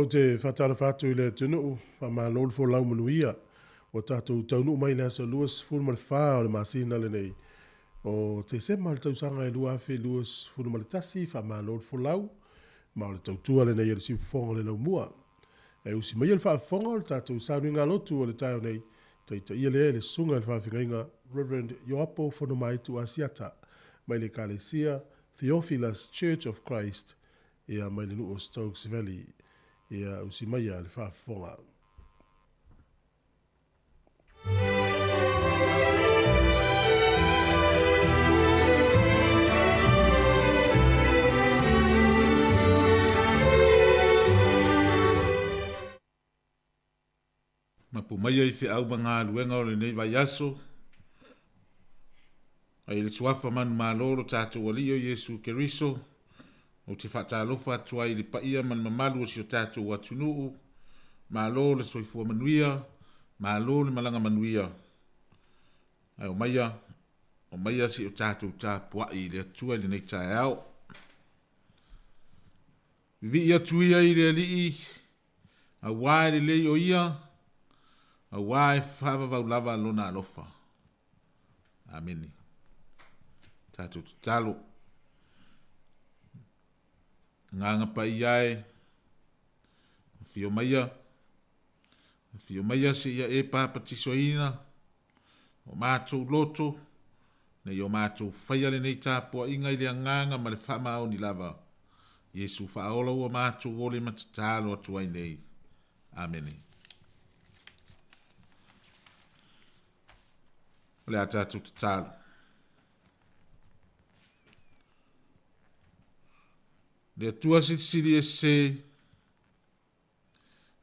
Ou te faatalofa atu i le atunuu, faamalo le folau manuia. Ua tatou taunuu mai i le aso 24 o le masina lenei o Tesema o le tausaga e 2021, faamalo le folau, ma o le tautua lenei a le Siufofoga o le Laumua. E usi maia le faafofoga o le tatou sauniga lotu o le taeao nei, taitaia lea e le Susuga i le Faafeagaiga Rev. Ioapo Fonomaitu Asiata mai le Ekalesia Theophilus Church of Christ ia mai le nuu o Stokes Valley. Ia usi maia le faafofoga. Mapu maia i feau ma galuega o lenei vaiaso, ai le suafa manumalo lo tatou Alii o Iesu Keriso, ou te faatalofa atu ai i le paia ma le mamalu o si o tatou atunuu, malo le soifua manuia, malo le malaga manuia. Ae omaia, omaia se i o tatou tapuai i le Atua i lenei taeao. Vivii atu ia i le Alii, Auā e lelei o ia, auā e faavavau lava lona alofa. Amene. Tatou tatalo. Agaga Paia e, afio maia, afio maia seia e papatisoina o matou loto, ina ia o matou faia lenei tapuaiga i le agaga ma le faamaoni lava. Iesu faaola ua matou ole ma tatalo atu ai nei. Amene. O le a tatou tatalo. Le Atua Silisili Ese,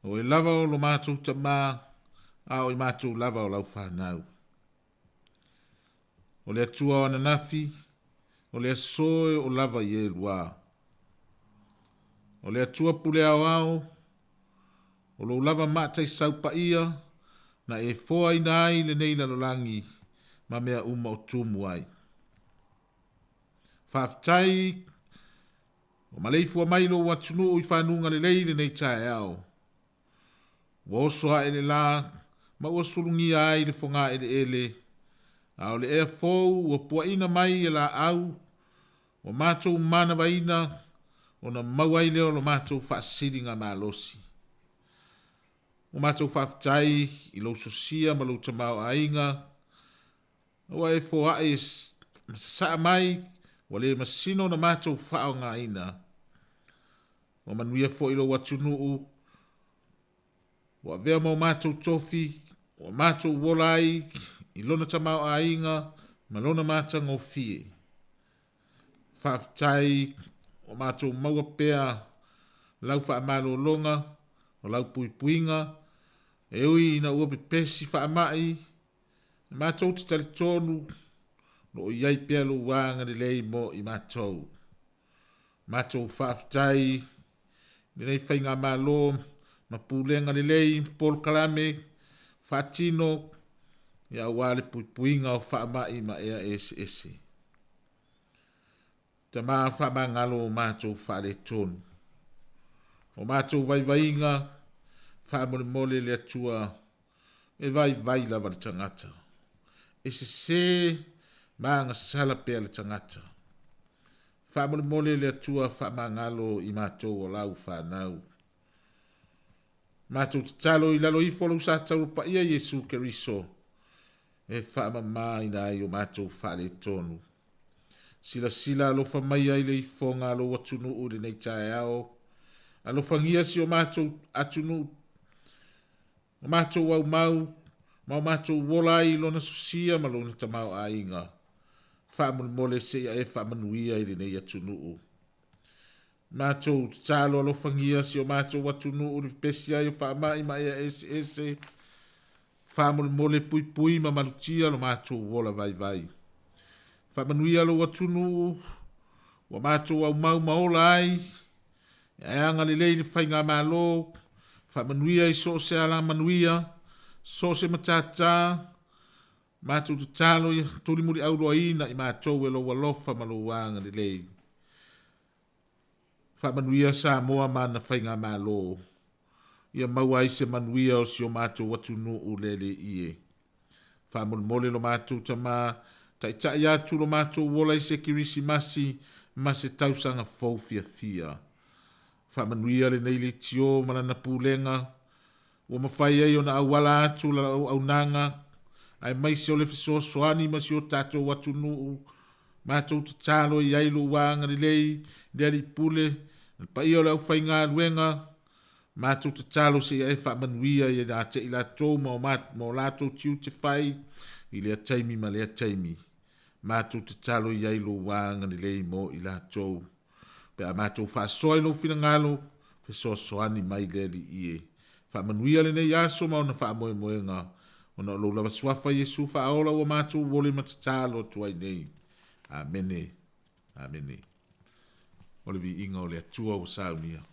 O oe lava o lo matou tama, a o i matou lava o lau fanau. O le Atua o ananafi, o le aso e oo lava i e lua. O le Atua pule aoao, o lou lava maataisau paia, na e foaina ai lenei lalolagi ma mea uma o tumu ai. Faafetai Ua maleifua mai lou atunuu i fanuga lelei i lenei taeao. Ua oso ae le la ma ua sulugia ai le fogaeleele, a o le ea fou ua puaina mai e laau, ua matou manavaina ona maua ai lea o lo matou faasiligamalosi. Ua matou faafetai i lou sosia ma lou tamaoaiga, Ua e foai ma sasaa mai, ua le masino ona matou faaaogaina. Ua manuia foi lou atunuu, ua avea ma o matou tofi, ua matou ola ai i lona tamaoaiga ma lona matagofie. Faafetai ua matou maua pea lau faamalologa, o lau puipuiga, e ui ina ua pepesi faamai, Matou te talitonu o lo o i ai pea lou agalelei mo i matou. Matou faafetai i lenei faigamalo ma pulega lelei ma polokalame faatino aua le puipuiga o faamai ma ea eseese. Tama faamagalo o matou faaletonu. O matou vaivaiga, faamolemole le Atua e vaivai lava le tagata. E sese ma agasala pea le tagata. Faamolemole le Atua faamagalo i matou o lau fanau. Matou tatalo i lalo ifo o lou sa tauro paia Iesu Keriso e faamamaina ai o matou faaletonu. Silasila alofa mai ai le ifoga a lou atunuu i lenei taeao. Alofagia si o matou atunuu o matou aumau ma o matou ola ai i lona sosia ma lona tamaoaiga. Faamolemole seia e faamanuia i lenei atunuu. Matou tatalo alofagia si o matou atunuu i le pepesi ai o faamai ma ea eseese. Faamolemole puipui ma malutia lo matou ola vaivai. Faamanuia lou atunuu ua matou aumau ma ola ai, ae agalelei i le faigamalo, faamanuia i so o se alamanuia, so o se matata, matou tatalo ia tulimuliauloaina i matou e lou alofa ma lou agalelei. Faamanuia Samoa ma ana faigamalo. Ia maua ai se manuia o si o matou atunuu le Alii e. Faamolemole lo matou Tama, taitai atu lo matou ola i se Kerisimasi ma se tausaga fou fiafia. Faamanuia lenei leitio ma lana pulega, ua mafai ai ona auala atu lana auaunaga, aemaise o le fesoasoani ma si o tatou atunuu. Matou tatalo i ai lou agalelei i le Alii Pule, le paia o le aufaigaluega, Matou tatalo se i e faamanuia ia te i latou ma o latou tiute fai i lea taimi ma lea taimi. Matou tatalo i ai lou agalelei mo i latou. Pe a matou faasoa i lou finagalo, fesoasoani mai le Alii e. Faamanuia lenei aso ma ona faamoemoega, ona o lou lava suafa Iesu faaola ua matou ole ma tatalo atu ai nei. Amene. Amene. O le viiga o le Atua ua saunia.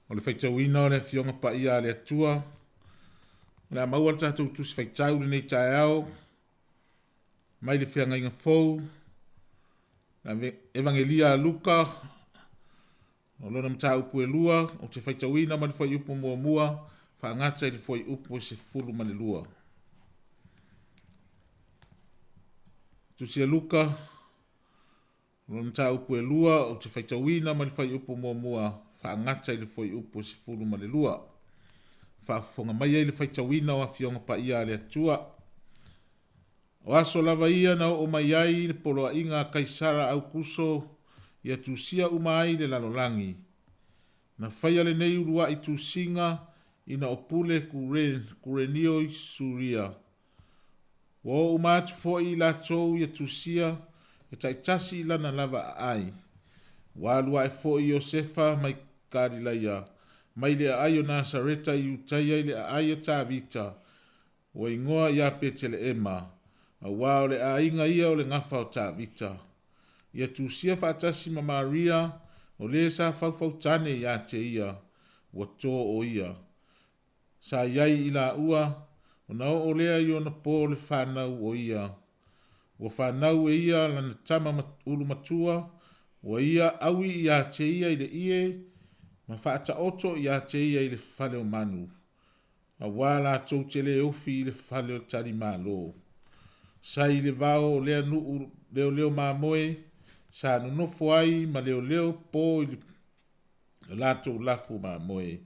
O le faitauina o le Afioga Paia a le Atua, o le a maua le tatou tusi faitau lenei taeao mai le feagaiga fou, Evagelia a Luka, O lona mataupu e lua, ou te faitauina mai le fuaiupu muamua faagata i le fuaiupu e 12. Tusi a Luka, o lona mataupu e lua, ou te faitauina mai le fuaiupu muamua faagata i le fuaiupu e 12. Faafofoga mai ai le faitauina o Afioga Paia a le Atua. O aso lava ia na oo mai ai le poloaiga a Kaisara Aukuso ia tusia uma ai le lalolagi. Na faia lenei uluai tusiga ina o pule Kurenio i Suria. Ua oo uma atu foi i latou ia tusia e taitasi i lana lava aai. Ua alu ae foi Iosefa mai Kalilaia, mai le aai o Nasareta i Iutaia i le aai o Tavita, Ua igoa ia Peteleema, auā o le aiga ia o le gafa o Tavita. Ia tusia faatasi ma Maria, o le sa faufautane ia te ia, ua tō o ia. Sa i ai i laua, ona oo lea i ona po le fanau o ia. Ua fanau e ia lana tama ulumatua, ua ia aui ia te ia i le ie, ma faataoto ia te ia i le fale o manu, auā latou te lē ofi i le fale o talimalo. Sa i le vao o lea nuu leoleo mamoe, sa nonofo ai ma leoleo po i le latou lafu mamoe.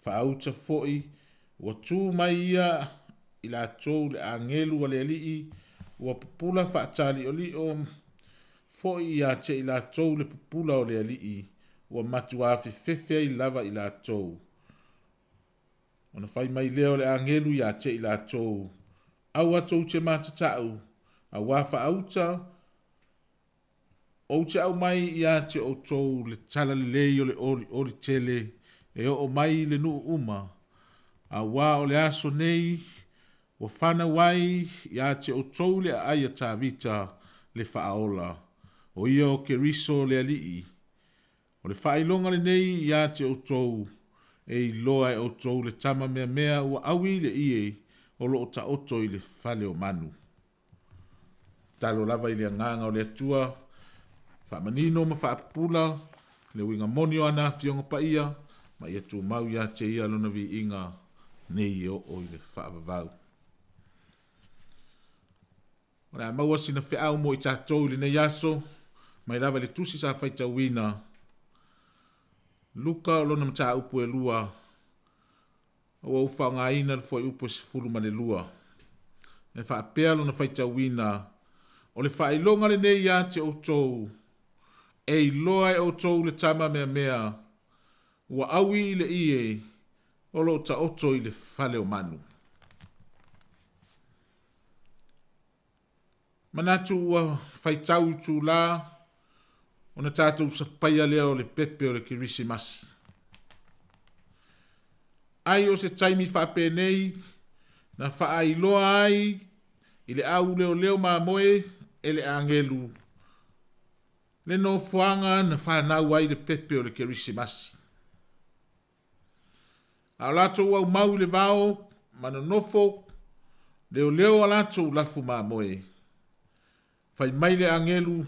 Faauta foi, ua tu mai ia i latou le agelu a le Alii, ua pupula faataliolio foi ia te i latou le pupula o le Alii, ua matuā fefefe ai lava i latou. Ona fai mai lea o le agelu ia te i latou, Aua tou te matatau, auā faauta, ou te aumai ia te outou le tala lelei o le olioli tele e oo mai i le nuu uma, auā o le aso nei ua fanau ai ia te outou le aai a Tavita le Faaola, o ia o Keriso le Alii. O le faailoga lenei ia te outou, e iloa e outou le tama meamea ua aui i le ie o lo o taoto i le fale o manu. Tatalo lava i le Agaga o le Atua, faamanino ma faapupula le uiga moni o ana Afioga Paia, ma ia tumau ia te Ia Lona viiga nei e oo i le faavavau. O le a maua sina feau mo i tatou i lenei aso, mai lava i le tusi sa faitauina, Luka o lona mataupu e lua, ua ou faaaogaina le fuaiupu e 12. E faapea lona faitauina, O le faailoga lenei ia te outou, e iloa e outou le tama meamea, ua aui i le ie, o lo o taoto i le fale o manu. Manatu ua faitau itulā ona tatou sapaia lea o le pepe o le Kerisimasi. Ai o se taimi faapenei na faailoa ai i le au leoleo mamoe e le agelu le nofoaga na fanau ai le pepe o le Kerisimasi. A o latou aumau i le vao ma nonofo leoleo a latou lafu mamoe. Fai mai le agelu,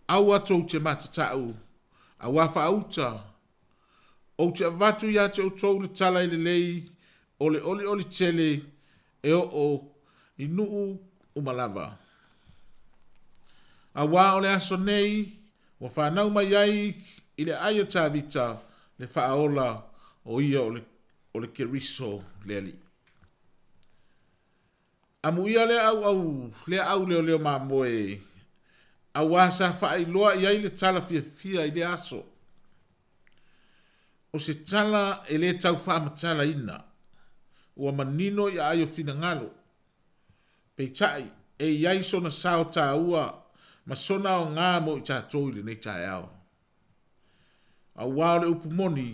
Aua tou te matatau, auā faauta, ou te avatu ia te outou le tala i lelei o le olioli tele e oo i nuu uma lava. Auā o le aso nei ua fanau mai ai i le aai a Tavita le Faaola, o ia o le Keriso le Alii. Amuia lea auau lea au leoleo mamoe, auā sa faailoa i ai le tala fiafia i lea aso. O se tala e le tau faamatalaina, ua manino i aai o finagalo. Peitai, e i ai sona sao taua ma sona aoga mo i tatou i lenei taeao. Auā o le upu moni,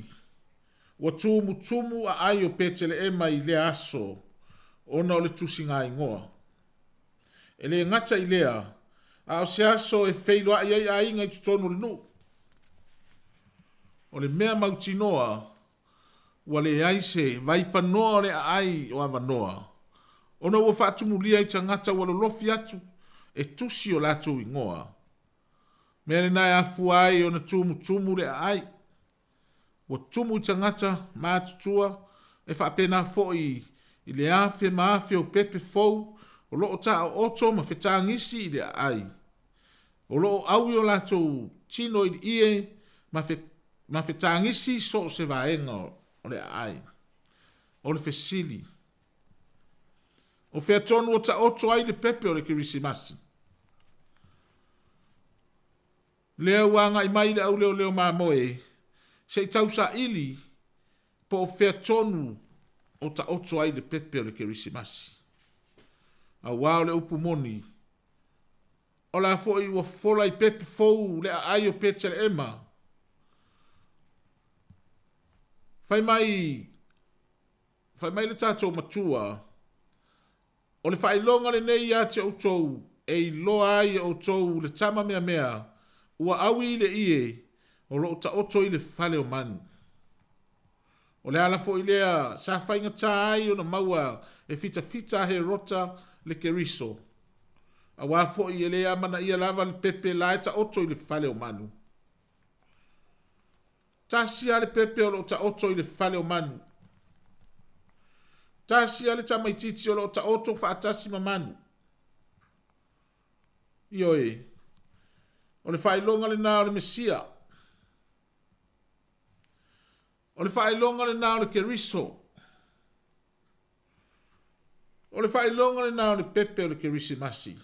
ua tumutumu aai o Peteleema i lea aso ona o le tusigaigoa. E le gata i lea, a o se aso e feiloai ai aiga i totonu o le nuu. O le mea mautinoa, ua leai se vaipanoa o le aai o avanoa, ona ua faatumulia i tagata ua lolofi atu e tusi o latou igoa. Mea lena e afua ai ona tumutumu le aai. Ua tumu i tagata matutua e faapena foi i le afe ma afe o pepe fou o lo o taooto ma fetagisi i le aai. O lo o aui o latou tino i le ie ma fetagisi i so o se vaega o le aai. O le fesili, O fea tonu o taoto ai le pepe o le Kerisimasi? Lea ua agai mai le auleoleo mamoe se i tausaili po o fea tonu o taoto ai le pepe o le Kerisimasi. Auā o le upu moni, o la foi ua fola i pepe fou le aai o Peteleema. Fai mai, fai mai le tatou Matua, O le faailoga lenei ia te outou, e iloa ai e outou le tama meamea ua aui i le ie o lo o taoto i le fale o manu. O le ala foi lea sa faigata ai ona maua e fitafita a Herota le Keriso, auā foi e le amanaia lava le pepe la e taoto i le fale o manu. Tasi lava le pepe o lo o taoto i le fale o manu. Tasi lava le tamaitiiti o lo o taoto faatasi ma manu. Ioe, o le faailoga lena o le Mesia. O le faailoga lena o le Keriso. O le faailoga lena o le pepe o le Kerisimasi.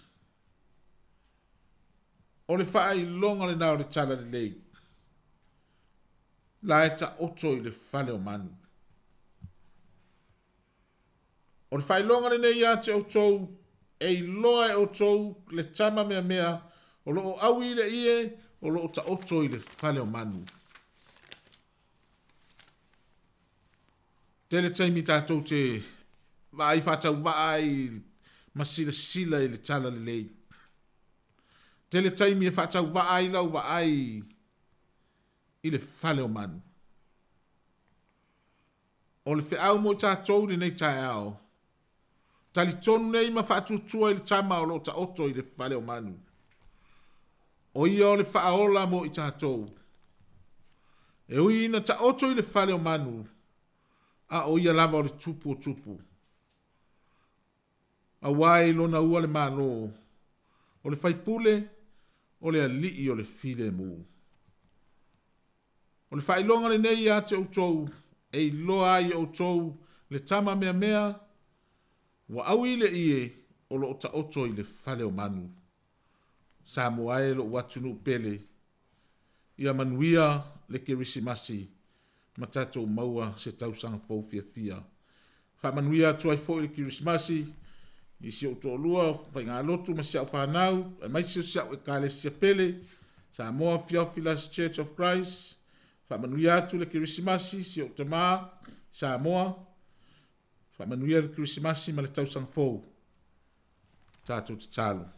O le faailoga lena o le Talalelei. La e taoto i le fale o manu. O le faailoga lenei ia te outou, e iloa e outou le tama meamea o lo o aui i le ie o lo o taoto i le fale o manu. Tele taimi tatou te vaai faatauvaa ai ma silasila i le talalelei. Tele taimi e faatauvaa ai lau vaai i le fale o manu. O le feau mo i tatou i lenei taeao, talitonu nei ma faatuatua i le tama o lo o taoto i le fale o manu. O ia o le faaola mo i tatou. E ui ina taoto i le fale o manu, a o ia lava o le tupu o tupu. Aua e lona ua le Malo, o le faipule, o le alii o le filemu. O le faailoga lenei ia te outou, e iloa ai e outou le tama meamea, ua aui le ie o lo o taoto i le fale o manu. Samoa e lou atunuu pele, ia manuia le Kerisimasi ma tatou maua se tausaga fou fiafia. Faamanuia atu ai foi le Kerisimasi i si ou toalua faigalotu ma si au fanau, aemaise o si au ekalesia pele, Samoa Theophilus Church of Christ. Faamanuia atu le Kerisimasi si ou tamā Samoa. Faamanuia le Kerisimasi ma le tausaga fou. Tatou tatalo.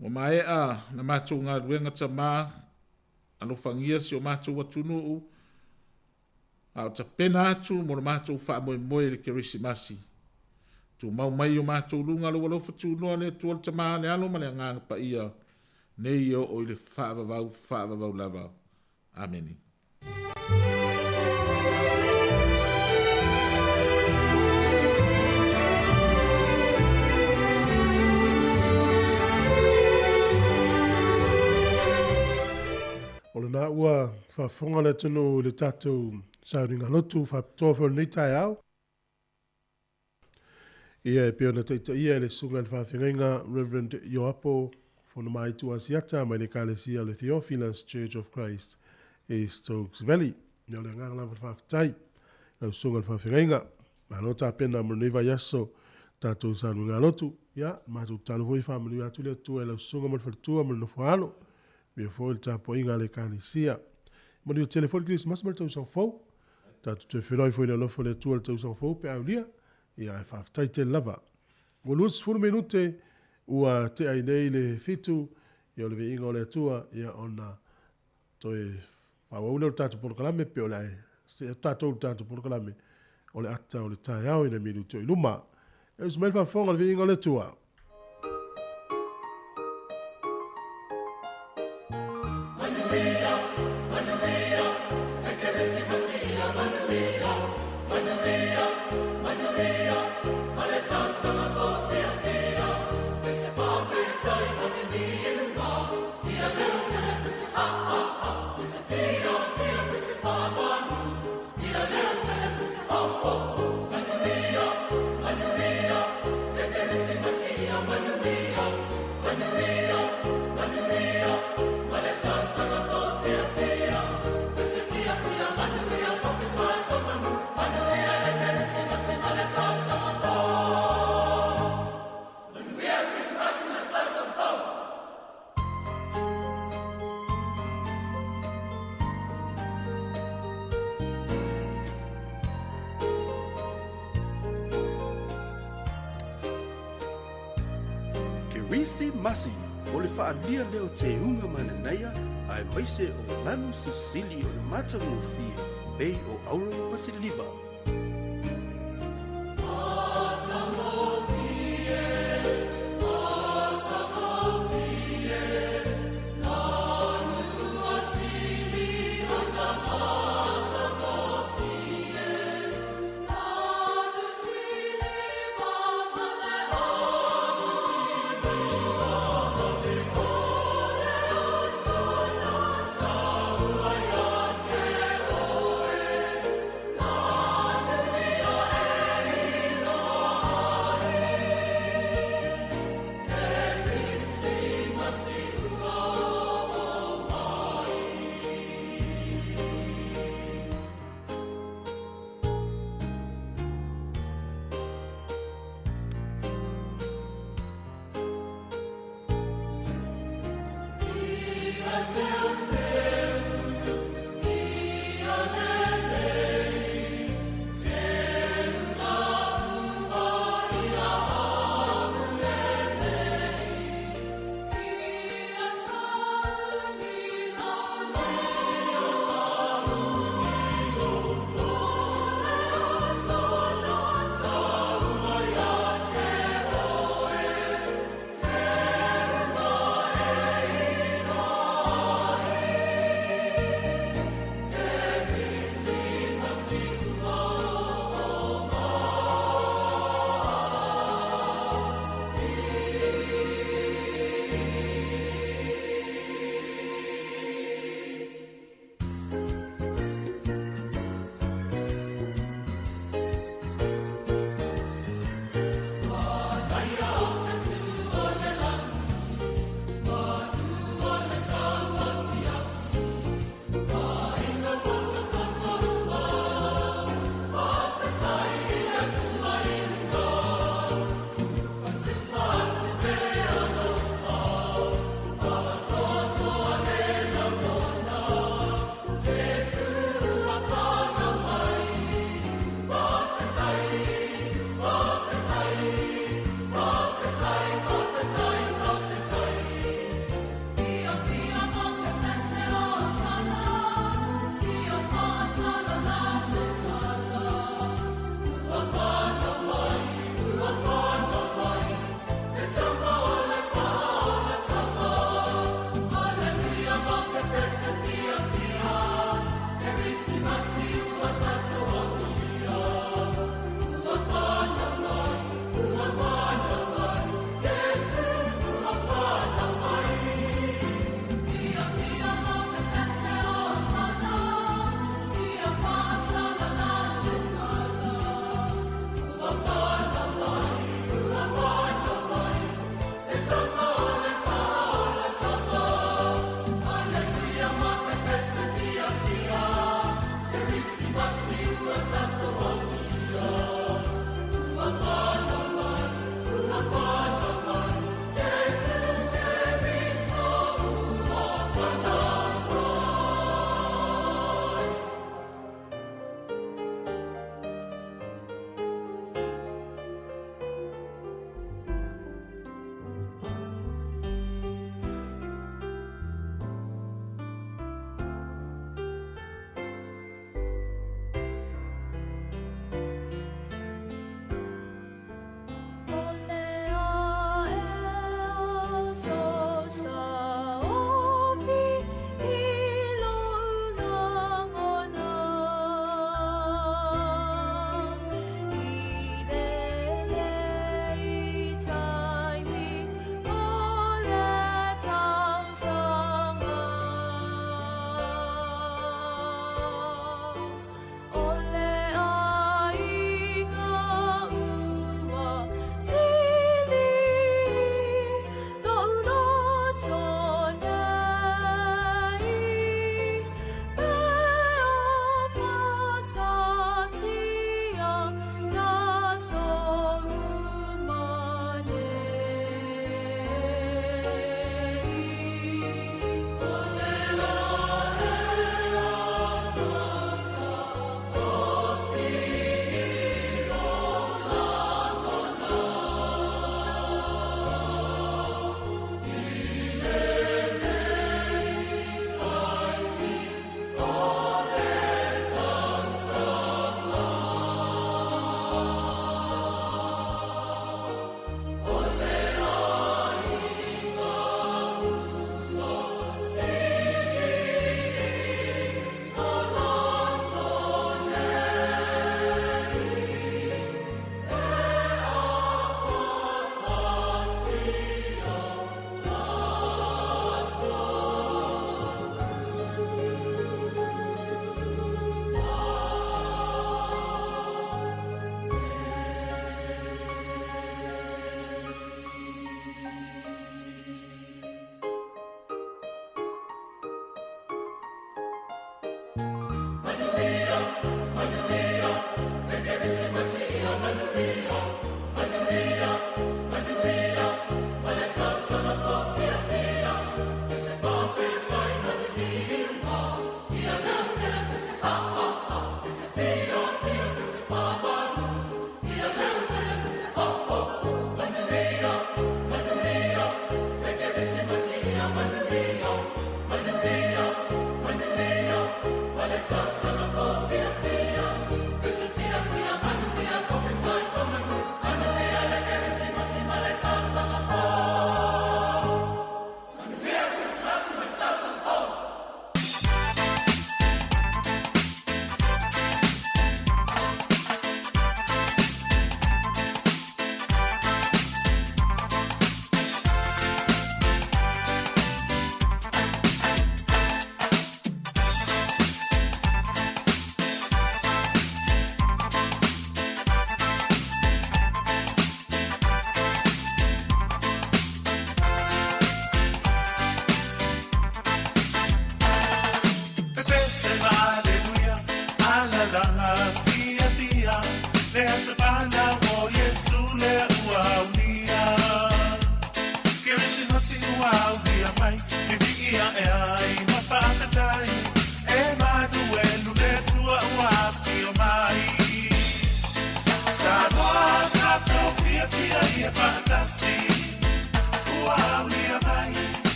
Ua maea na matou galuega tamā, alofagia si o matou atunuu, a o tapena atu mo le matou faamoemoe i le Kerisimasi. Tumau mai o matou luga lou alofa tunoa le Atua le Tamā, le Alo ma le Agaga Paia, nei e oo i le faavavau, faavavau lava. Amene. O lena ua faafofoga le atunuu i le tatou sauniga lotu faapitoa foi o lenei taeao. Ia e pei ona taitaia e le Susuga i le Faafeagaiga Reverend Ioapo Fonomaitu Asiata mai le Ekalesia o le Theophilus Church of Christ i Stokes Valley. Ia o le agaga lava o le faafetai i lau Susuga i le Faafeagaiga. Malo tapena mo lenei vaiaso tatou sauniga lotu. Ia, matou tatalo foi faamanuia atu le Atua i lau Susuga ma le faletua ma le nofo-a-alo. Ia foi le tapuaiga a le Ekalesia. Manuia tele foi le Kerisimasi ma le tausaga fou. Tatou toe feiloai foi i le alofa o le Atua i le tausaga fou pe a aulia. Ia ae faafetai tele lava. Ua 20 minute ua tea ai nei le 7, ia o le viiga o le Atua, ia ona toe faaauau lea o le tatou polokalame pe o le a see atu tatou i le tatou polokalame o le ata o le taeao i nai minute o i luma. E usu mai le faafofoga o le viiga o le Atua. Kerisimasi o le faaalia lea o teuga mananaia aemaise o lanu sisili o le matagofie pei o auro ma siliva.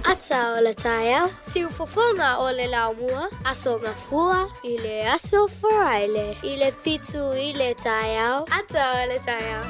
Ata o le taeao, siufofoga o le laumua, Aso Gafua i le aso Faraile i le 7 i le taeao, ata o le taeao.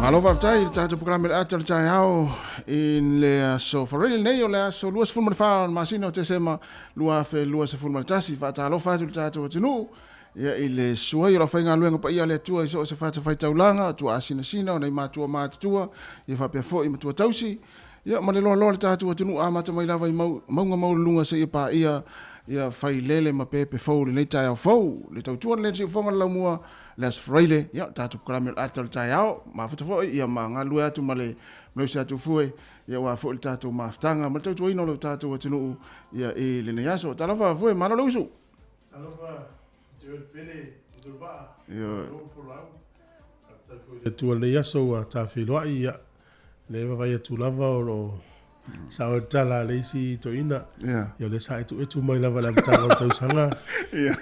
Malo faafetai i le tatou polokalame le ata o le taeao i le aso Farele nei o le aso 24 o le masina o Tesema 2021. Faatalofa atu i le tatou atunuu ia i le suai o le aufaigaluega paia a le Atua i so o se fatafaitaulaga, tuaasinasina o nai matua matutua, ia faapea foi matua tausi, ia ma le loaloa o le tatou atunuu amata mai lava i mauga maualuluga seia paia ia failele ma pepe fou i lenei taeao fou. Le tautua lenei siufofoga le laumua le Aso Faraile, ia, le tatou polokalame o le ata o le taeao, mafuta foi, ia, ma galulue atu ma le Mausi atu fue, ia, aua foi le tatou mafutaga ma le tautuaina o lo tatou atunuu, ia, i lenei aso. Talofa fue, malo le usu. Talofa, Gerald Pele, Tuluvaa, Ia. Folau. Faafetai foi i le Atua i lenei aso ua tafeiloai, ia, lea e vaavaai atu lava o lo o sao le tala a le isi toeaina. Ia, o lea sa etuetu mai lava i le amataga o le tausaga. Ia,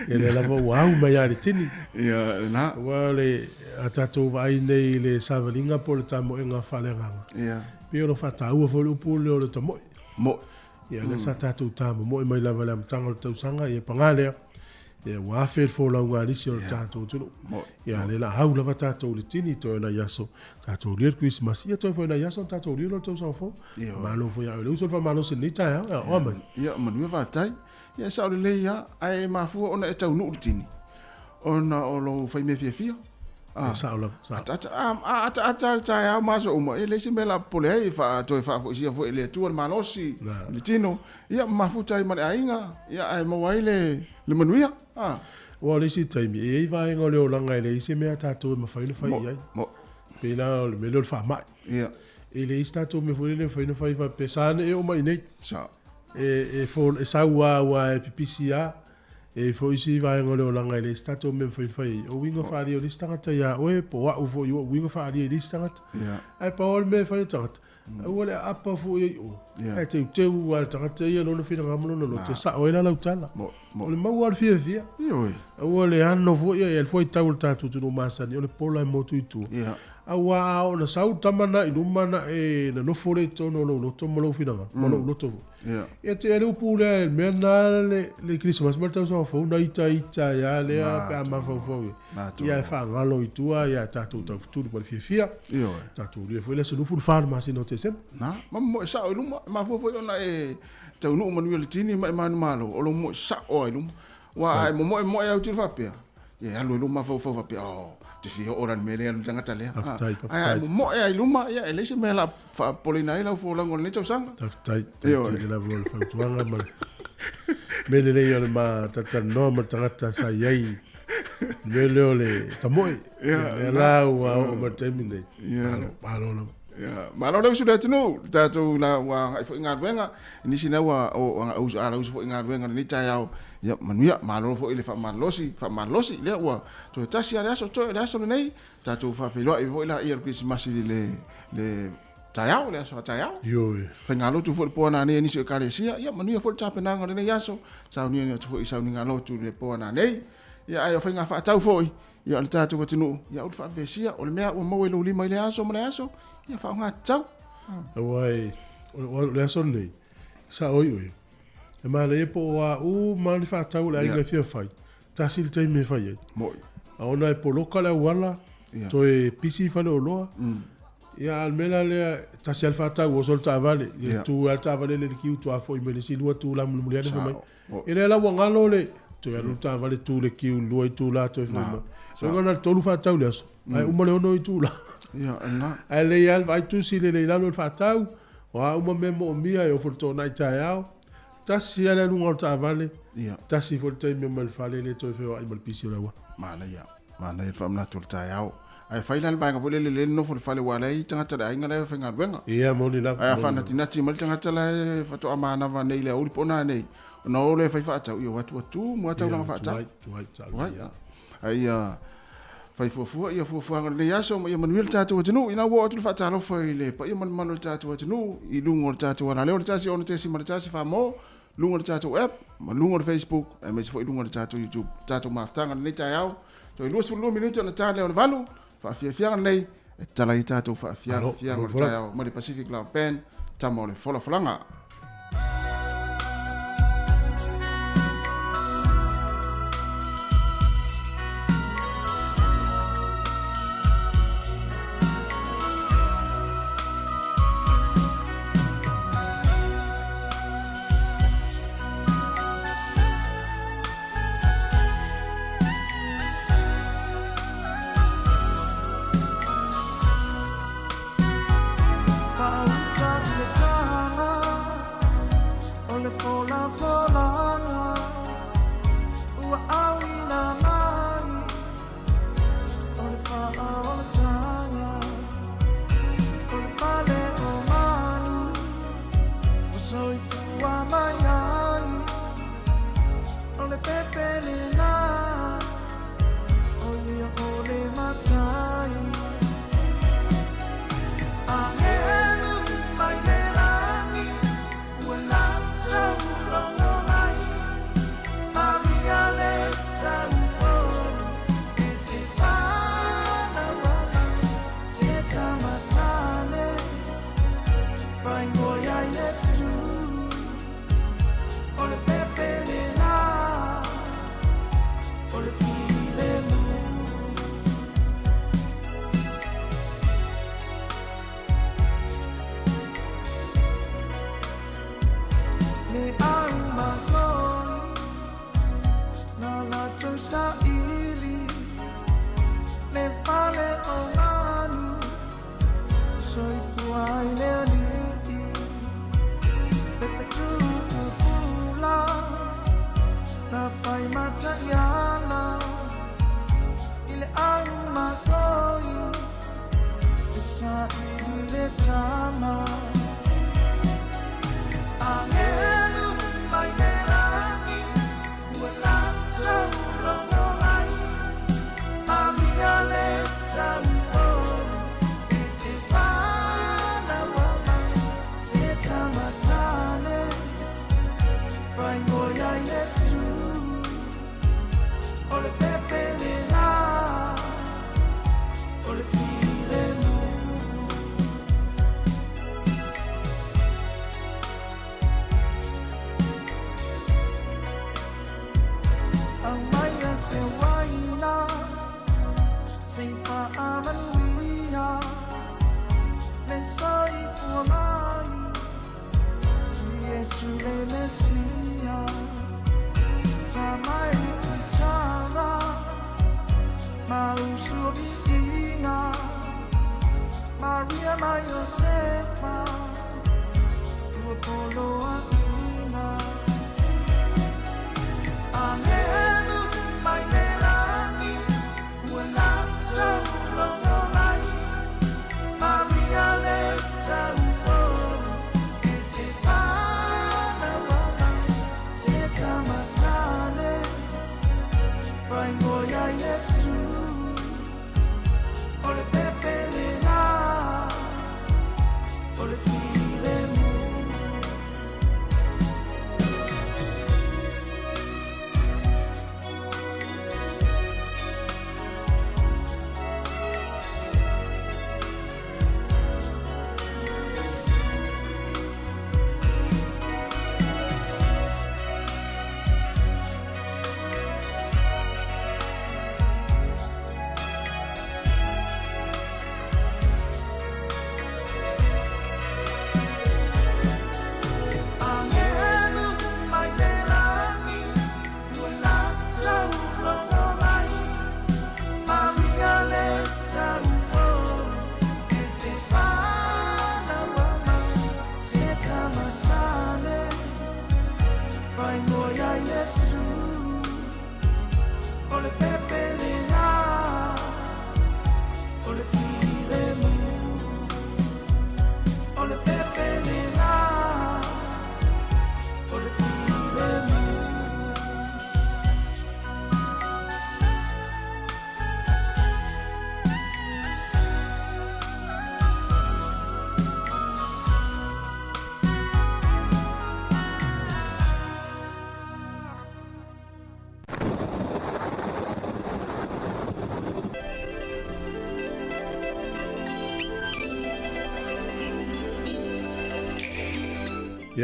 lea lava ua au mai lava i le tini. Ia, lena. Aua o le, a tatou vaai nei i le savaliga po o le tamoega faaleagaga. Pei ona faataua foi le upu lea o le tamoe. Moe. Ia, lea sa tatou tamomoe mai lava i le amataga o le tausaga, ia paga lea. Ia ua afe le folauga a nisi o le tatou atunuu. Ia lea la au lava tatou i le tini toe nai aso tatou ulia le Kerisimasi, ia toe foi nai aso ona tatou ulia lea o le tausaga fou. Malo foi ia oe le uso le faamalosi i lenei taeao, ia oa mai. Ia manuia faafetai. Ia e sao lelei lava, ae mafua ona e taunuu le tini ona o lou faimea fiafia. E sao lava, sao. Ataata, a ataata le taeao ma aso uma, e leai se mea o le a popole ai, toe faafoisia foi e le Atua le malosi i le tino, ia mafuta ai ma le aiga, ia ae maua ai le manuia. Aua o le isi taimi, e i ai vaega o le olaga e leai se mea a tatou e mafai ona fai i ai. Pei la o le mea lea o le faamai. E leai se tatou mea foi lele e mafai ona fai faapea, sa na e oo mai i inei. E sau lava aua e pipisi lava. E i ai foi isi vaega o le olaga e leai se tatou mea e mafai ona fai ai. O uiga faaalia o le isi tagata ia oe, po o au foi i ou uiga faaalia i le isi tagata. Ae pau lava le mea e fai e le tagata, aua le aapa foi ai i o, ae teuteu lava le tagata ia lona finagalo ma lona loto e sao ai la lau tala. O le maua lava o le fiafia. Aua le ano foi ia, e alu foi tau o le tatou atunuu masani, o le pola e motu i tua. Aua a oo ina sau le tama lena i luma ona e nonofo lea i totonu o lou loto ma lou finagalo, ma lou loto foi. Ia te i le upu lea, le mea lena le Kerisimasi ma le tausaga fou na itaita ai lava lea pe a mafaufau i ai. Ia e faagalo i tua ia tatou taufetuli ma le fiafia. Tatou ulia foi le aso 24 o le masina o Tesema. Na, ma moe sao i luma, e mafua foi ona e taunuu manuia le tini ma e manumalo, o lou moe sao lava i luma. Aua a e momoe moe au tino faapea, ia e alu ai lou mafaufau faapea, oh, ou te fia oo la i le mea lea e alu le tagata lea. Faafetai, faafetai. Ae a e momoe lava i luma, ia e leai se mea o le a faapopoleina ai lau folauga o lenei tausaga. Faafetai, faafetai tele lava mo le fautuaga ma le mea lelei o le ma talatalanoa ma le tagata sa i ai i le mea lea o le tamoe. Ia, lea la ua oo mai i le taimi lenei. Malo, malo lava. Ia, malo le usu le atunuu, le tatou la ua agai foi i galuega, nisi na ua o ala usu foi i galuega lenei taeao. Ia, manuia, malo foi le faamalolosi, faamalolosi, lea ua toe tasi lava le aso, toe o le aso lenei, tatou faafeiloai foi laia i le Kerisimasi i le taeao, le aso a taeao. Ioe. Faigalotu foi le po a nanei a nisi o ekalesia, ia manuia foi le tapenaga o lenei aso, sauniuni atu foi i sauniga lotu i le po a nanei. Ia, ae o faiga faatau foi, Ia, o le tatou atunuu, ia aua le faavevesia, o le mea ua maua i lou lima i lea aso ma lea aso, ia faaaoga tatau. Aua o le aso lenei, sao ai oe, e manaia po o a uma ni faatau a le aiga e fia fai, tasi le taimi e fai ai. Moi. A ona e poloka le auala, toe pisi faleoloa, ia a o le mea la lea, tasi lava le faatau, oso le taavale, ia tu lava le taavale lea i le kiu, toa foi mai le isi lua itula mulimuli ane fai mai. E lea la ua galo le toe alu le taavale tu le kiu lua itula toe foi mai. Sa na le tolu faatau le aso. Ae uma le ono itula. Ia, na. Ae lelei lava le vaai tusi lelei i lalo le faatau. O a uma mea moomia e ofo le toonai taeao. Tasi lava le aluga o le taavale. Ia. Tasi foi le taimi omai i le fale le toe feoai ma le pisi o le auala. Manaia. Manaia le faamanatu o le taeao. Ae fai la le vaega foi lele lea e nofo i le fale aua o la e i ai tagata o le aiga la e faigaluega. Ia, moni lava. Ae a faanatinati mai le tagata la e faatoa manava nei i le aoauli po o nanei, ona o lea e fai faatau, ia o atu ua tumu lava taulaga faatau. Tuai, tuai, tuai. Ae ia fai fuafua ia fuafuaga o lenei aso ma ia manuia le tatou atunuu. Ina ua oo atu le faatalofa i le paia ma le mamalu o le tatou atunuu i luga o le tatou alaleo le 106.1 Samoa, luga o le tatou app ma luga o le Facebook aemaise foi luga o le tatou YouTube. Tatou mafutaga lenei taeao, toe 22 minute ona ta lea o le 8, faafiafiaga lenei e tatala ai tatou faafiafiaga o le taeao mai le Pacific Love Band, tama o le folafolaga. Faautaku le taga.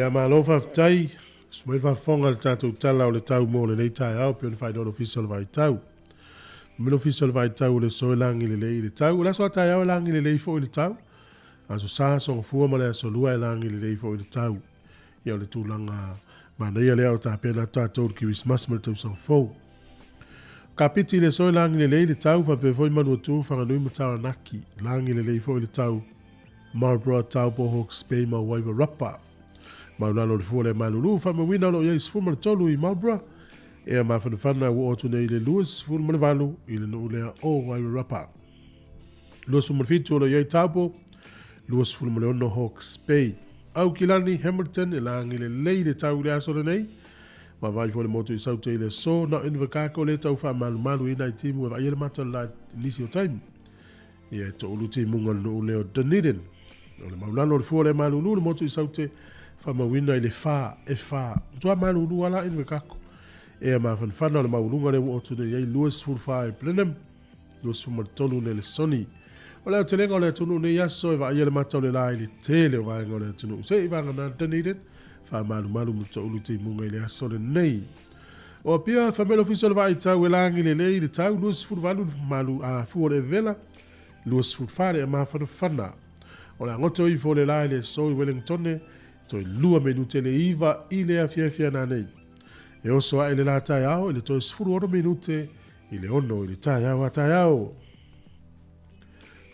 Ia malo faafetai. Sumai faafofoga le tatou tala o le tau mo lenei taeao pei ona faailoa le Ofisa o le Vaitau. Mo le Ofisa o le Vaitau o le aso e lagi lelei i le tau. O le aso a taeao e lagi lelei foi i le tau. Aso Sa, Aso Gafua ma le Aso Lua e lagi lelei foi i le tau. Ia o le tulaga manaia lea o tapena atu tatou i le Kerisimasi ma le tausaga fou. Kapiti i le aso e lagi lelei le tau faapea foi Manuatu, Whanganui ma Taranaki. Lagi lelei foi le tau Marlborough, Taupo, Hawke's Bay ma Wairarapa. Maulalo le fua le malulu, faamauina o lo o i ai 13 i Marlborough, ea mafanafana ua oo atu nei i le 28 i le nuu lea o Wairarapa. 27 o lo o i ai Taupo, 26 Hawke's Bay. Aukilani, Hamilton, e lagi lelei le tau i le aso lenei. Vaavaai foi le motu i Saute i le aso, na o Invercargill lea tau faamalumalu i nai timu e vaaia le mata o le la i nisi o taimi. Ia e toulu timuga o le nuu lea o Dunedin. O le maulalo o le fua o le malulu le motu i Saute faamauina i le fa e fa. Matua malulu ala Invercargill. Ea mafanafana o le maualuga lea ua otu nei ai 24 i Blenheim, 23 Nelesoni. O le aotelega o le atunuu nei aso e vaaia le mata o le la i le tele o vaega o le atunuu. Se i vagana Dunedin, faamalumalu ma toulu timuga i le aso lenei. O Apia fai mai le Ofisa o le Vaai Tau e lagi lelei le tau 28 le malu a fua o le vevela, 24 le mafanafana. O le a goto ifo le la i le aso i Wellingtone, toe 2 minute le 9 i le afiafi ana nei. E oso ae le la taeao i le toe 16 minute i le 6 i le taeao a taeao.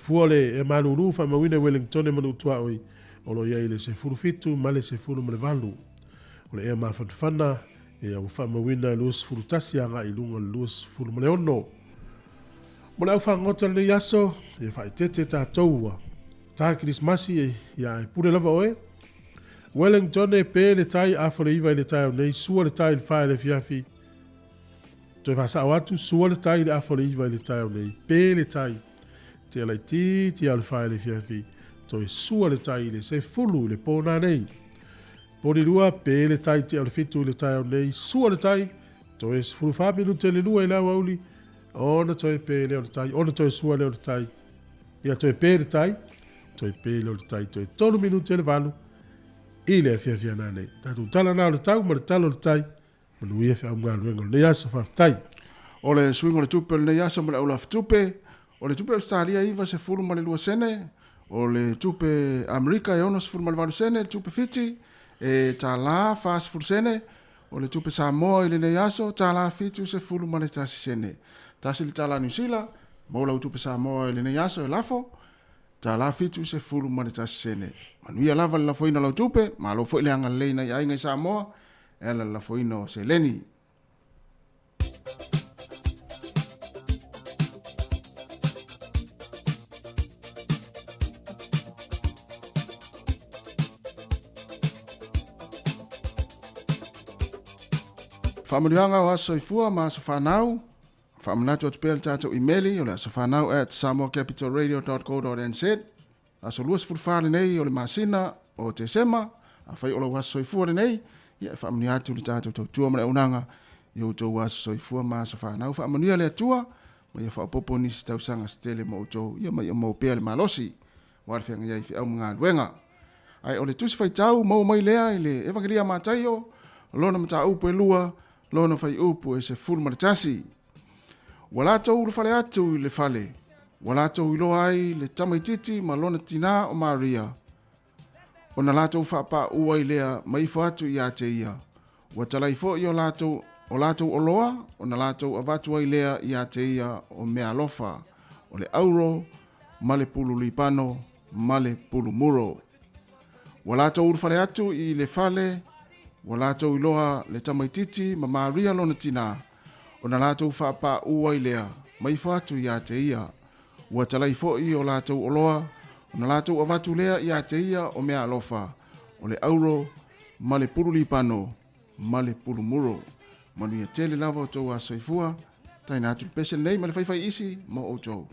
Fua le e malulu faamauina i Wellingtone ma Nuutuaoi o lo o i ai le 17 ma le 18. O le ea mafanafana e ua faamauina e 21 agai i luga o le 26. Mo le au fagota lenei aso, ia faaeteete tatou ua ta Kerisimasi ia e pule lava oe. Wellingtone pe le tai afa le iva i le taeao nei, sua le tai i le fa i le afiafi. Toe faasao atu, sua le tai i le afa o le iva i le taeao nei, pe le tai te laitiiti a le fa i le afiafi, toe sua le tai i le 10 i le pō nanei. Polilua, pe le tai tea o le 7 i le taeao nei, sua le tai, toe 14 minute le 2 i le aoauli, ona toe pe lea o le tai, ona toe sua lea o le tai, ia toe pe le tai, toe pe lea o le tai, toe 3 minute le 8 i le afiafi ana nei. Tatou tala na o le tau ma le tala o le tai, manuia feau galuega o lenei aso, faafetai. O le suiga o le tupe o lenei aso ma le aulafutupe, o le tupe Ausetalia e 92 sene, o le tupe Amerika e 68 sene, le tupe Fiti e tala 40 sene, o le tupe Samoa i lenei aso tala 71 sene. Tasi le tala Niu Sila, maua lau tupe Samoa i lenei aso e lafo, tala 71 sene. Manuia lava le lafoina o lau tupe, malo foi le agalelei nai aiga i Samoa, e ala le lafoina o seleni. Faamanuiaga o aso soifua ma aso fanau. Faamanatu atu pea le tatou imeli o le asofanau at samoacapitalradio.co.nz. Aso 24 lenei o le masina o Tesema, afai o lau aso soifua lenei, ia e faamanuia atu le tatou tautua ma le auaunaga i outou aso soifua ma aso fanau. Faamanuia le Atua ma ia faaopoopo nisi tausaga se tele mo outou, ia ma ia maua pea le malosi aua le feagai ai i feau ma galuega. Ae o le tusi faitau maua mai lea i le Evangelia a Mataio, lona mataupu e 2, lona faiupu e 11. Ua latou ulufale atu i le fale, ua latou iloa ai le tamaitiiti ma lona tinā o Maria, ona latou faapaū ai lea ma ifo atu iā te ia. Ua talai foʻi o latou o latou oloa, ona latou avatu ai lea iā te ia o meaalofa, o le auro ma le pulu libano ma le pulu muro. Ua latou ulufale atu i le fale, ua latou iloa le tamaitiiti ma Maria lona tinā, ona latou faapaū ai lea ma ifo atu iā te ia. Ua talai foʻi o latou oloa, ona latou avatu lea iā te ia o meaalofa, o le auro ma le pulu libano ma le pulu muro. Manuia tele lava outou aso soifua, taina atu le pese lenei ma le faifai isi mo outou.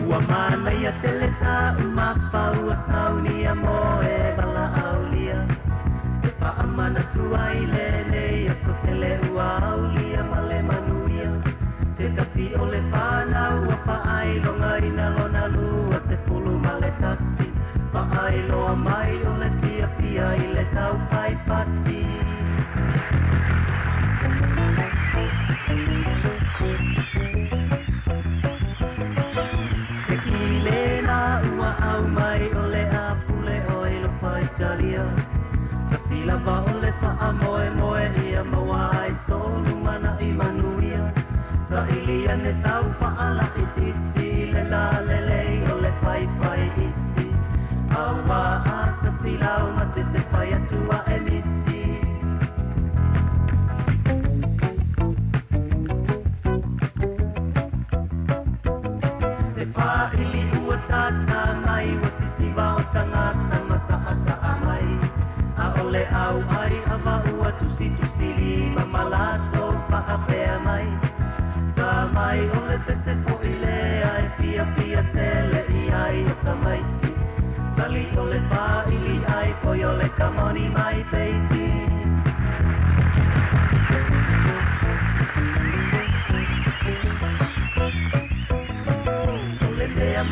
Ua manaia tele tāu mafaua saunia mo e valaaulia E faamanatu ai lenei aso tele ua aulia ma le manuia Se tasi o le fanau ua faailogaina lona 21 Faailoa mai o le fiafia i le tau fai pati E kile la ua au mai o le apule o i lo faitalia Tasi lava o le faamoemoe ia maua ai solu mana i manuia Saili ane sau faalaitiiti le la lelei o le faifai isi Aua asasi lau matete fai atu a e misi E faaili ua tata mai ua sisiva o tagata ma saasaa mai Aole au ai ava ua tusitusi lima ma latou faapea mai Ta mai o le pese foʻi lea e fiafia tele i ai o tamaiti Tali o le faaili ai foi o le kamoni mai baby.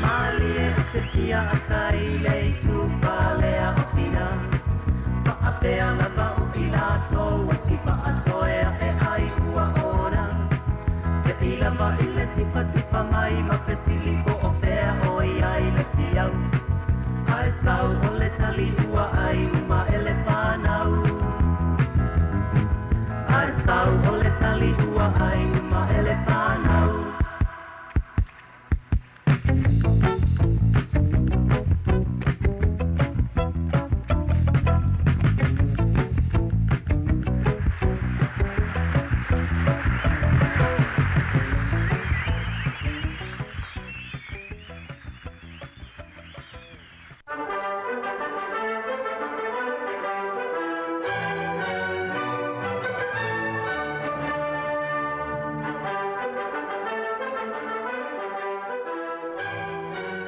mālie o te fia atai le itu palea o tina. Faapea lava o i latou ua si faatoea e ai ua ona. Te i lava i le tifatifa mai ma fesili po o fea o i ai le siau. Ae sau o le tali ua ai uma e le whanau. Ae sau o le tali ua ai uma e le whanau.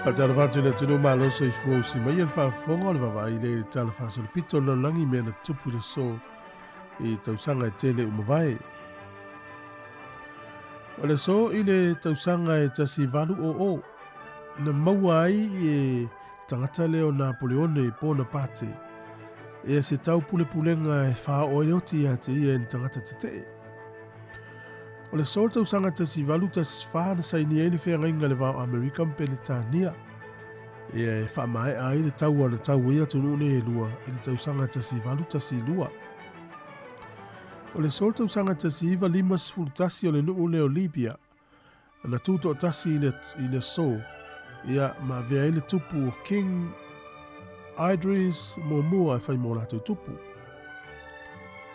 Faatalofa atu i le atunuu malo soifua usi mai le faafofoga o le vaavaai i le tala faasolopito o le lalolagi i mea na tutupu i le aso i tausaga e tele ua mavae. O le aso i le tausaga e 1800 na maua ai e tagata lea o Napoleone Bonaparte ea se taupulepulega e faaoo ai le oti ia te ia e ni tagata tetee. O le aso o le tausaga 1814 na sainia ai le feagaiga i le va o Amerika ma Peretania, ia e faamaea ai le taua na tau ai atunuu nei e lua i le tausaga 1812. O le aso o le tausaga 1951 o le nuu lea o Libya na tutoatasi i le, i le aso, ia ma avea ai le tupu o King Idris muamua e fai mō rātou tupu.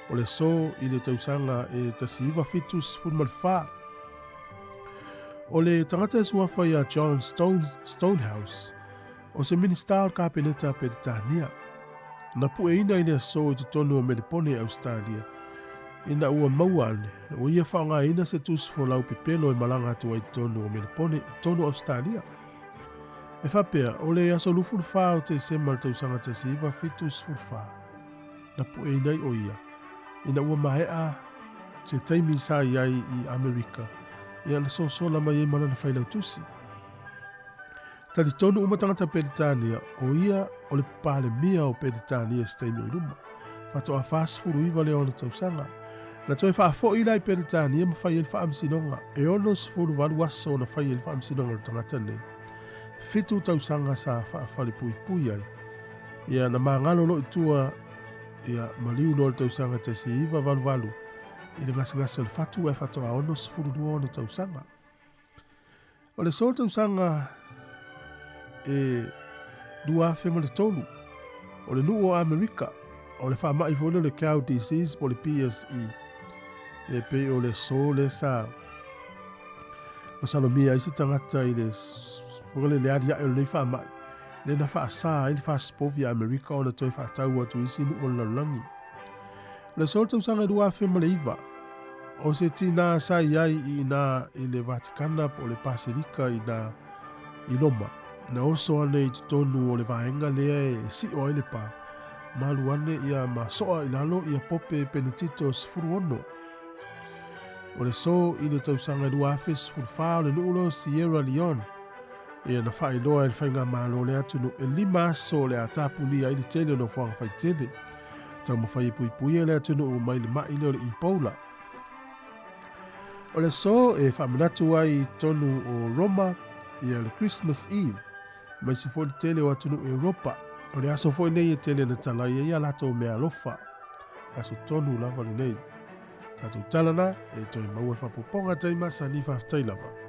O le aso i le tausaga e 1974, o le tagata e suafa ia John Stone, Stonehouse, o se Minisita o le Kapeneta a Peretania, na pueina i le aso i totonu o Melepone, Ausetalia, ina ua maua ane, ua ia faaaogaina se tusi folau pepelo e malaga atu ai i totonu o Melepone, i totonu o Ausetalia. E faapea, o le aso 24 o Tesema le tausaga 1974, na pueina ai ʻo ia, ina ua maea se taimi sa i ai i Amerika, ia na sosola mai ai ma lana failautusi. Talitonu uma tagata Peretania, o ia o le Palemia o Peretania i se taimi o i luma. Faatoa 49 lea ona tausaga. Na toe faafoi la i Peretania ma fai ai le faamasinoga. E 68 aso na fai ai le faamasinoga o le tagata nei. Fitu tausaga sa faafalepuipui ai. Ia na magalo loa i tua ia maliu loa le tausaga 1988 i le gasegase o le fatu ae faatoa 62 ona tausaga. O le solo tausaga e 2003, o le nuu o Amerika, o le faamai foi lea o le cow disease po o le BSE, e pei o le aso lea sa masalomia ai se tagata i le foi le le aliae o lenei faamai, lea na faasa ai le fasipovi a Amerika ona toe faatau atu i isi nuu o le lalolagi. O le aso o le tausaga e 2009, o se tinā sa i ai i inā i le Vatikana po o le Paselika i nā i Roma, na oso ane i totonu o le vaega lea e sio ai le pā, malu ane ia ma soa i lalo ia Pope Penetito 16. O le aso i le tausaga e 2014 o le nuu lea o Sierra Leone, ia na faailoa e le faigamalo o le atunuu e lima aso o le a tapunia ai le tele o nofoaga faitele. Taumafai e puipuia le atunuu mai le ma'i lea o le Ebola. O le aso e faamanatu ai i totonu o Roma ia le Christmas Eve, aemaise foi le tele o atunuu Europa. O le aso foi nei e tele na talai ai a latou meaalofa. Aso tonu lava lenei. Tatou tala na, e toe maua le faapopoga taimi masani faafetai lava.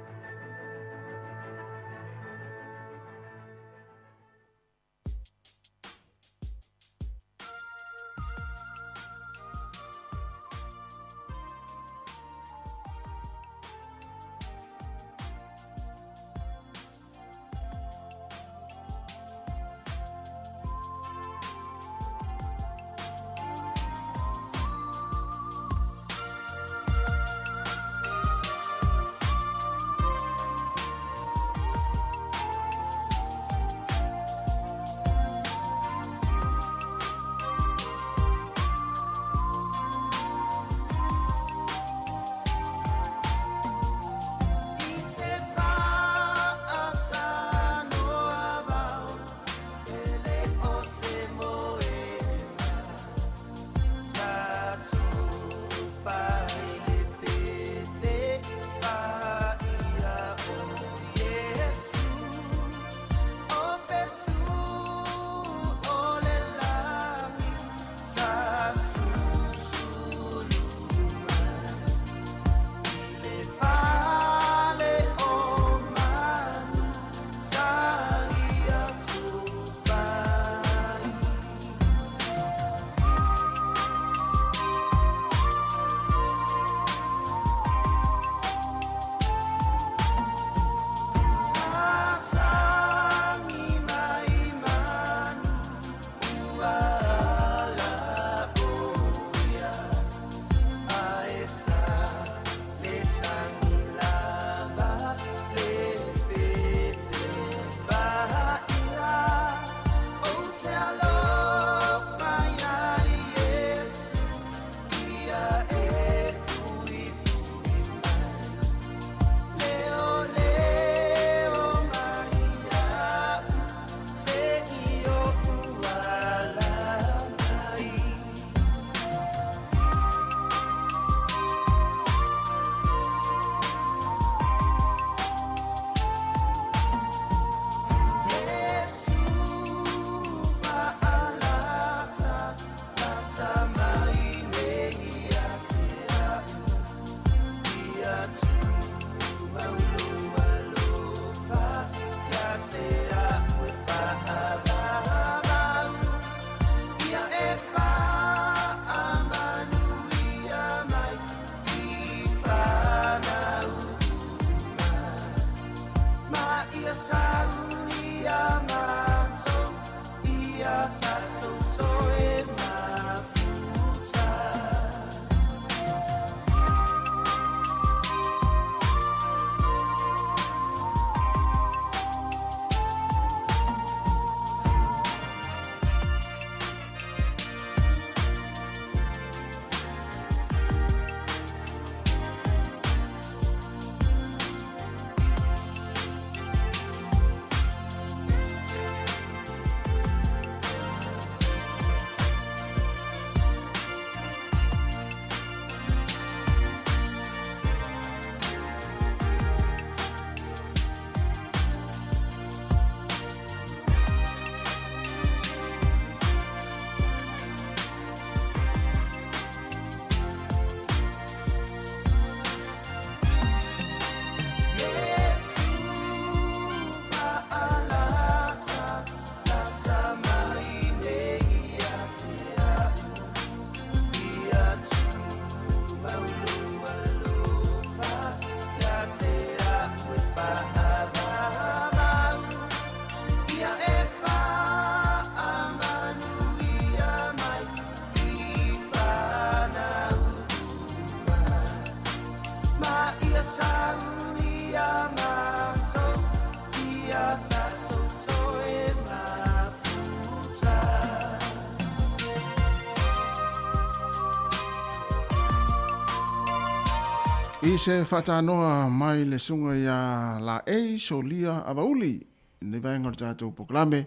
I se faatanoa mai le suga iā Laei Solia Avauli i lenei vaega o le tatou polokalame,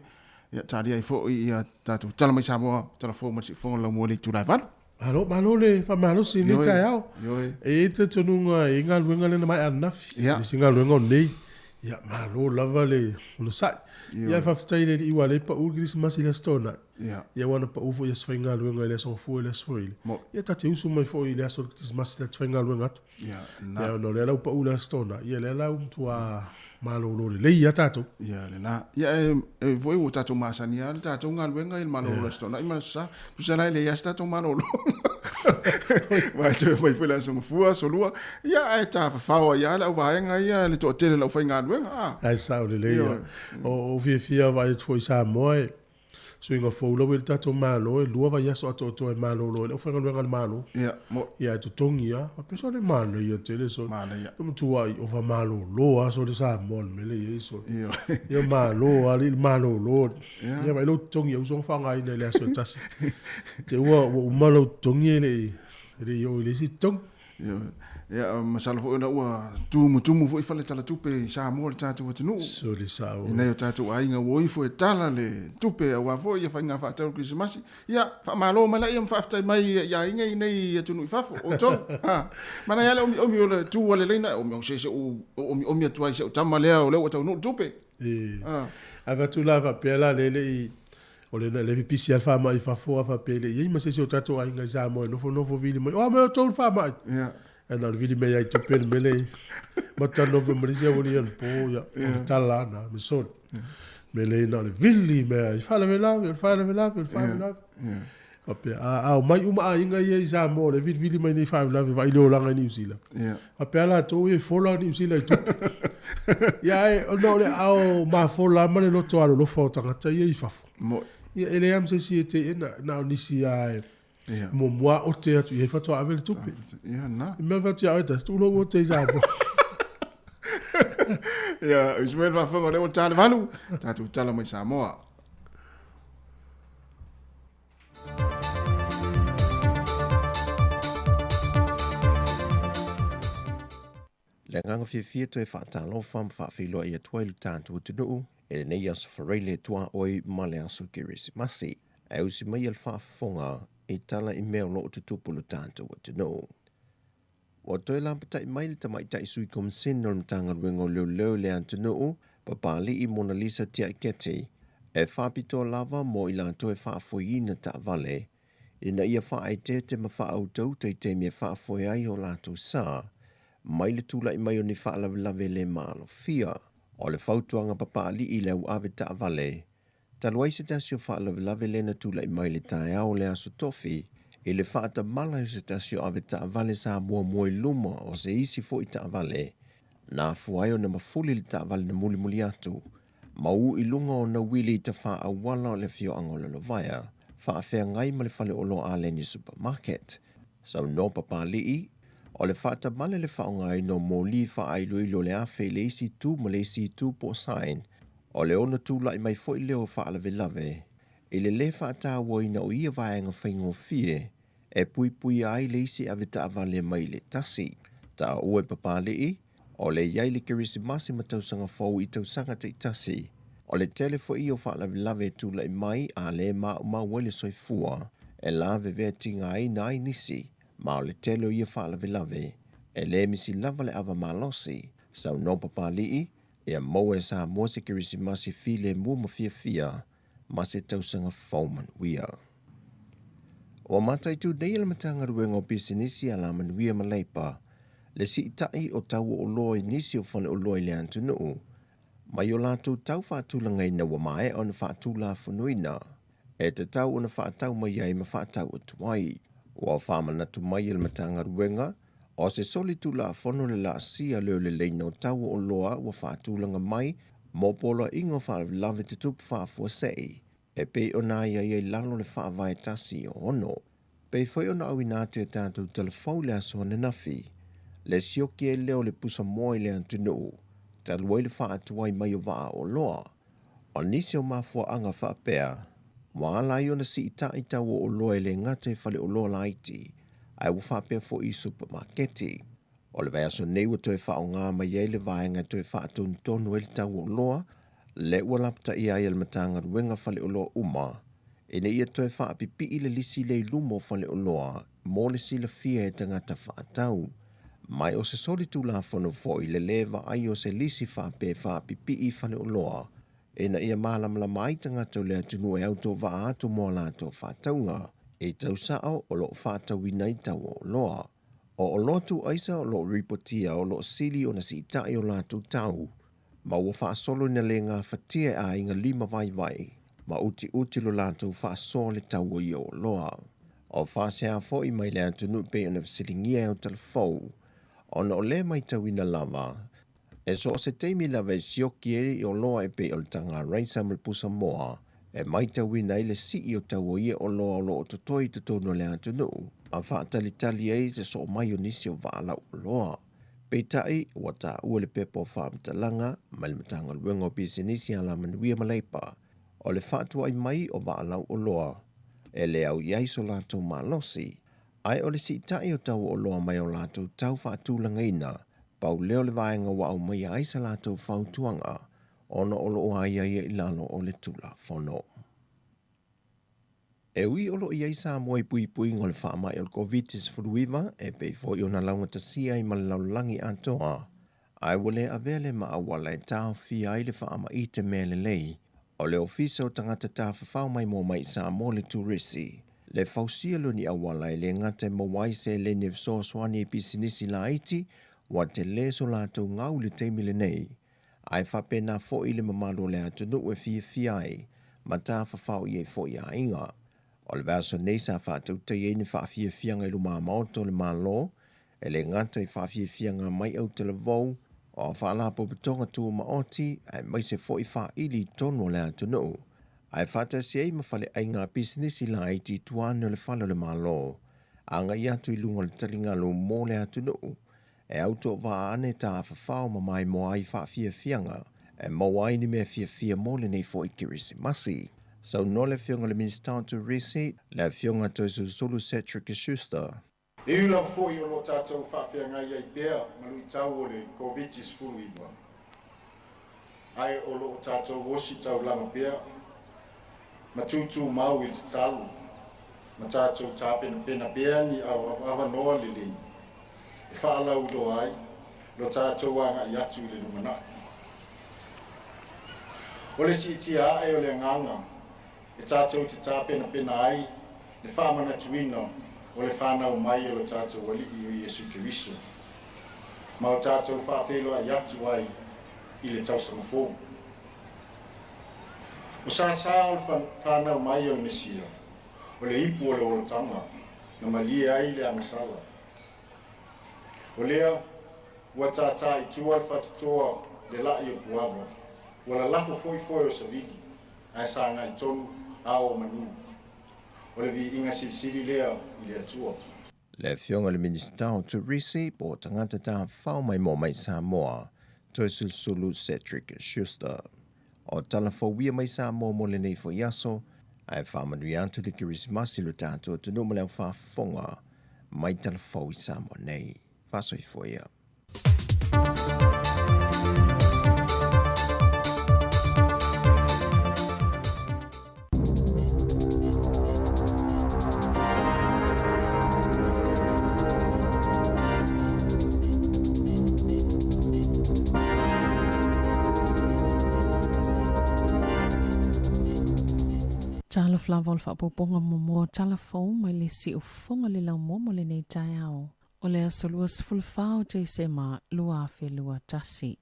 ia talia ai foi ia tatou tala mai Samoa, tala fou ma le siufofoga o le laumua i le itula e 8. Malo, malo le faamalosi i lenei Ioe, taeao. ioe. E i ai le talitonuga e i ai galuega lea na maea ananafi. Ia. Le isi galuega o nei, ia malo lava le onosai. Ioe. Ia faafetai i le Alii ua lea pau le Kerisimasi i le Aso Toonai. Ia. Ia ua na pau foi i aso faigaluega i le Aso Gafua i le Aso Faraile. Mo. Ia ta te usu mai foi i le aso o le Kerisimasi ta te faigaluega atu. Ia, na. Ia ona o lea la ua pau le Aso Toonai, ia lea la ua matua malolo lelei lava tatou. Ia lena. Ia e, e foi ua tatou masani lava le tatou galuega i le malolo le Aso Toonai ma le Aso Sa. Tusa la e leai lava se tatou malolo. Aua e toe omai foi le Aso Gafua, Aso Lua. Ia ae tafafao ai lava le auvaega ia le toatele o le aufaigaluega. A. Ae sao lelei Ioe. lava. O, o fiafia vaai atu foi i Samoa e suiga fou la ua i le tatou Malo, e 2 vaiaso atoatoa e malolo ai le aufaigaluega a le Malo. Ia, mo. Ia e totogi lava. Faapea sole manaia tele sole. Manaia. E matuai ova malolo lava sole Samoa i le mea lea e i ai sole. Ioe. Ia malo lava alii le malolo. Ia. Ia vaai lou totogi e uso ona faaaogaina i le aso e tasi. Te ua ua uma lou totogi e le i e le i oo i le isi totogi. Ioe. Ia, masalo foi ona ua tumutumu foi fale talatupe i Samoa le tatou atunuu. Sole sao. I nai o tatou aiga ua o ifo e tala le tupe aua foi ia faiga faatau o le Kerisimasi. Ia, faamalo mai laia ma faafetai mai i aiga i nei atunuu i fafo, outou. Ha. Manaia lava le omiomi o le tu a le laina, e omiomi se se u omiomi atu ai i si au tama lea o lea ua taunuu le tupe. E. Ha. Avatu la faapea la lea e le i o le le pipisi lava le faamai i fafo a faapea e le i ai ma se isi o tatou aiga i Samoa e nofonofo vili mai, o a mai outou le faamai. Ia. Ae na o le vili mai lava i tupe le mea lea i matou talanoa foi ma le isi aualii anapo, ia, o le tala lava lena, me sole. Mea lea na o le vili mai lava i faalavelave, o le faalavelave, o le faalavelave. Faapea, a, a omai uma aiga ia i Samoa o lea e vilivili mai nei faalavelave vaai le olaga i Niu Sila. Faapea latou ia e fola Niu Sila i tupe. Ia ae ona o le aao mafola lava ma le loto alolofa o tagata ia i fafo. Ia e leai lava ma se isi e teena, na o nisi lava e muamua ote atu i ai faatoa ave le tupe. Ia na. I mea fatu ia oe tasi, tuu lou ote i Samoa. Ia, Ismael Faafofoga o lea ua ta le 8, tatou tala mai Samoa. Le agaga fiafia toe faatalofa ma faafeiloai atu ai lo tatou atunuu i lenei aso Faraile tuaoi ma le aso Kerisimasi. Ae usi maia le faafofoga i tala i mea o lo o tutupu i lo tatou atunuu. Ua toe lapatai mai le tamaitai sui komisene o le Matagaluega o Leoleo i le atunuu, Papali'i Monalisa Tiaiketi, e faapitoa lava mo i latou e faafoeina taavale ina ia faaeteete ma faautauta i taimi e faafoe ai o latou sa mai le tulai mai o ni faalavelave le maalofia. O le fautuaga Papali'i i le auave taavale, talu ai se tasi o faalavelave lea na tulai mai le taeao o le Aso Tofi i le faatamala o se tasi o avetaavale sa muamua i luma o se isi foi taavale. Na afua ai ona mafuli le taavale na mulimuli atu ma u i luga o ona uili i tafaauala o le afioaga o Lalovaea, faafeagai ma le faleoloa Aleni Supermarket. Saunoa Papali'i, o le faatamala le faaaogaina o moli faailoilo o le afe i le isi itu ma le isi itu po o sign, o le ono tulai mai foi lea o faalavelave i le lē faatauaina o ia vaega faigofie e puipuia ai le isi avetaavale mai le tasi. Taua e Papali'i, o le i ai le Kerisimasi ma Tausaga Fou i tausaga taitasi, o le tele foi ia o faalavelave e tulai mai a lē maumau ai le soifua e lavevea tigaina ai nisi, ma o le tele o ia faalavelave e lē misi lava le ava malosi. Saunoa Papali'i, ia maua e Samoa se Kerisimasi filemu ma fiafia ma se tausaga fou manuia. Ua mataitu nei e le Matagaluega o Pisinisi Alamanuia ma Leipa le siitai o tau o oloa i nisi o faleoloa i le atunuu mai o latou tau faatulagaina ua maea ona faatulafonoina e tatau ona faatau mai ai ma faatau atu ai. Ua faamanatu mai e le Matagaluega o se solitulafono le laasia lea o le leina o tau o oloa ua faatulaga mai mo poloaiga o faalavelave tutupu faafuasei e pei ona aiaia i lalo o le Faavae 106. Pei foi ona auina atu e tatou talafou i le aso ananafi, le sioki ai lea o le pusamoa i le atunuu talu ai le faatuai mai o vaa oloa. O nisi o mafuaaga faapea, ua ala ai ona siitai tau o oloa e le gata i faleoloa laiti, ae ua faapea foi i supamaketi. O le vaiaso nei ua toe faaaoga mai ai le vaega e toe faatonutonu ai le tau o oloa, lea ua lapataia ai e le Matagaluega faleoloa uma, ina ia toe faapipii le lisi lea i luma o faleoloa mo le silafia e tagata faatau. Ma o se solitulafono foi le lē vaai o se lisi faapea e faapipii i faleoloa, ina ia malamalama ai tagata o le atunuu e autovaa atu mo a latou faatauga i tau sao o lo o faatauina ai tau o oloa. O oloa tuuaisa o lo o ripotia o lo o sili ona siitai o latou tau, ma ua faasolo ina le gafatia e aiga lima vaivai ma utiuti lo latou faasoa le tau o ia oloa. O faasea foi mai le atunuu pei ona fesiligia e Aotalafou, ona o lea matauina lava, e so o se taimi lava e sioki ai oloa e pei o le taga raisa ma le pusamoa, e matauina ai le sii o tau o ia oloa o lo o totoe i totonu o le atunuu, ma faatalitali ai se soo mai o nisi o vaa lauoloa. Peitai, ua taua le pepa o faamatalaga mai le Matagaluega o Pisinisi Alamanuia ma Leipa, o le faatuai mai o vaa lauoloa e le au i ai so latou malosi, ae o le siitai o tau o oloa mai o latou tau faatulagaina, pau lea o le vaega ua aumaia ai sa latou fautuaga, ona o lo o aiaia i lalo o le Tulafono. E ui o lo o i ai Samoa i puipuiga o le faamai o le Koviti-19 e pei foi ona laugatasia ai ma le lalolagi atoa, ae ua le avea lea ma auala e taofia ai le faamaite mea lelei o le Ofisa o Tagata Tafafao Maimoa Mai i Samoa le Turisi, le fausia lea o ni auala e le gata e maua ai seleni e fesoasoani i pisinisi laiti ua tele so latou gau i le taimi lenei, ae faapena foi le mamalu o le atunuu e fiafia ai ma tafafao i ai foi aiga. O le vaiaso nei sa faatautaia ai ni faafiafiaga i luma maota o le Malo, e le gata i faafiafiaga mai autalavou o faalapotopotoga tumaoti aemaise foi faili i totonu o le atunuu, ae faatasi ai ma faleaiga pisinisi laiti i tua ane o le fale o le Malo, agai atu i luga o le taligalu mo le atunuu e autovaa ane tafafao ma maimoa ai faafiafiaga e maua ai ni mea fiafia mo lenei foi Kerisimasi. Saunoa le Afioga i le Minisita o Turisi, le Afioga Toesulusulu Cedric Schuster. E ui lava foi o lo o tatou faafeagai ai pea ma luitau o le Koviti-19, ae o lo o tatou ositaulaga pea ma tutumau i le tatalo ma tatou tapenapena pea ni avanoa lelei e faalauiloa ai lo tatou agai atu i le lumanai. O le siitia ae o le agaga e tatou te tapenapena ai le faamanatuina o le fanau mai o lo tatou Alii o Iesu Keriso, ma o tatou faafeiloai atu ai i le tausaga fou. O sāsā o le fanau mai o le Mesia, o le ipu o le olataga na malie ai le agasala. O lea Ua tātā i tua le faatotoa le la'i o puava. Ua lalafo foi foe o savili, ae sa agai tonu ao o manu. O le viiga silisili lea i le Atua. Le Afioga i le Minisita o Turisi po o Tagata Tafafao Maimoa mai Samoa, Toesulusulu Cedric Schuster. O tala fou ia mai Samoa mo lenei foi aso, ae faamanuia atu le Kerisimasi i lo tatou atunuu ma le au faafofoga mai tala fou i Samoa nei. Faasoifua ia. Talofa lava o le faaopoopoga muamua o tala fou mai le siufofoga le laumua mo lenei taeao. O le aso 24 o Tesema 2021.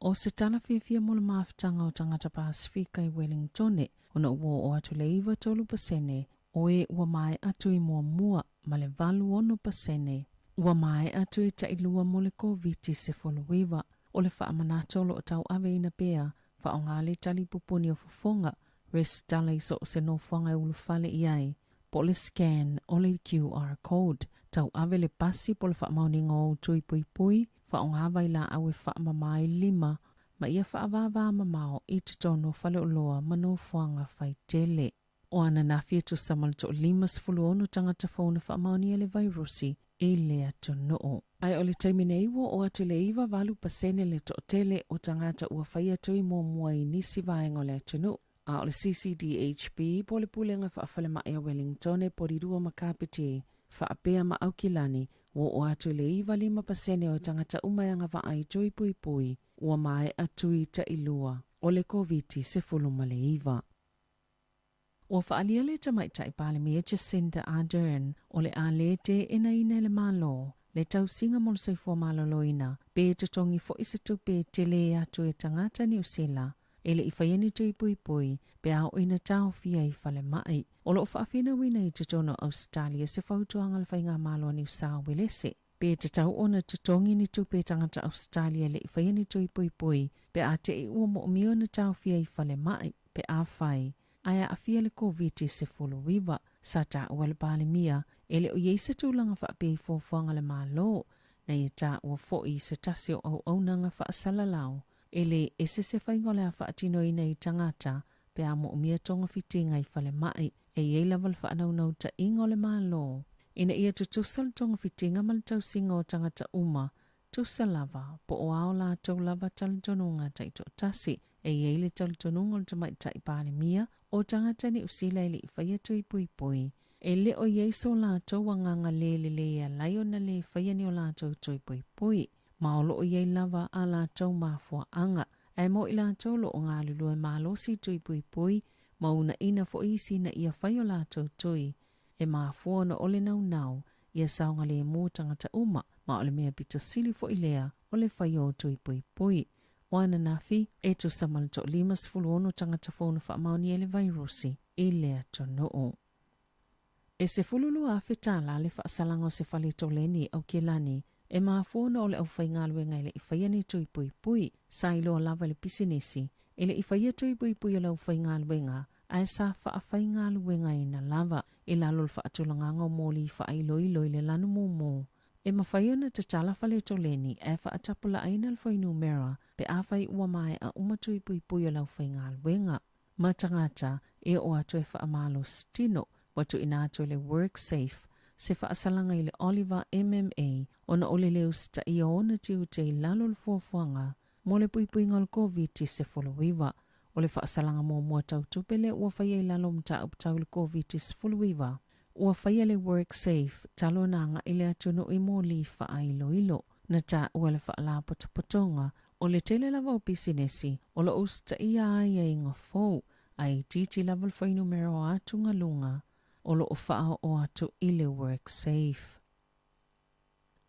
O se tala fiafia mo le mafutaga o tagata Pasifika i Wellingtone ona ua oo atu le 93% o e ua maea tui muamua ma le 86% ua maea tui tailua mo le Koviti-19. O le faamanatu o lo o tauaveina pea faaaoga le tali pupuni o fofoga, resitala i so o se nofoaga e ulufale i ai, po o le scan o le QR code, tauave le pasi po o le faamaoniga o ou tui puipui, faaaoga vailaau e faamama ai lima ma ia faavāvā mamao i totonu o faleoloa ma nofoaga faitele. O ananafi e tusa ma le toa-56 tagata fou na faamaonia le vairusi i le atunuu. Ae o le taimi nei ua oo atu i le 98 pasene le toatele o tagata ua faia tui muamua i nisi vaega o le atunuu. A o le CCDHB po o le Pulega Faafalemai a Wellingtone, Porirua ma Kapiti, faapea ma Aukilani, ua oo atu i le 95 pasene o tagata uma e agavaa i tui puipui ua maea tui tailua o le Koviti-19. Ua faaalia le Tamaitai Palemia Jacinda Ardern o le a le teenaina e le Malo le tausiga mo le soifua maloloina pe totogi foi se tupe e tele atu e tagata Niu Sila e le i faia ni tui puipui pe a oo ina taofia i falemai. O lo o faafinauina i totonu o Ausetalia se fautuaga a le Faigamalo a Niu Sao Uelese Pe tatau ona totogi ni tupe tagata Ausetalia le i faia ni tui puipui pe a te i ua moomia ona taofia i falemai pe a fai ae aafia le Koviti-19. Sa taua le Palemia e le o i ai se tulaga faapea i fuafuaga a le Malo na ia taua foi i se tasi o auaunaga faasalalau e le ese se faiga o le a faatinoina i tagata pe a moomia togafitiga i falemai e i ai lava le faanaunautaiga o le Malo ina ia tutusa le togafitiga ma le tausiga o tagata uma, tusa lava po o a o latou lava talitonuga taitoatasi. E i ai le talitonuga o le Tamaitai Palemia o tagata Niu Sila e le i faia tui puipui, e le o i ai so latou agaga le lelei e ala ai ona le faia ni o latou tui puipui, ma o lo o i ai lava a latou mafuaaga. Ae mo i latou o lo o galulue malosi tui puipui ma uunaina foi isi ina ia fai o latou tui, e mafua ona o le naunau ia saogalemu tagata uma, ma o le mea pito sili foi lea o le fai o tui puipui. O ananafi, e tusa ma le toa-56 tagata fou na faamaonia i le vairusi i le atunuu. E $12,000 tala le faasalaga o se fale toleni i Aukilani e mafua ona o le aufaigaluega e le i faia ni tui puipui. Sa iloa lava e le pisinisi e le i faia tui puipui o le aufaigaluega ae sa faafaigaluegaina lava i lalo o le faatulagaga o moli faailoilo i le lanu mumu. E mafai ona tatala fale toleni ae faatapulaaina le fuainumera pe afai ua maea uma tui puipui o le aufaigaluega. Ma tagata e oo atu e faamalosi tino, ua tuuina atu e le WorkSafe se faasalaga i le Oliver MMA ona o le le usitaia o ona tiute i lalo o le fuafuaga mo le puipuiga o le Koviti-19. O le faasalaga muamua tau tupe lea ua faia i lalo o mataupu tau i le Koviti-19. Ua faia le WorkSafe talu ona agai le atunuu i moli faailoilo. Na taua le Faalapotopotoga o le tele lava o pisinisi o lo o usitaia aiaiga fou, a itiiti lava le fuainumera o atugaluga o lo o faaoo atu i le WorkSafe.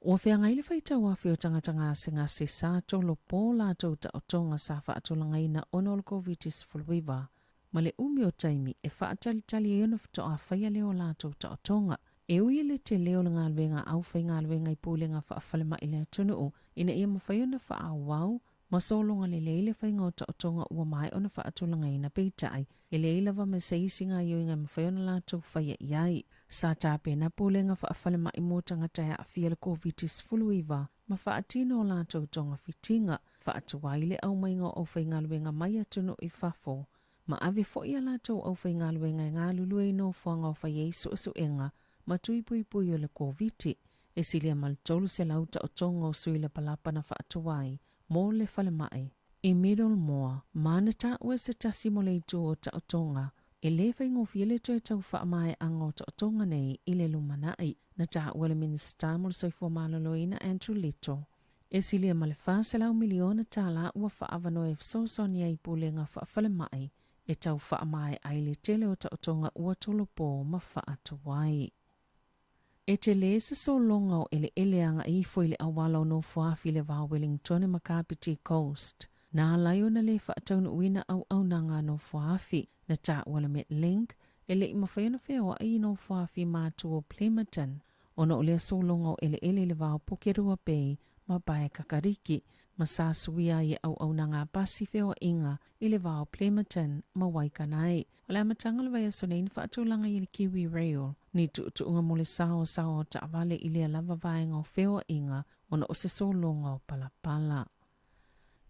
Ua feagai le faitauafi o tagata gasegase sa tolopo latou taotoga sa faatulagaina ona o le Koviti-19 ma le umi o taimi e faatalitali ai ona faatoa faia lea o latou taotoga. E ui i le tele o le galuega a aufaigaluega i pulega faafalemai i le atunuu ina ia mafai ona faaauau ma sologa lelei le faiga o taotoga ua maea ona faatulagaina, peitai, e leai lava ma se isi gaoioiga e mafai ona latou faia i ai. Sa tapena pulega faafalemai mo tagata e aafia i le Koviti-19 ma faatino o latou togafitiga, faatuai le aumaiga o aufaigaluega mai atunuu i fafo, ma ave foi a latou aufaigaluega e galulue i nofoaga o fai ai suesuega ma tui puipui o le Koviti. E silia ma le 300 taotoga o sui lapalapa na faatuai mo le falemai i Middlemore ma na taua se tasi mo le itu o taotoga. E le faigofie le toe tau faamaeaga o taotoga nei i le lumanai, na taua le Minisita mo le Soifua Maloloina Andrew Little. E silia ma le $400 miliona tala ua faaavanoa e fesoasoani ai i pulega faafalemai e tau faamaea ai le tele o taotoga ua tolopo ma faatuai. E tele se sologa o eleele agai ifo i le auala o Nofoafi i le va o Wellingtone ma Kapiti Coast, na ala ai ona le faataunuuina auaunaga a Nofoafi. Na taua le Metlink e le i mafai ona feoai i Nofoafi ma atu o Plimmerton ona o lea sologa o eleele i le va o Pukerua Bay ma Paekakariki, ma sa suia ai e auaunaga a pasi feoaiga i le va o Plimmerton ma Waikanae. O le amataga o le vaiaso nei na faatulaga ai e le Kiwi Rail ni tuutuuga mo le saosaoa o taavale i lea lava vaega o feoaiga ona o se sologa o palapala.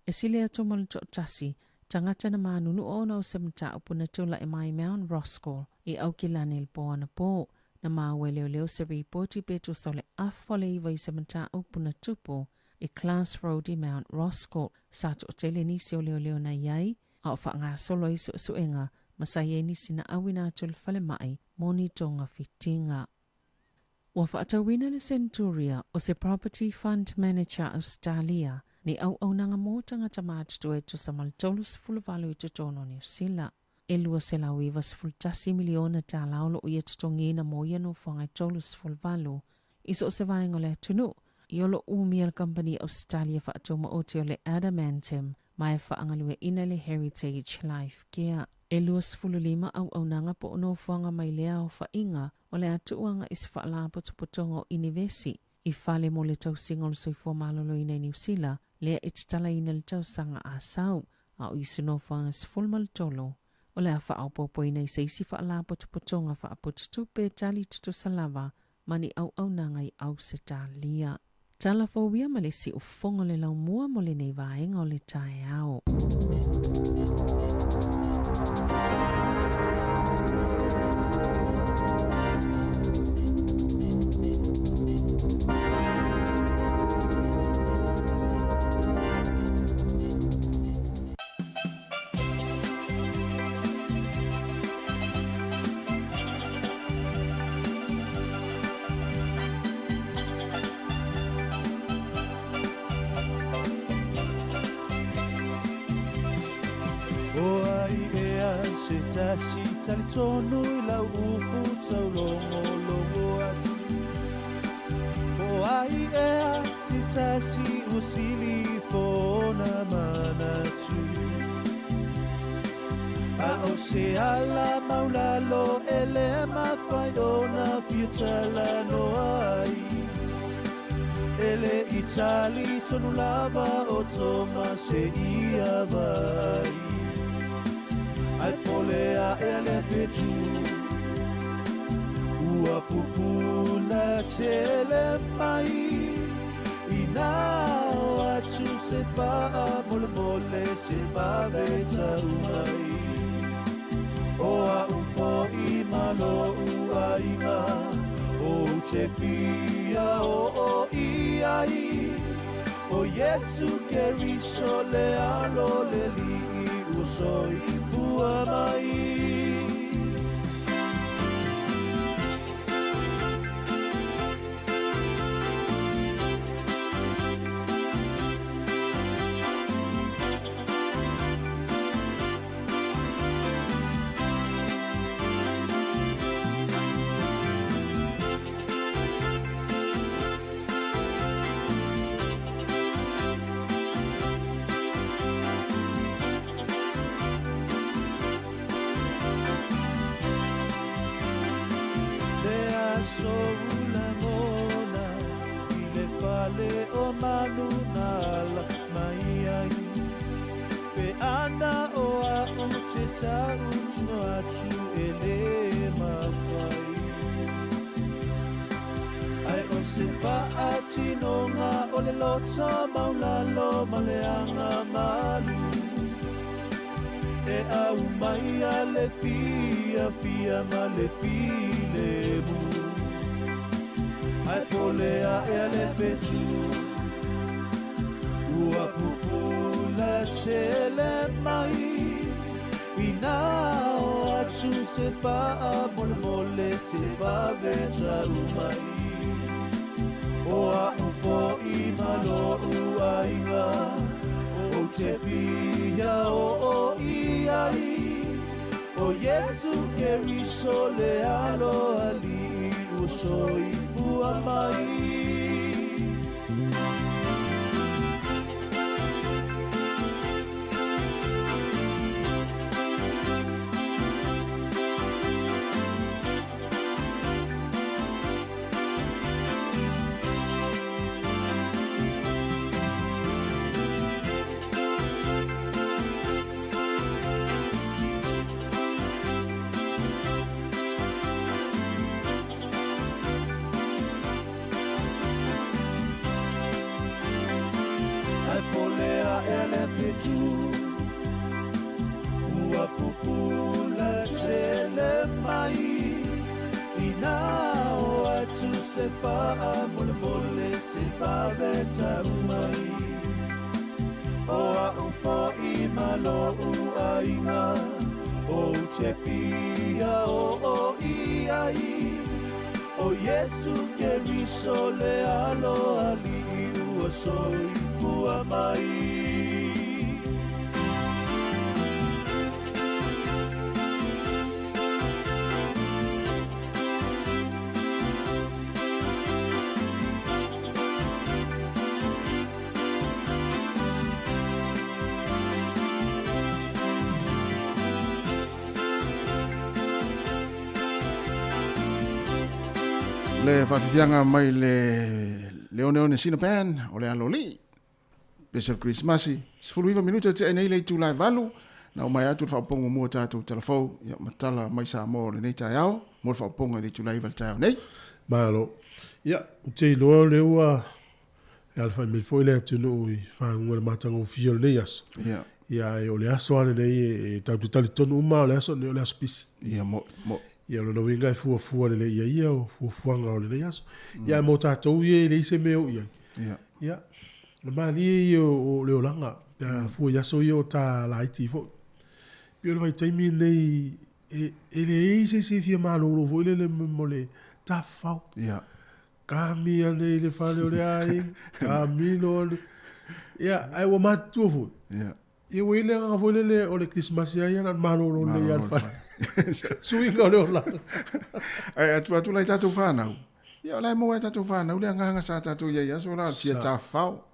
E sili atu ma le toatasi tagata na manunua ona o se mataupu na tulai mai Mount Roskill i Aukilani i le po anapo. Na maua e leoleo se ripoti pe tusa o le afa o le iva i se mataupu na tupu i Class Road i Mount Roskill. Sa toatele nisi o leoleo na i ai a o faagasolo ai suesuega ma sa i ai nisi na auina atu i le falemai mo ni togafitiga. Ua faatauina le Centuria o se Property Fund Manager Australia ni auaunaga mo tagata matutua e tusa ma le 38 i totonu o Niu Sila. E $291 miliona tala o lo o ia totogiina mo ia nofoaga e 38 i so o se vaega o le atunuu. I o lo o umia le kamupani Ausetalia faatumaoti o le Adamantium ma e faagalueaiina le Heritage Life Care. E 25 auaunaga po o nofoaga mai lea aofaiga o le a tuu agai i se faalapotopotoga o inivesi i fale mo le tausiga o le soifua maloloina i Niu Sila, lea e tatalaina i le tausaga a sau, a o isi nofoaga 13 o le a faaopoopoina i se isi faalapotopotoga faapututupe tali tutusa lava ma ni auaunaga i Ausetalia. Tala fou ia ma le siufofoga o le laumua mo lenei vaega o le taeao. O ai ea se tasi talitonu i lau upu taulogologo atu. O ai ea se tasi ua sili ifo ona manatu. A o se ala maulalo e le mafai ona fia talanoa ai. E le i tali tonu lava o Toma se ia vai. Ai pole aʻe le fetu ua pupuna tele mai. Inā o atu se faamolemole se vave tau mai. O a'u fo'i ma lo'u aiga ou te fia oo i ai. O Iesu Keriso le alo le Alii ua soifua mai. mana o au te tau tino atu e le mawhai. Ai o se whaatinonga o le loto maulalo ma le anga malu. E au mai a le fia fia ma le filemu. Ai pole a e a le petu. Ua pupula tele mai. Ina o atu se faa mole mole se vave tau mai. O a upo i malo uainga. O te fia o o i ai. O Yesu Keriso le alo ali ua soifua mai. Ai pole a ele petu. Ua pupula tele mai. Ina o atu se faa mole mole se vave tau mai. O a ufo i malo uainga. O te pia o o i ai. O Yesu Keriso le alo ali ua soifua mai. Le faafifiaga mai le le oneone sina pan o le alolii pese o le kerisimasi 19 minute e tea nei le itula e 8 na o mai atu le faaopoopoga muamua o tatou talafou ia ma tala mai Samoa o lenei taeao mo le faaopoopoga i le itula 9 i le taeao nei. Malo. Ia, ou te iloa o lea ua e alafai mai foi le atunuu i faguga o le matagofie o lenei aso. Ia. Ia, ae o le aso lava lenei e tatou te talitonu uma o le aso lenei o le aso pisi. Ia, mo, mo. Ia, o lona uiga e fuafua lelei i ai ia o fuafuaga o lenei aso. Ia, ae mo tatou ia e leai se mea o i ai. Ia. Ia, o le malie ia o le olaga, pe a fua i aso ia o ta laiti foi. Pei o le vaitaimi lenei e leai se isi e fia malolo foi lele mo le tafafao. Ia. Kami ane i le fale o le aiga, kamilo ane. Ia, ae ua matutua foi. Ia. Ia ua i ai le agaga foi lele o le Kerisimasi lava ia na o le malolo lelei lava i le fale. Suiga o le olaga. Ae atu atu la i tatou fanau, ia o la e maua e tatou fanau le agaga sa tatou i ai i aso la, fia tafafao,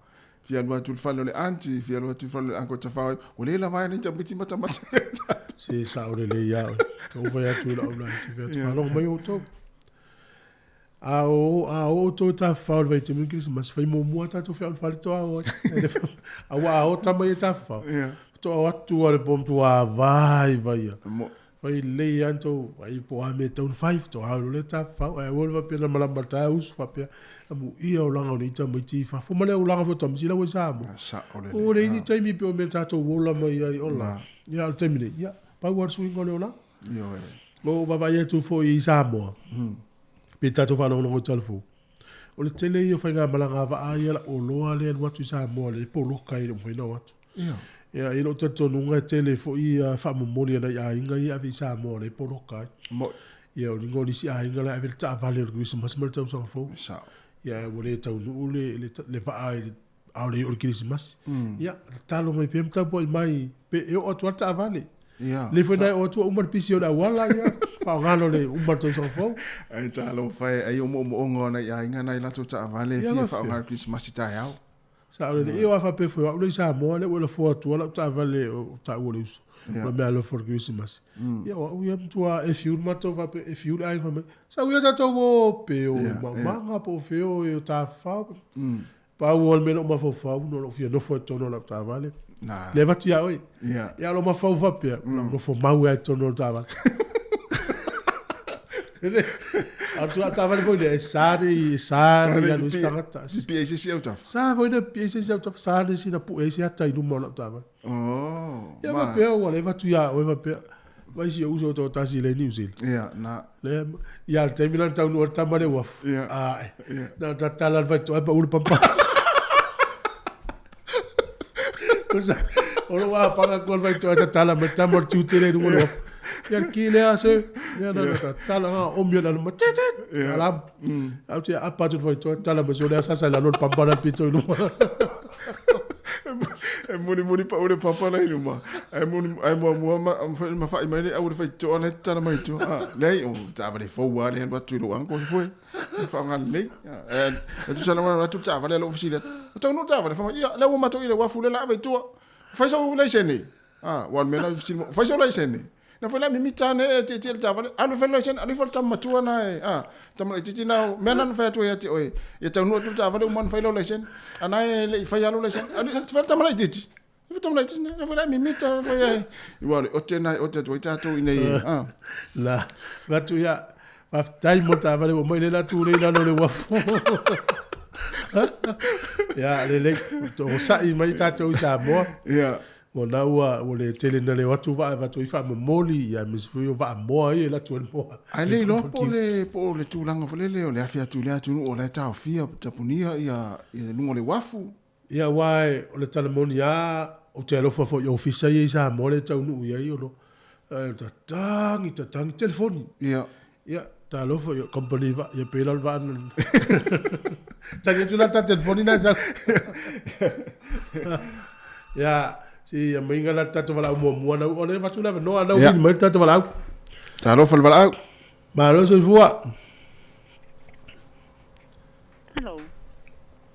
fia alu atu i le fale o le aunty, fia alu atu i le fale o le uncle e tafafao ai, ua le lava ai nei tamaiti matamata ia tatou. Se sao lelei lava oe. Na ou fai atu i lau laiti, fai atu, faalogo mai outou. A o a o outou e tafafao i le vaitaimi o le Kerisimasi, fai muamua tatou feau i le fale toa o ai. Aua a o tama ia e tafafao, faatoa o atu lava i le po matua vaivai lava. Fai lelei lava tou, fai po o a mea e tatau ona fai, faatoa o loa lea tafafao. Ae aua le faapea na malama i le taeao usu faapea, amuia olaga o nei tamaiti i fafo ma le olaga foi o tamaiti la ua i Samoa. Ua leai ni taimi pei o mea tatou ola mai ai ola. Ia a o le taimi nei, ia, pau lava le suiga o le olaga. O ou vaavaai atu foi i Samoa, pe tatou faalogologo i Talafou, o le tele ia o faigamalaga a vaa ia lau oloa lea e alu atu i Samoa lea e poloka ai e le o mafai ona o atu. Ia, i lou talitonuga e tele foi ia faamomoli a nai aiga ia e ave i Samoa lea e poloka ai. Ia, o lona uiga o nisi aiga la e ave le taavale o le Kerisimasi ma le tausaga fou. Ia, ua le taunuu le vaa i le a o le o le Kerisimasi. Ia, tatalo mai pea ma tapuai mai, pe e oo atu lava le taavale. Ia. Lei foi na e oo atu ua uma le pisi o le auala, ia, faaaoga loa le uma o le tausaga fou. Ai talofa e, ai o moomooga o nai aiga nai latou taavale e fia faaaoga le Kerisimasi taeao. Sao lelei. Ia aua faapea foi o au lea i Samoa lea ua lafoa atua lau taavale o taua le uso. O le meaalofa o le Kerisimasi. Ia o au ia matua e fiu le matou faapea e fiu le aiga fai mai, sau ia tatou o pe o maumaga po o fea o e o tafafao. Pau lava o le mea na ou mafaufau ona o lou fia nofo ai i totonu o lau taavale. Le avatu ia oe. Ia. Ia lo mafau faapea, mm. nofo mau ai tonu o le taavale. A tu a taavale foi lea, e sa le, sa le alu i se tagata. Pipii ai se isi autafa. Sa foi le pipii ai se isi autafa, sa le sina pue ai se ata i luma o lau taavale. Oh, Ia faapea ua le avatu ia oe faapea, vai si ou uso toatasi le New Zealand. Ia, na. Le, ia le taimi la na taunuu ai le tama le uafu. Ia. Ae. Ia. Na tatala le faitoa e pau le pampa. Kosa, o lou apaga atu le faitoa e tatala mai tama o le tiute le i luga o le uafu. Ia le ki lea se, ia na tatala nga omi o lalo ma tit tit. Ia. Ala, au te apa atu le faitoa tala mai so lea sasa i lalo le pampa na le pito i luma. E mulimuli pau le papa la i luma. Ae muli ae muamua ma ma fa'i mai le au le faitoa la e tatala mai i tua. Ah, leai, o taavale fou lava lea e alu atu i lou uncle foi. E faaaoga lelei. Ah, e tusa lava alu atu le taavale a lou fesili atu. O taunuu le taavale, fai mai, ia, lea ua matou i le uafu lea la ave i tua. Fai sau laisene. Ah, ua le mea la fesili mai, fai sau laisene. Na fai la mimita ane e tietie le taavale, alu e fai le laisene, alu ifo le tama matua na e, ah, tama laitiiti na o, mea na na fai atu ai ia te oe, ia taunuu atu le taavale uma ona fai lau laisene. A na e le i faia lou laisene, alu, fai le tama laitiiti. Fai tama laitiiti na, na fai la mimita, fai ai. Ua le ote na e ote atu ai tatou i nei, ah. La, avatu ia, faafetai mo le taavale ua aumai lea la tulei i lalo o le uafu. Ia, lelei, onosai mai tatou i Samoa. Ia. O na ua, ua le tele na leo atu vaa e avatu ai faamomoli, ia aemaise foi o vaa moa ia e alu atu ai le moa. Ae le iloa po o le, po o le tulaga foi lele o le afe atu i lea atunuu o la e taofia, tapunia ia, ia luga o le uafu. Ia aua o le tala moni lava, ou te alofa foi i ofisa ia i Samoa lea e taunuu i ai o lo tatagi tatagi telefoni. Ia. Ia, talofa i company vaa, ia pei la o le vaa na tagi atu la ta telefoni na e sau. Ia, si aumaiga la le tatou valaau muamua na o lea e avatu le avanoa na ua vili mai le tatou valaau. Talofa le valaau. Malo soifua. Hello.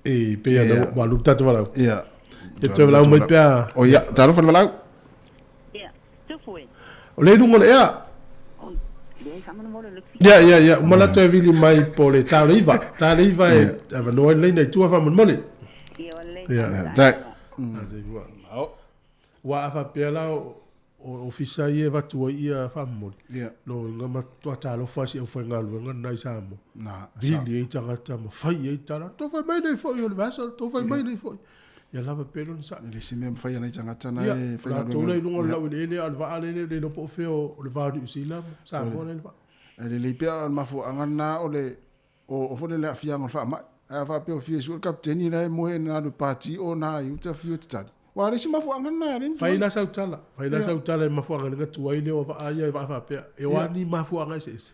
E pei ana ua alu le tatou valaau. Ia. Ia toe valaau mai pea. O ia, talofa le valaau. Ia, tupu e. O lea i luga o le ea. Ia, ia, ia, uma la toe vili mai po o le ta o le iva. Ta le iva e avanoa ai le laina i tua faamolemole. Ia, o le. Ia. Tai. Ua a faapea la o ofisa ia e avatu ai ia faamomoli. Ia. Loiga matua talofa i si aufaigaluega lena i Samoa. Na. Vili ai tagata ma fai ai tala. Tou fai mai nei foi o le vasa, tou fai mai nei foi. Ia lava pea lona saʻa. E le se mea mafai e nai tagata na Ia, e o latou la i faigaluega. luga o le laueleele a o le vaa lea e le iloa po o fea o le va o Niu Sila ma Samoa lea e le vaa. E lelei pea o le mafuaaga lena o le o foi le aafiaga o le faamai. Ae a faapea o fia sue le kapiteni la e moe na alu i pati o na i uta fiu e tatali. Ua le isi mafuaaga lena e le ni Fai tuai. la sau tala, fai la sau tala i mafuaaga lena tuai lea o vaa ia e vaa faapea. E o a ni mafuaaga eseese.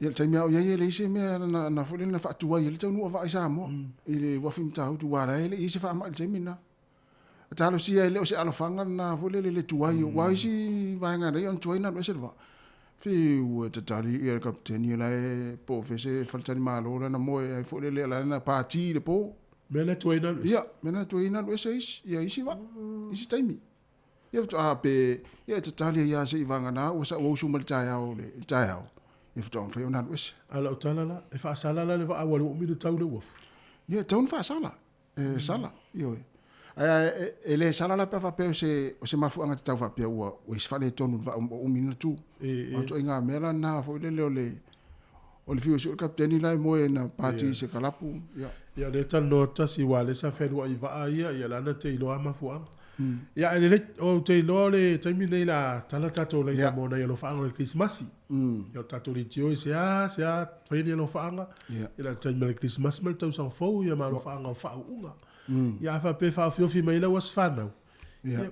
Ia, le taimi a o i ai e leai se mea na, na foi lea na faatuai ai le taunuu a vaa i Samoa, i le uafu i Matautu, aua la e le i i ai se faamai i le taimi lena. Talosia e le o se alofaga lena foi lele i le tuai, aua o isi vaega e ala ai ona tuai ona alu ese le vaa. Fiu e tatali ia le kapiteni la e po o fea se faletalimalo la na moe ai foi lele la na pati i le po. Mea la e tuai ona alu ese? Ia, mea la e tuai ona alu ese isi, ia isi vaa, isi taimi. Ia faatoa pe, ia e tatali ai lava seivagana ua sa ua usu mai le taeao i le taeao, ia faatoa mafai ona alu ese. A o lau tala la, e faasala la le vaa ua le umi le tau le uafu? Ia, e tatau ona faasala. E sala, ioe. Ae e le sala la pe a faapea o se, o se mafuaaga tatau faapea ua, ua i se faaletonu i le vaa ua umi ona tu. E, O ituaiga mea la lena foi lele o le, o le fiu e sue le kapiteni la e moe na pati i se kalapu, ia. Ia o lea e talanoa tasi aua o lea sa fealuai i vaa ia, ia la na te iloa mafuaaga. Ia ae lelei, ou te iloa o le taimi lenei la tala tatou laina mo nai alofaaga o le Kerisimasi. Ia o le tatou leitio e sea, sea fai ni alofaaga. Ia la taimi o le Kerisimasi ma le tausaga fou ia ma alofaaga o faauuga. Ia a faapea e faaofiofi mai lau aso fanau. Ia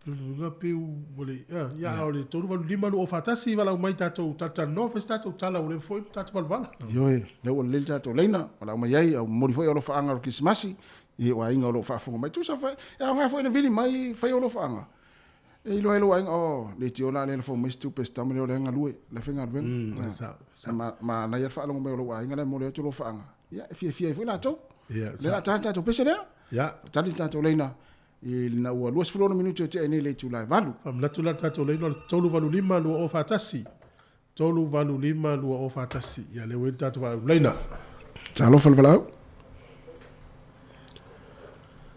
luga pe ua le ia a o le 385 241 valaau mai tatou talatalanoa fai se tatou tala ua leva foi ona tatou valavala. Ioe, lea ua lelei le tatou laina, valaau mai ai, au momoli foi alofaaga o le Kerisimasi i ou aiga o lo o faafofoga mai. Tusa foi, e aoga foi le vili mai fai alofaaga. E iloa ai lou aiga, oh, leitioa la lea lafo mai se tupe a se tama lea o lea e galue, la e faigaluega. Mm, sa, sa. Ma, manaia le faalogo mai o lou aiga la e momoli atu alofaaga. Ia, e fiafia ai foi latou. Ia, Lea la tali le tatou pese lea. Ia. Tali le tatou laina i lena ua 26 minute o tea nei le itula e 8. Faamanatu la le tatou laina o le 385 241. 385 241. Ia lea ua i ai le tatou valaau laina. Talofa le valaau.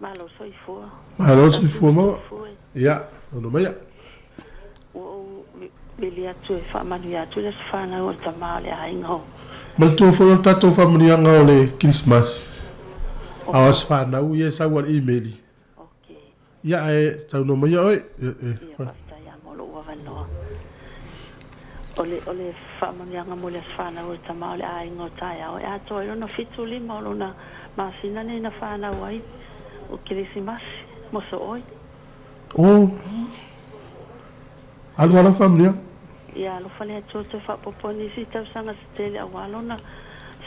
Malo soifua. Malo soifua maua. Ia, saunoa maia. Ua ou vili atu e faamanuia atu le aso fanau o le tama o le aiga o. Manatua foi o le tatou faamanuiaga o le Kirisimasi, a o aso fanau ia e sau a le imeli. Ia, ae saunoa maia oe. Ia, faafetai lava mo lou avanoa. O le, o le faamanuiaga mo le aso fanau o le tama o le aiga o taeao e atoa ai lona 75 o lona masina nei na fanau ai o Kerisimasi mo sooi. O, alu lava lau faamanuiaga. Ia alofa le Atua toe faaopoopo ai nisi tausaga se tele aua lona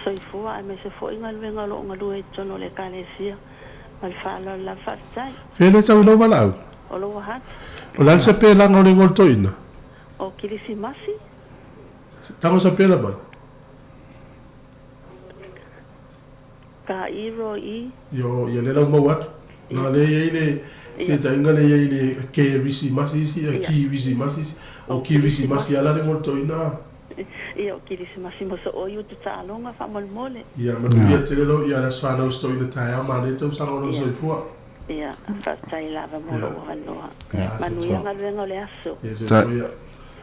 soifua aemaise foi galuega o lo o galue i totonu o le Ekalesia. Ma le faaaloalo lava faafetai. Fea le sau i lou valaau? O lou ahati. O le a le sapelaga o le igoa o le toeaina? O Kilisimasi. Tago sapela mai. Ka i ro i. Io, ia lea lau maua atu. Na lea e i ai le tetaiga lea e i ai le Kerisimasi isi, Kirisimasi isi. O Kirisimasi lava la le igoa o le toeaina. Ia, o Kirisimasi mo sooi utu taaloga faamolemole. Ia, manuia tele lou, ia le aso fanau se toeaina taeao ma lea tausaga o lou soifua. Ia, faafetai lava mo lou avanoa. Manuia galuega o le aso. Ia, soifua ia.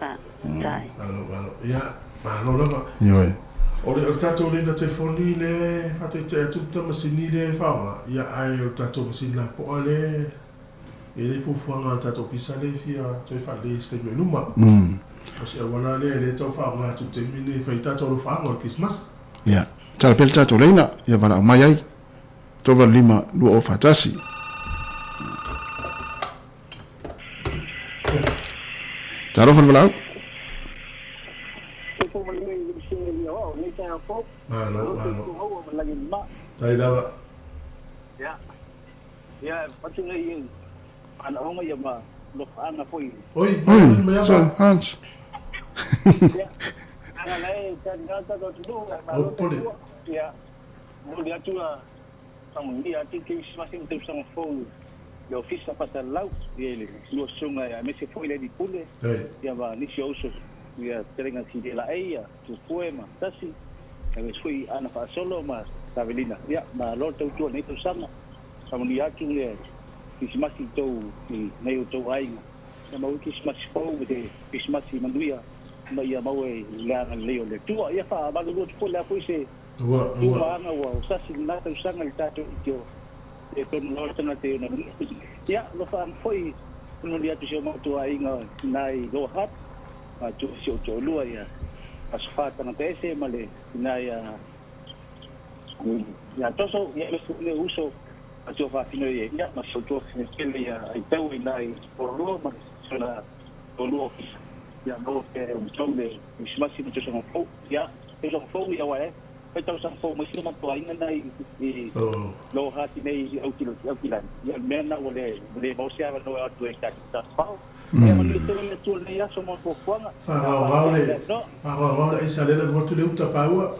Faafetai. Malo, malo. Ia, malo lava. Ioe. O le, o le tatou laina telefoni lea e faataitai atu le masini lea e faaaoga, ia ae o le tatou masini lapoa lea e i ai fuafuaga a le tatou ofisa lea e fia toe faalelei ai se taimi o i luma. O se auala lea lea e tau faaaoga atu i le taimi lenei e fai ai tatou alofaaga o le Kerisimasi. Ia, tala pea le tatou laina, ia valaau mai ai. 385 2041. Talofa le valaau. Malo, malo. Tai lava. Oi, Oi, so, Hans. Au pole. Momoli atu a faamanuia atu Kerisimasi ma tausaga fou i le Ofisa Faasalalau, ia i le lua susuga aemaise foi le Alii Pule, ia ma nisi o uso ia Fetalaiga Silia Laei, ia Tupue ma Tasi, aemaise foi Ana Faasolo ma Savelina. Ia malo le tautua i lenei tausaga. Faamanuia atu le Kerisimasi i tou i nai o tou aiga. Ia maua Kerisimasi fou ma se Kerisimasi manuia ma ia maua i le agalelei o le Atua. Ia faamalulu atu foi le a foi se Tūmāga ua sasi lena tausaga i le tatou iti o e tonu loa le tagata i ona manatu. Ia, alofa anga foi momoli atu si o matou aiga ina i Lower Hutt, matou si ou toalua ia Aso Fa tagata ese ma le ina ia ia Toso, ia le foi le uso matua faafino ia ia ma si ou tuafafine tele ia Aitau ina i Rotorua ma si ona toalua ofisa. Ia maua pea e outou le Kerisimasi ma tausaga fou. Ia, tausaga fou ia aua e fai tausaga fou mai sina matou aiga na i Lower Hutt nei i Aukilani. Ia o le mea lena ua le ua le maua se avanoa e o atu ai i tatou tafao. Ia manuia tele le Atua i lenei aso ma fuafuaga. Faagaogao le faagaogao le aisa lea na alu atu le uta paua.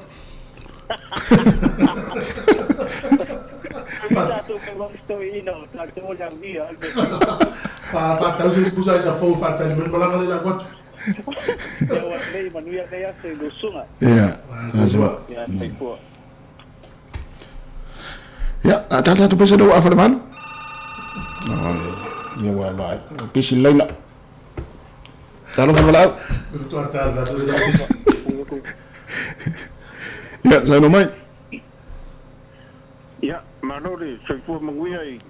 Faatau se isi pusa aisa fou e faatali mai le malaga lea na alu atu. Ia, Ia, a tala tatou pese lea ua afa le valu. Ia ua vaai, ua pisi le laina. Talofa valaau. Ia, saunoa mai. Ia, malo le soifua manuia i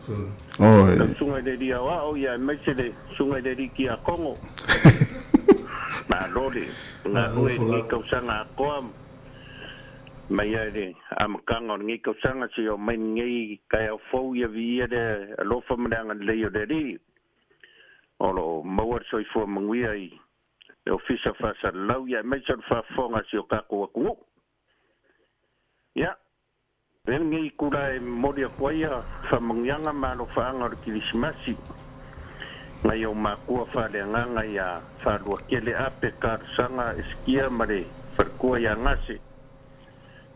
Oi. lau susuga i le Alii Aoao, ia aemaise le susuga i le Alii Kiakono. Malo le galue i lenei tausaga atoa mai lava i le amataga o lenei tausaga seia oo mai lenei taeao fou, ia viia le alofa ma le agalelei o le Alii o lo o maua le soifua manuia i le Ofisa Faasalalau, ia aemaise o le faafofoga a si o tatou atunuu. Ia, avea lenei itula e momoli atu ai faamanuiaga ma alofaaga o le Kirisimasi nai ou matua faaleagaga ia Faaluakele Ape Talosaga Esikia ma le faletua ia Gase,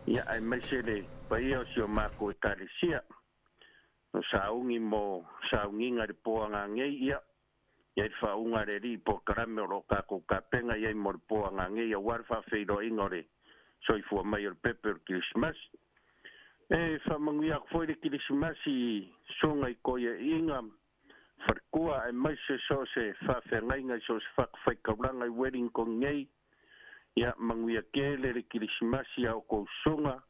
ia aemaise le paia o si o matou Ekalesia o sauni mo sauniga i le po agagei, ia i ai le faauga a le Alii i polokalame o lo o tatou tapena i ai mo le po agagei aua le faafeiloaiga o le soifua mai o le pepe o le Kerisimasi. E faamanuia aku foi le Kilisimasi i susuga i Koiaʻiga Falekua aemaise so o se faafeagaiga i so o se fatafaitaulaga i Wellington nei. Ia manuia tele le Kilisimasi a outou susuga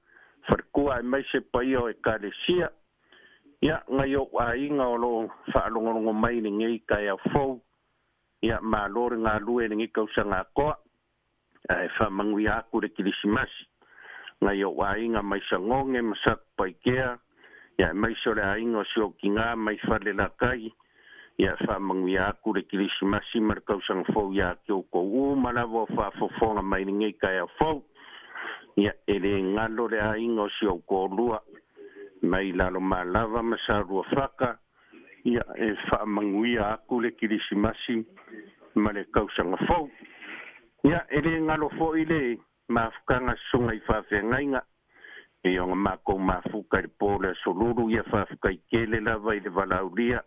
Falekua aemaise paia o Ekalesia. Ia, nai ou aiga o lo o faalogologo mai i lenei taeao fou, ia malo le galue i lenei tausaga atoa. Ae faamanuia atu le Kilisimasi nai ou aiga mai Sagoge ma Satupaitea, ia aemaise o le aiga o si ou tina mai Falelatai, ia faamanuia atu le Kilisimasi ma le tausaga fou ia te outou uma lava o faafofoga mai lenei taeao fou. Ia e le galo le aiga o si ou toalua mai Lalomalava ma Saluafata, ia e faamanuia atu le Kilisimasi ma le tausaga fou. Ia e le galo foi le mafutaga susuga i faafeagaiga e ona matou mafuta i le po o le Aso Lulu, ia faafetai tele lava i le valaaulia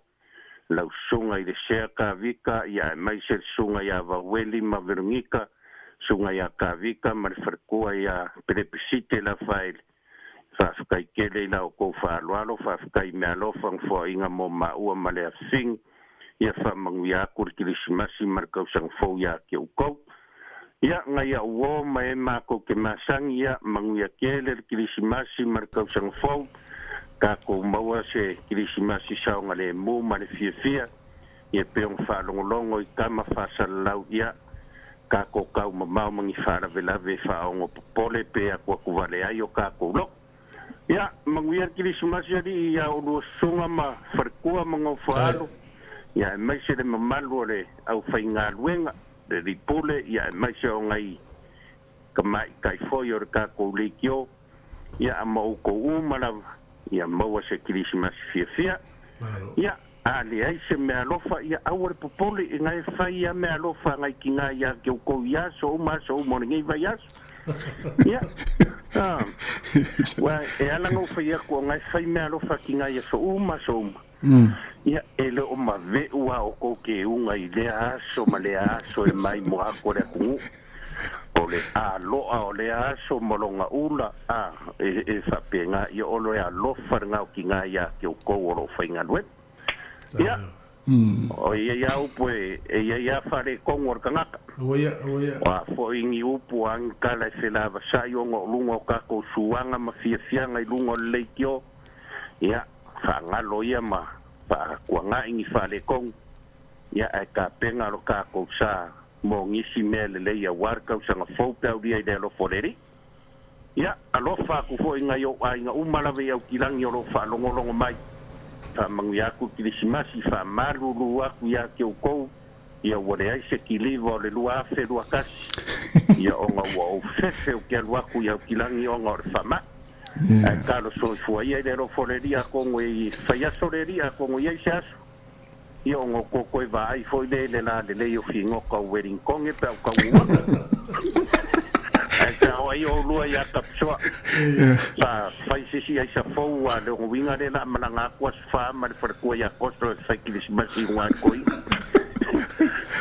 lau susuga i le Sea Kavika, ia aemaise le susuga ia Vaueli ma Veronika, susuga ia Kavika ma le faletua ia Pelepesite Lafaele. Faafetai tele i la outou faaaloalo, faafetai i meaalofa na foaiina mo maua ma le afifini. Ia faamanuia atu le Kilisimasi ma le tausaga fou ia te outou. Ia, nai a'u uo ma e matou te masani, ia manuia tele le Kilisimasi ma le tausaga fou. Tatou maua se Kilisimasi saogalemu ma le fiafia, ia pei ona faalogologo i tama faasalalau, ia tatou tau mamao ma ni faalavelave e faaogo popole pe atuatuvale ai o tatou loo. Ia, manuia le Kilisimasi alii ia oulua susuga ma faletua ma nofoaalo, ia aemaise le mamalu o le aufaigaluega, le lipule, ia aemaise o nai tamaitai foi o le tatou leitio, ia ma outou uma lava, ia maua se Kilisimasi fiafia. Ia, a leai se meaalofa, ia aua le popole, e na e fai a meaalofa nai tina ia te outou i aso uma aso uma o lenei vaiaso. Ia, ua e ala ona ou fai atu o na e fai meaalofa tina i aso uma aso uma. Ia, e le o maveʻu a outou keuga i lea aso ma lea aso e mai mua atu o le atunuu. O le aloa o lea aso ma lona ula, a, e, e faapena, ia o le alofa lena o tina ia te outou o lo o faigaluega. Ia, o i ai a upu e, e i ai a faaletonu o le tagata. Ua ia, ua ia. O a foi ni upu a ni tala e felavasai ona o luga o tatou suaga ma fiafiaga i luga o le leitio, ia, faagalo ia ma faatuanai ni faaletonu, ia, ae tapena lo tatou sa mo nisi mea lelei aua le tausaga fou pe aulia i le alofa o le Alii. Ia, alofa atu foi i nai ou aiga uma lava i Aukilagi o lo o faalogologo mai. Faamanuia atu le Kilisimasi, faamalulu atu ia te outou, ia ua leai se kiliva o le 2021, ia ona ua ou fefe ou te alu atu i Aukilagi ona o le faamai. Ae talo soifua ia i le alofa o le Alii atonu e fai aso le Alii atonu e i ai se aso. Ia ona o kou toe vaai foi lea i le la lelei o figota o Wellington pe a o taunuu atu. Ae pe a o ai oulua ia Kapsoa sa fai se isi aisa fou a le uiga lea la a malaga atu Aso Fa ma le faletua ia Akoso e fai Kilisimasi i luga i Koina.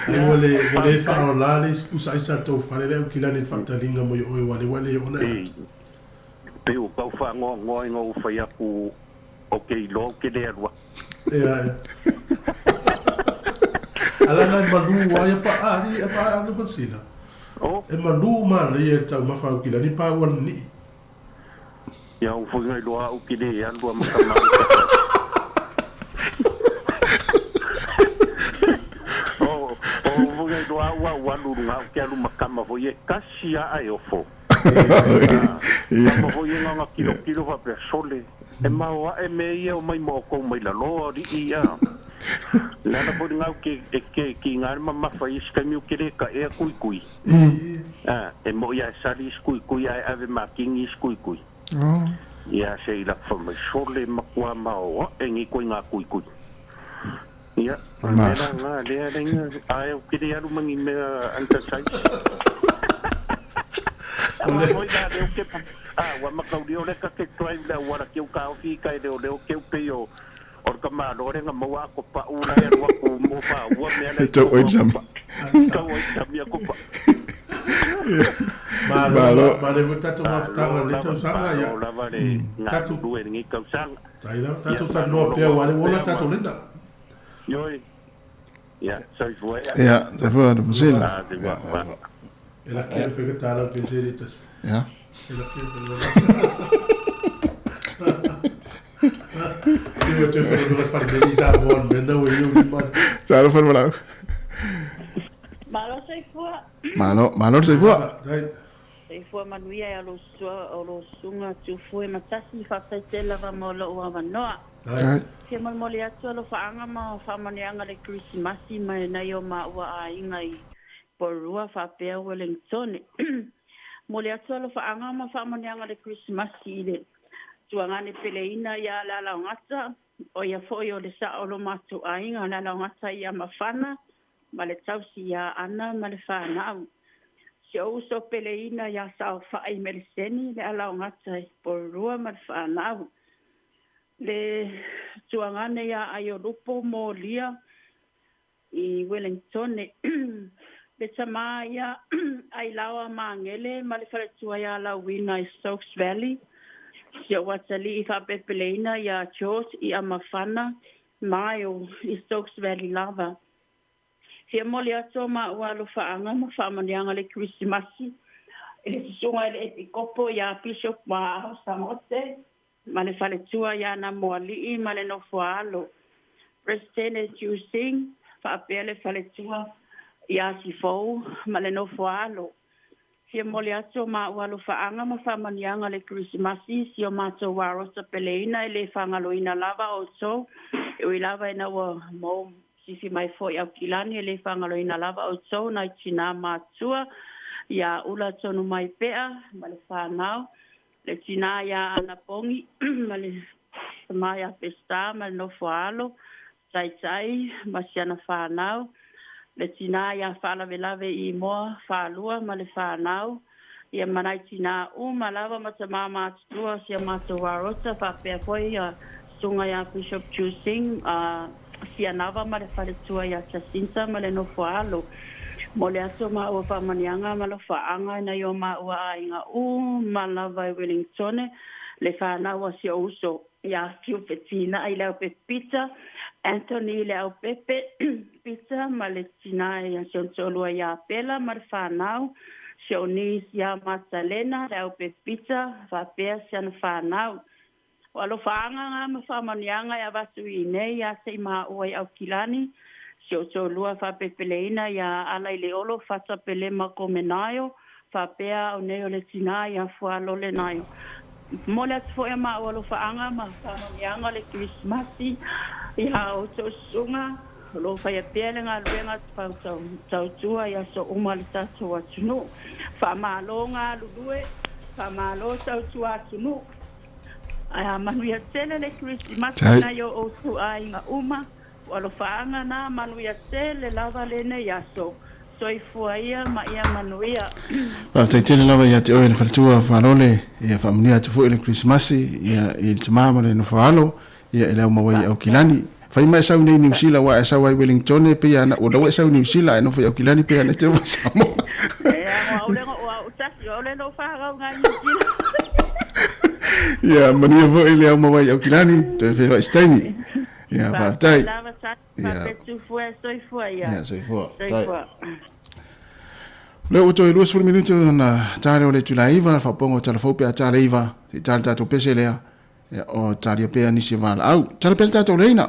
Ai ua le ua le faaola le isi pusa aisa a le tou fale lea Aukilani i le faataliga mo i oe ua le ua le ona e atu. Pei ua tau faanoanoa ina ua fai atu ou te iloa ou te le alu atu. Ea, ea. Ala nai malu ai pa ali pa alu ko sila. Oh. E malu ma le e tau mafa u kila ni pa ua ni. Ia u foi ngai loa u kile e alu a maka ma. Oh, oh foi ngai loa ua ua alu lunga u ke alu makama foi e kasi a e ofo. Kama foi e nganga kilo kilo faapea sole. E mao aʻe mea ia o mai ma oukou mai lalo alii ia. Le ala foi lena ke e ke ki nga le mamafa i isi taimi o ke le kaʻea kuikui. E moʻi a e sali isi kuikui ae ave makini isi kuikui. Ia se i lako fai mai sole matua mao aʻe nei koe nga kuikui. Ia, o le mea la nga lea lea ae o ke le alu ma ni mea undersize. Ua moi la leo ke a ua makauli o le ka ke drive le auala ke u kaofi i ka e leo leo ke u pei o o le kamalo le nga maua a ko pa u la e alu aku mo pa ua mea le Tau oi jam. Tau oi jam ia ko pa. Malo, malo foi tatou mafutaga i lenei tausaga, ia. Malo lava le galulue i lenei tausaga. Faafetai lava. Tatou talanoa pea aua o lea ua ola le tatou laina. Ioe. Ia, soifua ia. Ia, soifua Masela. E laki le faigata lau pese e le tasi. Ia. E laki le Iwa toe whanau whare meri sa moan mena ua iu ni mai. Talofa le Malau. Malo soifua. Malo, malo le soifua. Soifua manuia e alo sua o lo susuga Tufue Matasi faafetai tele lava mo lou avanoa. Fia molimoli atu alofaaga ma faamanuiaga le Kerisimasi mai nai o maua aiga i Porirua faapea Wellingtone. Momoli atu alofaaga ma faamanuiaga le Kerisimasi i le Tuagane Peleina ia Lealaogata, o ia foi o le sao o lo matou aiga o Lealaogata ia Mafana ma le tausi ia Ana ma le fanau. Si ou uso peleina ia Saofai Meleseni Lealaogata i Porirua ma le fanau. Le tuagane ia Aiolupo Molia i Wellingtone. Le tama ia Ailaoa Magele ma le faletua ia Lauina i Stokes Valley. Si ou atalii faapepeleina ia George i Amafana Maeo i Stokes Valley lava. Fia momoli atu o maua alofaaga ma faamanuiaga le Kerisimasi i le susuga i le Epikopo ia Bishop Waao Sagote ma le faletua ia Namoalii ma le nofoaalo Peresetene Tiu Sing faapea le faletua ia Sifou ma le nofoaalo. Fia momoli atu o maua alofaaga ma faamanuiaga le Kerisimasi si o matou Warota peleina e le faagaloina lava outou e ui lava ina ua mou sifi mai foi Aukilani e le faagaloina lava outou nai tina matua ia Ula tonu mai pea ma le fanau le tina ia Ana Pongi ma le tama ia Peseta ma le nofo a alo, Taitai ma si ana fanau, le tina ia Faalavelave i Moa Falua ma le fanau, ia ma nai tina uma lava ma tama matutua o si a matou Warota faapea foi ia Susuga ia Bishop Chu Sing, a Sianava ma le faletua ia Jacinta ma le nofo a alo. Mo le aso maua faamanuiaga ma lofaaga i nai o maua aiga uma lava i Wellingtone, le fanau a si ou uso ia Fiupe Tina i Leaupepe Peter, Anthony Leaupepe Peter ma le tina ia si ona toalua ia Pela ma le fanau, si ou niece ia Matalena Leaupepe Peter faapea si ana fanau. O alofaaga nga ma faamanuiaga e avatu i inei ia se i maua i Aukilani, si ou toalua faapepeleina ia Alaileolo Fata Pelema Komenaio, faapea au nei o le tina ia Fualole Naio. Momoli atu foi a maua alofaaga ma faamanuiaga o le Kerisimasi ia outou susuga o lo o faia pea le galuega tautua i aso uma o le tatou atunuu. Faamalo galulue, faamalo tautua atunuu. Ae manuia tele le Kerisimasi nai o outou aiga uma. Ua alofaaga na manuia tele lava lenei aso. Soifua ia ma ia manuia. Faafetai tele lava ia te oe le faletua Faalole, ia faamanuia atu foi le Kerisimasi ia i le tama ma le nofo alo ia i le aumauai i Aukilani. Fai ma e sau nei i Niu Sila aua e sau ai Wellingtone pei a ua laua e sau i Niu Sila ae nofo i Aukilani pei ana te o Samoa. Ia manuia foi le aumauai i Aukilani, toe feiloai se taimi. Ia faafetai. Ia. Ia soifua. Faafetai. Lea ua toe 20 minute ona ta lea o le itula e 9, faaopoopoga o tala fou pe a ta le 9, se i ta le tatou pese lea. Ia, o talia pea nisi o valaau. Tala pea le tatou leina.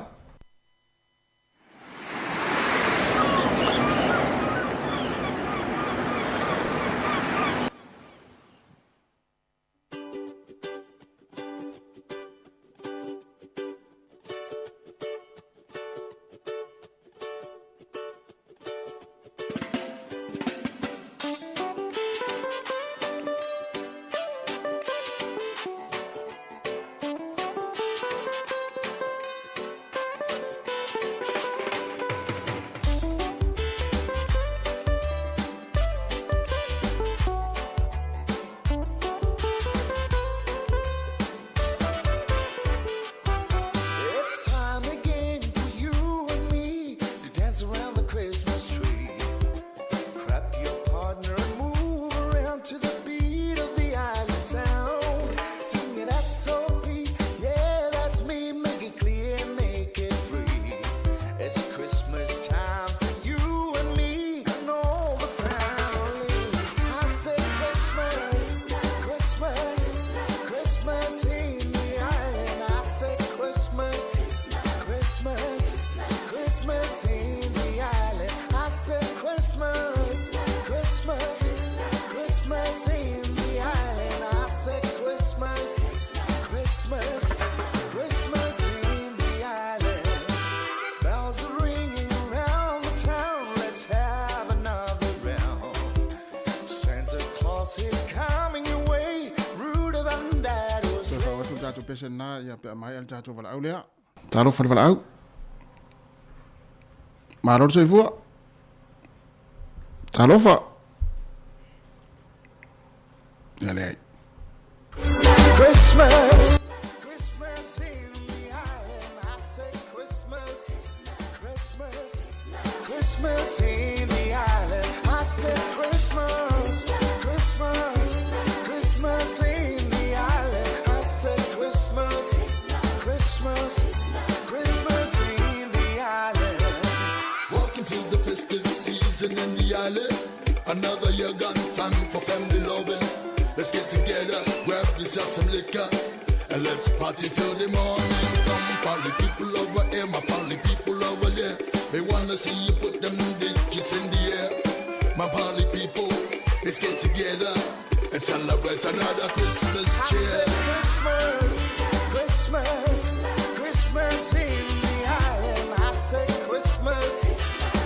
pese lena ia pe a maea le tatou valaau lea. Talofa le valaau. Malo le soifua. Talofa. Ia leai. Christmas. Christmas in the island. I say Christmas. Christmas. Christmas in the island. I said Christmas. Christmas. Christmas in the island. I said Christmas. Christmas. Christmas in the island. Welcome to the festive season in the island. Another year gone, time for family loving. Let's get together, grab yourself some liquor, and let's party till the morning. Come, party people over here, my party people over there. They wanna see you put them digits in the air. My party people, let's get together and celebrate another Christmas I cheer. said Christmas, Christmas, Christmas in the island. I said Christmas,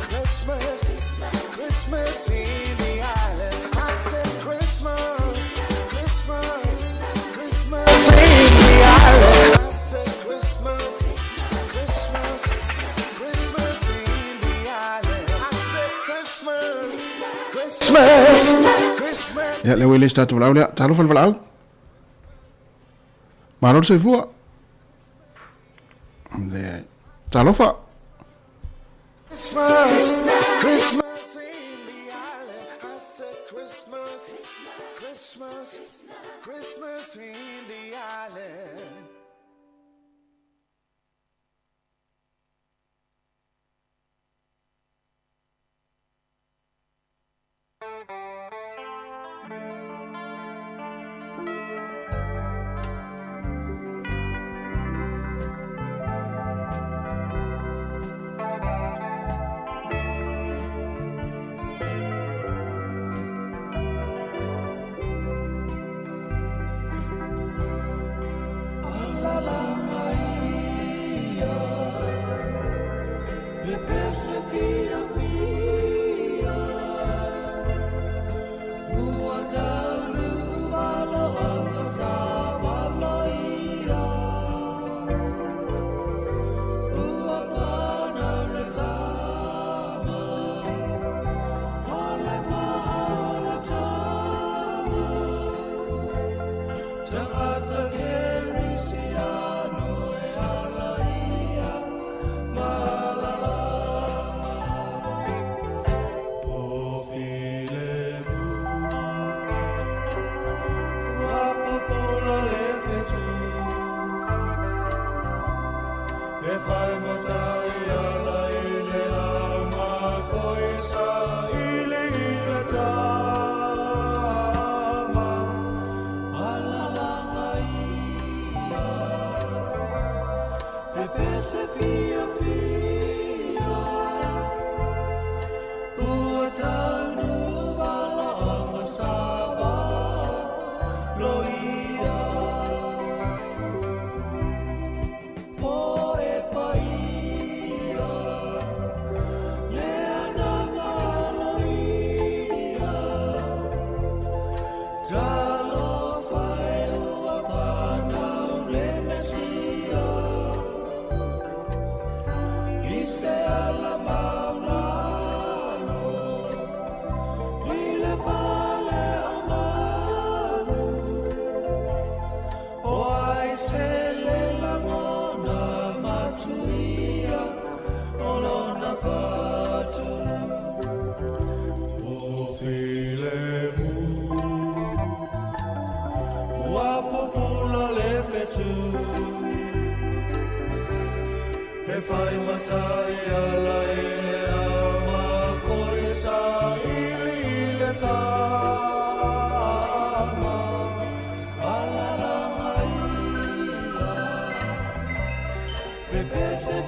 Christmas, Christmas in the island. I said Christmas, Christmas, Christmas in the island. I said Christmas, Christmas, Christmas in the island. I said Christmas, Christmas, Christmas. Ia, lea ua i le isi tatou valaau lea. Talofa le valaau. Malo le soifua. Leai. Talofa. Christmas, Christmas in the island. I said Christmas, Christmas, Christmas in the island.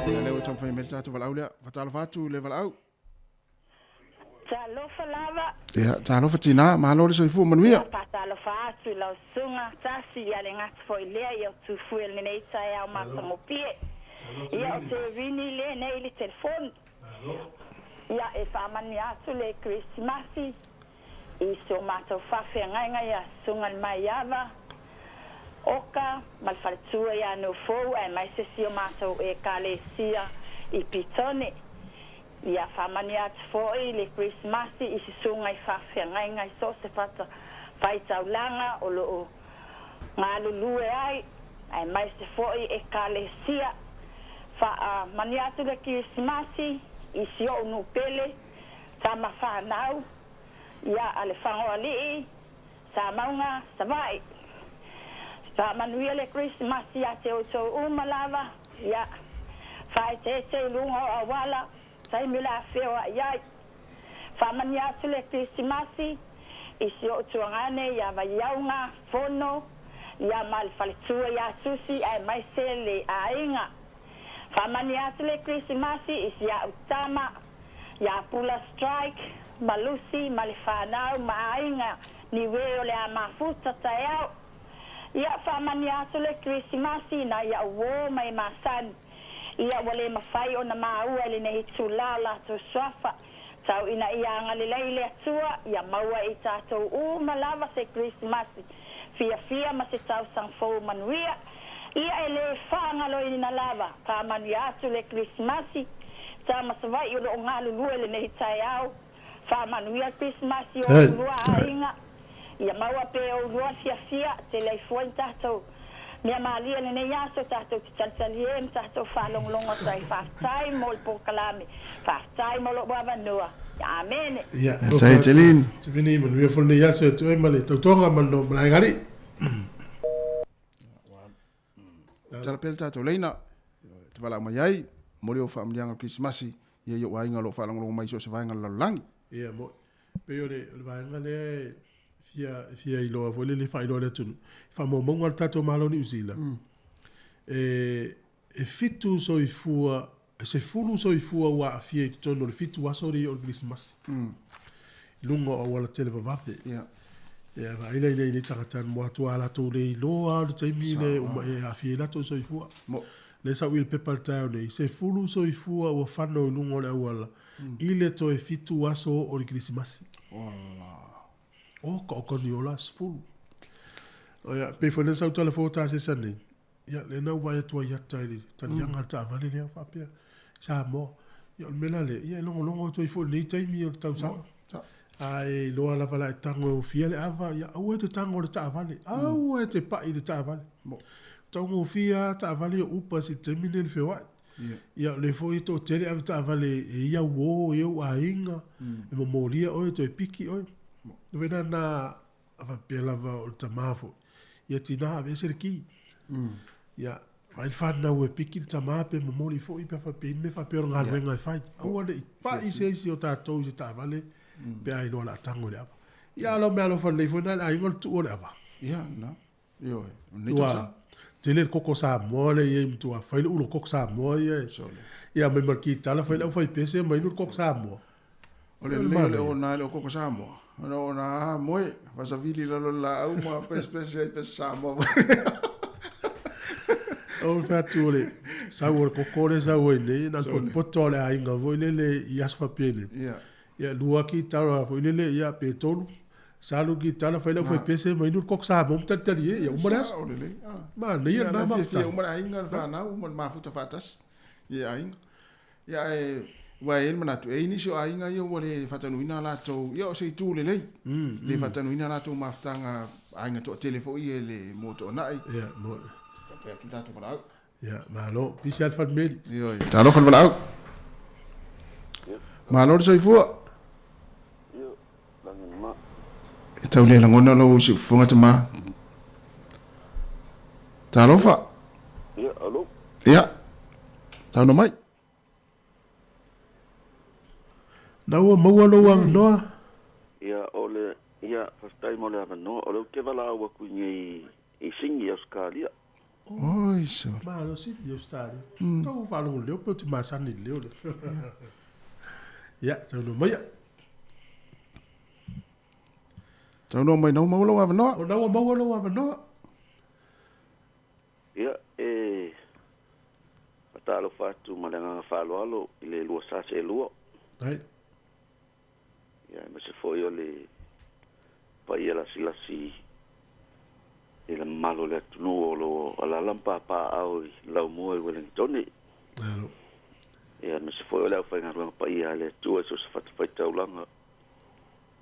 Ia, lea ua taumafai mai le tatou valaau lea. Faatalofa atu le valaau. Talofa lava. Ia, talofa tinā, malo le soifua manuia. Ia, faatalofa atu i lau susuga Tasi, ia le gata foi lea ia o Tufue lenei taeao matagofie. Ia, o Terini lenei i le telefoni. Ia, e faamanuia atu le Kerisimasi i si o matou faafeagaiga ia Susuga le Maiava. Oka ma le faletua ia Nuufou aemaise si o matou Ekalesia i Pitone. Ia faamanuia atu foi le Kerisimasi i susuga i faafeagaiga i so o se fata faitaulaga o lo o galulue ai, aemaise foi Ekalesia. Faamanuia atu le Kerisimasi i si ou nuu pele, tama fanau, ia a Lefagoalii, Samauga, Savaii. Faamanuia le Kerisimasi ia te outou uma lava, ia faaeteete i luga o auala, taimi o le a feoai ai. Faamanuia atu le Kerisimasi i si ou tuagane ia Vaiauga, Fono, ia ma le faletua ia Susi aemaise le aiga. Faamanuia atu le Kerisimasi i si au tama ia Pula Strike ma Lucy ma le fanau ma aiga Niue o le a mafuta taeao. Ia faamanuia atu le Kerisimasi nai au uō mai masani. Ia ua le mafai ona maua i lenei itulā o latou suafa, tau ina ia agalelei le Atua ia maua e i tatou uma lava se Kerisimasi fiafia ma se tausaga fou manuia. Ia e le faagaloina lava, faamanuia atu le Kerisimasi, tama Savaii o lo o galulue lenei taeao. Faamanuia le Kerisimasi o oulua aiga, ia maua pea e oulua le fiafia, tele ai fua ni tatou mea malie i lenei aso, tatou te talitalie ma tatou faalogologo atu ai. Faafetai mo le polokalame, faafetai mo lou avanoa. Amene. Ia, Faafetai Jeline. Tivini, manuia foi lenei aso e toe ma le tautoga ma le malae gali. Tala pea le tatou leina, te valaau mai ai, mo le o faamanuiaga o le Kerisimasi, ia i ou aiga o lo o faalogologo mai i so o se vaega o le lalolagi. Ia, mo, pei o le, o le vaega lea e fia, e fia iloa foi lele faailoa i le atunuu, faamaumauga a le tatou Malo o Niu Sila, e, e fitu soifua, e 10 soifua ua aafia i totonu o le fitu aso lea o le Kerisimasi. I luga o auala televavave. Ia. Ia, vaai la i nei tagata mo atu a latou le iloa o le taimi le uma e aafia ai latou soifua. Mo. Le sau i le pepa le taeao nei, 10 soifua ua fano i luga o le auala i le toe fitu aso o le Kerisimasi. Ola. O ka o ka ni ola 10. O ia, pe foi le sau telefo ta se nei. Ia, lea na ou vaai atu ai ata i le taliaga a le taavale lea faapea, Samoa. Ia, o le mea la lea, ia e logologo atu ai foi i lenei taimi o le tausaga. A e iloa lava la e tago e ofia le ava, ia aua e te tago i le taavale, aua e te pai i le taavale. Taugofie lava taavale o Uber i le taimi lenei i le feoai. Ia, o lea foi e toatele ave taavale e ia uo, e ia ou aiga, e momolia oe, toe piki oe. O le mea lena A faapea lava o le tama foi, ia tina aveese le ki. Ia, vaai le fanau e piki le tama pe momoli foi pe a faapea i mea faapea o le galuega e fai. Aua ne i pai se isi o tatou i se taavale pe a iloa o le a tago i le ava. Ia, a o lau meaalofa lelei foi lena i le aiga o le tuu o le ava. Ia, na. Ioe, o lenei Ua tausaga. tele le koko Samoa lea e i ai matua fai le ulo koko Samoa ia e. Sole. Ia mai ma le kitala fai le aufaipese ma inu le koko Samoa. O le lelei o le ona i le koko Samoa. Ona ona a moe, fasavili i lalo o le laau ma pesepese ai pese Samoa. O le fai atu o le sau o le koko lea e sau ai nei, na o le potopoto o le aiga foi lele i aso faapea nei. Ia. Ia lua kitara foi lele, ia pe tolu. Salu kitara fai le aufaipese ma inu le koko Samoa ma talitali e, ia uma le aso. Sao lelei. Manaia lena mafutaga. Fiafia uma le aiga, le fanau ma le mafuta faatasi i aiga. Ia ae ua i ai le manatu, e i ai nisi o aiga ia ua le faataunuuina a latou, ia o se itu lelei. Le faataunuuina a latou mafutaga aiga toatele foi ia i le mo toanai. Ia, mo. Faapea atu le tatou valaau. Ia, malo. Pisi lava le falemeli. Ioe. Talofa le valaau. Malo le soifua. E tau le lagona lou siufofoga tama. Talofa. Ia, alo. Ia. Saunoa mai. Na ua maua lou avanoa. Ia, o le, ia, faafetai mo le avanoa. O lea ou te valaau atu i nei i Sini, Ausetalia. Oi sole. Malo Sini, Ausetalia. Tau faalogo leo pe ou te masani i le leo lea. Ia, saunoa maia. Saunoa mai, na ua maua lou avanoa. O na ua maua lou avanoa. Ia, e faatalofa atu ma le agaga faaaloalo i le lua sa seelua. Ai. Ia, aemaise foi o le paia lasilasi i le mamalu o le atunuu o lo o alaala ma papaaao i Laumua i Wellingtone. Malo. Ia, aemaise foi o le aufaigaluega paia a le Atua i so o se fatafaitaulaga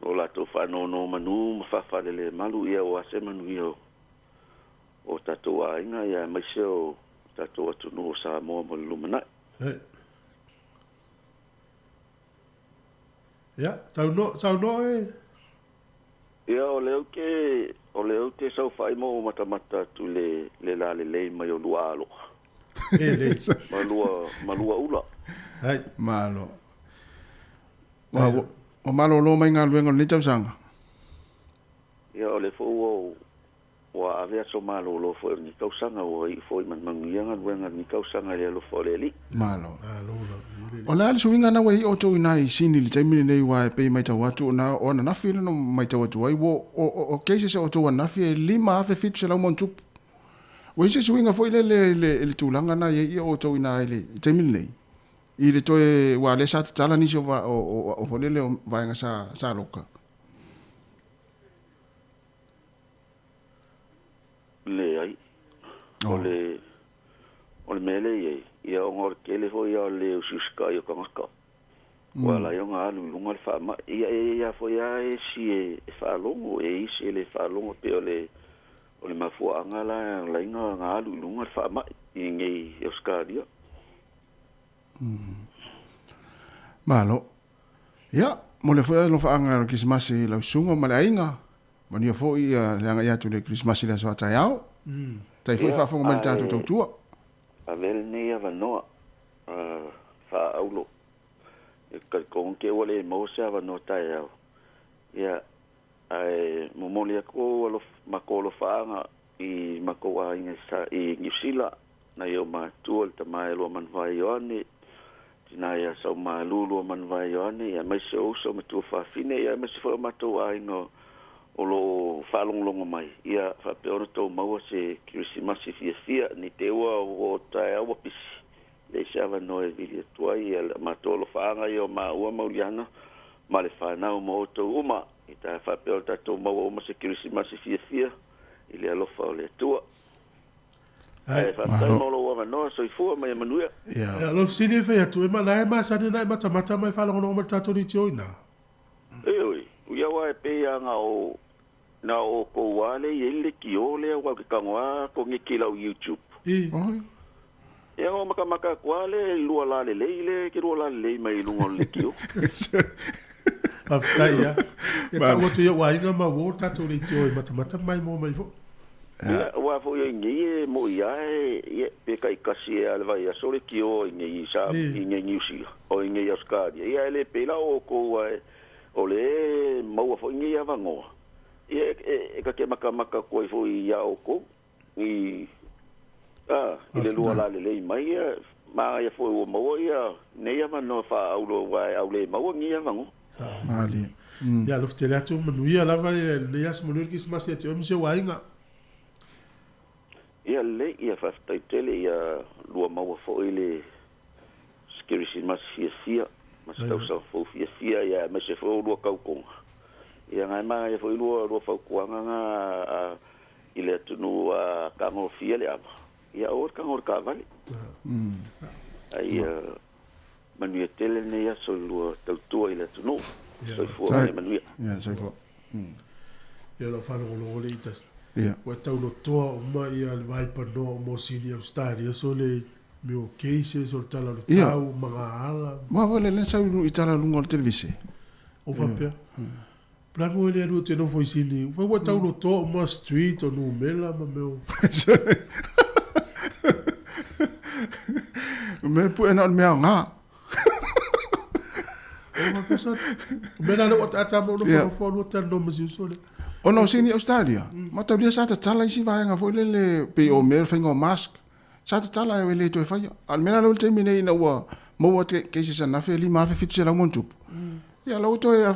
o latou faanonomanu ma faafalelemalu, ia aua se manuia o o tatou aiga, ia aemaise o tatou atunuu o Samoa mo le lumanai. Ia, saunoa, saunoa e. Ia, o lea ou te, o lea ou te saofai ma ou matamata atu i le, le lalelei mai o lua aloa. E lei. Ma lua, ma lua ula. Hai. Malo. Ua, ua, ua malolo mai galuega o lenei tausaga. Ia, o lea foi ua ou Ua ave aso malolo foi o lenei tausaga, ua iu foi ma le manuia galuega o lenei tausaga i le alofa o le Alii. Malo. O le a le suiga na ua i ai outou i na i Sini i le taimi lenei aua e pei e maitau atu ona o ananafi lea na maitau atu ai ua o cases a outou ananafi e 5,700 ma ona tupu. Ua i ai se suiga foi lele i le tulaga na i ai outou i na i le taimi lenei i le toe aua lea sa tatala nisi o foi lele o vaega sa loka. Leai. O le, o le mea lea e i ai, ia ona o le tele foi ia o le usiusikai o tagata, ua ala ai ona alu i luga le faamai. Ia e i ai foi lava isi e faalogo, e i ai isi e le faalogo, e pei o le, o le mafuaaga la e ala ai ona alu i luga le faamai i inei i Ausetalia. Malo. Ia, mo le foi alofaaga o le Kerisimasi i lau susuga ma le aiga, Manuia foi le agai atu i le Kerisimasi i le aso a taeao. Tai foi faafofoga mai le tatou tautua. Avea lenei avanoa faa-aulo e talitonu te ua le maua se avanoa taeao. Ia, ae momoli atu ou alofa, matou alofaaga i matou aiga i Niu Sila, nai ou matua, le tama e Luamanuvao Ioane, tina ia Saumalu Luamanuvao Ioane, ia aemaise o uso ma tuafafine, ia aemaise foi o matou aiga o lo o faalogologo mai, ia faapea ona tou maua se Kerisimasi fiafia, nei te ua o taeao ua pisi, leai se avanoa e vili atu ai, ia le matou alofaaga ia o maua Mauliana ma le fanau ma outou uma, i ta faapea ona tatou maua uma se Kerisimasi fiafia i le alofa o le Atua. Ae faafetai mo lou avanoa, soifua ma ia manuia. Ia, o lou fesili e fai atu, e la e masani ona e matamata ma e faalogologo mai i le tatou leitio i ina? Ioe, ia aua e pei lava na o, na o outou lava lea e i ai le leitio lea aua ou te tago lava koneti i lau YouTube. I. Ia na ou matamata atu lava lea i lua lalelei lea e te lua lalelei mai i luga o le leitio. Faafetai lava. Ia tau atu i ou aiga ma uo le tatou leitio e matamata mai mo mai foi. Ia, aua foi o inei e moi lava e, ia, pe taitasi ea le vaiaso le tio inei i sa, inei Niu Sila, o inei Ausetalia. Ia, e le pei la o outou ae o lea e maua foi nei avanoa, ia, e, e ta te matamata atu ai foi iā outou i, a, i le lua lalelei mai, ia, manaia foi ua maua ia nei avanoa faaauro aua e aule maua nei avanoa. Malie. Ia alofa tele atu, manuia lava lenei aso, manuia le Kerisimasi ia te oe ma si ou aiga. Ia lelei, ia faafetai tele, ia lua maua foi le Kerisimasi fiafia ma se tausaga fou fiafia, ia aemaise foi o lua tautoga. Ia na e manaia foi lua lua fautuaga na i le atunuu a tagofia le ava, ia aua le tago i le taavale. Ai ia Manuia tele lenei aso i lua tautua i le atunuu. Soifua ma ia manuia. Ia, soifua. Ia lau faalogologo le itas. Ia. Ua taulotoa uma ia le vai panoa o Mosini Australia so le mea o cases o le tala o le tau ma ngā ala. Wa wa le le sau i tala lunga o le televise. O faapea. Pla mo le alu te nofo i Sini. Wa ua taulotoa uma street o numera ma mea o. Me pue na o le mea ngā. O ma pesa. O mea la le ua tata mo nofo nofo alua tala no ma si uso le. Ona o Sini Australia, mataulia sa tatala isi vaega foi lele pei o mea o le faiga o mask. Sa tatala e le toe faia. A o le mea la lea o le taimi nei ina ua maua cases ananafi e 5,700 ma ona tupu, ia la ua toe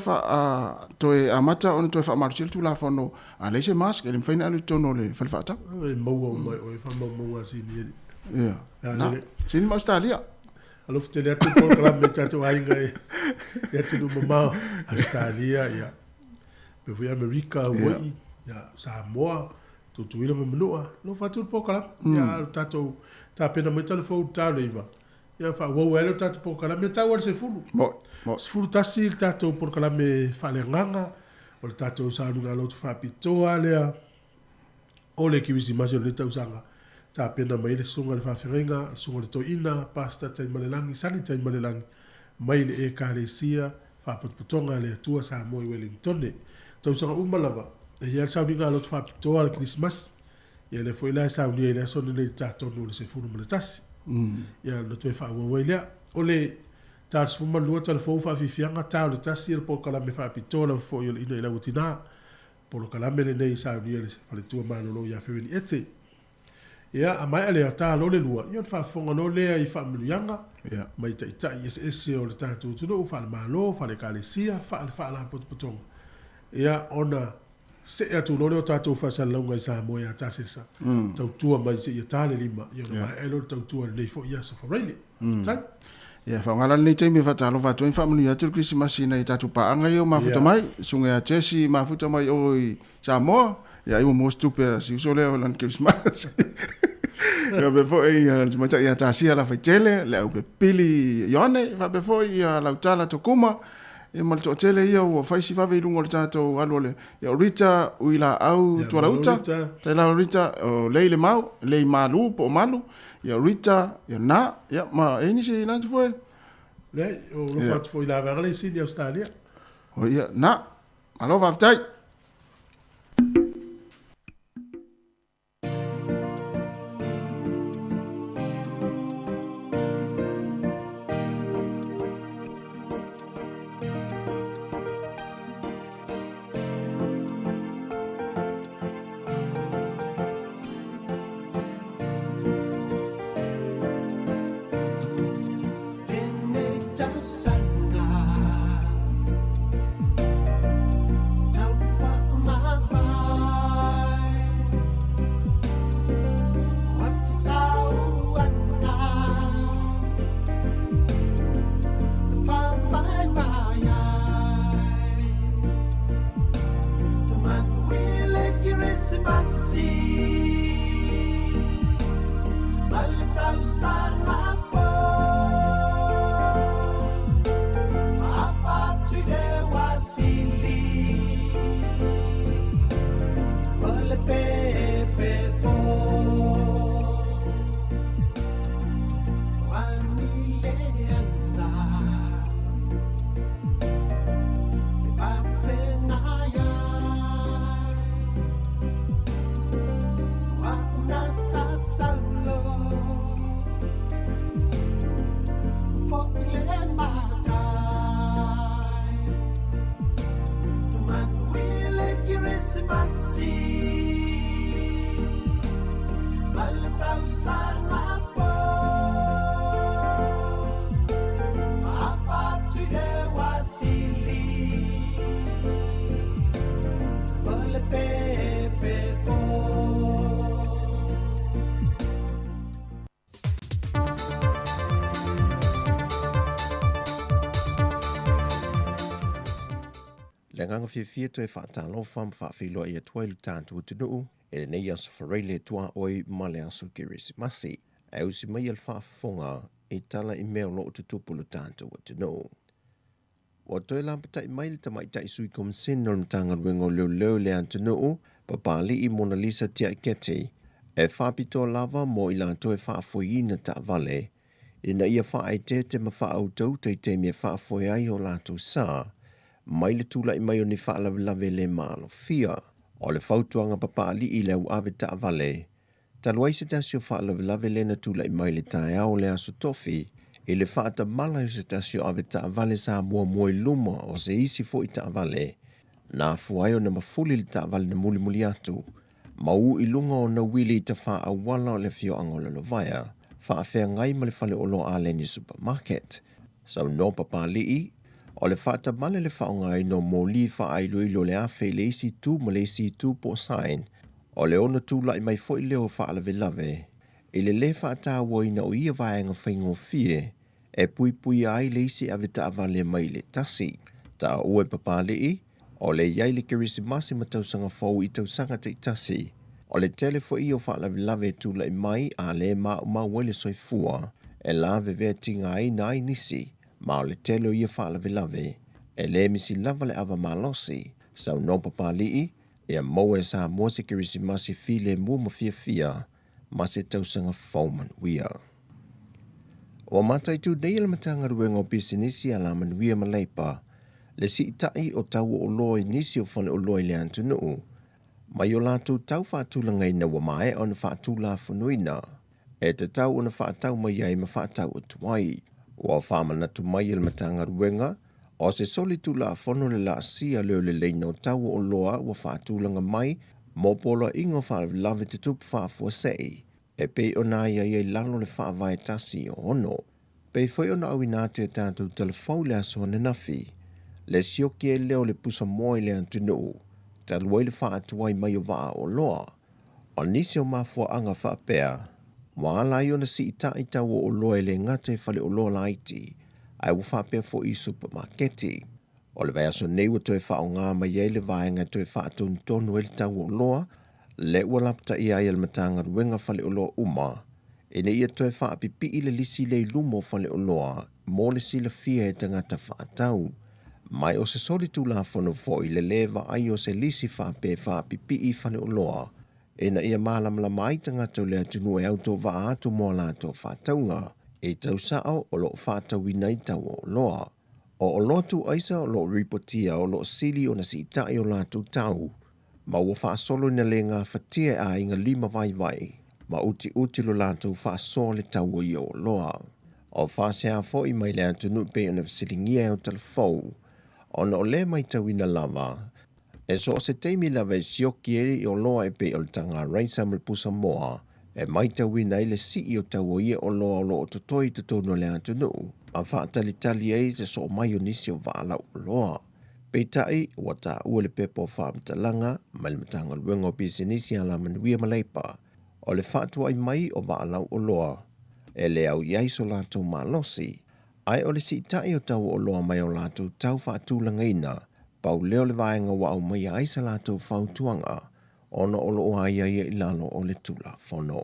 toe amata ona toe faamalosia le Tulafono, a leai se mask e le mafai ona alu i totonu o le fale faatau. E maua uma e oe faamaumauga a Sini alii. Ia. Na, Sini ma Ausetalia. Alofa tele atu le polokalame i tatou aiga i atunuu mamao, Ausetalia, ia, faapea foi Amerika, Hawaii, ia, Samoa. Tutuila ma Manua, alofa atu i le polokalame. Ia, a o le tatou tapena mai tala fou i le ta o le 9, ia faaauau ai lea o le tatou polokalame, e tau lava i le 10. Moi, moi. 11 le tatou polokalame faaleagaga, o le tatou sauniga lotu faapitoa lea o le Kerisimasi o lenei tausaga. Tapena mai ai le Susuga i le Faafeagaiga, le Susuga i le Toeaina, Pastor Taimalelagi, Sani Taimalelagi, mai le Ekalesia Faapotopotoga a le Atua Samoa i Welingtone. Tausaga uma lava, e i ai le sauniga lotu faapitoa o le Kerisimasi. Ia lea foi la e saunia i le aso lenei i le ta tonu o le 11. Ia ona toe faaauau ai lea. O le ta o le 12 tala fou faafiafiaga, ta o le 1 o le polokalame faapitoa lava foi o le Ina i Lau Tina. Polokalame lenei e saunia i le faletua malolo ia Fereli Ete. Ia, a maea lea, ta loa le 2, ia ona faafofoga loa lea i faamanuiaga mai taitai eseese o le tatou atunuu, faale-Malo, faale-Ekalesia, faale-Faalapotopotoga. Ia, ona see atu loa lea o tatou faasalalauga i Samoa ia Tasesa, tautua mai seia ta le 5, ia ona maea ai loa le tautua i lenei foi aso Faraile. Faafetai. Ia, faaaoga la lenei taimi e faatalofa atu ai ma faamanuia atu le Kerisimasi i nai a tatou paaga ia ua mafuta mai, susuga ia Jesse mafuta mai o i Samoa, ia ai ua maua se tupe a si uso lea o lana Kerisimasi. Ia faapea foi ia le tamaitai ia Tasia Lafaitele, le aupepili Ioane, faapea foi ia Lautala Tokuma, ia ma le toatele ia ua fai si vave i luga o le tatou alu o le, ia o Rita Uilaau Tualauta, Tailao Rita, o Lei Lemau, Lei Malu po o Malu, ia Rita, ia Na, ia ma e nisi ina atu foi. Leai, o alofa atu foi i la vaega lea i Sydney, Australia. O ia, Na, malo faafetai. Le agaga fiafia toe faatalofa ma faafeiloai atu ai le tatou atunuu i lenei aso Faraile tuaoi ma le aso Kerisimasi. Ae usi mai le faafofoga i tala i mea o lo o tutupu i lo tatou atunuu. Ua toe lapatai mai le tamaitai sui komisene o le Matagaluega o Leoleo i le atunuu, Papali'i Monalisa Tiaiketi, e faapitoa lava mo i latou e faafoeina taavale ina ia faaeteete ma faautauta i taimi e faafoe ai o latou sa mai le tulai mai o ni faalavelave le maalofia. O le fautuaga Papali'i i le au ave taavale, talu ai se tasi o faalavelave lea na tulai mai le taeao o le aso Tofi i le faatamala o se tasi o ave taavale sa muamua i luma o se isi foi taavale, na afua ai ona mafuli le taavale na mulimuli atu ma u i luga o ona uili i tafāauala o le afioaga o Lalovaea, faafeagai ma le faleoloa Aleni Supermarket. Saunoa Papali'i, o le faatamala le faaaogaina o moli faailoilo o le afe i le isi itu ma le isi itu po o sign, o le ono tulai mai foi lea o faalavelave i le lē faatauaina o ia vaega faigofie e puipuia ai le isi avetaavale mai le tasi. Taua e Papali'i, o le i ai le Kerisimasi ma tausaga fou i tausaga taitasi. O le tele foi ia o faalavelave e tulai mai a le maumau ai le soifua e lavevea tigaina ai nisi, ma o le tele o ia faalavelave e le misi lava le ava malosi. Saunoa Papali'i, ia maua e Samoa se Kerisimasi filemu ma fiafia ma se tausaga fou manuia. Ua mataitu nei e le Matagaluega o Pisinisi Alamanuia ma Leipa le siitai o tau o oloa i nisi o faleoloa i le atunuu mai o latou tau faatulagaina ua maea ona faatulafonoina e tatau ona faatau mai ai ma faatau atu ai. Ua faamanatu mai e le Matagaluega o se soli tulafono le laasia lea o le leina o tau o oloa ua faatulaga mai mo poloaiga o faalavelave tutupu faafuasei e pei ona aiaia i lalo o le Faavae 16. Pei foi ona auina atu e tatou talafou i le aso ananafi, le sioki ai lea o le pusamoa i le atunuu talu ai le faatuai mai o vaa oloa. O nisi o mafuaaga faapea, ua ala ai ona siitai tau o oloa e le gata i faleoloa laiti, ae ua faapea foi i supamaketi. O le vaiaso nei ua toe faaaoga mai ai le vaega e toe faatonutonu ai le tau o oloa, le ua lapataia ai e le Matagaluega faleoloa uma, ina ia toe faapipii le lisi lea i luma o faleoloa mo le silafia e tagata faatau. Mai o se soli tulafono foi le lē vaai o se lisi faapea e faapipii i faleoloa, ina ia malamalama ai tagata o le atunuu e autovaa atu mo a latou faatauga i tau sao o lo o faatauina ai tau o oloa. O oloa tuuaisa o lo o ripotia o lo o sili ona siitai o latou tau, ma ua faasolo ina le gafatia e aiga lima vaivai ma utiuti lo latou faasoa le tau o ia oloa. O faasea foi mai le atunuu pei ona fesiligia e au talafou, ona o lea matauina lava, e so o se taimi lava e sioki ai oloa e pei o le taga raisa ma le pusamoa, e matauina ai le sii o tau o ia oloa o lo o totoe i totonu o le atunuu, ma faatalitali ai se soo mai o nisi o vaa lau oloa. Peitai, ua taua le pepa o faamatalaga mai le Matagaluega o Pisinisi Alamanuia ma Leipa, o le faatuai mai o vaa lau oloa e le au i ai so latou malosi, ae o le siitai o tau o oloa mai o latou tau faatulagaina, pau lea o le vaega ua aumaia ai sa latou fautuaga, ona o lo o aiaia i lalo o le Tulafono.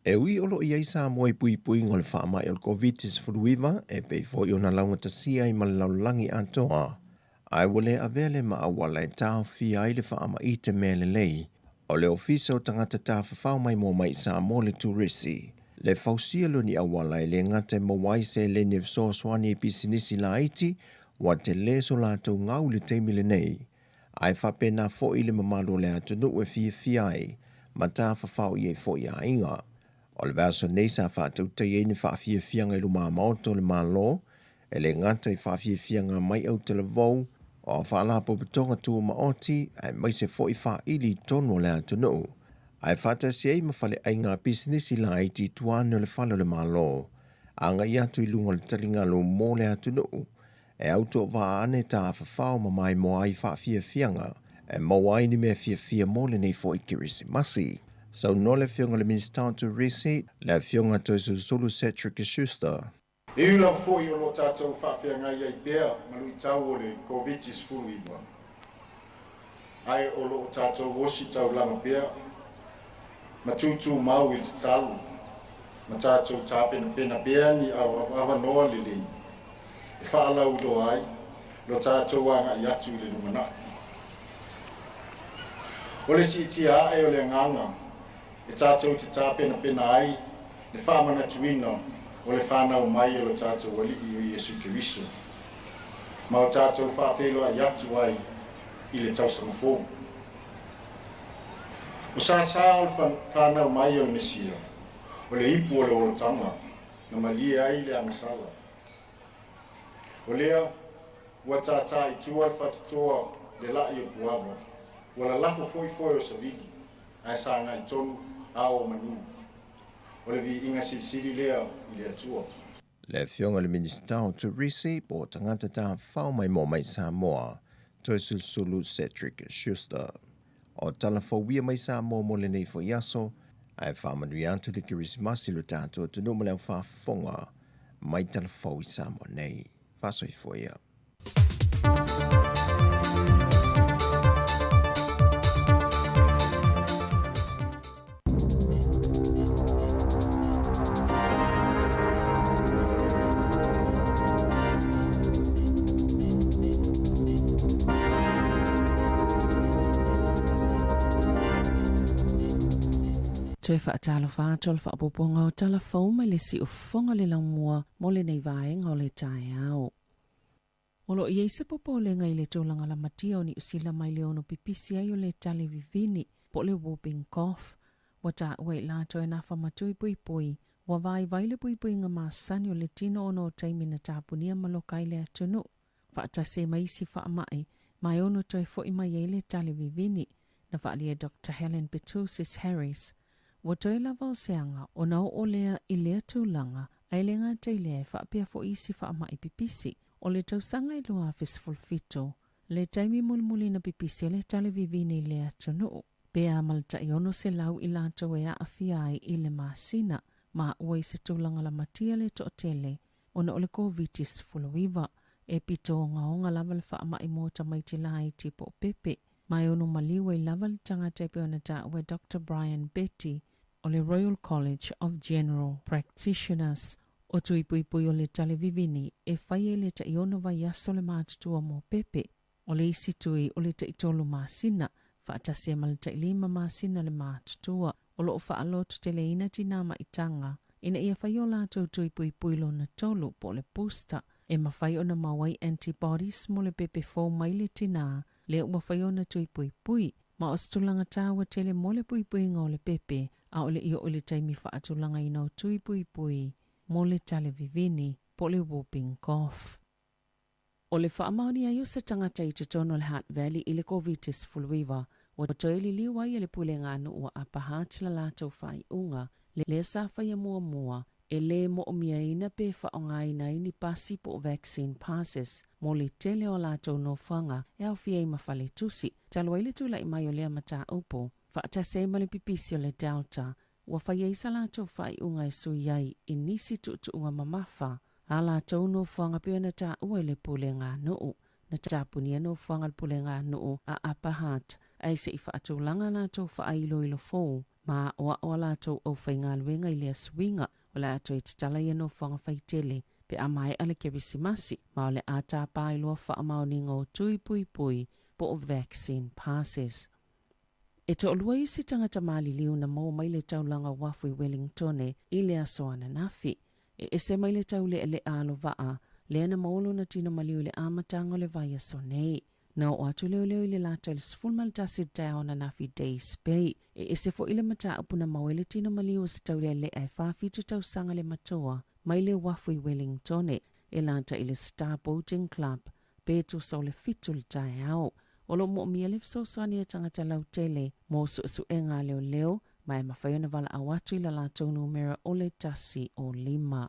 E ui o lo o i ai Samoa i puipuiga o le faamai o le Koviti-19 e pei foi ona laugatasia ai ma le lalolagi atoa, ae ua le avea lea ma auala e taofia ai le faamaite mea lelei o le Ofisa o Tagata Tafafao Maimoa Mai i Samoa le Turisi, le fausia lea o ni auala e le gata e maua ai seleni e fesoasoani i pisinisi laiti ua tele so latou gau i le taimi lenei, ae faapena foi le mamalu o le atunuu e fiafia ai ma tafafao i ai foi aiga. O le vaiaso nei sa faatautai ai ni faafiafiaga i lumamaota o le Malo, e le gata i faafiafiaga mai autalavou o faalapotopotoga tumaoti aemaise foi faaili i totonu o le atunuu, ae faatasi ai ma faleaiga pisinisi laiti i tua ane o le fale o le Malo, agai atu i luga o le taligalu mo le atunuu e autovaa ane tafafao ma maimoa ai faafiafiaga e maua ai ni mea fiafia mo lenei foi Kerisimasi. Saunoa le Afioga i le Minisita o Turisi, le Afioga Toesulusulu Cedric Schuster. E ui lava foi o lo tatou faafeagai ai pea ma luitau o le Koviti-19, ae o lo o tatou osi taulaga pea ma tutumau i le tatalo ma tatou tapenapena pea ni avanoa lelei e faalauiloa ai lo tatou agai atu i le lumanai. O le siitia ae o le agaga e tatou te tapenapena ai le faamanatuina o le fanau mai o lo tatou Alii o Iesu Keriso, ma o tatou faafeiloai atu ai i le tausaga fou. O sāsā o le fanau mai o le Mesia, o le ipu o le olataga na malie ai le agasala. O lea ua tātā i tua le faatotoa le la'i o puava, ua lalafo foi foe o savili, ae sagai tonu ao o manu. O le viiga silisili lea i le Atua. Le Afioga i le Minisita o Turisi po o Tagata Tafafao Maimoa mai Samoa, Toesulusulu Cedric Schuster. O tala fou ia mai Samoa mo lenei foi aso, ae faamanuia atu le Kerisimasi i lo tatou atunuu ma le au faafofoga mai tala fou i Samoa nei. Faasoifua ia. Toe faatalofa atu o le faaopoopoga o tala fou mai le siufofoga le laumua mo lenei vaega o le taeao. O lo o i ai se popolega i le tulaga lamatia o Niu Sila mai le ono pipisi ai o le tale vivini po o le whooping cough. Ua taua i latou e nafa ma tui puipui, ua vaivai le puipuiga masani o le tino ona o taimi na tapunia ma loka ai le atunuu. Faatasi ai ma isi faamai, ma e ono toe foi mai ai le tale vivini, na faaalia e Doctor Helen Petousis Harris. Ua toe lava o se aga ona oo lea i lea tulaga, ae le gata i lea e faapea foi isi faamai pipisi o le tausaga e 2017, le taimi mulimuli na pipisi ai le tale vivini i le atunuu. Pe a ma le tai 600 i latou e aafia ai i le masina, ma ua i se tulaga lamatia le toatele ona o le Koviti-19. E pito ogaoga lava le faamai mo tamaiti laiti po o pepe, ma e ono maliu ai lava le tagata e pei ona taua e Doctor Brian Betty o le Royal College of General Practitioners. O tui puipui o le tale vivini e fai ai le tai ono vaiaso le matutua mo pepe. O le isi tui o le tai tolu masina, faatasi ai ma le tai lima masina le matutua. O lo o faalototeleina tinā maitaga ina ia fai o latou tui puipui lona tolu po o le booster e mafai ona maua ai antibodies mo le pepe fou mai le tinā lea ua fai ona tui puipui. Ma o se tulaga taua tele mo le puipuiga o le pepe, ʻaʻole i oo i le taimi faatulagaina o tui puipui mo le tale vivini po o le whooping cough. O le faamaoni ai o se tagata i totonu o le Hutt Valley i le Koviti-19, ua toe liliu ai e le Pulega a Nuu a Upper Hutt la latou faaiuga, lea sa faia muamua, e lē moʻomiaina pe faaaogaina ai ni pasi po o vaccine passes mo le tele o a latou nofoaga e aofia ai ma faletusi. Talu ai le tulai mai o lea mataupu, faatasi ai ma le pipisi o le Delta, ua fai ai sa latou faaiuga e sui ai i nisi tuutuuga mamafa a latou nofoaga pei ona taua i le Pulega a Nuu. Na tapunia nofoaga le Pulega a Nuu a Upper Hutt ae se i faatulaga latou faailoilo fou ma aoao a latou aufaigaluega i lea suiga. O le a toe tatala ia nofoaga faitele pe a maea le Kerisimasi, ma o le a tapa ai loa faamaoniga o tui puipui po o vaccine passes. E toalua isi tagata maliliu na maua mai le taulaga uafu i Wellingtone i le aso ananafi. E ese mai le taulealea alovaa lea na maua lona tino maliu i le amataga o le vaiaso nei. Na oo atu leoleo i le lata i le 11 taeao ananafi Days Bay. E ese foi le mataupu na maua ai le tino maliu o se taulealea e 47 tausaga le matua mai le uafu i Wellingtone e lata i le Star Boating Club pe tusa o le 7 le taeao. O lo o moomia le fesoasoani a tagata lautele mo suesuega a leoleo ma e mafai ona valaau atu i la latou numera o le 105.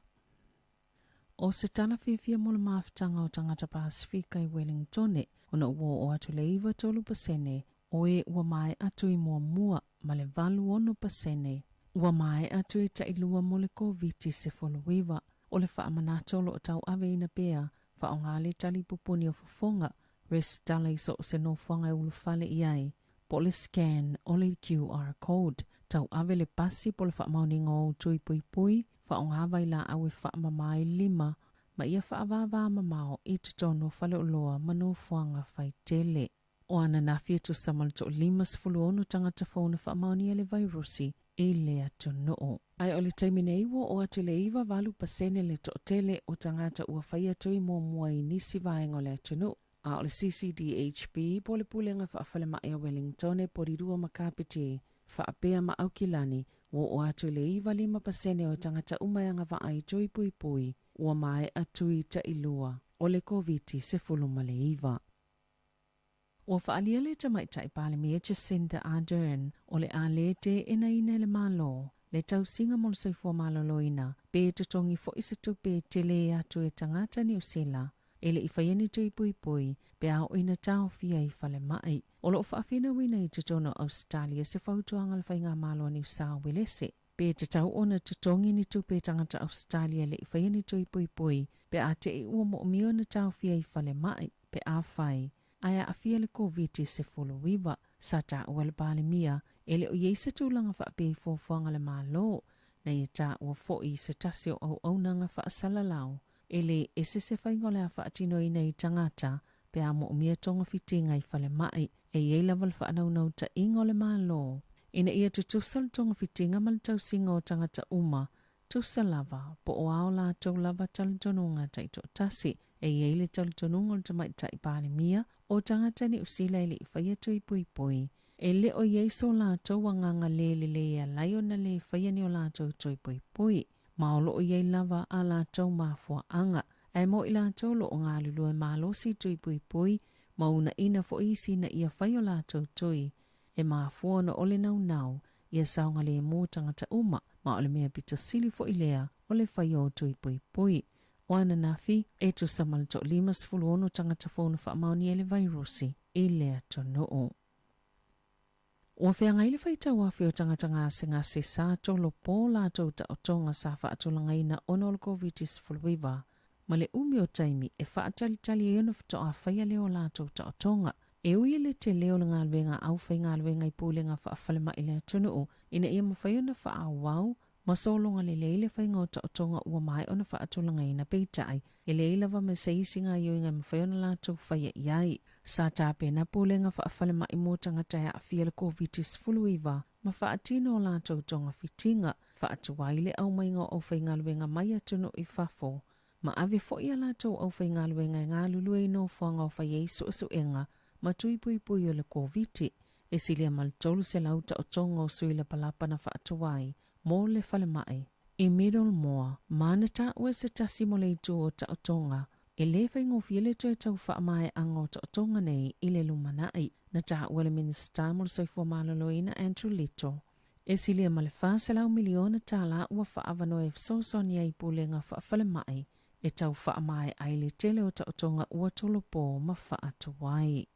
O se tala fiafia mo le mafutaga o tagata Pasifika i Wellingtone ona ua oo atu le 93% o e ua maea tui muamua ma le 86% ua maea tui tailua mo le Koviti-19. O le faamanatu o lo o tauaveina pea faaaoga le tali pupuni o fofoga, resitala i so o se nofoaga e ulufale i ai, po o le scan o le QR code, tauave le pasi po o le faamaoniga o ou tui puipui, faaaoga vailaau e faamama ai lima ma ia faavāvā mamao i totonu o faleoloa ma nofoaga faitele. O ananafi e tusa ma le 56 tagata fou na faamaonia le vairusi i le atunuu. Ae o le taimi nei ua oo atu i le 98 pasene le toatele o tagata ua faia tui muamua i nisi vaega o le atunuu, a o le CCDHB po o le Pulega Faafalemai a Wellingtone Porirua ma Kapiti faapea ma Aukilani ua oo atu i le 95 pasene o tagata uma e agavaa i tui puipui ua maea tui tailua o le Koviti-19. Ua faaalia le Tamaitai Palemia Jacinda Ardern o le a lē teenaina e le Malo le tausiga mo le soifua maloloina pe totogi foi se tupe e tele atu e tagata Niu Sila e le i faia ni tui puipui pe a oo ina taofia i falemai. O lo o faafinauina i totonu o Ausetalia se fautuaga a le Faigamalo a Niu Sao Uelese pe tatau ona totogi ni tupe e tagata Ausetalia e le i faia ni tui puipui pe a te i ua moomia ona taofia i falemai pe afai ae aafia le Koviti-19. Sa taua le Palemia e le o i ai se tulaga faapea i fuafuaga a le Malo na ia taua foi i se tasi o auaunaga faasalalau e le ese se faiga o le a faatinoina i tagata pe a moomia togafitiga i falemai. E i ai lava le faanaunautaiga o le Malo ina ia tutusa le togafitiga ma le tausiga o tagata uma, tusa lava po o a o latou lava talitonuga taitoatasi. E i ai le talitonuga o le Tamaitai Palemia, o tagata Niu Sila e le i faia tui puipui, e le o i ai so latou agaga lē lelei e ala ai ona lē faia ni o latou tui puipui, ma o lo o i ai lava a latou mafuaaga. Ae mo i latou o lo o galulue malosi i tui puipui ma uunaina foi isi ina ia fai o latou tui, e mafua ona o le naunau ia saogalemu tagata uma, ma o le mea pito sili foi lea o le faia o tui puipui. O ananafi, e tusa ma le toa-56 tagata fou na faamaonia i le vairusi i le atunuu. Ua feagai le faitauafe o tagata gasegase sa tolopo latou taotoga sa faatulagaina ona o le Koviti-19 ma le umi o taimi e faatalitali ai ona faatoa faia lea o latou taotoga. E ui i le tele o le galuega a aufaigaluega i pulega faafalemai i le atunuu ina ia mafai ona faaauau ma sologa lelei le faiga o taotoga ua maea ona faatulagaina, peitai, e leai lava ma se isi gaoioiga e mafai ona latou faia i ai. Sa tapena pulega faafalemai mo tagata e aafia i le Koviti-19 ma faatino o latou togafitiga, faatuai le aumaiga o aufaigaluega mai atunuu i fafo, ma ave foi a latou aufaigaluega e galulue i nofoaga o fai ai suesuega ma tui puipui o le Koviti. E silia ma le 300 taotoga o sui lapalapa na faatuai mo le falemai i Middlemore ma na taua e se tasi mo le itu o taotoga e lē faigofie le toe tau faamaeaga o taotoga nei i le lumanai. Na taua le Minisita mo le Soifua Maloloina Andrew Little e silia ma le $400 miliona tālā ua faaavanoa e fesoasoani ai i pulega faafalemai e tau faamaea ai le tele o taotoga ua tolopo ma faatuai.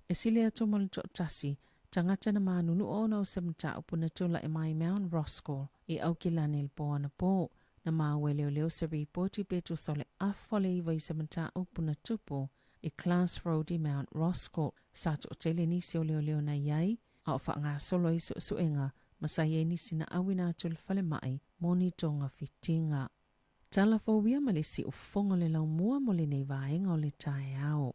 E sili atu ma le toatasi tagata na manunua ona o se mataupu na tulai mai Mount Roskill i Aukilani i le pō anapo. Na maua e leoleo se ripoti pe tusa o le afa o le iva i se mataupu na tupu i Class Road i Mount Roskill. Sa toatele nisi o leoleo na i ai a o faagasolo ai suesuega ma sa i ai nisi na auina atu i le falemai mo ni togafitiga. Tala fou ia ma le siufofoga o le laumua mo lenei vaega o le taeao.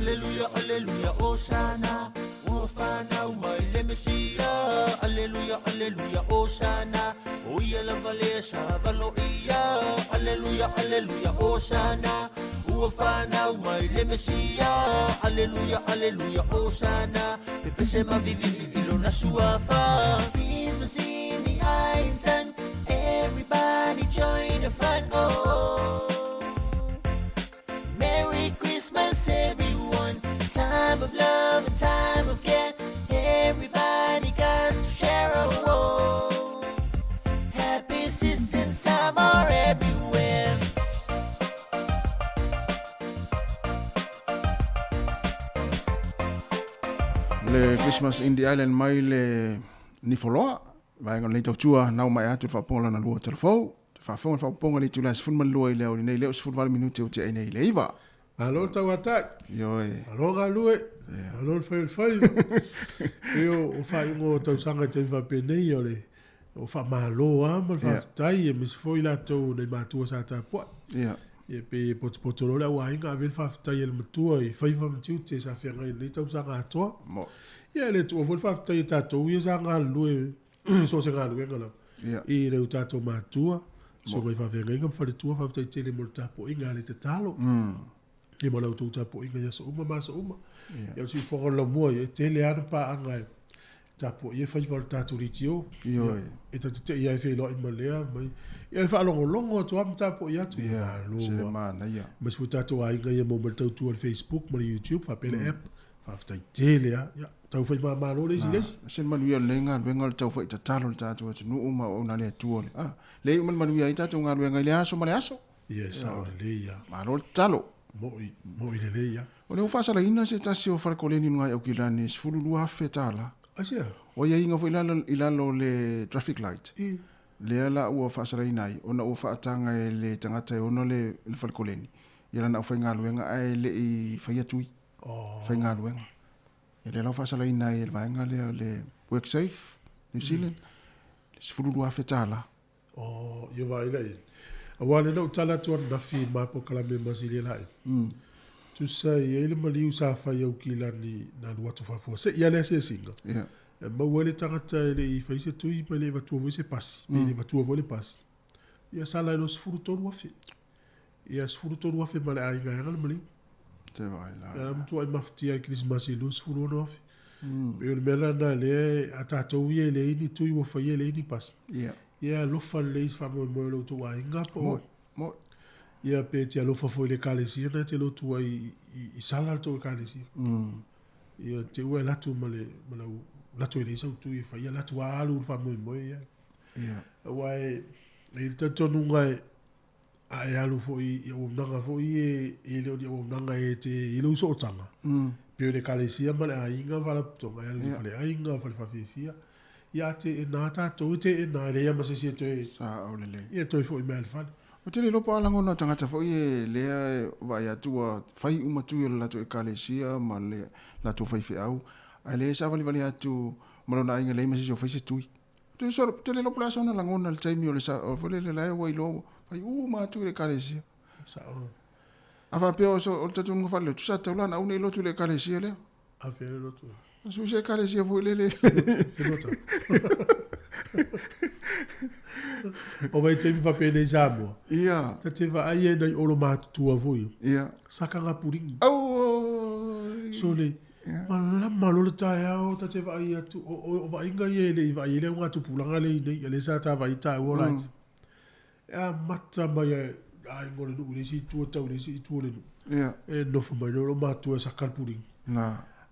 Aleluia, aleluia, Osana, ua whanau mai le Mesia. Aleluia, aleluia, Osana, o ia lava lea sa valo ia. Aleluia, aleluia, Osana, ua whanau mai le Mesia. Aleluia, aleluia, Osana, pepese mavivi i lona suafa. Christmas in the island, everybody join the fun. Oh, Merry Christmas, everyone. Time of love and time of care. Everybody got to share. Oh, happy seasons time are everywhere. Le Christmas in the Island mai le Nifoloa, vaega o lenei tautua nau mai atu le faapopoga lona lua o Talafou. Te faafofoga le faapopoga i le itula e 12 i le aoauli nei lea o 18 minute o tea ai nei i le 9. Malo le tauatai. Ioe. Malo galue. Malo le fai o le faiva. Pei o faaiuga o tausaga i taimi faapenei o le o faamalo lava ma le faafetai aemaise foi latou nai matua sa tapuai. Ia pei e potopoto loa le au aiga ave le faafetai a le matua i faiva ma tiute sa feagai i lenei tausaga atoa. Ia e le tuua foi le faafetai a tatou ia sa galulue so o se galuega lava i le tatou matua, susuga i faafeagaiga ma faletua, faafetai tele mo le tapuaiga a le tatalo. Ia ma la outou tapuaiga i aso uma ma aso uma. Ia o le siufofoga o le laumua, ia e tele lava na paaga e tapuaia faiva o le tatou leitio. Ioe. E ta te tei lava e feiloai ma lea mai. Ia e faalogologo atu lava ma tapuai atu. Ia, Malo se le lava. manaia. Aemaise foi tatou aiga ia maua mai le tautua i le Facebook ma le YouTube faapea le app. Faafetai tele lava. Ia, tau fai mamalo le isi i le isi. Se le manuia o lenei galuega o le tau fai tatalo i le tatou atunuu ma auauna le Atua le, ah, le iu ma le manuia ai tatou galuega i le aso ma le aso. Ia, e sao lelei lava. Malo le tatalo. Mo'i, mo'i lelei lava. O lea ua faasalaina se tasi o falekoleni i luga i Aukilani e $12,000. Aisea? O aiaiga foi i lalo o le traffic light. I. Lea la ua faasalaina ai ona ua faataga e le tagata e ona le falekoleni ia lana aufaigaluega ae le i faia tui. Oh. Faigaluega. Ia lea la ua faasalaina ai e le vaega lea o le WorkSafe New Zealand, $12,000. Oh, ia vaai la i ai. Aua lea na ou tala atu ananafi i ma polokalame ma Silia La'i. Tusa e i ai le maliu sa fai Aukilani na alu atu faafuasei lava le asiasiga. E maua ai le tagata e le i fai se tui ma e le i avatua foi se pasi, pe le i avatua foi le pasi. Ia sala ai loa $13,000. Ia $13,000 ma le aiga e ana le maliu. Te vaai la. Ia matuai mafatia i le Kerisimasi i $26,000. Pei o le mea lena lea a tatou ia e leai ni tui ua faia e leai ni pasi. Ia. Ia alofa lelei i se faamoemoe o lo outou aiga po o. Moi. Moi. Ia pe te alofa foi i le ekalesia na e te lotu ai i sala le tou ekalesia. Ia te ua e alu atu ma le ma lau alu atu e leai sau tui e fai alu atu a alu le faamoemoe ia. Ia. Aua e i ai le talitonuga e A e alu foi i auaunaga foi e, e le o ni auaunaga e te i lou sootaga, pei o le ekalesia ma le aiga ma faalapotopotoga, e alu i faleaiga, fale faafiafia, ia a teena tatou, e teena, e leai lava ma se isi e toe, Sao lelei. ia toe foi mai lava i le fale. Ou te le iloa po o a lagona o tagata foi e lea e vaai atu ua fai uma tui o le latou ekalesia ma le latou faifeau, ae leai e savalivali atu ma lona aiga e leai ma se isi o fai se tui. Te soro, te le lopo le aso na lagona le taimi o le sa, o foi le lae ua iloa ua fai uma atu i le ekalesia. Sao. A faapea o so, o le talitonuga faale-lotu, sa tatau la ona au nei lotu i le ekalesia lea. A fea le lotu? A sui se ekalesia foi lele. Whenua O vaitaimi faapenei i Samoa. Ia. Ta te vaai ai nai olo matutua foi. Ia. Saka puringi. Auoi. Sole. Malama loa le taeao ta te vaai atu, o vaaiga ia e le i vaai ai le augatupulaga lea i nei, a lea sa ta vaai taua o laiti. E amata mai a aiga o le nuu i le isi itu e tau i le isi itu o le nuu. E nofo mai loa lou matua e saka le puringi.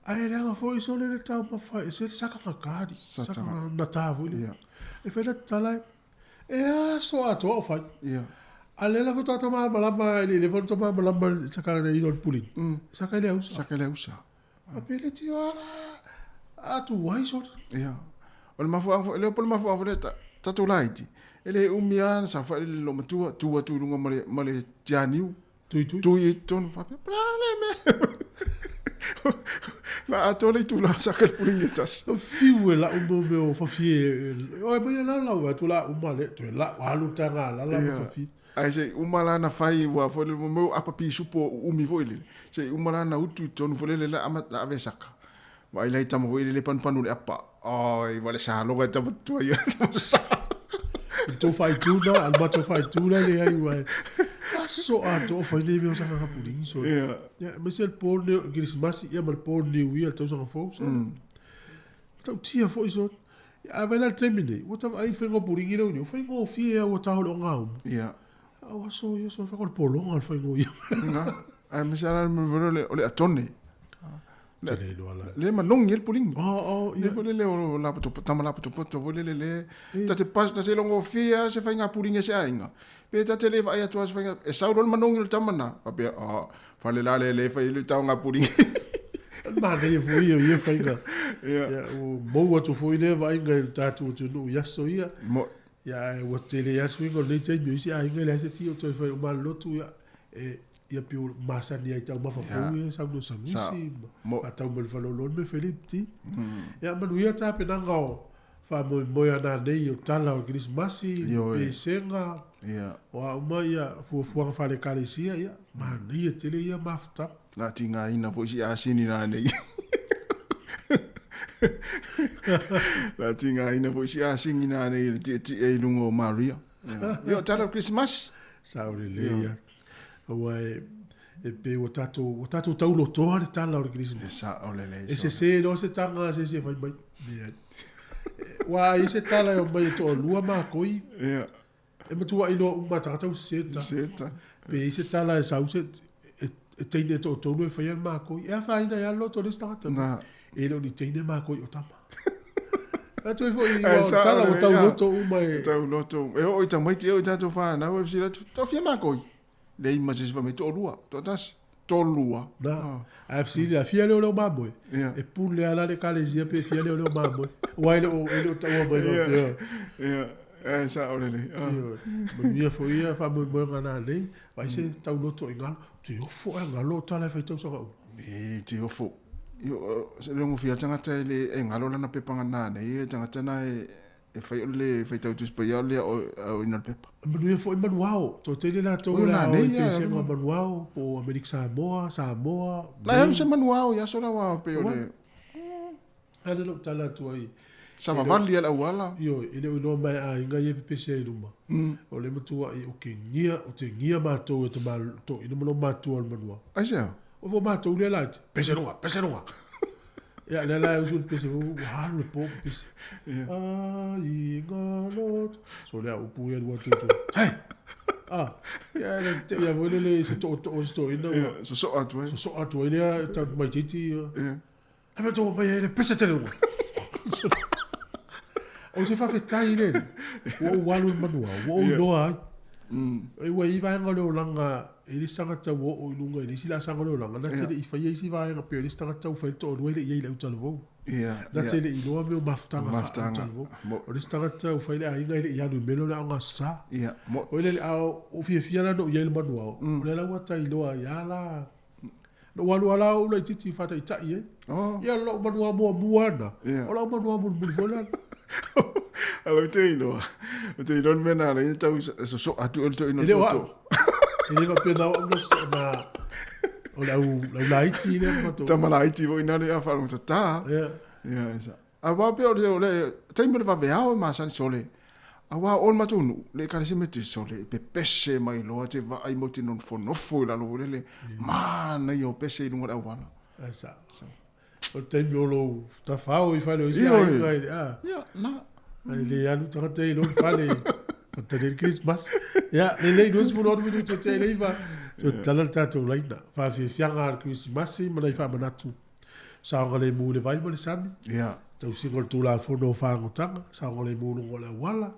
Ae leaga foi sole le taumafa e ese le saka gakali, saka gata foi lea. E fai la tatala e, E aso atoa o fai. A lea la faatoa ta malamalama e le leva ona ta malamalama i le saka i le puringi. Saka i le ausa. Saka i le ausa. A pele tio ala atu ai sole. Ia. O le mafuaaga foi lea, po o le mafuaaga foi lea, tatou laiti, e le umi lava ona saofai le loomatua, tu atu i luga ma le, ma le tianiu. Tui tui. Tui i totonu, faapea, po o le a lea mea. La atoa le itula o saka le puringi e tasi. Fiu e lau mo mea o fafie, oe mai e la lau atu la uma le, toe lau alu taga lala ma fafie. Ae se i uma la na fai ua foi le mo apa pisupo umi foi le. Se i uma la na utu tonu foi le la ama la ave saka. Vaai lai tama foi le panupanu le apa. Oi, wale sa loga tama tua ia tama sa. I tō whaitūna, al matou whaitūna le ai ua aso a tō whai nei meo saka kapuringi so. Yeah. Yeah, me se pō ne Christmas ia ma le pō New Year tau sanga fou so. Tau tia foi so. A vai la taimi nei, ua tava ai whainga puringi leo ni, o whainga o fie au o tāhole o ngā umu. Yeah. Au aso ia so whainga o le pōlonga le whainga o ia. Na. Ai me se ala me vero le o le atone. Te le iloa la. Le manongi le pulingi. Oh, Le foi le le o la poto tama la poto poto foi le le le. Ta te pas ta se longo fia se whainga pulingi se ainga. Pe ta te le vai atua se whainga e sau le manongi le tama na. Pa pe ah fale la le le whai le tau ngā pulingi. Mā nei foi ia ia whainga. Yeah. Ia, o mou atu foi le vainga i tātou atu nu i aso ia. Mo Ia, e ua tele aso inga o nei taimi o isi a inga le ase ti o toi whai o malu lotu ia. E, ia pi o masani ai tau mafa fou ia sau no samusi. Ma tau ma le whalolon me Philip ti. Ia, manu ia tā penanga o wha moi moi ana nei o tala o Krismasi, pesenga. Ia. O a uma ia fuafuaga whare kalesia ia. Mā nei e tele ia mafuta. Nā ti ngā ina foi si asini nā nei. Nā ti ngā ina foi si asini nā nei le ti ti e lungo o Maria. Ia, tala Christmas. Sa o le le ia. Aua e, e pe ua tātou taulo toa le tala o le Christmas. E sa o le le. E se se no se tanga se se whai mai. Ia. Wa i se tala e o mai e toa lua mā koi. Ia. E matua iloa uma tagata seta. Seta. Pe i se tala e sau se e teine to tolu e whai mā koi. E a whaina i alo to le tagata. Nā. E leo ni teine mā koi o tama. A toi foi o tala o tau loto uma e. Tau loto. E o i tamaiti e o i tātou whānau e whisira tau fia mā koi. Le ima se se whamei to rua, to tasi. To lua. Nā. A fsili a fia leo leo māmoe. Yeah. E pule ala le kalesia pe fia leo leo māmoe. Ua ele o ele o taua mai Ia. yeah. Ia. E sa o le le. Manuia foi ia wha moi ngā nā nei. Vai se tau loto i ngalo. Te ofo e ngalo tala e whai tau sanga u. E te ofo. Io se longo fia tangata e le e ngalo lana pepa ngā nei e tangata na e e whai o le whai tau tuspa ia o le o ina le pepa. Manuia foi manuao. Tō tele la tō O la nā o nei i ia. pese ngā manuao o Amerika Samoa, Samoa. La helu se manuao ia sola wa pe o le. Ana lo tala tua i. Sa vavali ala uala. Io, e le iloa mai a inga ia pepese ai luma. O le matua i o ke ngia, o te ngia mātou e te mātou, ina malo mātua o le manua. Ai se? O fo mātou le lai, pese runga, pese runga. Ia, le lai usu le pese, o halu le pō pese. A inga lot. So lea upu ia lua tutu. Hei! Ah, ia, le te ia voi le le se to to se to ina. Ia, so so atu ai. So so atu ai lea, tau mai titi. Ia. Hei mātou mai ai le pese te runga. O te whawhetai le, ua o walu i manua, ua o iloa ai. E ua i vaenga leo langa, e le sangata ua o ilunga, e le isi la sanga leo langa, na tele i whai isi vaenga, pe le sangata u whai to o le ia i le utalavou. Ia. Na tele i loa meo mafutanga wha utalavou. O le sangata u whai le ainga i le ianu i melo le aonga sa. Ia. O le ao, o fia fia la no ia i le manua o. O le lau ata i loa ia la. No walu ala o ula i titi whata i tai e. Ia lau manua mua mua ana. O lau manua mua mua mua. Alo te iloa. O te iloa mena le tau so so atu o le ino E le o E le pena o na so na o lau lau laiti le mato. Tama laiti voi na le a whalong tata. Ia. Ia esa. A wā pe o le o le taimi le vave ao ma san sole. A wā o le matunu le kare se mete sole pe pese mai loa te vaai mo te non fonofo i lalo le le mana i o pese i lunga le awala. Esa. O taimi o lou tawhao i whale o isi a inga i a. Ia, na. Ai le alu tagata i lou fale. O tane Christmas. Ia, le lei nusi fulu anu minutu te leiva. To tala le tātou laina. Whawhiwhianga al Christmas ma nei whamanatu. Saonga le mū le vai ma le sami. Ia. Tau singo le tūla whono o whaangotanga. Saonga le mū lungo le wala.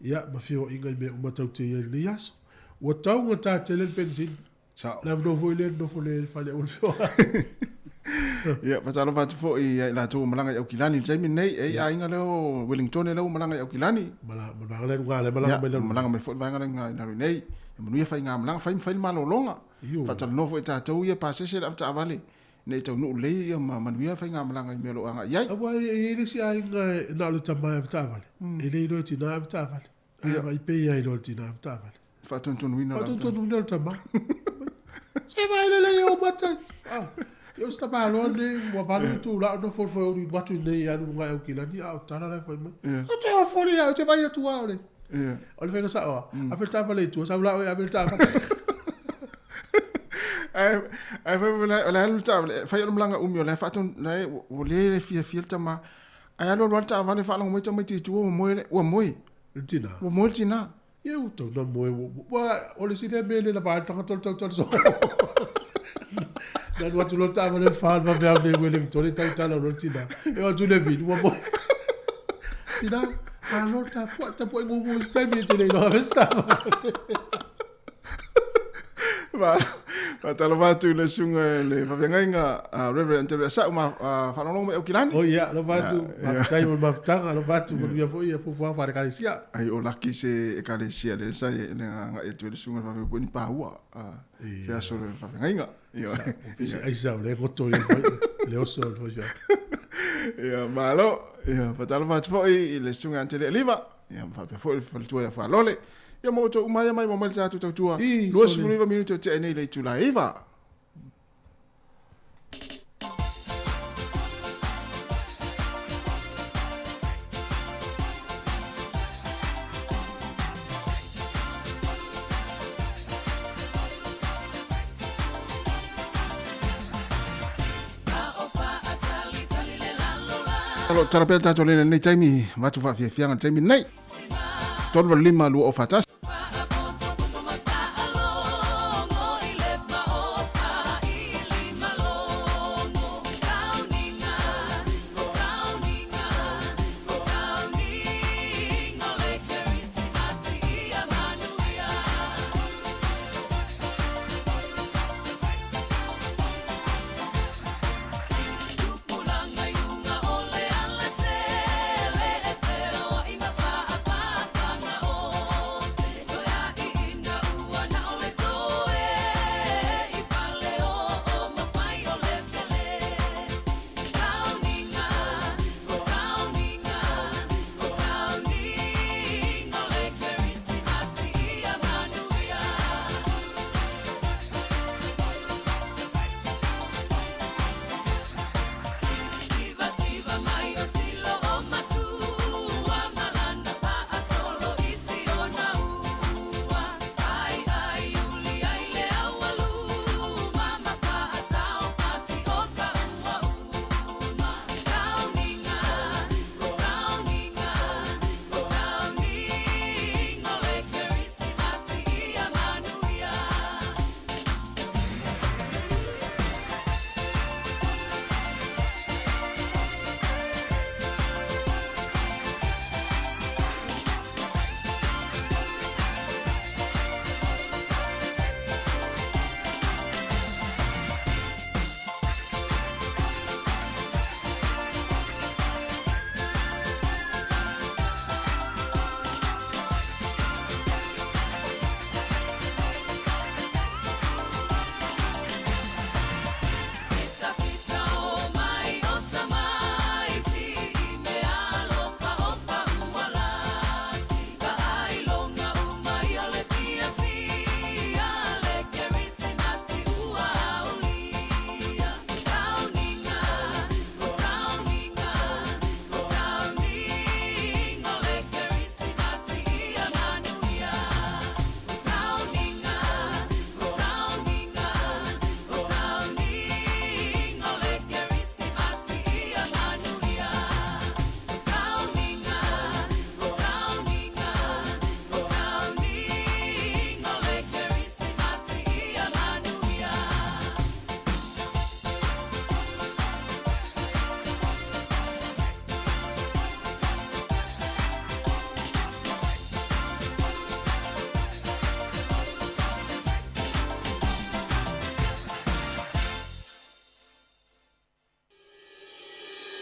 Ia, ma whio inga i mea umatau te ia i nei aso. Ua taunga tā tele le pensin. Sa. La nofo i le nofo le fale o le whio. Ia, whatalo whatu fo i la tō malanga i Aukilani. Taimi nei, e ia inga leo Wellington e leo malanga i Aukilani. Malanga le runga le malanga mai leo. Malanga mai fo i vanga le ngā i nei. E manuia whai ngā malanga, whai mwhai malolonga. Whatalo no fo i tātou ia pasese la awata awale. Nei tau nuu lei ia ma manuia whai ngā malanga i mea loanga. Iai! Awa e le si a inga nā o le tamai awata awale. E le iloe tina awata awale. Awa i pe ia iloe tina awata awale. Faatonutonuina o le Faatonutonuina o le tama. Se vai le le o mata. Ah, eu sta malo ne ua valu i tū la no fo fo uri watu nei alu ngai au kilani a o tala la fo mai. O te o fo le o te vai atu a ole. O le fena sa o. A fe tava le tu sa ula o a fe tava. Ai ai fai o le alu taavale fai o le malaga umi o la e faatonu la e ua le fiafia le tama ae alu alu lava le taavale faalogo mai tamaiti i tua ua moe ua moe le tina ua moe le tina Ia ua tau na moe ua o le sili mea le lava ai le tagata o le tautala so. Na alu atu loa le taavale le fa le vave au nei ua le tole tautala loa le tina. E o atu le vili ua moe. Tina, malo le tapuai, tapuai mumu i se taimi e te le iloa ave se taavale. Faatalofa atu i le susuga i le faafeagaiga a Reverend Anterea Sa'u ma faalogologo mai Aukilani. Oh ia, alofa atu, faafetai mo le mafutaga, alofa atu, manuia foi ia fuafuaga faale-ekalesia. Ai o laki se ekalesia lea sa le agai atu ai le susuga i le faafeagaiga po o ni paua se aso o le faafeagaiga. Aisa o le goto ia le oso o le faifeau. Ia, malo. Ia, faatalofa atu foi i le susuga ia Anterea Liva. Ia, ma faapea foi le faletua ia Fualole. Ia ma outou uma ia mai mai le tatou tautua. 29 minute o tea nei le itula e 9. Alo, tala pea tātou lele nei taimi, vatu whaafiafianga taimi nei. 385 2 o 41.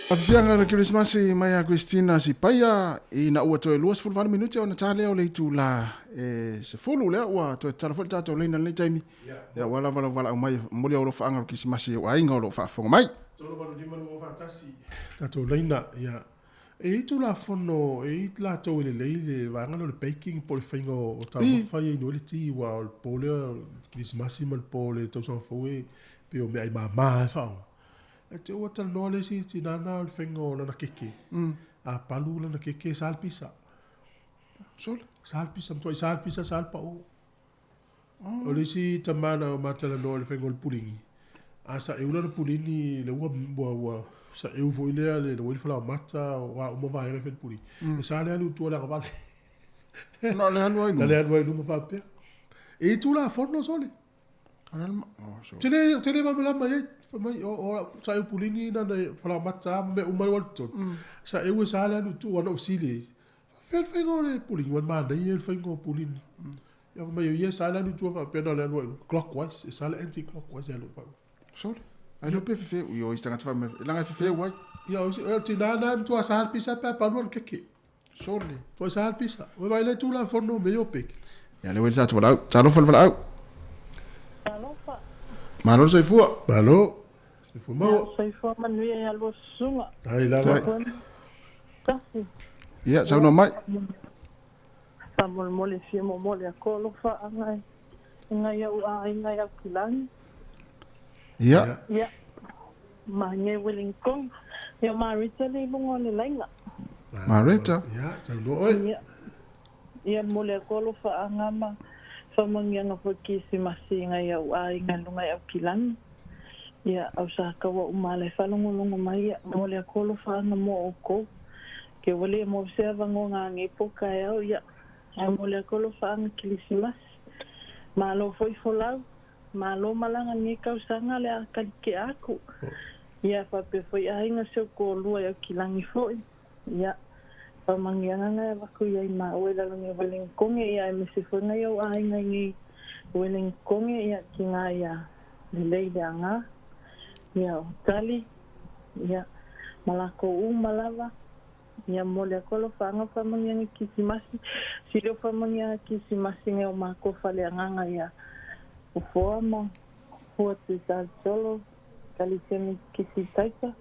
Afiafiaga o le Kerisimasi mai a Christina Sipaia ina ua toe 28 minute ona ta lea o le itula e 10 lea ua toe tatala foi le tatou laina i lenei taimi. Ia aua lava lau valaau mai e momoli au alofaaga o le Kerisimasi i ou aiga o lo o faafofoga mai. 385 2 4 1 tatou laina ia. E i ai Tulafono, e i ai latou e lelei le vaega lea o le baking po o le faiga o taumafa ia e inu ai le ti aua o le po lea o le Kerisimasi ma le po o le Tausaga Fou e pei o meaai mama lava e faaaoga. Ae te i ua talanoa le isi tina lena o le faiga o lana keke, a palu lana keke e sa le pisa. Sole. Sa le pisa, matuai sa le pisa, sa le pao. O le isi tama na ma talanoa i le faiga o le pulini, a saeu lana pulini le ua ua ua saeu foi lea le ua i le falaoamata o a uma vaega e fai le pulini, e sa le alu i tua o le agavale. Na o le alu ai i luga. Na le alu ai i luga faapea. E i ai Tulafono sole. Ou te le, ou te le malamalama i ai. Fai mai, o, o lau saeu pulini na na falaoamata lava ma mea uma ua i totonu. Saeu e sa le alu i tua, na ou fesili ai, faapefea le faiga o le pulini, ua manaia le faiga o pulini. Ia fai mai, o ia e sa le alu i tua faapea na o le alu ai i luga, clockwise, e sa le anti-clockwise e alu ai. Sole. Ai leo pe fefeu, i o isi tagata fai mai, leaga e fefeu ai. Ia, o le tina lena e matua sa le pisa pe a palu ana keke. Sole. Toi sa le pisa. Ua vaai le Tulafono me o peke. Ia lea ua i le tatou valaau. Talofa le valaau. Talofa. Malo le soifua. Malo. Soifua maua. Ia, soifua manuia ia lua susuga. Ai lava. Tasi. Ia, saunoa mai. Faamolemole fia momoli atu alofa i ngai ou aiga i Aukilani. Ia. Ia. Ma nge Wellington. Ia Marita le i luga o le laina. Marita. Ia, taunoa oe. Ia. Ia momoli atu alofaaga ma faamanuiaga foi Kirisimasi i ngai ou aiga i luga i Aukilani. Ia, au sa kaua uma ala e faalogologo mai, ia momoli atu alofaaga mo oukou. Ke ua le mau se avanoa gage po taeao, ia, ae momoli atu alofaaga Kirisimasi. Malo foi folau. Malo malaga lenei tausaga le a kalikia aku. Ia faapea foi aiga si ou toalua i Aukilani foi. Ia, faamanuiaga ngai avatu iai maua i lalo nei o Wellingtone, ia aemaise foi ngai ou aiga i nei Wellingtone, ia ki nga ia lelei le aga, ia o Tali, ia ma lakou uma lava. Ia momoli atu alofaaga o faamanuiaga i Kirisimasi. Sili o faamanuiaga Kirisimasi ngai o matou faleagaga ia Ufoa ma Fua Tuitalesolo, Kalisemi Kisitaita.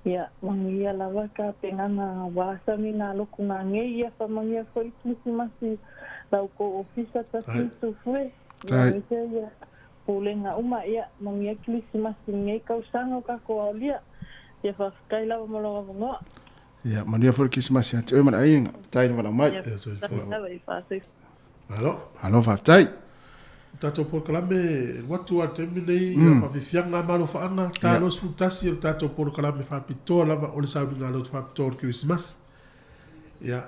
Ia manuia lava ka pegaga aua sami nga loku ngagei ia faamanuia foi Kirisimasi la outou ofisa tasi tufue. Ia aemaise ia pulega uma ia manuia Kirisimasi lenei tausaga o tatou aolia. Ia faafetai lava mo lou avanoa. Ia manuia foi le Kirisimasi ia te oe ma le aiga. Faafetai le valaau mai. Ia faafetai lava ia faasoifua. Malo. Malo faafetai. O tatou polokalame e alu atu lava i le taimi lenei, ia faafiafiaga ma alofaaga, ta 21 o le tatou polokalame faapitoa lava o le sauniga lotu faapitoa o le Kerisimasi. Ia,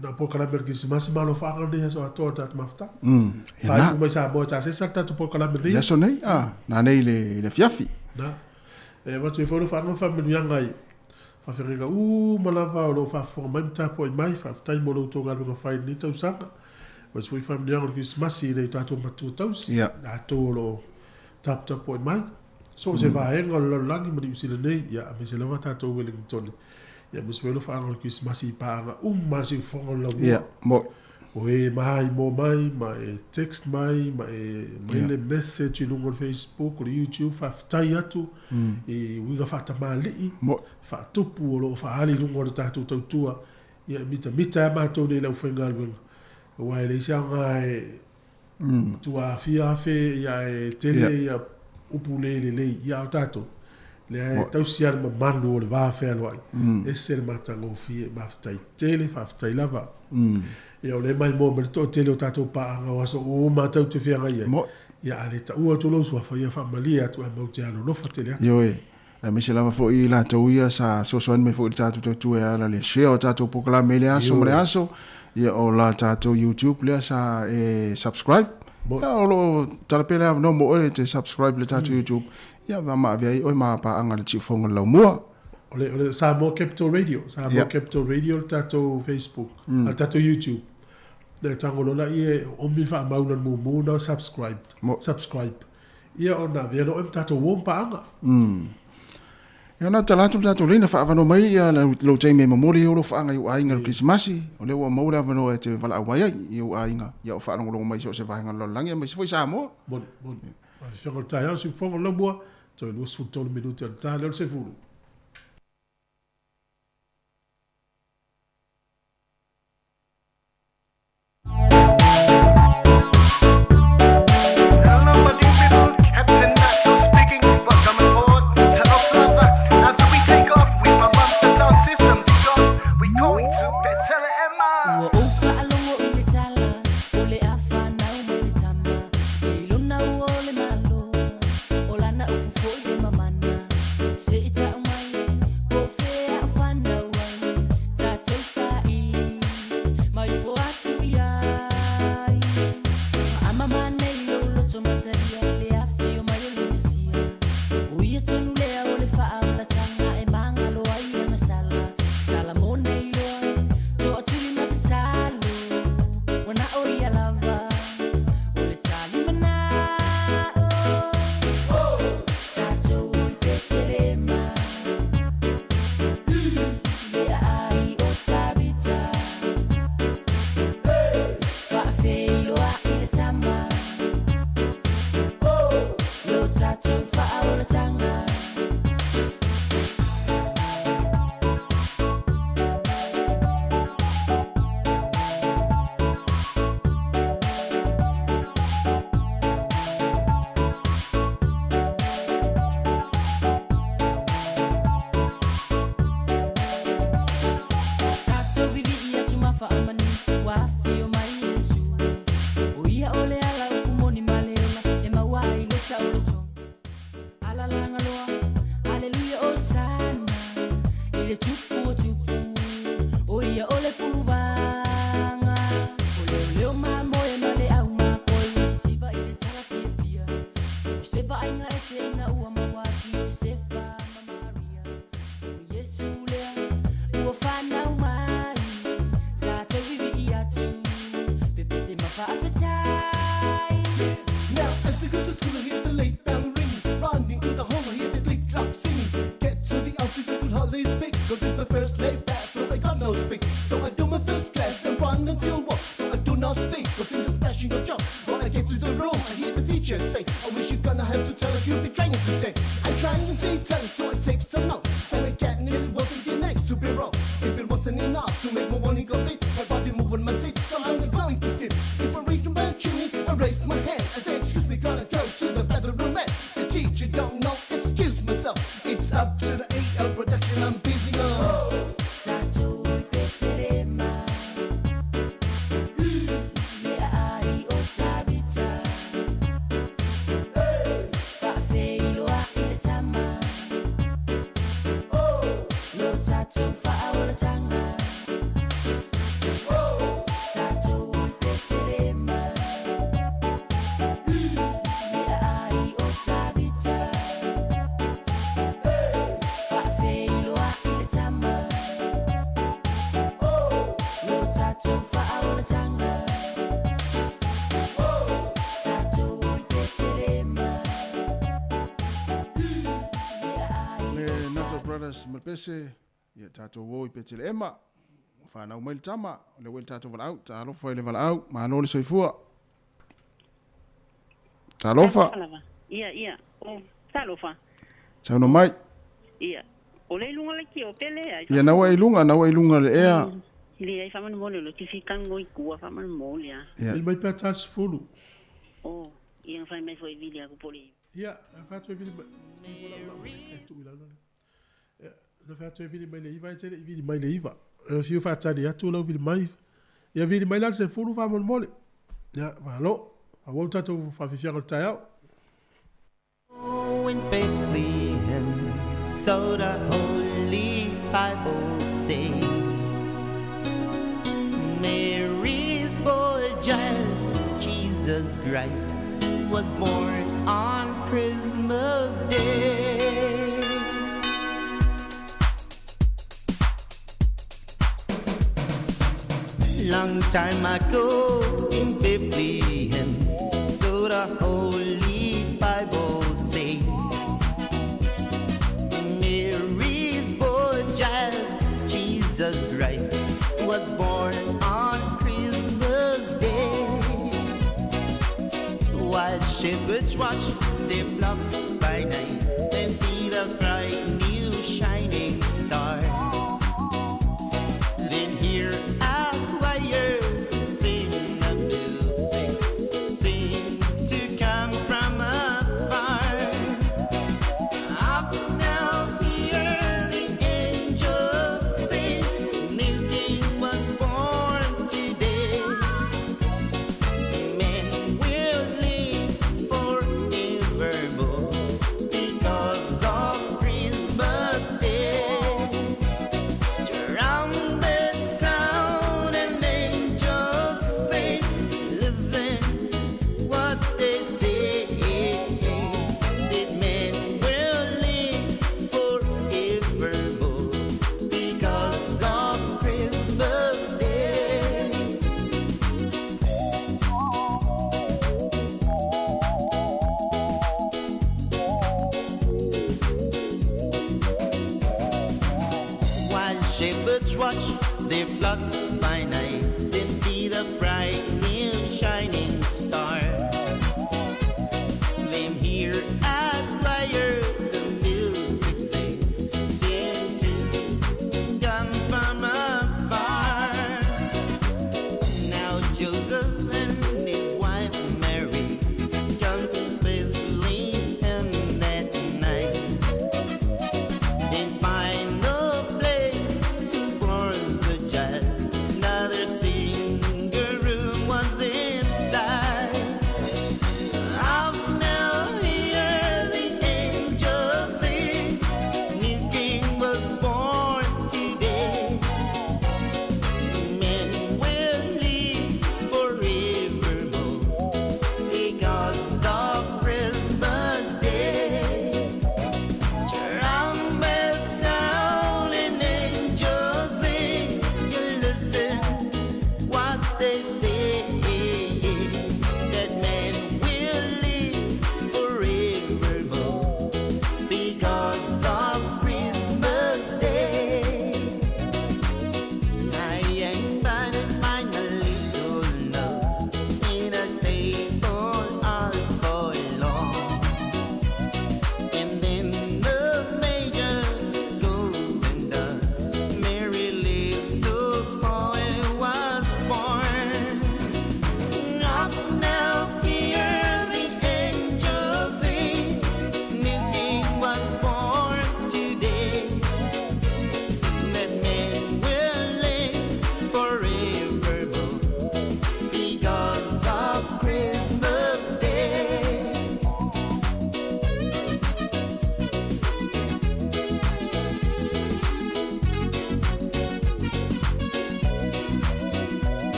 na o polokalame o le Kerisimasi ma alofaaga lenei aso atoa o le tatou mafutaga. Faaiu mai Samoa e tasesa le tatou polokalame lenei. Le aso nei, a, nanei i le afiafi. Na. E avatu ai foi le faanoa faamanuiaga i faafeagaiga uma lava o lo o faafofoga mai ma tapuai mai. Faafetai mo lo outou galuega fai i lenei tausaga. Aemaise foi faamanuiaga o le Kerisimasi i nai o tatou matua tausi, latou o lo o taputapuai mai. So o se vaega o le lalolagi ma Niu Sila nei, ia, aemaise lava tatou Wellingtone. Ia, aemaise foi alofaaga o le Kerisimasi i paaga uma a le siufofoga o le laumua. Ia, mo. O e maimoa mai ma e text mai ma e mai le message i luga o le Facebook, o le YouTube, faafetai atu i uiga faatamalii, faatupu o lo o faaali i luga o le tatou tautua. Ia e mitamita ai matou nei i le aufaigaluega, aua e leai se aoga e tua fia afe ia e tele ia upu le lelei, ia a o tatou, lea e tausi lava le mamalu o le va fealoai, ese le matagofie, mafetai tele, faafetai lava. Ia o lea e maimoa mai le toatele o tatou paaga o aso uma tatou te feagai ai, ia a le taua atu lou suafa, ia faamalie atu ae matou te alolofa tele atu. Ioe, aemaise lava foi i latou ia sa fesoasoani mai foi i le tatou tautua e ala le share o tatou polokalame i le aso ma le aso, ia o la tatou YouTube lea sa e subscribe. Ia o lo o tala pea le avanoa mo oe e te subscribe i le tatou YouTube, ia ma ave ai oe ma paaga i le Tiufoga o le Laumua. O le, o le Samoa Capital Radio, Samoa Capital Radio le tatou Facebook, a le tatou YouTube. Le tago loa lea e omi le faamau lona mumu na o subscribe, subscribe. Ia ona avea loa oe ma tatou uo ma paaga. Ia ona tala atu le tatou laina faaavanoa mai ia lou taimi e momoli ai ou alofaaga i ou aiga i le Kerisimasi, o lea ua maua le avanoa e te valaau mai ai i ou aiga ia o faalogologo mai i so o se vaega o le lalolagi aemaise foi Samoa. Moni, moni. Faafiafiaga o le taeao, siufofoga o le laumua, toe 23 minute o le ta lea o le 10. le tupu o tupu O ia o le puluvaga O leoleo mamoe ma le au makoe Ua sisiva i le tala fiafia O se vaaiga ese ina ua maua atu Iosefa ma Maria O Iesu lea ua fanau mai Tatou vivi'i atu Pepese ma faafetai. Now as they go to school, I hear the late bell ringing. Running to the hall, I hear the click clock singing. Get to the office, I could hardly speak. 'Cause it's my first late back, so I got no speak. So I do my first class and run until what? So I do not speak, 'cause in the smashing of job. When I get to the room, I hear the teacher say, I wish you're gonna have to tell us you'll be training today. I try and say tell us, so I take some notes. And I get nearly wasn't the next to be wrong. If it wasn't enough to make my warning complete, my body move on my seat, so I'm not going to skip. If I reach my chimney, I raise my hand. I say, excuse me, gonna go to the bathroom, man. The teacher don't know, excuse myself. It's up to the AL production, I'm busy on. Tatou i Petelema Le aai o Tavita Faafeiloai i le tama Lo tatou faaolataga Tatou i Petelema Le aai o Tavita Faafeiloai i le tama Lo tatou faaolataga Tatou i Petelema Le Nato Brothers ma le pese, ia tatou o i Peteleema, ua fanau mai le tama, o lea ua i le tatou valaau, talofa i le valaau, malo le soifua. Talofa. Talofa lava. Ia, ia. O, talofa. Saunoa mai. Ia. O le iluga le kio pele ai. Ia na ua i luga, na ua i luga le ea. Le ai faamolemole o lo tifi kango i kua faamolemole a. Ia. Vili mai pe a ta 10. O, ia fai mai foi vili aku poli. Ia, fai atu e vili mai. E tuu i lalo lea. Ia, na fai atu e vili mai le 9, e te le i vili mai le 9. E fiu faatali atu lau vili mai. Ia vili mai la le 10 faamolemole. Ia, malo. Auau tatou faafiafiaga o le taeao. In Bethlehem, so the Holy Bible say. Mary's boy child, Jesus Christ, was born on Christmas Day. Long time ago in Bethlehem, so the Holy Bible say. Mary's boy child, Jesus Christ, was born on Christmas Day. While shepherds watch their flock by night and see the bright new shining star. Then hear a choir sing a music, sing to come from afar. Up now hear the angels sing, new king was born today. Men will live forevermore because of Christmas Day. Trumpet sound and angels sing. Listen what they say. That men will live forevermore because of Christmas Day. While shepherds watch their flock by night, then see the bright new shining star. Then hear a choir the music sing, sing to come from afar. Now Joseph and his wife Mary come to Bethlehem that night. And find no place to born the child, another single room.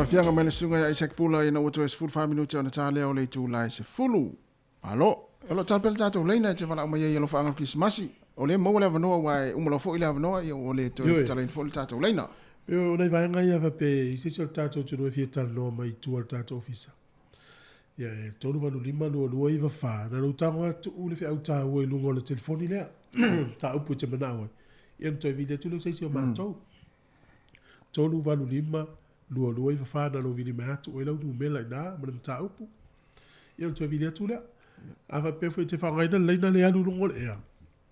Faafiaga mai le susuga ia Isaac Pula ina ua toe 14 minute ona ta lea o le itula e 10. Malo. O lo o tala pea le tatou laina e te valaau mai ai i alofaaga o le Kerisimasi. O lea e maua le avanoa aua e uma loa foi le avanoa ia ua le toe tatalaina foi le tatou laina. Ioe, o nai vaega ia faapea i se isi o le tatou atunuu e fia talanoa mai i tua o le tatou ofisa. Ia e 385 2294, na lou tago lava tuu le feau taua i luga o le telefoni lea, mataupu e te manao ai, ia ona toe vili atu lea o se isi o matou. 385 2294 na lou vili mai lava tuu ai lau numera i ina ma le mataupu, ia ona toe vili atu lea. A faapea foi e te faaaogaina le laina lea e alu i luga o le ea,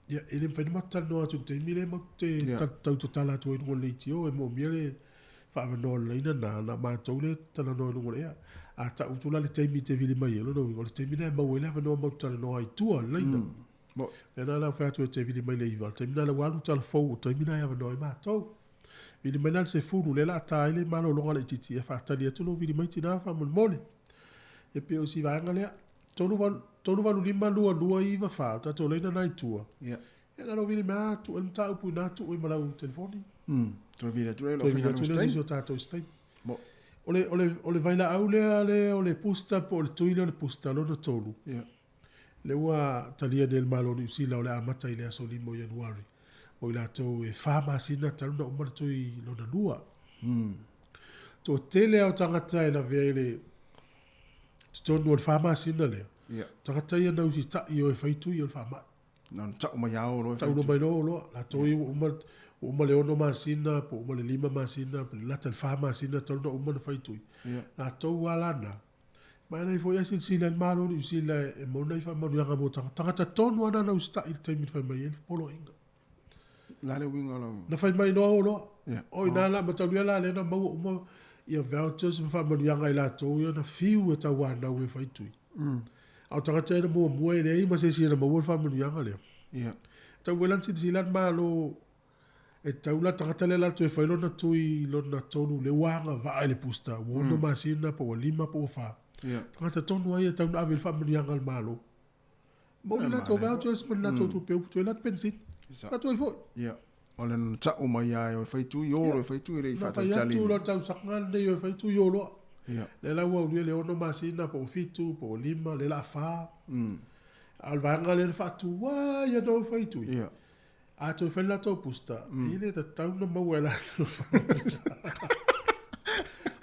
ia e le mafai ona matou talanoa atu i le taimi lea matou te tau tatala atu ai i luga o le leitio, e moomia le faaavanoa o le laina lena, na matou lea e talanoa i luga o le ea. A tau atu la le taimi e te vili mai ai, o lona uiga o le taimi lena e maua ai le avanoa matou te talanoa ai i tua i le laina. Lea la ua fai atu e te vili mai i le 9, o le taimi lena ua alu tala fou, o le taimi lena e avanoa ai matou. Vili mai la i le 10, lea o le a ta ai le malologa laitiiti e faatali atu lou vili mai tina faamolemole. E pei o si vaega lea, 385 2294, o le tatou laina lena i tua. Ia na lou vili mai lava tuu ai le mataupu i ina tuu ai ma lau telefoni. Toe vili atu lea i se o tatou i se taimi. O le vailaau lea o le booster po o le tui lea o le booster lona tolu. Lea ua talia nei e le Malo o Niu Sila o le a amata i le aso 5 o Ianuari mo i latou e fa masina talu ona uma le tui lona lua. Toatele lava o tagata e lavea i le totonu o le fa masina lea, tagata ia na usitai o e fai tui o le faamai. Na ona tau mai lava o loa e fai tui. Tau mai loa o loa. Latou ia ua uma le 6 masina po ua uma le 5 masina po o le lata i le 4 masina talu ona uma ona fai tui. Latou lava la na, Ma e leai foi a silasila i le Malo o Niu Sila e maua nai faamanuiaga mo tagata. Tagata tonu lava na na usitai i le taimi na fai mai ai le poloaiga. La le uiga o lau... Na fai mai loa o loa. O i ina la mataulia la lea na maua uma ia vouchers ma faamanuiaga i latou ia na fiu e tauanau e fai tui. A o tagata ia na muamua e leai ma se isi na maua le faamanuiaga lea. Tau foi la na silasila le Malo E tatau la le tagata lea la toe fai lona tui lona tolu lea ua agavaa i le booster ua ono masina po ua lima po ua fa. Tagata tonu lava ia e tatau ona ave i le faamanuiaga a le Malo. Maua le latou vouchers ma le latou tupe upu toe latou penisini. Latou ai foi. Ia. O le tau mai lava e o e fai tui, o loa e fai tui e le i faatalitali. Na fai atu le tausaga lenei o e fai tui o loa. Lea la ua aulia le ono masina po ua fitu po ua lima lea o le a fa. A o le vaega lea na faatuai ana o e fai tui. A toe fai le latou booster, e le tatau ona maua e latou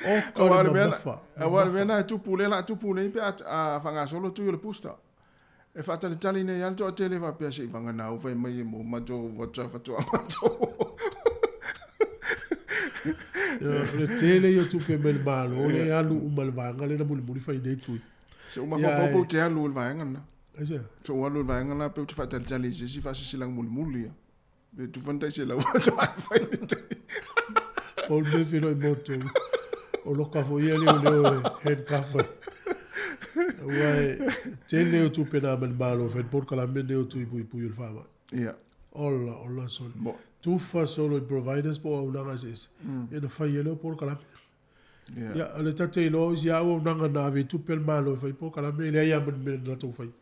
O ka le mamafa. Aua o le mea lena e tupu, lea o le a tupu nei pe a faagasolo tui o le booster. E faatalitali nei lava le toatele faapea se i vagana fai mai e mo matou whatsapp faatoa matou. O le tele ia o tupe mai le Malo lea e alu uma i le vaega lea na mulimuli fai nei tui. Se ua mafaufau pe ou te alu i le vaega lena. Aisea? Se ou alu i le vaega lena pe ou te faatalitali i se isi faasilasilaga mulimuli ia. Pe tufa ni tai selau faatoa e fai le tai. Paul Murphy loa i moto. O loka foi ia leoleo e handcuff ai. Aua e tele o tupe na mai le Malo e fai le polokalame lenei o tui puipui o le faamai. Ia. Ola, ola solo. Tufa solo i providers po o auaunaga eseese. Ia na fai ai lea o polokalame. Yeah. Ia, o le ta te iloa o isi auaunaga na ave i tupe a le Malo e fai polokalame, e leai lava ma ni mea na latou faia.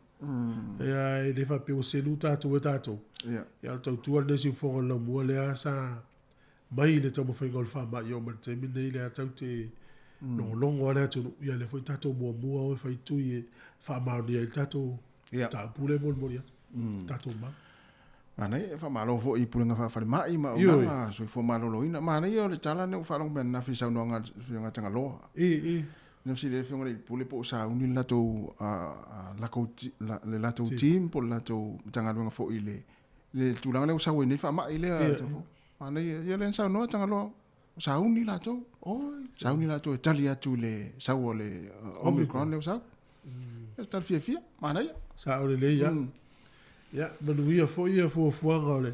Ia, e le faapea ua selu tatou e tatou. Yeah. Ia, o le tautua lenei siufofoga o le laumua lea sa mai le taumafaiga o le faamai e oo mai le taimi lenei lea tatou te logologo lava le atunuu. Ia, lea foi tatou muamua o e fai tui e faamaonia ai le tatou mataupu lea e molimoli atu. Tatou mau. Manaia, e faamalo foi i Pulega Faa-Falemai ma Auaunaga Soifua Maloloina. Manaia o le tala lea ua faalogo mai ananafi i saunoaga a le Afioga Tagaloa. Na fesili ai le Afioga i le Pule po o sauni le latou, le latou team po o le latou Matagaluega foi i le tulaga lea ua sau ai nei le faamai lea. Manaia, ia lea na saunoa Tagaloa, sauni latou. Sauni latou e tali atu i le sau o le Omicron lea ua sau. Ia se tala fiafia, manaia. Sao lelei lava. Ia, manuia foi ia fuafuaga o le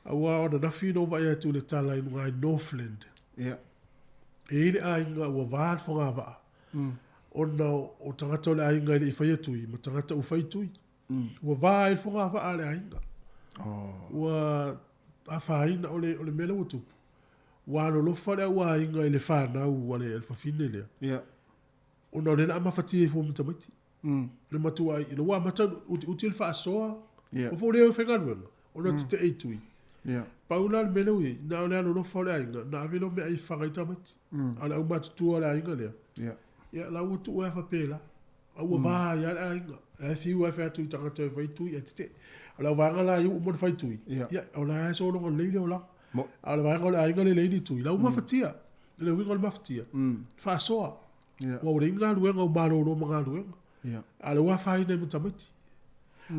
aua o ananafi na ou vaai atu i le tala i luga i Northland. Ia. E i ai le aiga ua va le fogavaa ona o tagata o le aiga e le i faia tui ma tagata ua fai tui. Ua va ai le fogavaa a le aiga. Ua afaina, o le mea lea ua tupu, ua alolofa le auaiga i le fanau a le fafine lea. Ia. Ona o lea na amafatia ifo ma tamaiti. Le matua ai, ina ua amata ona utiuti le faasoa, ua foi lea e faigaluega, ona tetee i tui. Ia. Pau la le mea lea ua i ai, na o le alolofa o le aiga, na ave lea o meaai e faga ai tamaiti. A o le aumatutua o le aiga lea, Ia. ia, la ua tuu ai faapela. A ua va ai lava le aiga. La e fiu lava e fai atu i tagata e fai tui ae tetee. O le auvaega la ia ua uma ona fai tui, Ia. ia, o la e sologa lelei le olaga. Mo- A o le vaega o le aiga lea e leai ni tui, la ua mafatia. O le uiga o le mafatia, faasoa. Ia. Ua ua leai ni galuega, ua malolo ma galuega. Ia. A o lea ua afaina ai ma tamaiti.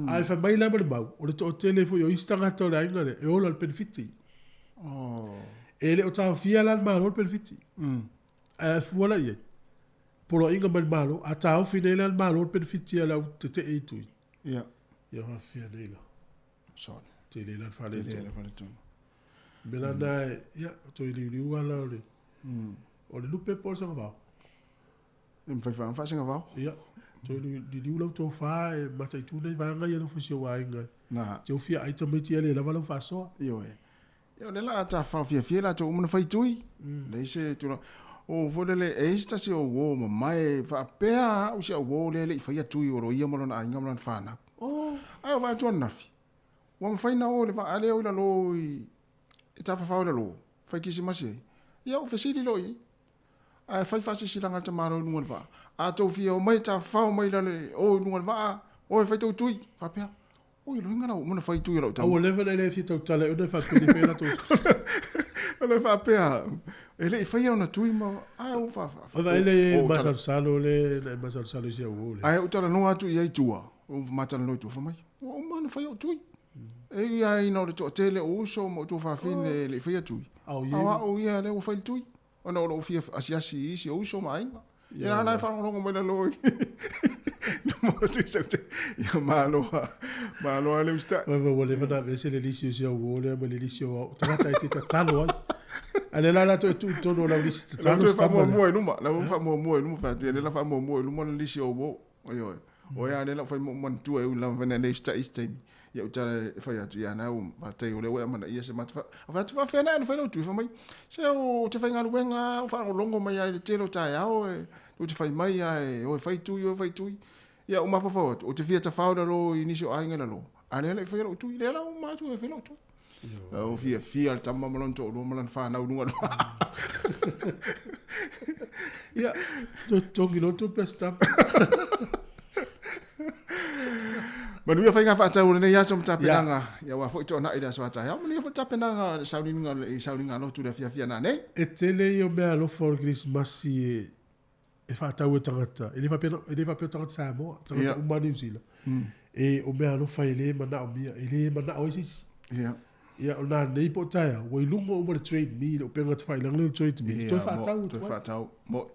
A e fai mai la ma le mau, o le toatele foi o isi tagata o le aiga lea, e ola i le penefiti. Oh. E le o taofia la e le Malo le penefiti. Ae a fua la i ai, poloaiga mai le Malo, a taofi nei la e le Malo le penefiti a le au tetee i tui. Ia. Ia faafefea nei la. Sorry. Tele la le Tele faaletonu. le faaletonu. O le mea la lena e, ia, toe liuliu lava la o le, o le lupe po o le sagavao. E mafai faasagavao. Ia, toe liliu lau tofa e mataitu nei vaega ia lau fusi o aiga. Na. Te ufia ai tamaiti ia le lava lau faasoa. Ioe. Ia o lea o le a tafaofiafia latou uma na fai tui. Leai se tulaga. O foi lele e i ai se tasi o uo mamae faapea au si au uo lea e le i faia tui o lo ia ma lona aiga ma lona fanau. Oh. Ae o vaai atu ananafi, ua mafai ona o i le vaa lea o i lalo i e tafafao i lalo, fai kerisimasi ai. Ia ou fesili loa i ai. Ae fai faasilasilaga a le tamaloa i luga o le vaa. A tou fia omai e tafafao mai i lalo e o i luga o le vaa, o e fai tou tui. Faapea, oi loiga la ua uma ona fai tui a lau tama. A ua leva ona e le fia tautala i ona e faapea e fai latou tui. O le faapea, e le i faia ona tui ma, ae ua fa, fa, Ua vaai lea i le masalosalo lea na e masalosalo i si au uo lea. Ae ou talanoa atu i ai i tua, ua ma talanoa i tua, fai mai, ua uma ona fai ou tui. E ui lava ina o le toatele o uso ma outou fafine e le i faia tui, a o au ia lea ua fai le tui. Ona o lou fia asiasi i isi o uso ma aiga. Ia la la e faalogologo mai lalo i numa atu i sau te. Ia malo a, malo a le usitai. Vai vai ua leva ona aveese le lisi o si au uo lea ma le lisi o au tagata e te tatalo ai. A lea la latou e tuu i totonu o lau lisi La tatalo toe stama lea. faamuamua i luma, la ua faamuamua i luma fai atu, ia lea la faamuamua i luma le lisi o uo. Ioe. O ea lea la ua fai ma ou manatua e ui lava nei usitai isi taimi. Ia ou tala e fai atu, ia na ua faafetai o lea ua e amanaia se mata. Fai atu, faafefea na e ona fai lau tui? Fai mai, se ou te faigaluega lava, ou faalogologo mai lava i le tele o taeao e tou te fai mai lava e o e fai tui, o e fai tui. Ia ou mafaufau atu, ou te fia tafao i lalo i nisi o aiga i lalo, a o lea e le i faia lou tui, lea la ua uma atu e fai lou tui. Ua fiafia le tama ma lona toalua ma lana fanau i luga o le vaa. Ia, toe totogi loa le tupe a si tama. Manuia faiga faatau o lenei aso ma tapenaga, ia aua foi toanai i le aso a taeao. Manuia foi tapenaga i le sauniga i sauniga lotu i le afiafi a nanei. E tele ia o mea alofa o le Kerisimasi e faatau e tagata. E le faapea, e le faapea o tagata Samoa, tagata uma Niu Sila. E o mea alofa e le manaomia, e le manao ai se isi. Ia. Ia, o nanei po o taeao, ua i luga uma le Trade Me, le upega tafailagi lea o le Trade Me, toe faatau atu Toe ai. faatau. Mo.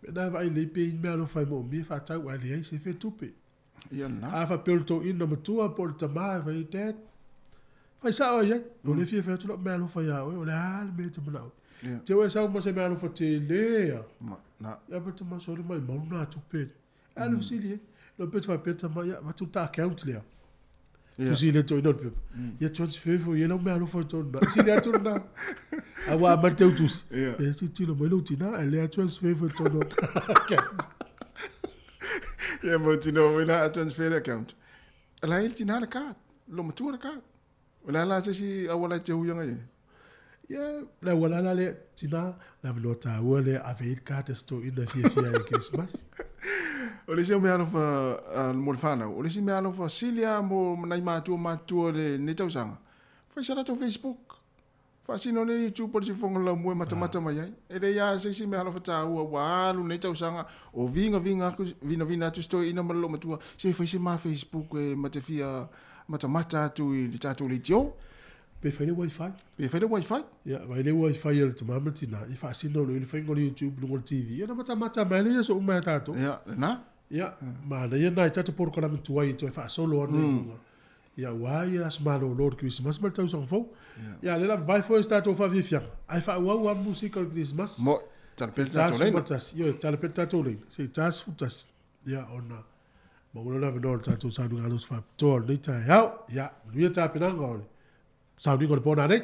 Mea na e vaai lelei pe i ai ni mea alofa e moomia e faatau, ae leai se fea tupe. Ia lena. A faapea o le toeaina matua po o le tama e fai ai, Dad, fai sao ai ai, o lea e fia fai atu lau mea alofa ia oe, o le a le mea e te manao ai. Ia. Te o e sau ma se mea alofa tele a. Ma, na. Ia pe tama soli maumau na tupe. A le fesili ai. Lo pe te faapea tama, ia, avatu ta account lea. Ia. Tusi le toeaina o le pepa. Ia transfer foi i ai lau mea alofa i totonu na. Sili atu lena. A ua amata teu tusi. Ia. Ia tilotilo mai lou tina, ae lea transfer foi i totonu o ta account. Ia mautinoa foi la a transfer le account. La e i le tina le card, lo matua le card. O le a la se isi auala e te huianga i ai? Ia, le auala la lea, tina, le avanoa taua lea, ave ai le card a si toeaina e fiafia ai i le Kerisimasi. O le isi au mea alofa mo le fanau, o le isi mea alofa sili lava mo nai matua matutua o lenei tausaga, fai sa latou Facebook. Faasino nei YouTube o le sifofoga o le laumua e matamata mai ai. E leai lava se isi mea alofa taua ua alu lenei tausaga o vigaviga atu, vinavina atu si toeaina ma le loomatua, se fai se ma Facebook e ma te fia matamata atu i le tatou leitio. Pe fai le wifi. Pe fai le wifi. Ia, vaai le wifi a le tama ma le tina, ia faasino loa i le faiga o le YouTube i luga o le TV, ia ona matamata mai lea i aso uma e tatou. Ia, lena. Ia, manaia lena i tatou polokalame tuai e toe faasolo ane i luga. Ia, aua ia aso malolo o le Kerisimasi ma le tausaga fou. Ia, lea la vavae foi se tatou faafiafiaga, ae faaauau lava musika o le Kerisimasi. Mo, tala pea le tatou laina. 41, ioe, tala pea le tatou laina, se i 41. Ia, ona maua loa le avanoa o le tatou sauniga alofa faapitoa o lenei taeao. Ia, manuia tapenaga o le sauniga o le po nanei.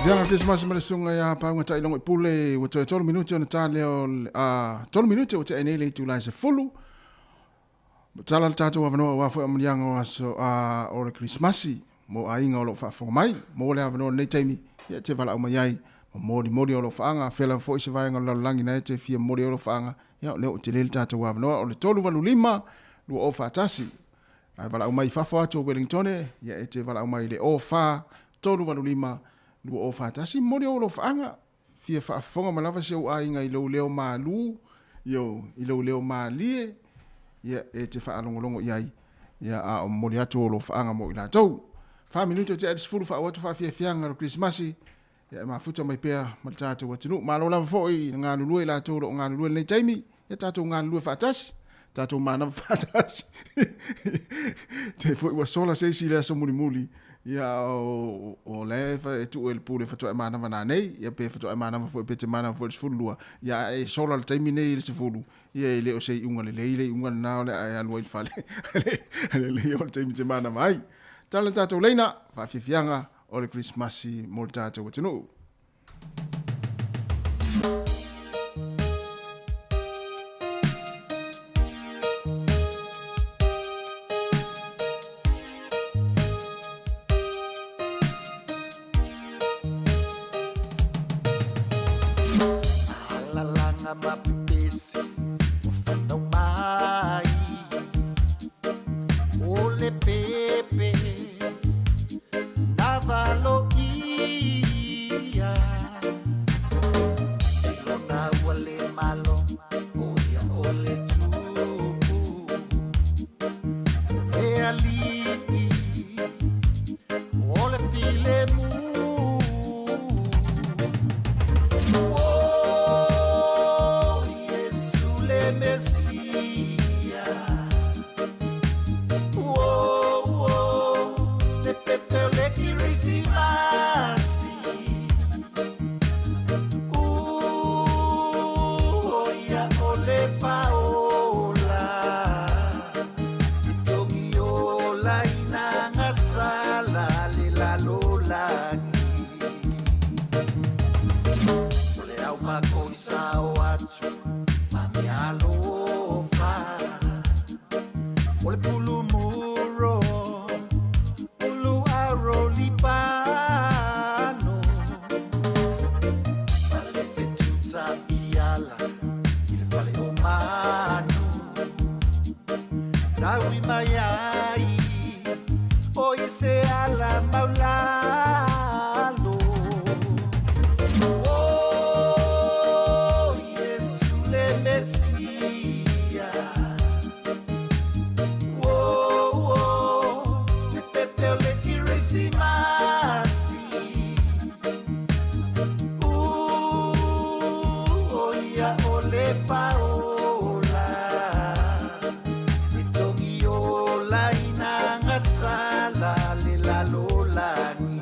Vianga Christmas ma le suga ia pauga taʻilogo i pule ua toe tolu minute ona ta lea o a tolu minute ua teʻe nei le itula e sefulu. Tala le tatou avanoa aua foi amuliaga o aso a o le Krismasi mo aiga o loo faafofoga mai mo le avanoa lenei taimi ia te valaau mai ai ma molimoli o alofaaga afea lava foi se vaega o le lalolagi na e te fia momoli ai alofaaga ia o lea ua tele le tatou avanoa o le 385 2041 Ae valaau mai i fafo atu o Wellingtone, ia e te valaau mai i le 04 385 2041. Momoli ou alofaaga, fia faafofoga mai lava si ou aiga i lou leo malu, io, i lou leo malie, ia e te faalogologo i ai, ia a o momoli atu ou alofaaga mo i latou. Fa minute o tea i le 10 faauu atu faafiafiaga o le Kerisimasi, ia e mafuta mai pea ma le tatou atunuu. Malo lava foi i le galulue i latou o lo o galulue i lenei taimi, ia tatou galulue faatasi, tatou manava faatasi. Te foi ua sola se isi i le aso mulimuli, ia o, o la e, e tuu e le pule faatoa e manava nanei, ia pe faatoa e manava foi pe te manava foi i le 12, ia a e sola le taimi nei i le 10, ia e le o se iuga lelei le iuga lena o le a e alu ai i le fale. Lelei o le taimi te manava ai. Tala le tatou leina, faafiafiaga o le Krismasi mo le tatou atunuu. Alalanga mapipesi o fanau mai o le pepe na valo. lagi. O le au mako i sao atu ma mea alofa. O le pulu muro, pulu aro lipano. Male fetuta iala, i le fale o manu. Taui mai ai, o i se ala maulalo. Oh, Yesu le Mesia. Oh, oh, le pepe o le Kirisimasi. O ia o le faola. E tongi ola ina ngasala le lalolagi.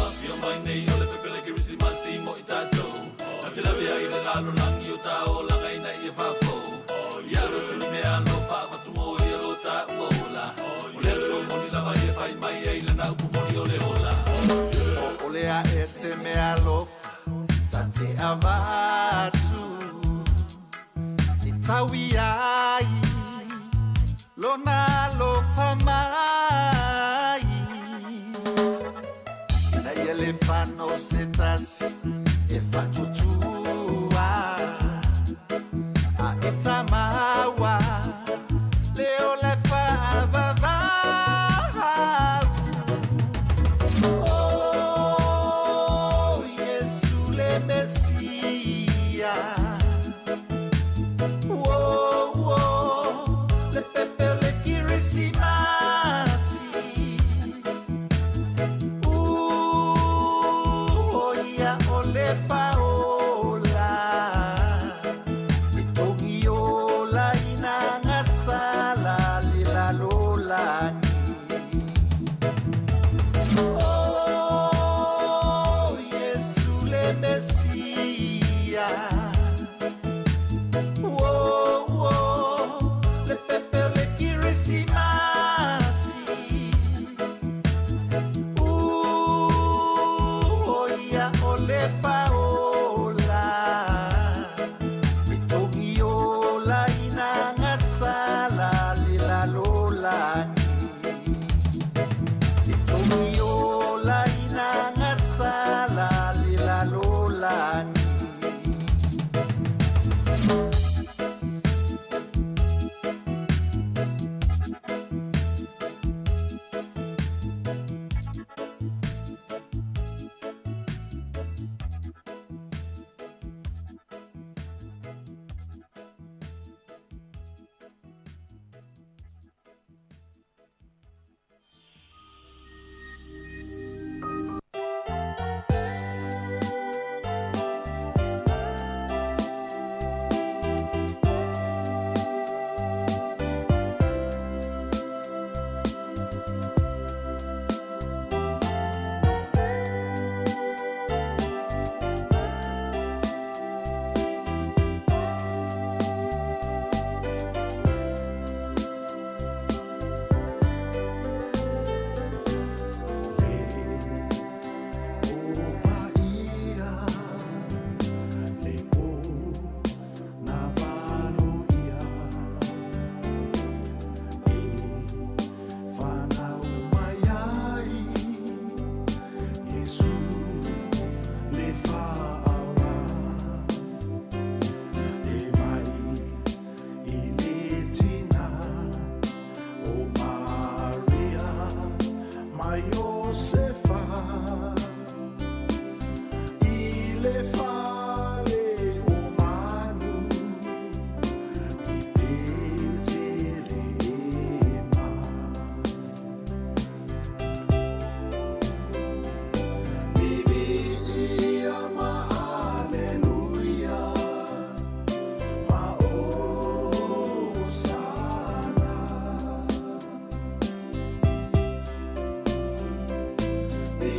Afio mai nei o le pepe le Kirisimasi mo i tātou. Ave lave ai le lalolagi o tā o langa ina ia fafo. Ia ro tuli mea alofa avatu mo ia lo tā ua ola. O le atua moni lava ia fai mai ai lana upu moni o le ola. O le a ese mea alofa, ta te avatu. E taui ai, lona alofa mai. Na ia le whanau se tasi, e whatutua. A e tamawa, le o le whaavavau. Oh, Yesu le Mesia. Oh, oh, le pepe o le Kirisimasi. O ia o le faola. E tongi ola ina ngasala le lalolagi. Oh, Yesu le Mesia. Oh, oh, le pepe o le Kirisimasi. O ia o le faola. E tongi ola ina ngasala le lalolagi. E tongi ola ina ngasala le lalolagi. Be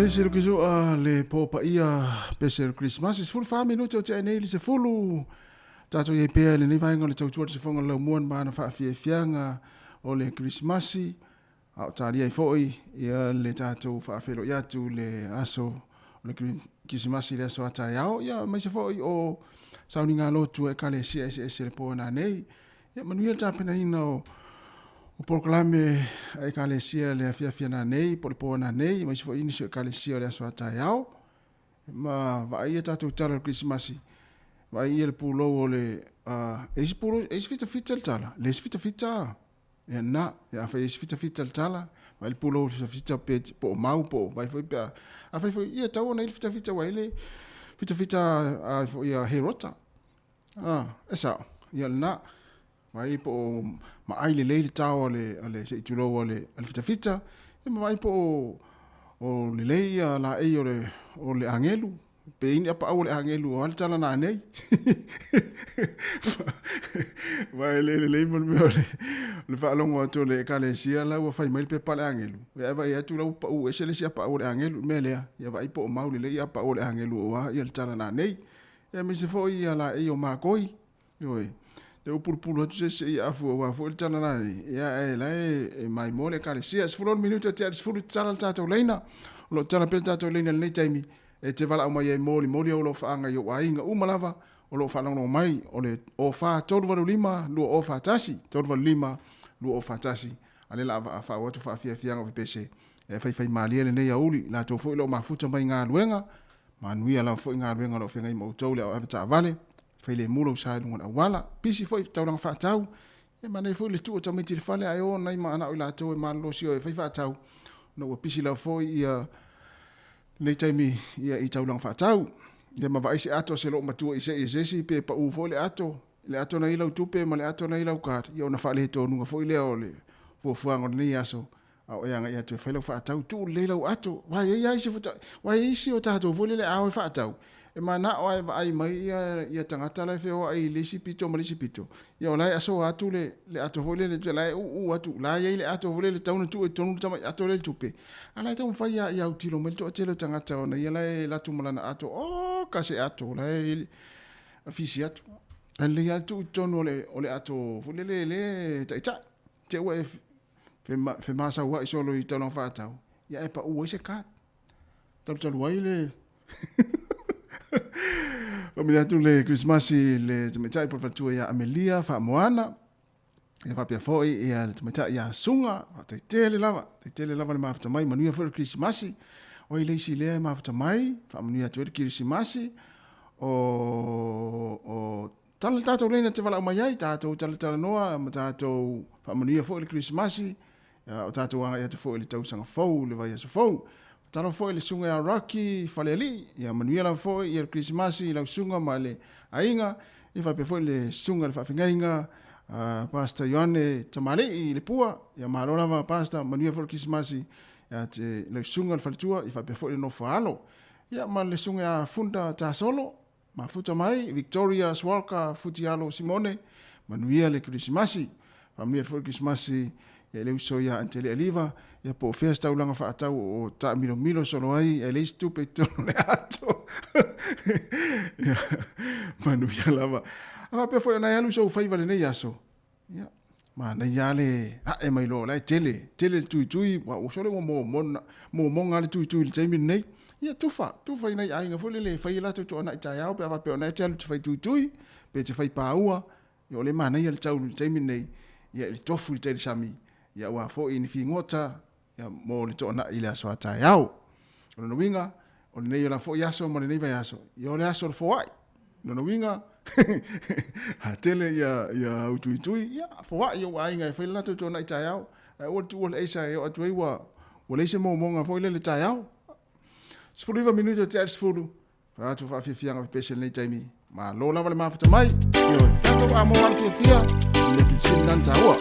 Mese le kisoa le po paia pese le Christmas. 14 minute o te nei le 10. Tātou i pea le nei vaenga o le tautua le sefonga lau muan ma ana whaafiafianga o le Christmasi. A o tāria i foi ia le tātou whaafelo i atu le aso o le Christmasi le aso ata iao. Ia mai se foi o sauni ngā lotu e kale sia ese ese le po nā nei. Ia manuia le tāpena ina o polokalame a ekalesia le afiafia nanei po o le po nanei aemaise foi nisi o ekalesia o le aso a taeao. Ma vaai ia tatou tala o le Kerisimasi, vaai ia le pulou o le e isi pulou, e isi fitafita le tala, le isi fitafita ia na, ia afai e isi fitafita le tala, vaai le pulou o le fitafita pe po o mau po o vai foi pe a afai foi ia tau ona i le fitafita ua i le fitafita a foi a Herota. E sao, ia lena. Vaai po o maai lelei le tao a le, a le se i tulou a le, a le fitafita, ia ma vaai po o, o lelei ia laei o le, o le agelu, pe i ni apaau o le agelu o a le tala nanei. Vaai le lelei mo le mea o le, o le faalogo atu o le ekalesia la ua fai mai le pepa a le agelu, ia e vaai atu la ua pau ese le isi apaau o le agelu, mea lea, ia vaai po o mau lelei ia apaau o le agelu o a ia le tala nanei. Ia aemaise foi ia laei o makoi, Ioe, te upulupulu atu se se i afu aua foi le tala la ia e la e mai mo le ekalesia. 16 minute te 10 tala le tātou leina. O lo tala pe le tātou leina lenei taimi e te valaau mai ai moli moli au lo whaanga i o aiga uma lava o lo whaalongo mai o le o wha 385 2041 385 2041 a le la a whaau atu whaafiafianga o pepese e whai whai malie lenei auli latou foi lo mafuta mai ngā luenga manuia lava foi galuega o lo o feagai ma outou le auave taavale, failemu lou sa i luga o le auala, pisi foi taulaga faatau, ia manaia foi le tuu o tamaiti i le fale ae o nai manao i latou e malolosi o e fai faatau, ona ua pisi lava foi ia lenei taimi ia i taulaga faatau. Ia ma vaai se ato a se loomatua i se i se isi pe pau foi le ato, le ato na i lau tupe ma le ato na i lau card, ia ona faaletonuga foi lea o le fuafuaga o lenei aso A o e agai atu e fai lau faatau, tuu lelei lau ato. Aua e i ai isi aua e i ai isi o tatou foi lele a o e faatau, e manao lava e vaai mai ia ia tagata la e feoai i le isi pito ma le isi pito. Ia o la e asoa atu le le ato foi lele, la e uu atu, la e i ai le ato foi lele e tatau ona tuu i totonu le tamai ato lea i le tupe. A la e taumafai lava ia autilo mai le toatele o tagata ona ia la e alu atu ma lana ato, oka se ato, la e fisi atu. Ae lelei lava le tuu i totonu o le o le ato foi lele e le taitai. Te ua e femasaua'i solo i taulaga faatau, ia ae pa'u ai se card. Talutalu ai le Faamanuia atu le Krisimasi i le tamaitai po o le faletua ia Amelia Faamoana, ia faapea foi ia le tamaitai ia Suga, faafetai tele lava, faafetai tele lava le mafuta mai, manuia foi le Krisimasi. O ai le isi lea e mafuta mai, faamanuia atu ai le Kerisimasi, o, o Tala le tatou leina te valaau mai ai, tatou talatalanoa ma tatou faamanuia foi le Kerisimasi, o tatou agai atu foi i le tausaga fou, le vaiaso fou. Talofa foi i le susuga ia Rocky Falealii, ia manuia lava foi ia le Kerisimasi i lau susuga ma le aiga, ia faapea foi le susuga i le faafeagaiga Pastor Ioane Tamalii i Lepua, ia malo lava Pastor, manuia foi le Kerisimasi ia te lau susuga i le faletua, ia faapea foi le nofo a alo. Ia ma le susuga ia Funda Tasolo, Mafuta mai, Victoria Swalka Futialo Simone, manuia le Kerisimasi. Faamanuia atu foi le Kerisimasi ia i le uso ia Antele Aliva, ia po o fea se taulaga faatau o taamilomilo solo ai, ae leai se tupe i totonu o le ato. Ia, manuia lava. A faapea foi o nai alu sou faiva lenei aso, ia, manaia lava le ae mai loa o la e tele, tele le tuitui, ua sole ua momona, momoga le tuitui i le taimi lenei. Ia, tufa, tufa i nai aiga foi lele e fai e latou toanai taeao pe a faapea o na e te alu e te fai tuitui, pe te fai paua, ia o lea e manaia le tau i le taimi lenei, ia i le tofu i le tai le sami, ia aua foi ni figota, ia mo le toanai i le aso a taeao. O lona uiga, o lenei o la foi aso ma lenei vaiaso, ia o le aso o le foai. O lona uiga, a tele ia, ia au tuitui, ia foai ou aiga e fai le latou toanai taeao. Ae aua le tuua le aisa e oo atu ai ua, ua leai se momoga foi lele taeao. 19 minute o te 10, fai atu faafiafiaga pepese lenei taimi. Malo lava le mafuta mai. Ioe, tatou a mo ala fiafia, i le pitisini lana taua.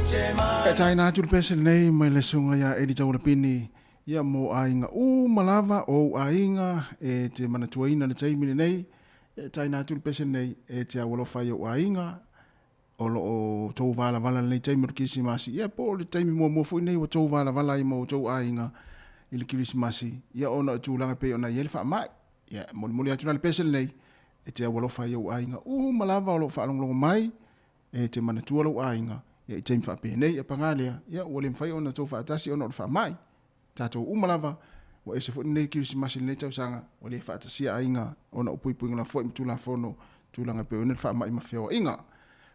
E taina atu le pese lenei mai le susuga ia Eli Taualapini ia mo aiga uma lava o ou aiga e te manatuaina le taimi lenei. E taina atu le pese lenei e te aualofa i ou aiga o lo o tou valavala i lenei taimi o le Kirisimasi, ia po o le taimi muamua foi lenei ua tou valavala ai ma outou aiga i le Kirisimasi, ia ona o le tulaga e pei ona i ai le faamai. Ia, e molimoli atu la le pese lenei e te aualofa ai i ou aiga uma lava o lo o faalogologo mai, e te manatua lou aiga ia i taimi faapenei. Ia paga lea, ia ua le mafai ona tou faatasi ona o le faamai. Tatou uma lava, ua ese foi lenei Kirisimasi i lenei tausaga, ua le faatasia aiga ona o puipuiga lafoai ma Tulafono, tulaga e pei ona le faamai ma feoaiga.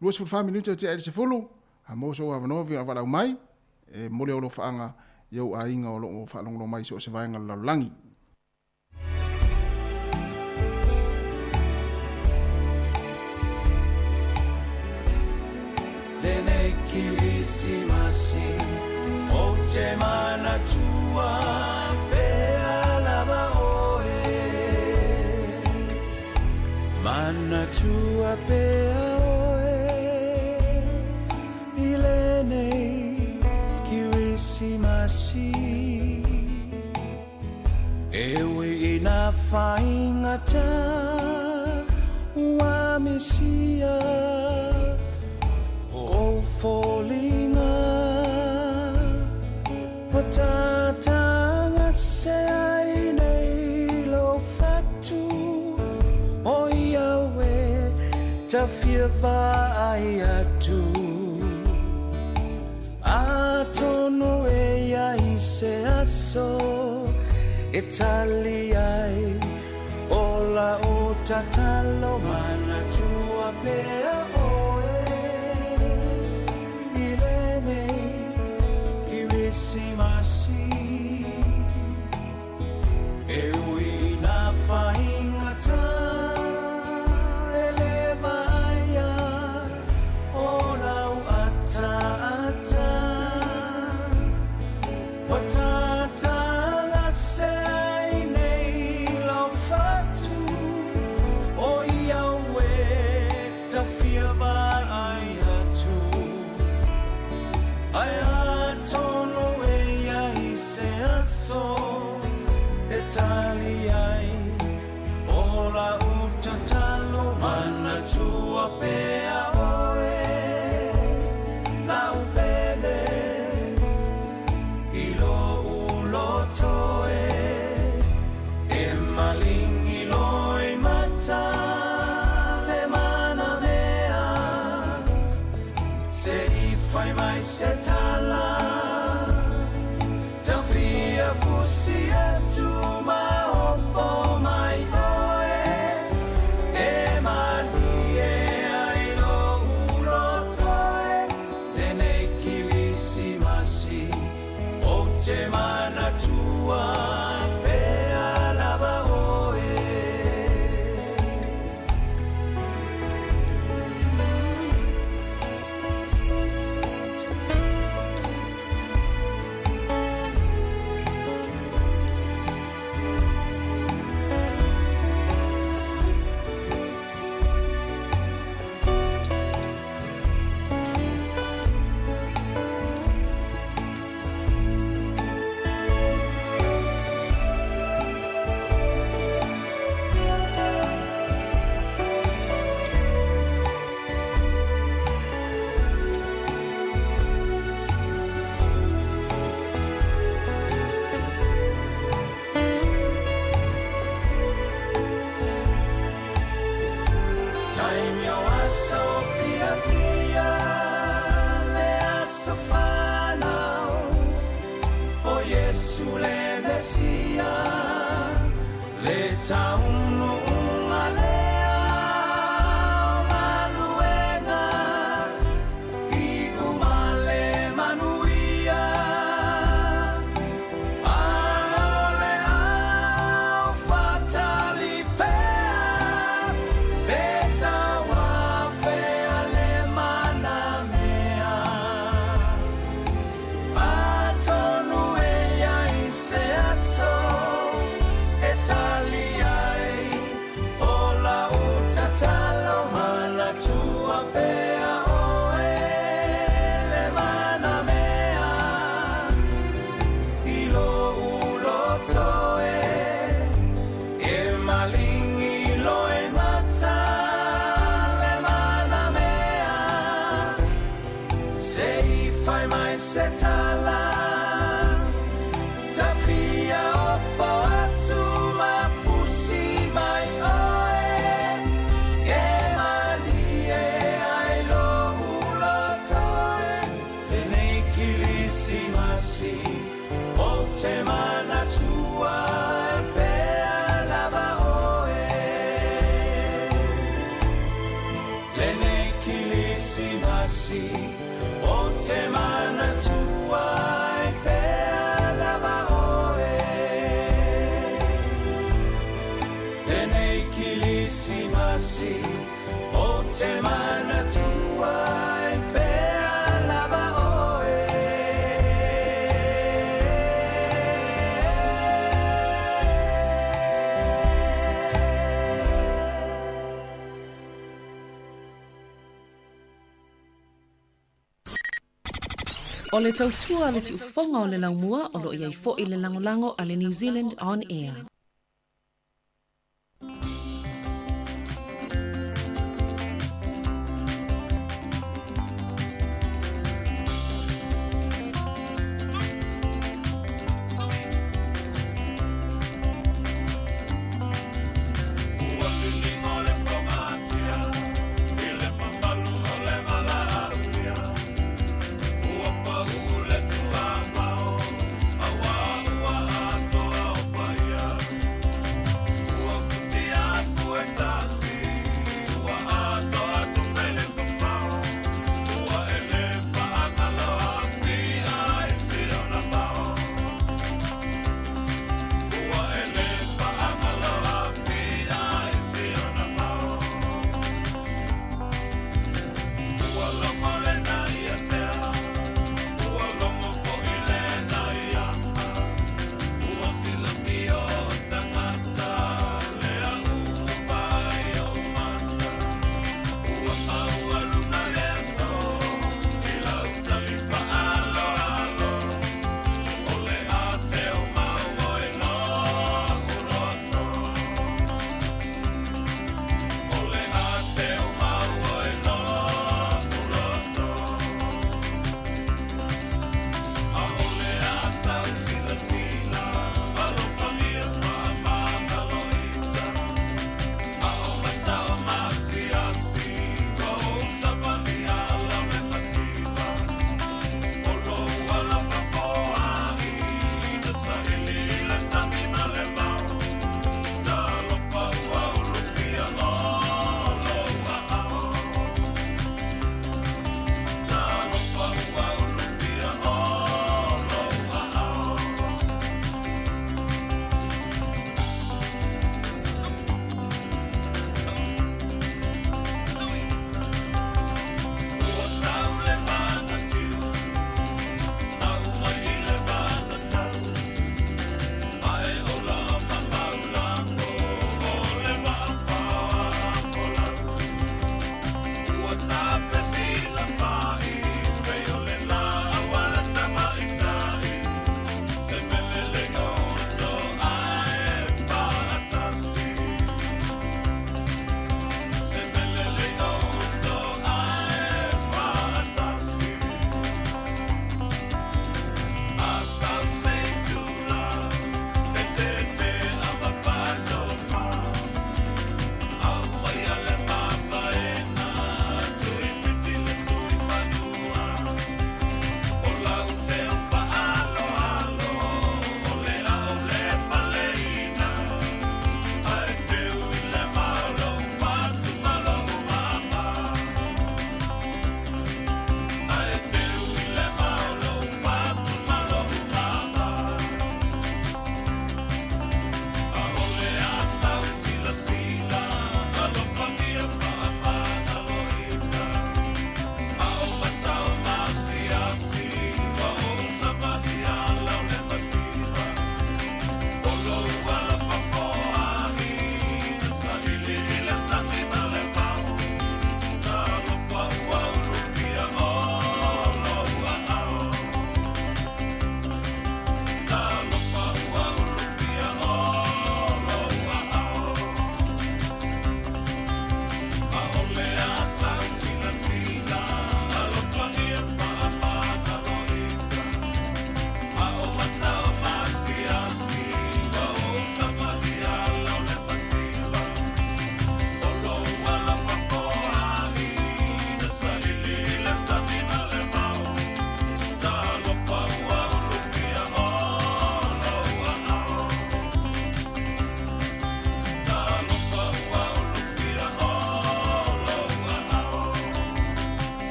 24 minute e tea ai le 10, a maua sou avanoa valaau mai, e momoli ou alofaaga i ou aiga o lo o faalogologo mai i so o se vaega o le lalolagi. Lenei Kirisimasi ou te manatua pea lava oe. Manatua pea oe i lenei Kirisimasi. E ui i nā faigata ua misia ou foliga ua tatagase ai nei lou fatu o ia e tafia vaai atu Atonu e i ai se aso e tali ai o lau tatalo manatua pea oe i lenei Kirisimasi e ui i nā faigata e le vaaia o lau ataata ua tatagase ai nei lau fatu o ia e tafia vaai atu Ae atonu e i ai se aso e tali ai o lau tatalo manatua pea oe lau pele i lou loto e e malingi loimata le manamea Se i fai mai se tala Tafia fusi atu ma opo mai oe E malie ai lou loto e Lenei Kirisimasi Ou te manatua pea lava oe. Taimi o aso fiafia le aso fanau o Iesu le Mesia le taunuuga lea o galuega iu ma le manuia a o le au faatali pea pe sau afea le manamea Atonu e i ai se aso e tali ai Kerisimasi O te manatua ai pea lava oe. O le tautua a le siufofoga o le laumua o lo o i ai foi le lagolago a le New Zealand On Air.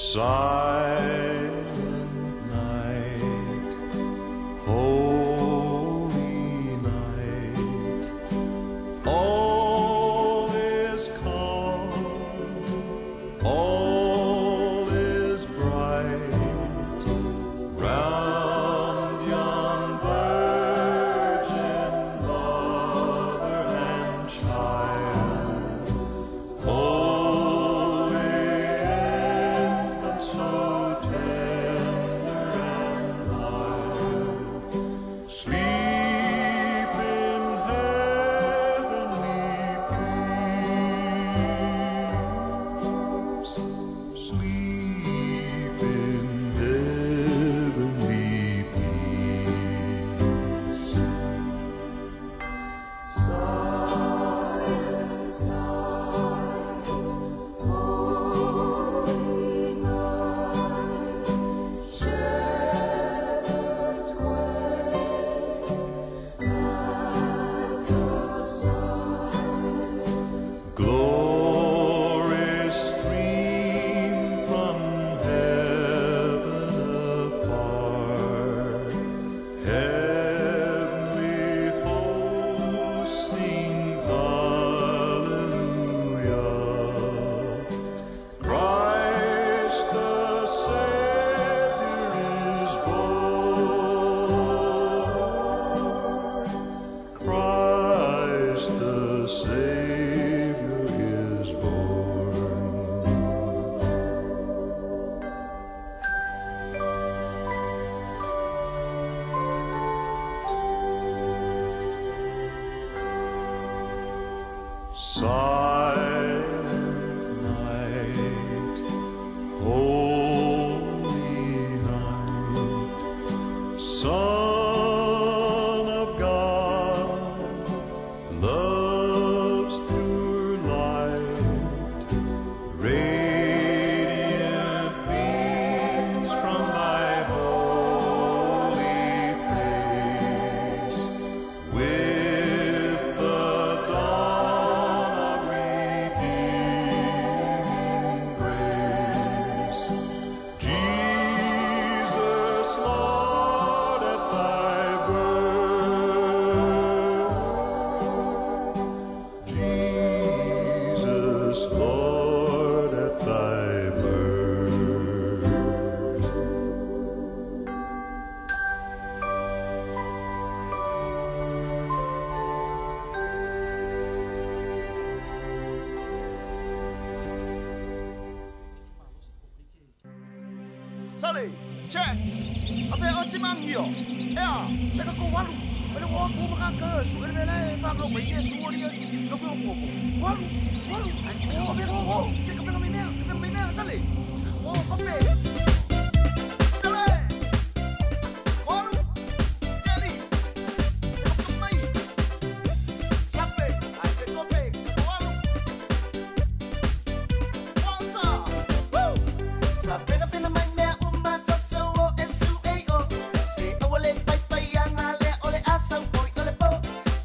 Silent night, holy night, all is calm, all is bright, round yon virgin mother and child. Holy infant, so tender and mild, sleep in heavenly peace. Sleep in heavenly peace. Silent night, holy night, shepherds quake at the sight. Glory stream from heaven afar, heavenly hosts sing hallelujah. Christ the Savior is born. Christ the Savior is born. Silent night, holy night, Son of God, love's pure light, radiant beams from thy holy face, with the dawn of redeeming grace. Jesus, Lord, at thy birth. Jesus, Lord, at thy birth. Sale, check. Afe o timangio. Ea, se ka ko walu. Ele o ku maka ka su ele le fa lo mai ye su ori lo ko fo fo. Walu, walu. Ai ko be ko. Se ka pe me ka me me sale. O ko pe. Sale. Walu. Skelly. Ko mai. Sape, ai se ko pe. Walu. Walter. Woo. Sa pena pena mai mea uma toto o S-U-A-O. Se awale pai pai anga le ole asa oi ole po.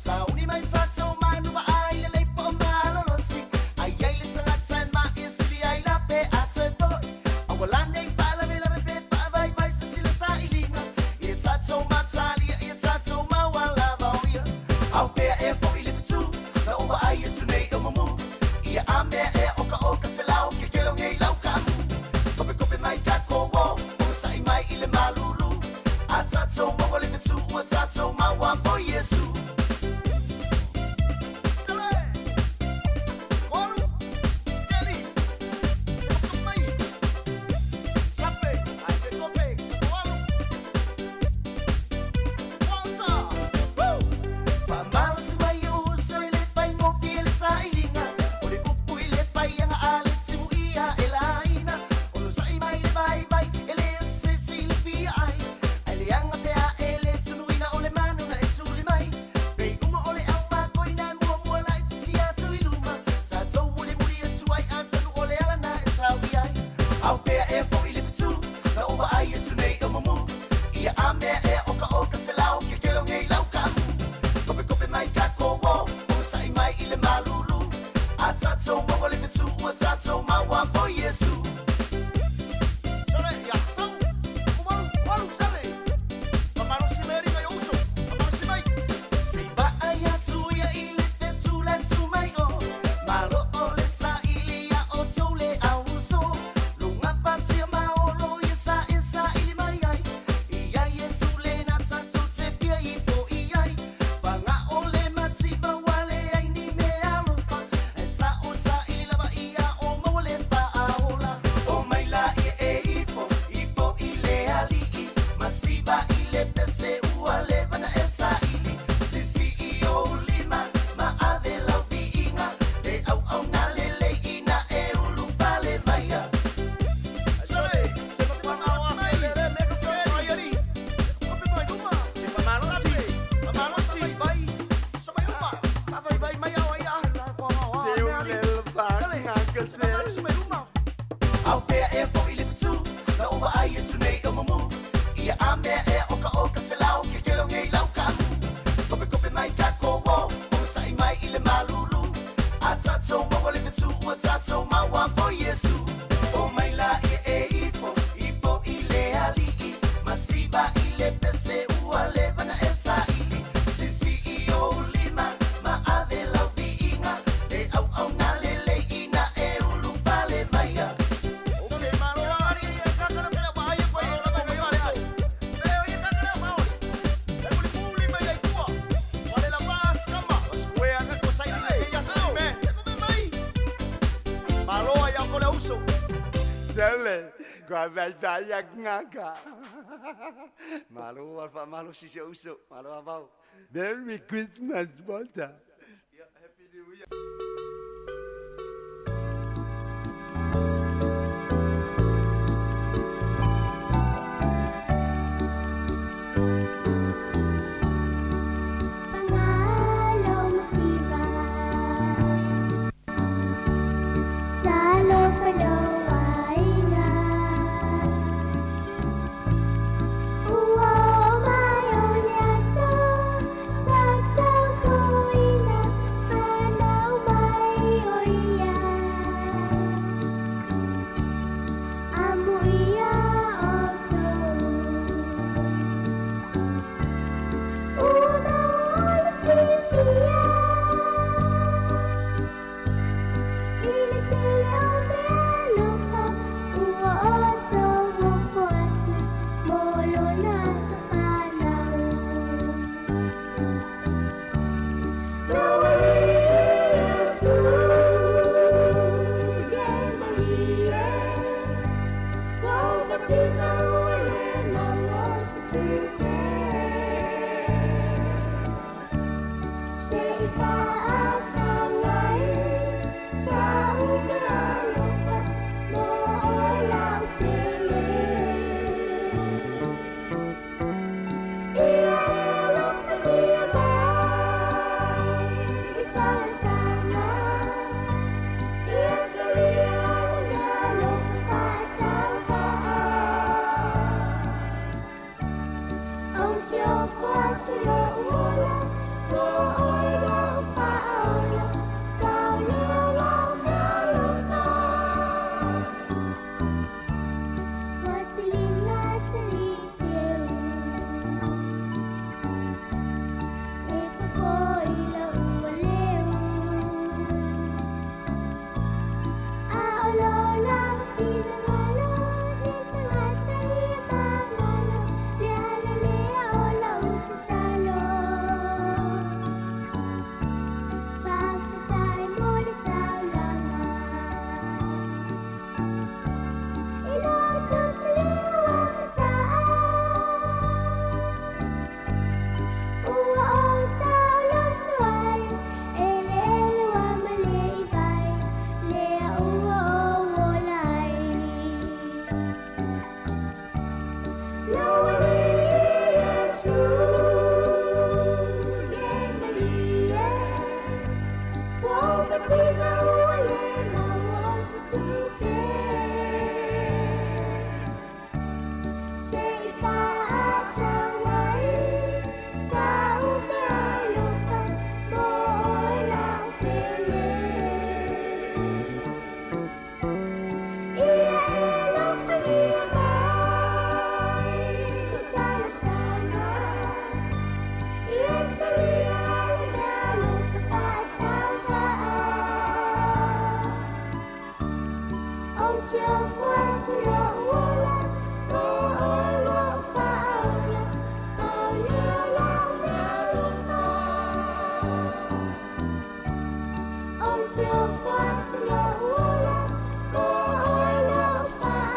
Sa uni mai tato mai nuwa ai le leipo malolosi. Ai ai le tangata ma isili ai la pe atoe po. Awalane pala me la me pe pa vai vai sa sila sa ilinga. Ia tato matalia, ia tato mawala vauia. Au pea e po i le putu, na uwa ai e tunei o mamu. Ia a mea e oka oka se lau ke kelo ngei lau kamu. Kope kope mai ka ko wo, o sai mai i le malulu. A tato mawa le putu, ua tato mawa po Yesu. Walu. Skelly. Ko mai. Sape, ai se ko pe. Walu. Walter. Woo. Pamalo ai o uso i le pai mo ki le sailinga. O le upu i le pai anga a le timu ia e laina. O lo sai mai le vai vai, e le se si le fia ai. Ai le anga pe a e le tunuina o le manu na e tuli mai. Pei uma o le au mako i nā mua mua la e titi atu i luma. Tātou muli muli e tuai a tanu o le ala na e tau i ai. Au pea e fo i le putu, na uwa ai e tunei o mamu. Ia a mea e oka oka se lau ke kelo ngei lau kamu. Kope kope mai ka ko wo, o sai mai i le malulu. A tatou maua le putu, ua tatou maua po Yesu. Ua tatou maua o Iesu. O mai la ia e ifo, ifo i le alii, ma siva i le pese ua leva na e saili. Sisi i ou lima, ma ave lau viiga, le auauna lelei ina e ulufale maia. Dele, guavai ngaka. Malo alfa malo sisi uso, malo avau. Merry Christmas, Walter.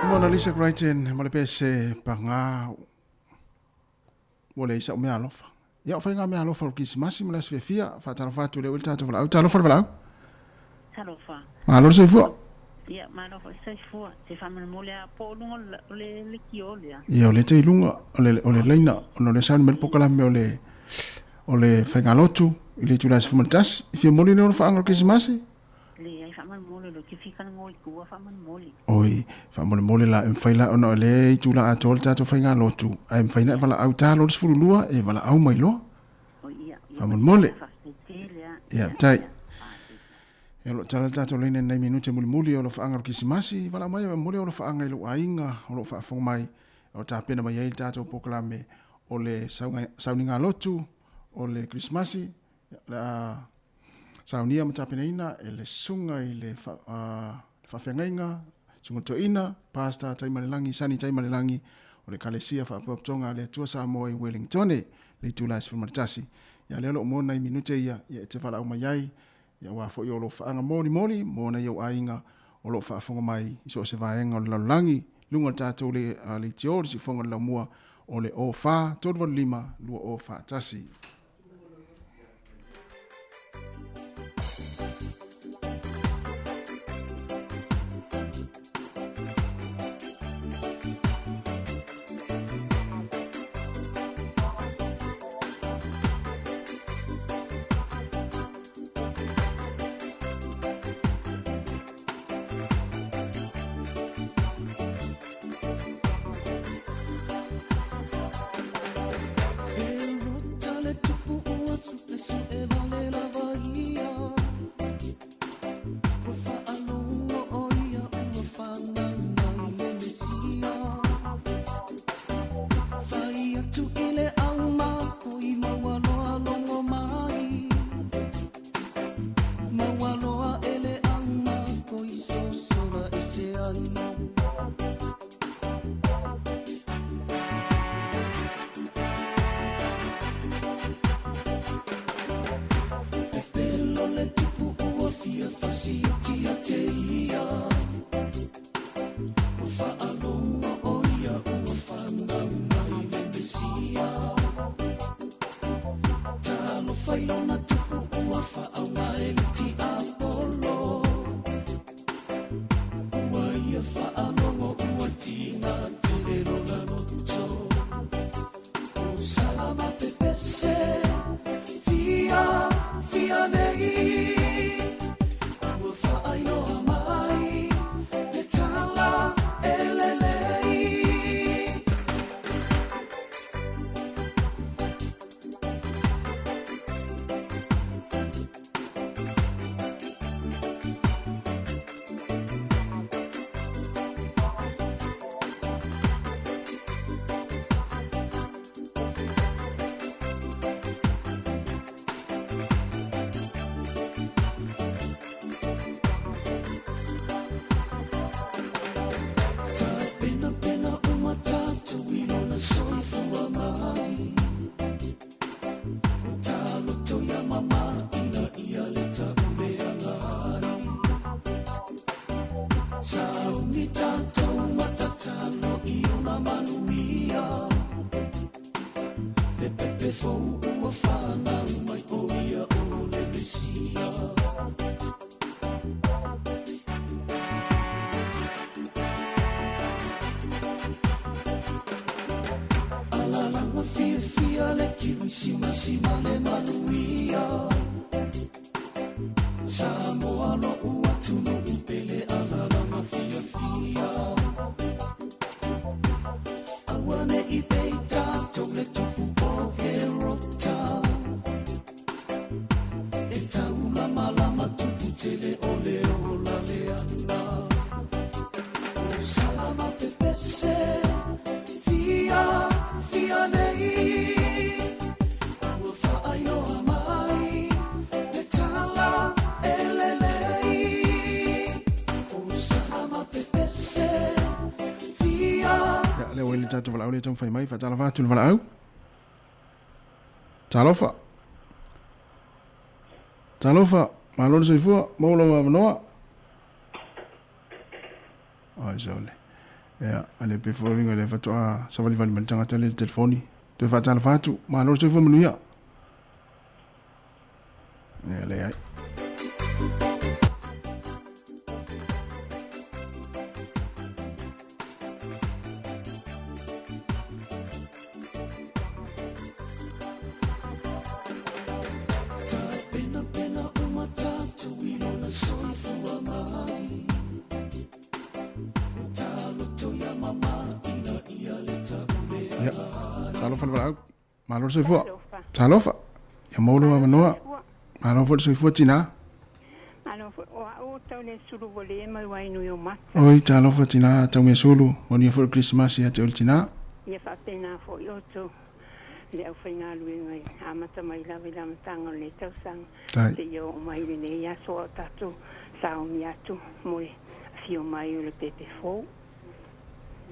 Mona Lisa Crichton ma le pese panga ua leai sa'u meaalofa. Ia o faiga meaalofa o le Kerisimasi ma le aso fiafia, faatalofa atu i le ui le tatou valaau. Talofa le valaau. Talofa. Malo le soifua. Ia, malo foi soifua. Te faamolemole a po o luga o le lekiō lea. Ia, o lea te i luga o le, o le laina, ona o lea sauni mai le polokalame o le, o le faigalotu i le itula e 11. I fia moli lea o le faaga o le Kerisimasi? Leai, faamolemole, o lea ou te fia talanoa i tua faamolemole. Oi, faamolemole la, e mafai la ona o lea e itula atoa le tatou faigalotu, ae mafai na e valaau ta loa le 12 e valaau mai loa. Oi, ia, ia, Faamolemole. faafetai tele a. Ia, tai. Ia o lo o tala le tatou laina i nai minute mulimuli o alofaaga o le Kerisimasi, valaau mai e momoli alofaaga i lou aiga o lo o faafofoga mai o tapena mai ai le tatou polokalame o le sauniga lotu o le Kerisimasi. O le a saunia ma tapenaina e le susuga i le faafeagaiga, Susuga Toeaina, Pastor Taimalelagi Sani Taimalelagi o le Ekalesia Faapotopotoga a le Atua Samoa i Wellingtone, le itula e 11. Ia lea o lo o mo nai minute ia, ia e te valaau mai ai, ia aua foi o alofaaga molimoli mo nai ou aiga o lo o faafofoga mai i so o se vaega o le lalolagi, luga o le tatou leitio, le siufofoga o le laumua o le 04 385 2041. Ia, lea ua i le tatou valaau lea e taumafai mai, faatalofa atu i le valaau. Talofa. Talofa, malo le soifua, maua lou avanoa. Ai sole. Ia, ale pe foliga lea faatoa savalivali mai le tagata lea i le telefoni. Toe faatalofa atu, malo le soifua manuia. Ia, leai. Ia, talofa le valaau. Malo le soifua. Talofa. Ia maua lou avanoa. Malo foi le soifua tinā. Malo foi. o tau le sulu ua le mai uainui o mata. Oi, talofa tinā Taumeasulu, manuia foi le Kerisimasi ia te oe le tinā. Ia faapena foi outou le aufaigaluega i amata mai lava i le amataga o lenei tausaga Tai. seia oo mai i lenei aso a o tatou saomi atu mo le afio mai o le pepe fou.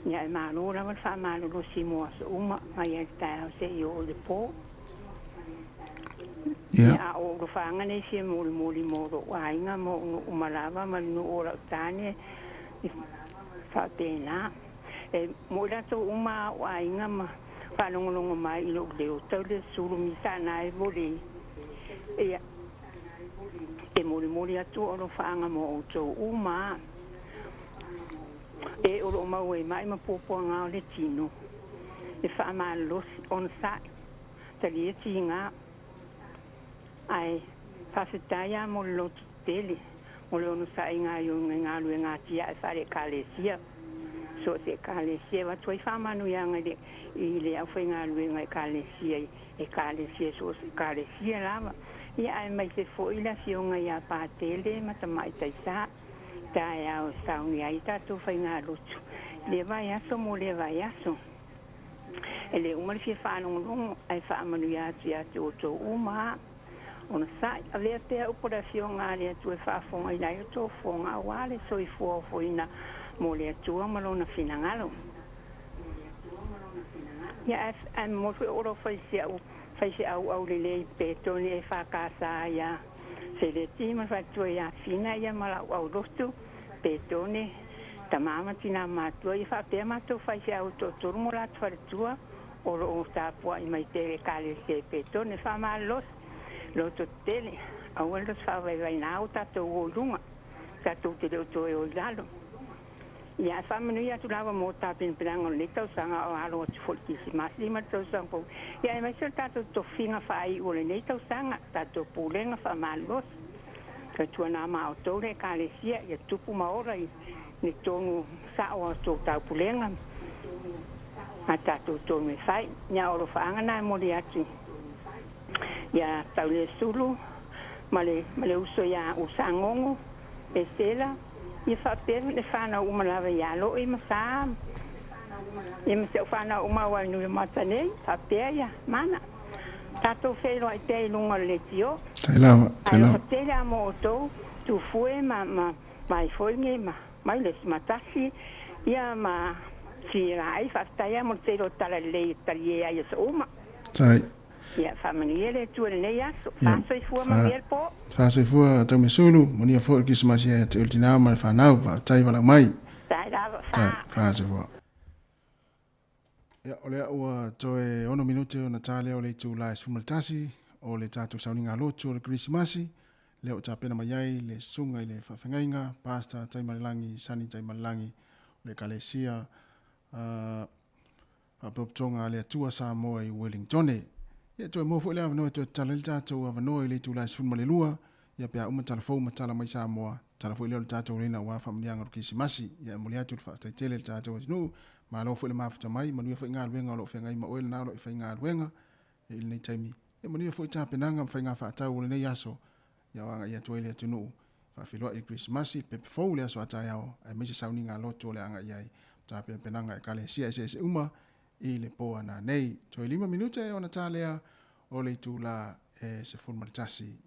Ia e malo lava le faamalolosi mo aso uma mai lava i le taeao seia oo i le po. Ia. Ia a o ou lofaaga nei fia molimoli mo lou aiga ma ou nuu uma lava ma le nuu o lau tane i faapena. E mo i latou uma a ou aiga ma faalogologo mai i lou leo tau le sulu misa na e volei. Ia e molimoli atu o alofaaga mo outou uma. E o loo maua ai ma'i ma puapuaga o le tino e faamalolosi onosa'i talia tigā ae faafetai a mo le loto tele mo le onosa'i gaioiga i galuega atia'e faale-Ekalesia so o se Ekalesia e avatu ai faamanuiaga i le i le aufaigaluega Ekalesia i Ekalesia so o se Ekalesia lava. Ia aemaise foi le afioga ia Patele ma Tamaitai Sa taeao e sauni ai tatou faigalotu i lea vaiaso mo lea vaiaso. E le uma le fia faalogologo ae faamanuia atu ia te outou uma a onosai. Avea pea upu a le Afioga a le Atua e faafofogaina ai outou fofoga aua le soifua ofoina mo le Atua ma Lona finagalo. Ia ae momoli foi ou alofa i si au faifeau aulelei Petone e FKS ia Seleti ma le faletua ia Fina ia ma lau aulotu Petone, tama ma tinā matua ia faapea matou faifeau e toatolu ma o latou faletua o lo o tapuai mai pea i le Ekalesia i Petone. Faamalolosi, loto tetele, aua le loto faavaivaiina o tatou o i luga, tatou te le o toe o i lalo. Ia ae faamanuia atu lava mo tapenapenaga o lenei tausaga a o alo atu foi i le Kirisimasi ma le tausaga fou. Ia aemaise o le tatou tofiga faaiu o lenei tausaga, tatou pulega faamalolosi. Tautuana ma outou le Ekalesia ia tupu ma ola i le tonu sa'o o a outou taupulega ma tatou tonu e fai. Ia o alofaaga na e momoli atu ia Tauileasulu ma le ma le uso ia Ulusagogo Esela ia faapea le fanau uma lava ia Lo'i ma Sa ia ma si au fanau uma aua e nui o Maota nei faapea ia Mana tatou feiloai pea i luga o le leitio. Tai lava, tai Ae alofa lava. tele a mo outou Tufue ma ma mai foi nei ma mai le isi matasi ia ma Silaai faafetai a mo le tele o tala lelei e talie ai aso uma. Tai. Ia faamanuia le Atua i lenei aso. Ia, Faasoifua fa, manuia le po. faasoifua Taumeasulu, manuia foi le Kerisimasi ia te oe le tinā ma le fanau, faafetai valaau mai. Tai lava, Tai, fa. faasoifua. Ia, o lea ua toe 6 minute ona ta lea o le itula e 11 o le tatou sauniga lotu o le Kerisimasi, lea ua tapena mai ai le susuga i le faafeagaiga, Pastor Taimalelagi Sani Taimalelagi o le Ekalesia uh, Faapotopotoga a le Atua Samoa i Wellingtone. Ia, toe maua foi le avanoa e toe tatala ai le tatou avanoa i le itula e 12, ia pe a uma tala fou ma tala mai Samoa, tala foi lea o le tatou laina aua faamanuiaga o le Kerisimasi. Ia, e momoli atu le faafetai tele i le tatou atunuu, malo foi le mafuta mai, manuia foi galuega o lo o feagai ma oe lena o lo o e faigaluega i lenei taimi. Ia manuia foi tapenaga ma faiga faatau o lenei aso, ia o agai atu ai le atunuu faafeiloai i le Kerisimasi, le pepe fou i le aso a taeao, aemaise sauniga lotu o le agai ai tapenapenaga a Ekalesia eseese uma i le po a nanei. Toe 5 minute ona ta lea o le itula e 11.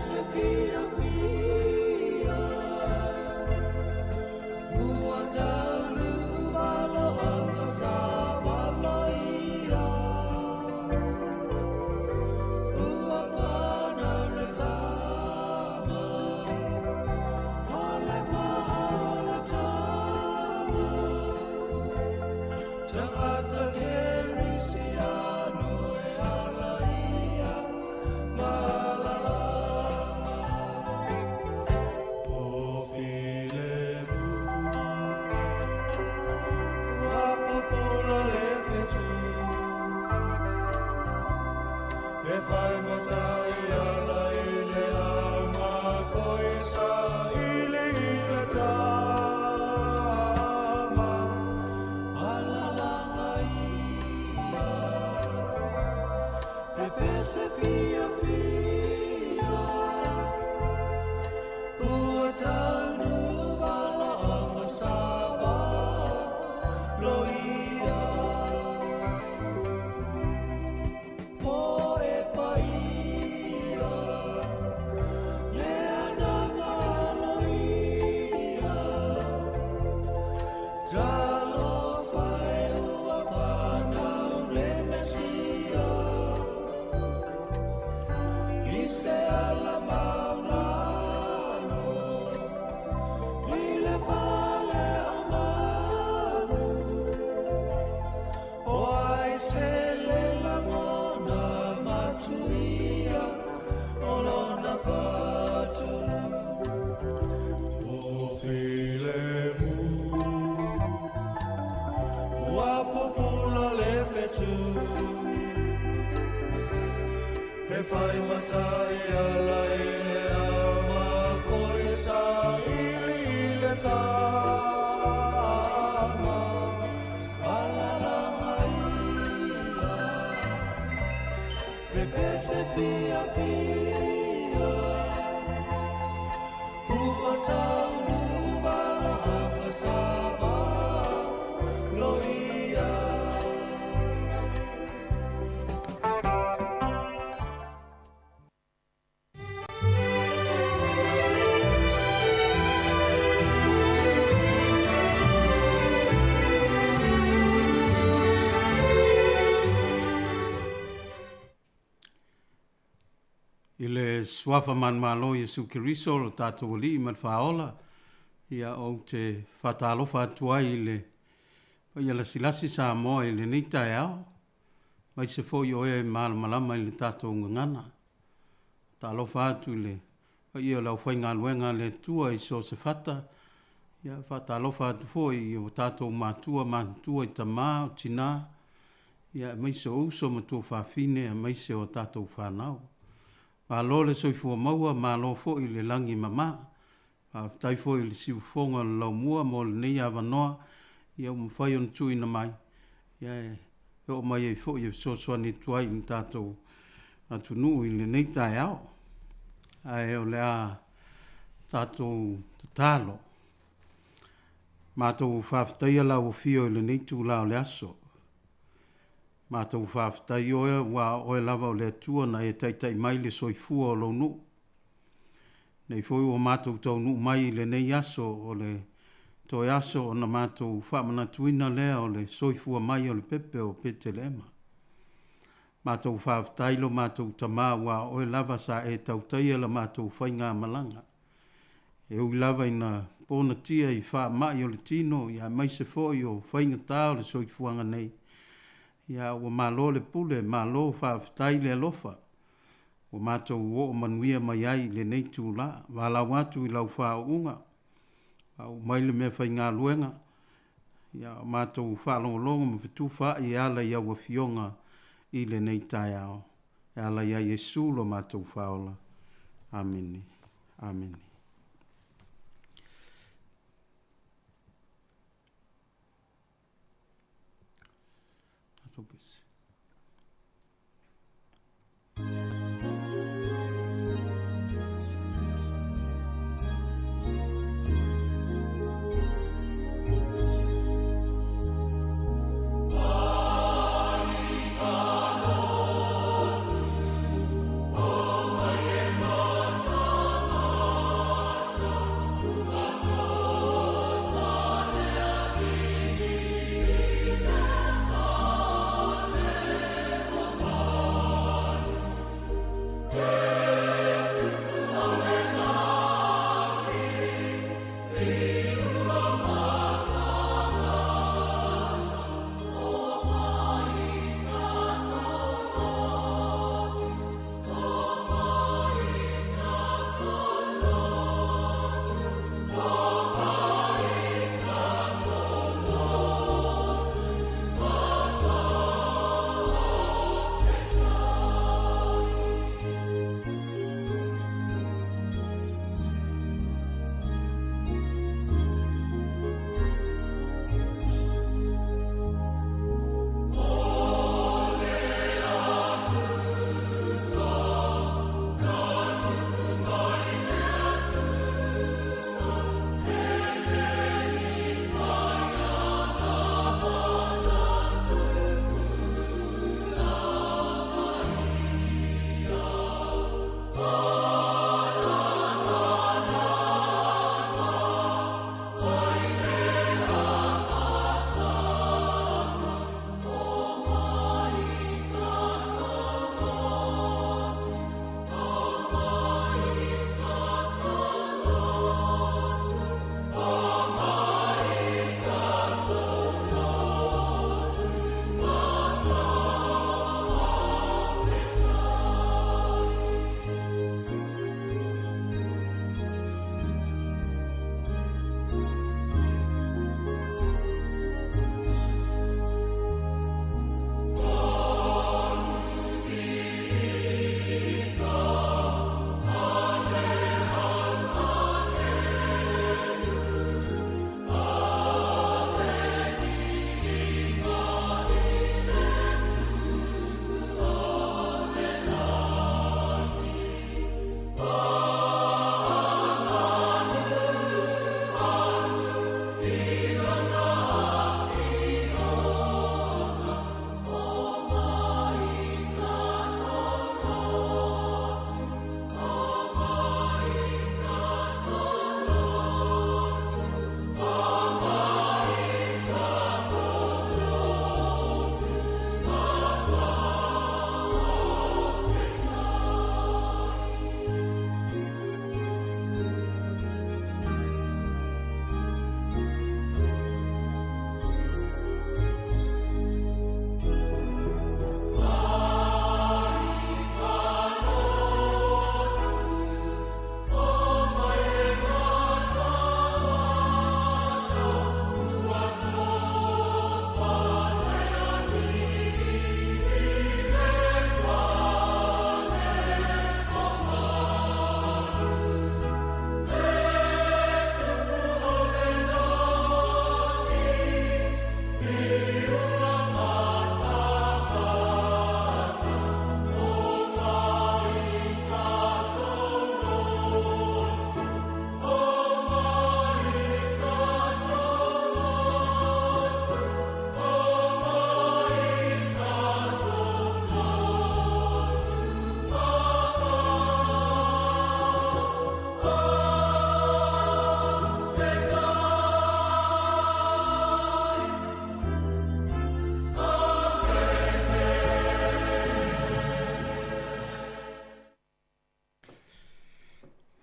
pese fia fia Ua taunu valo anga sa valo ia Ua whanau le tama O le wha o le tama Tangata kerisiano e ala ia malalanga Po filemu Ua popola le fetu E whai matai ala i le au makoi sa ili i le tama Alalanga ia E pese fia fia Ua taunu vala anga sa lo ia Po e paia Le ananga lo ia Talofa e ua whanau le Mesia I se ala maulalo I le fale o manu O ai se le langona matuia O lona fatu O filemu Ua pupula le fetu E whai matai ala i le au makoi sa ili i le tama Alalanga ia Pe pese fia fia Ua taunu vala anga sa lo ia I le suafa manumalo o Iesu Keriso lo tatou Alii ma le Faaola, ia ou te faatalofa atu ai i le paia lasilasi Samoa i lenei taeao, aemaise foi o e malamalama i le tatou gagana. Faatalofa atu i le paia o le aufaigaluega a le Atua i so o se fata, ia faatalofa atu foi i o tatou matua matutua i tama, o tina, ia aemaise o uso ma tuafafine aemaise o tatou fanau. Malo le soifua maua, malo foi le lagi e mama. Faafetai foi i le siufofoga o le laumua mo lenei avanoa ia ua mafai ona tuuina mai, ia e oo mai ai foi e fesoasoani atu ai i le tatou atunuu i lenei taeao. Ae o le a tatou tatalo. Matou faafetaia lau afio i lenei itula o le aso. Matou faafetai oe aua o oe lava o le Atua na e taitai mai le soifua o lou nuu. Nei foi ua matou taunuu mai i lenei aso o le toe aso ona matou faamanatuina lea o le soifua mai o le pepe o Petelema. Matou faafetai lo matou Tama aua o oe lava sa e tautaia la matou faigamalaga. E ui lava ina ponatia i faamai o le tino ia aemaise foi o faigata o le soifuaga nei, ia ua malo le pule, malo faafetai le alofa ua matou oo manuia mai ai i lenei itula. Valaau atu i lau faauuga, faauu mai le meafaigaluega, ia matou faalogologo ma fetufaai e ala i au afioga i lenei taeao. E ala ia Iesu lo matou Faaola. Amene. Amene. Tatou pese.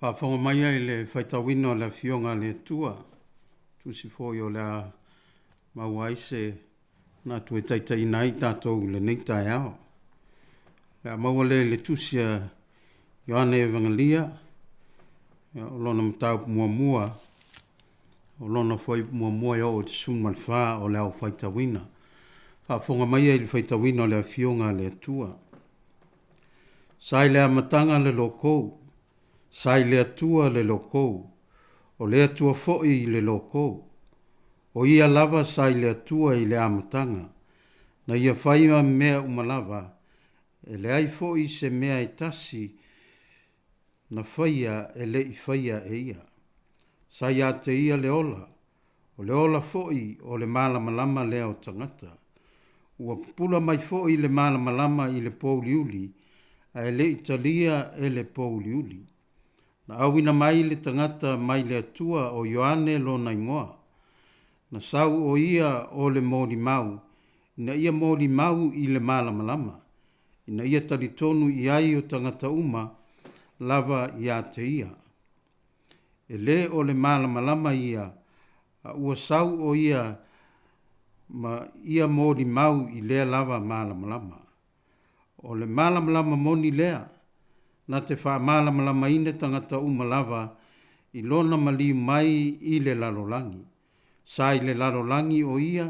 Faafofoga mai ai le faitauina o le Afioga a le Atua, tusi foi o le a maua ai se manatu e taitaiina ai tatou i lenei taeao. O le a maua lea i le tusi a Ioane Evagelia, o lona mataupu muamua, o lona fuaiupu muamua e oo i le 14 o le ao faitauina. Faafofoga mai ai i le faitauina o le Afioga a le Atua. Sa i le amataga le loko, sa i le Atua le loko, o le Atua foi le loko. O ia lava sa i le Atua i le amataga, na ia faia mea uma lava, e leai foi se mea e tasi na faia e le i faia e ia. Sa ia te ia le ola, o le ola foi o le malamalama lea o tagata. Ua pupula mai foi le malamalama i le pouliuli, ae le i talia e le pouliuli. Na auina mai le tagata mai le Atua o Ioane lona igoa. Na sau o ia o le molimau, ina ia molimau i le malamalama, ina ia talitonu i ai o tagata uma lava ia te ia. E lē o le malamalama ia, a ua sau o ia ma ia molimau i lea lava malamalama. O le malamalama moni lea, na te faamalamalamaina tagata uma lava i lona maliu mai i le lalolagi. Sa i le lalolagi o ia,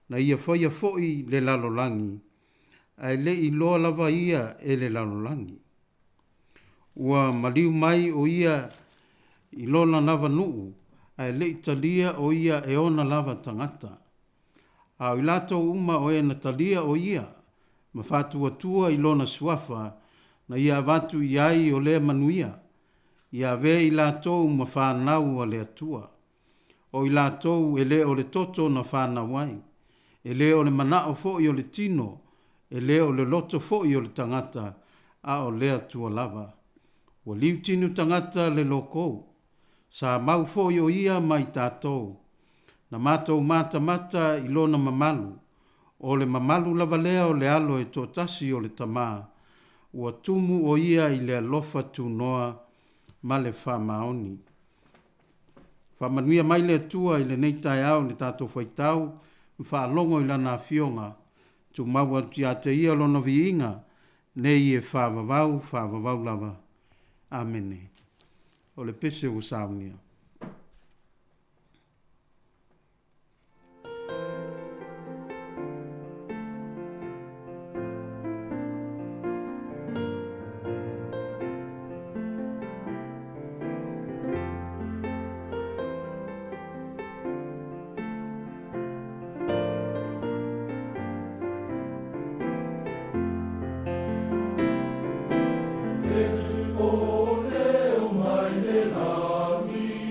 na ia faia foi le lalolagi, ae le i iloa lava ia e le lalolagi. Ua maliu mai o ia i lona lava nuu, ae le i talia o ia e ona lava tagata. A o i latou uma o e na talia o ia, ma faatuatua i lona suafa, na ia avatu i ai o lea manuia, ia avea i latou ma fanau a le Atua. O i latou e lē o le toto na fanau ai, e lē o le manao foi o le tino, e lē o le loto foi o le tagata, a o le Atua lava. Ua liutinu tagata le loko, sa mau foi o ia ma i tatou. Na matou matamata i lona mamalu, o le mamalu lava lea o le alo e toatasi o le Tama, ua tumu o ia i le alofa tunoa ma le faamaoni. Faamanuia mai le Atua i lenei taeao i le tatou faitau ma faalogo i Lana Afioga, tumau atu ia te Ia Lona viiga, nei e faavavau, faavavau lava. Amene. O le pese ua saunia. E o leo mai le lagi.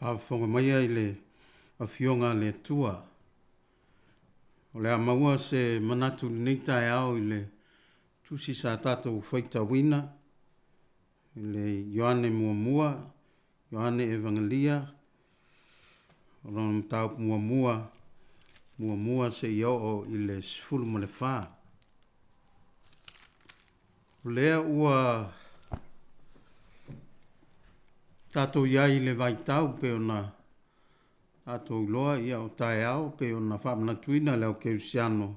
Faafofoga maia i le Afioga a le Atua. O le a maua se manatu i lenei taeao i le tusi sa tatou faitauina i le Ioane muamua, Ioane Evagelia, o lona mataupu muamua, muamua seia oo i le 14. O lea ua tatou i ai i le vaitau pei ona tatou iloa ia o taeao pei ona faamanatuina le au kerisiano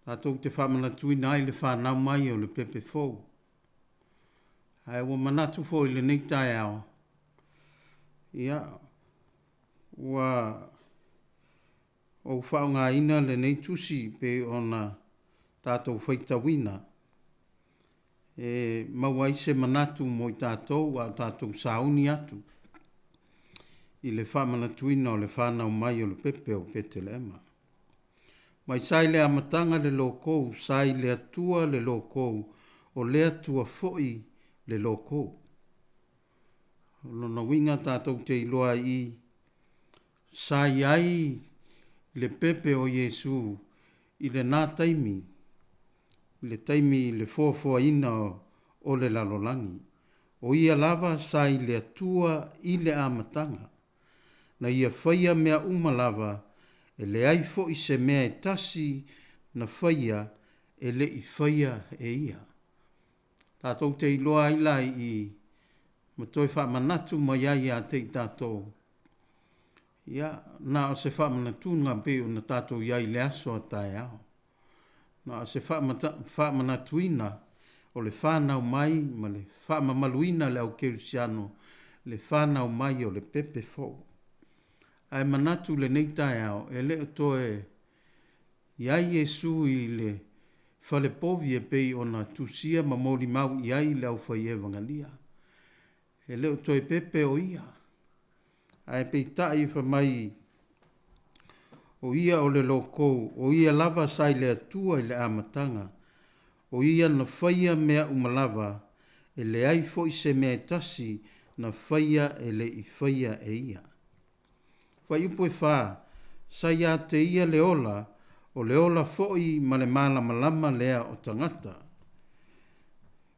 tatou te faamanatuina ai le fanau mai o le pepe fou. Ae ua manatu foi i lenei taeao, ia ua ou faaaogaina lenei tusi pei ona tatou faitauina e maua ai se manatu mo i tatou a o tatou sauni atu i le faamanatuina o le fanau mai o le pepe o Petelehema. Mai sa i le amataga le lokou, sa i le Atua le lokou, o le Atua foi le lokou. O lona uiga tatou te iloa ai i sa i ai le pepe o Iesu i lena taimi, i le taimi i le foafoaina o le lalolagi. O ia lava sa i le Atua i le amataga, na ia faia mea uma lava, e leai foi se mea e tasi na faia e le i faia e ia. Tatou te iloa ai la i i ma toe faamanatu mai ai ia te i tatou, ia, na o se faamanatuga pei ona tatou i ai i le aso a taeao. Na o se faamanatuina o le fanau mai ma le faamamaluina le au kerisiano, le fanau mai o le pepe fou. Ae manatu i lenei taeao, e le o toe i ai Iesu i le fale povi e pei ona tusia ma molimau i ai le aufai evagalia. E le o toe pepe o ia, ae peitai fai mai o ia o le lokou, o ia lava sa i le Atua i le amataga, o ia na faia mea uma lava, e leai foi se mea e tasi na faia e le i faia e ia. Fuaiupu e fa, Sa ia te ia le ola, o le ola foi ma le malamalama lea o tagata.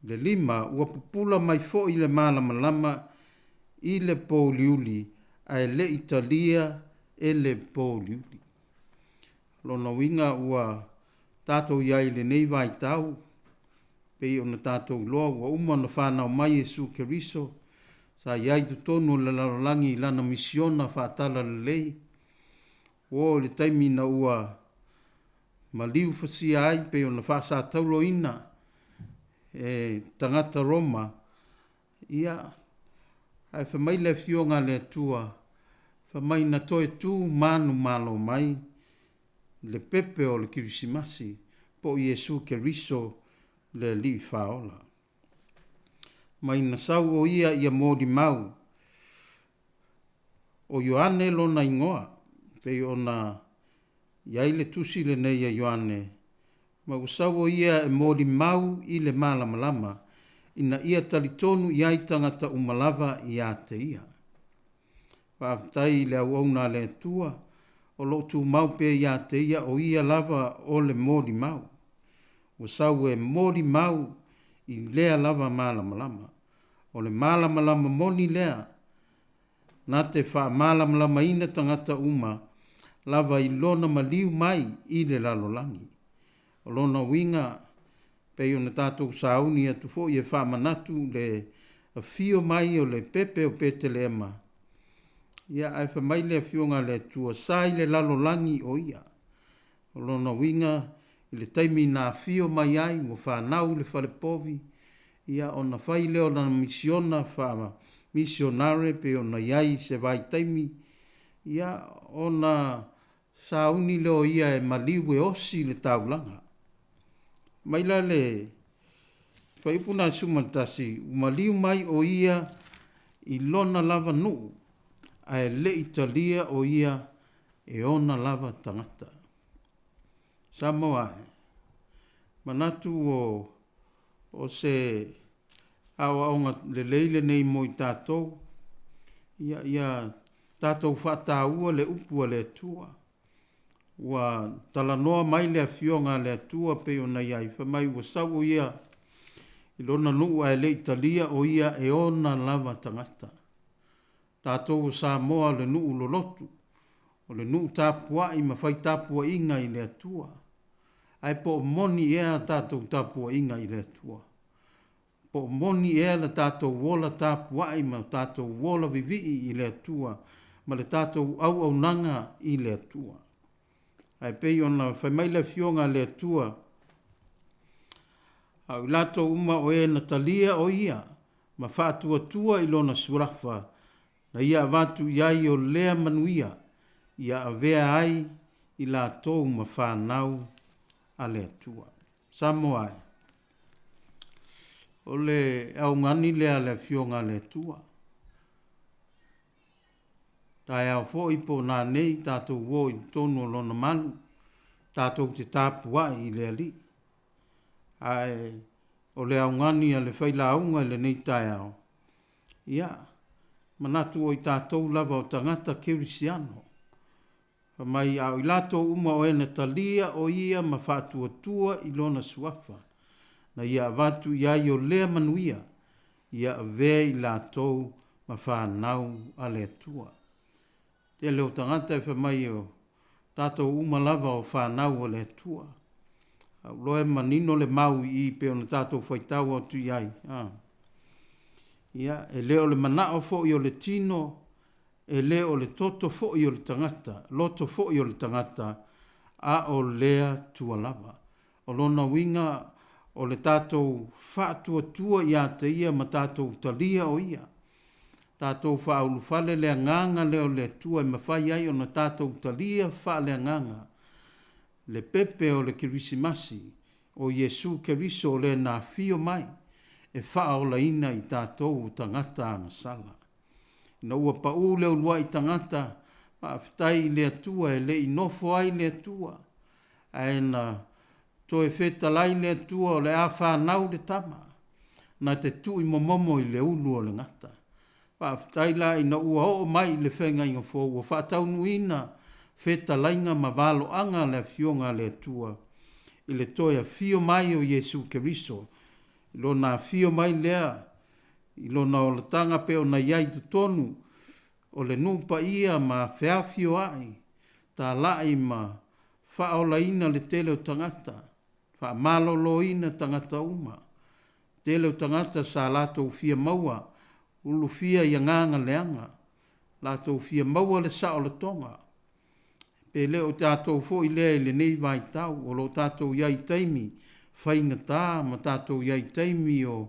Le lima, ua pupula mai foi le malamalama i le pouliuli, ae le i talia e le pouliuli. O lona uiga ua tatou i ai i lenei vaitau, pei ona tatou iloa ua uma ona fanau mai Iesu Keriso, sa i ai i totonu o le lalolagi i lana misiona faatalalelei, ua oo i le taimi ina ua maliu fasia ai pei ona faasatauloina e tagata Roma, ia, ae fai mai le Afioga a le Atua, fai mai na toe tu manumalo mai le pepe o le Kerisimasi, po o Iesu Keriso le Alii Faaola. Mai na sau o ia ia molimau, o Ioane lona igoa, pei ona i ai le tusi lenei a Ioane, ma ua sau o ia e molimau i le malamalama, ina ia talitonu i ai tagata uma lava ia te ia. Faafetai i le auauna a le Atua, o lo o tumau pea ia te ia o ia lava o le molimau. Ua sau e molimau i lea lava malamalama. O le malamalama moni lea na te faamalamalamaina tagata uma lava i lona maliu mai i le lalolagi. O lona uiga, pei ona tatou sauni atu foi e faamanatu le afio mai o le pepe o Petelehema, ia ae fai mai le Afioga a le Atua, sa i le lalolagi o ia. O lona uiga, i le taimi na afio mai ai, ua fanau i le fale povi, ia ona fai lea o lana misiona faa-misionare pei ona i ai i se vaitaimi, ia ona sauni lea o ia e maliu e osi le taulaga. Mai la le fuaiupu na 11, ua maliu mai o ia i lona lava nuu, ae le i talia o ia e ona lava tagata. Samoa e, manatu o o se aoaoga lelei lenei mo i tatou, ia ia Tatou faataua le upu a le Atua. Ua talanoa mai le Afioga a le Atua pei ona i ai, fai mai ua sau o Ia i Lona nuu ae le i talia o Ia e ona lava tagata. Tatou o Samoa o le nuu lolotu, o le nuu tapuai ma fai tapuaiga i le Atua. Ae po o moni ea a tatou tapuaiga i le Atua? Po o moni ea le tatou ola tapuai ma tatou ola vivii i le Atua ma le tatou auaunaga i le Atua? Ae pei ona fai mai le Afioga a le Atua, A o i latou uma o e na talia o Ia ma faatuatua i Lona Suafa, na Ia avatu i ai o lea manuia ia avea ai i latou ma fanau a le Atua. Samoa e! O le augani lea a le Afioga a le Atua. Taeao foi po o nanei tatou o i totonu o Lona malu, tatou te tapuai i le Alii. Ae o le augani a le failauga i lenei taeao, ia, manatu o i tatou lava o tagata kerisiano, Fai mai, a o i latou uma o e na talia o ia ma faatuatua i lona suafa, na ia avatu i ai o lea manuia, ia avea i latou ma fanau a le Atua. Tele o tagata e fai mai o tatou uma lava o fanau a le Atua. A ou iloa e manino le mau i i pei ona tatou faitau atu i ai. Ia, e le o le manao foi o le tino E le o le toto foi o le tagata, loto foi o le tagata, a o lea tua lava. O lona uiga, o le tatou faatuatua ia te Ia ma tatou talia o Ia. Tatou faaulufale le agaga lea o le Atua e mafai ai ona tatou talia faaleagaga le pepe o le Kerisimasi, o Iesu Keriso o lea na afio mai e faaolaina i tatou o tagata agasala. Ina ua pau le uluai tagata, faafetai i le Atua e le i nofo ai le Atua, ae na toe fetalai le Atua o le a fanau le tama, na te tuuimomomo i le ulu o le gata. Faafetai la ina ua oo mai i le feagaiga fou ua faataunuuina fetalaiga ma valoaga a le Afioga a le Atua i le toe afio mai o Iesu Keriso, i Lona afio mai lea I lona olataga pei ona i ai i totonu o le nuu paia ma feafioai, talai ma faaolaina le tele o tagata, faamaloloina tagata uma. Tele o tagata sa latou fia maua ulufia i agaga leaga, latou fia maua le saolotoga. Pe le o tatou foi lea i lenei vaitau, o lo o tatou i ai i taimi faigata ma tatou i ai i taimi o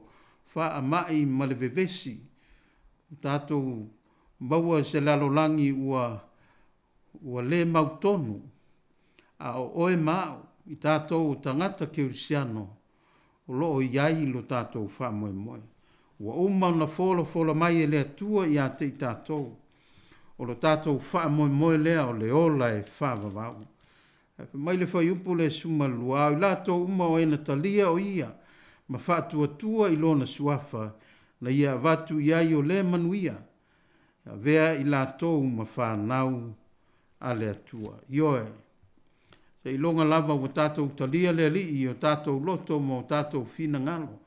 faamai ma le vevesi, ua tatou maua i se lalolagi ua ua le mautonu, a o oe ma au, i tatou o tagata kerisiano, o lo o i ai lo tatou faamoemoe. Ua uma ona folafola mai e le Atua ia te i tatou, o lo tatou faamoemoe lea o le ola e faavavau. Ae fai mai le fuaiupu lea e 12, A o i latou uma o e na talia o Ia ma faatuatua i Lona Suafa, na Ia avatu i ai o lea manuia, e avea i latou ma fanau a le Atua. Ioe, seiloga lava ua tatou talia le Alii i o tatou loto ma o tatou finagalo.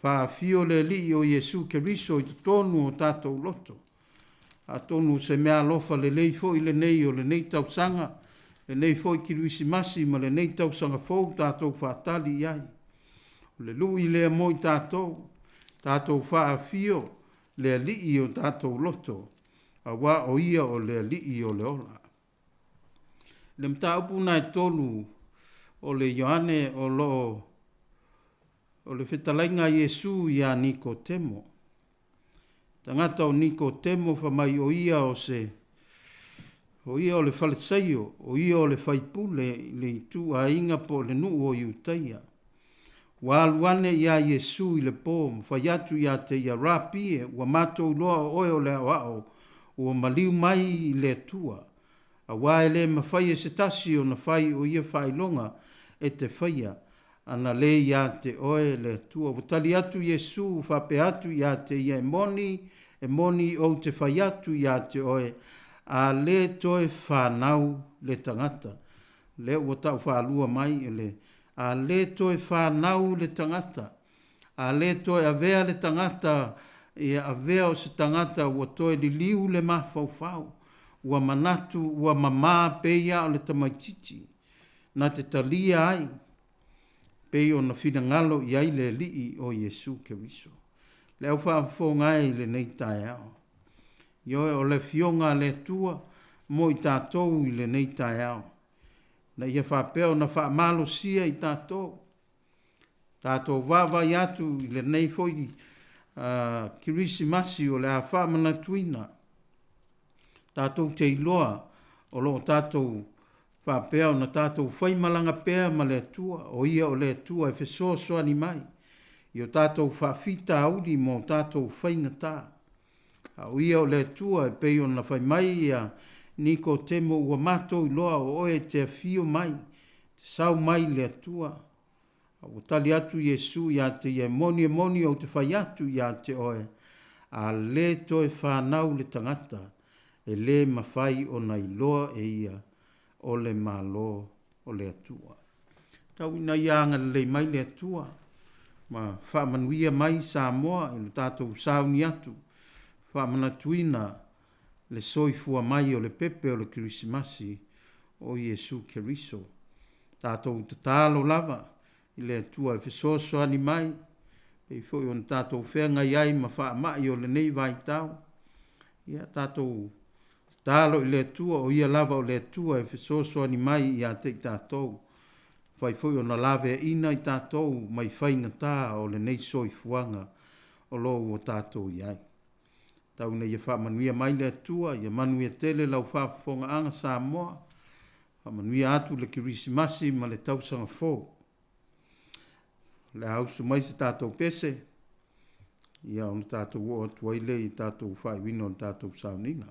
Faafio le Alii o Iesu Keriso i totonu o tatou loto. Atonu o se meaalofa lelei foi lenei o lenei tausaga, lenei foi Kiluisimasi ma lenei tausaga fou tatou faatali i ai. O le lui lea mo i tatou, tatou faafio le Alii i o tatou loto, auā o Ia o le Alii o le ola. I le mataupu na e tolu o le Ioane o lo o o le fetalaiga a Iesu iā Nikotemo. Tagata o Nikotemo fa mai o ia o se o ia o le Falesaio, o ia o le faipule i le ituaiga po o le nuu o Iutaia. Ua alu ane iā Iesu i le po ma fai atu ia te ia, Rapi e, ua matou iloa o oe o le aoao, ua maliu mai i le Atua, auā e le mafai e se tasi ona fai o ia faailoga e te faia, ana le ia te oe le Atua. Ua tali atu Iesu, faapea atu ia te ia, E moni, e moni ou te fai atu ia te oe, A lē toe fanau le tagata. Lea ua ta'ufaalua mai o le a lē toe fanau le tagata. A lē toe avea le tagata ia avea o se tagata ua toe liliu le mafaufau, ua manatu ua mamā pei a o le tamaititi na te talia ai pei ona finagalo i ai le Alii o Iesu Keriso. Le au faafofoga e i lenei taeao. Ioe, o le Afioga a le Atua mo i tatou i lenei taeao, na ia faapea ona faamalosia i tatou. Tatou vaavaai atu i lenei foi Kerisimasi o le a faamanatuina, tatou te iloa o lo o tatou faapea ona tatou faimalaga pea ma le Atua, o Ia o le Atua e fesoasoani mai i o tatou faafitauli ma o tatou faigata. A o Ia o le Atua e pei ona fai mai ia Nikotemo, ua matou iloa o oe e te afio mai, te sau mai le Atua. A ua tali atu Iesu ia te ia, e moni e moni ou te fai atu ia te oe, a lē toe fanau le tagata, e lē mafai ona iloa e ia o le Malo o le Atua. Tau ina ia agalelei mai le Atua ma faamanuia mai Samoa i lo tatou sauni atu, faamanatuina le soifua mai o le pepe o le Kerisimasi o Iesu Keriso. Tatou tatalo lava i le Atua e fesoasoani mai, pei foi ona tatou feagai ai ma faamai o lenei vaitau. Ia tatou tatalo i le Atua, o Ia lava o le Atua e fesoasoani mai ia te i tatou, fai foi ona laveaina i tatou mai faigata o lenei soifuaga o lo o ua tatou i ai. Tau ina ia faamanuia mai le Atua, ia manuia tele lau faafofogaaga Samoa, faamanuia atu le Kerisimasi ma le tausaga fou. O le a usu mai se tatou pese, ia ona tatou oo atu ai lea i tatou faaiuina o le tatou sauniga.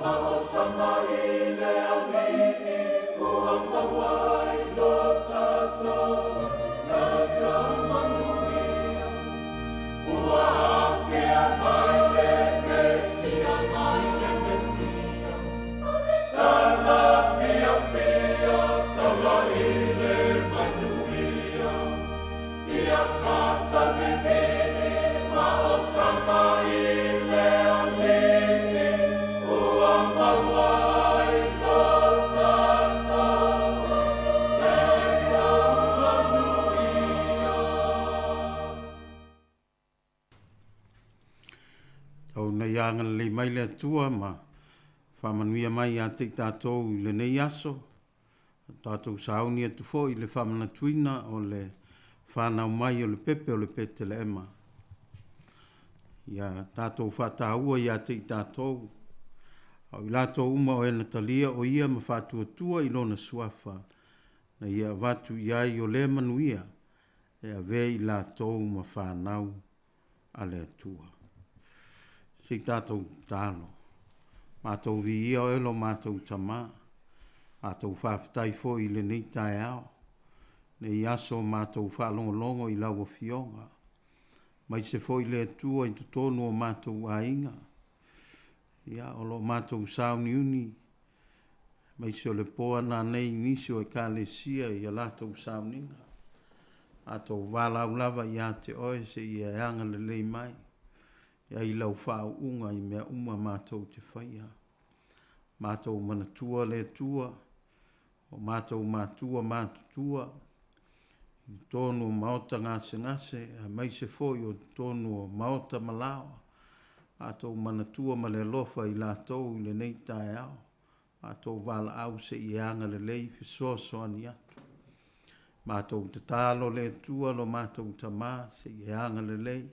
Ma osama i le alii ua maua ai lo tatou, tatou manuia. Ua afia mai le Mesia, mai le Mesia. Tala fiafia, tala i le manuia. Ia tatou vivii ma osama i le alii ua maua ai lo tatou, tatou manuia. Tau ina ia agalelei mai le Atua ma faamanuia mai ia te i tatou i lenei aso. Tatou sauni atu foi i le faamanatuina o le fanau mai o le pepe o le Peteleema. Ia tatou faataua ia te i tatou, a o i latou uma o e na talia o ia ma faatuatua i lona suafa, na ia avatu i ai o lea manuia e avea i latou ma fanau a le Atua. Se i tatou tatalo. Matou viia oe lo matou Tamā. Matou faafetai foi i lenei taeao, nei aso o matou faalogologo i lau Afioga, aemaise foi le Atua i totonu o matou aiga, ia, o lo o matou sauniuni, aemaise o le po a nanei i nisi o Ekalesia i a latou sauniga. Matou valaau lava ia te oe seia e agalelei mai, i ai lau faauuga i mea uma matou te faia. Matou manatua le Atua, o matou matua matutua, i totonu o maota gasegase, aemaise foi o totonu o maota ma laoa. Matou manatua ma le alofa i latou i lenei taeao. Matou valaau seia e agalelei fesoasoani atu. Matou tatalo le Atua lo matou Tamā seia e agalelei.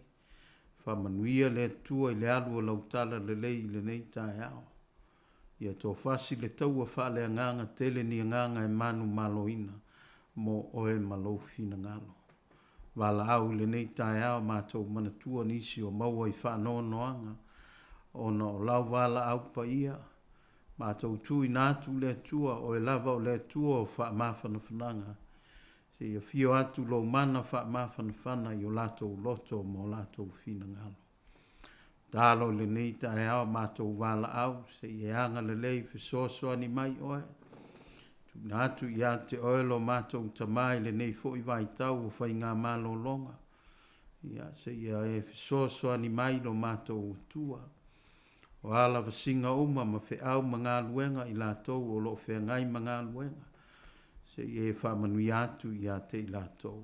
Faamanuia le Atua i le alu o lau talalelei i lenei taeao. Ia toafasi le taua faaleagaga tele ni agaga e manumaloina mo oe ma lou finagalo. Valaau i lenei taeao matou manatua nisi o maua i faanoanoaga ona o lau valaau paia. Matou tuuina atu le Atua, oe lava o le Atua o faamafanafanaga, seia afio atu lou mana faamafanafana i o latou loto ma o latou finagalo. Tatalo i lenei taeao matou valaau seia e agalelei fesoasoani mai oe. Tuuina atu ia te oe lo matou Tamā i lenei foi vaitau o faiga malologa. Ia, seia e fesoasoani mai lo matou Atua. O a lavasiga uma ma feau ma galuega i latou o lo o feagai ma galuega, seia e faamanuia atu ia te i latou.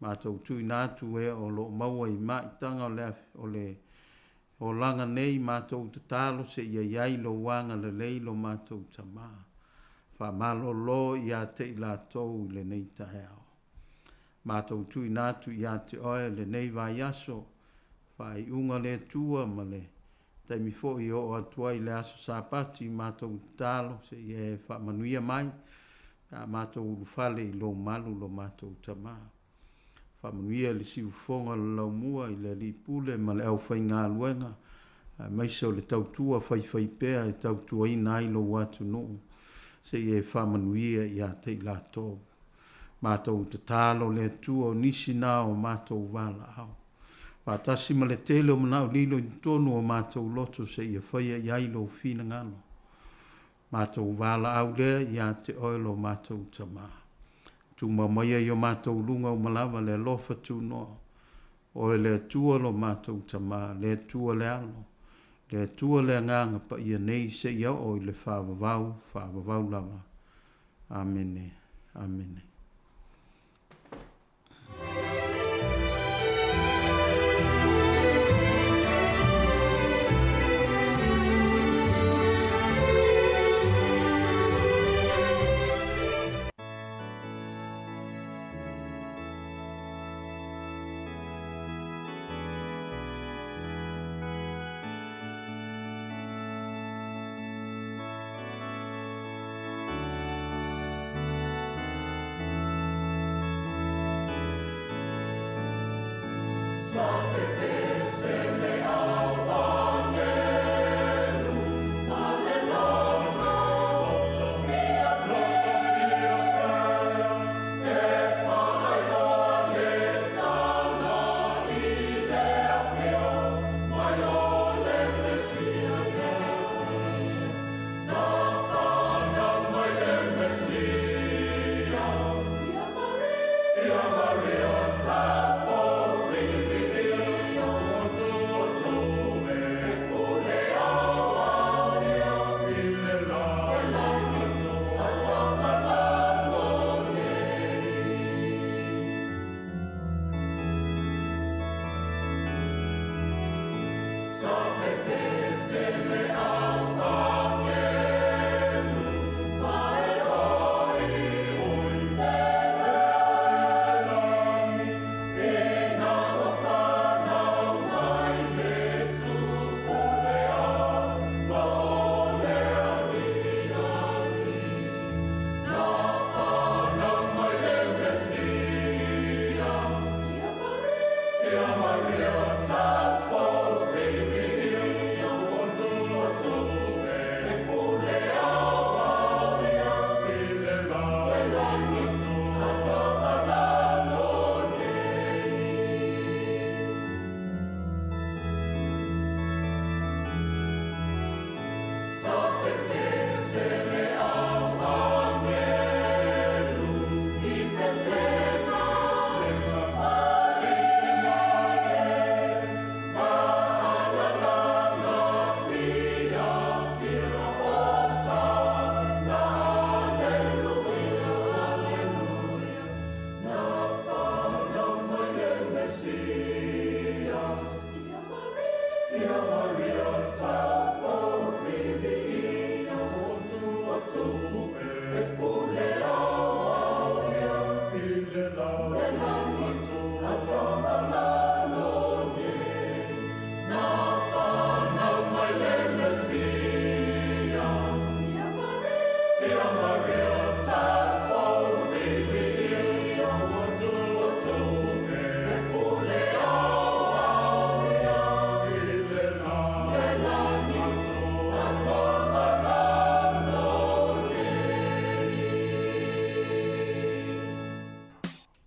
Matou tuuina atu e o lo o maua i maitaga o le olaga nei, matou tatalo seia i ai lou agalelei lo matou Tamā. Faamalolo ia te i latou i lenei taeao. Matou tuuina atu ia te oe lenei vaiaso, faaiuga le Atua ma le taimi foi e oo atu ai le aso Sapati, matou tatalo seia e faamanuia mai, pe a matou ulufale i lou malu lo matou Tamā. Faamanuia i le siufofoga o le laumua i le alii pule ma le aufaigaluega, aemaise o le tautua faifaipea e tautuaina ai lou atunuu, seia e faamanuia ia te i latou. Matou tatalo le Atua o nisi na o matou valaau. Faatasi ma le tele o manao lilo i totonu o matou loto seia faia i ai lou finagalo. Matou valaau lea ia te oe lo matou Tamā. Tumau maia i o matou luga uma lava le alofa tunoa. Oe le Atua lo matou Tamā, le Atua le Alo, le Atua le Agaga Paia nei seia oo i le faavavau, faavavau lava. Amene. Amene.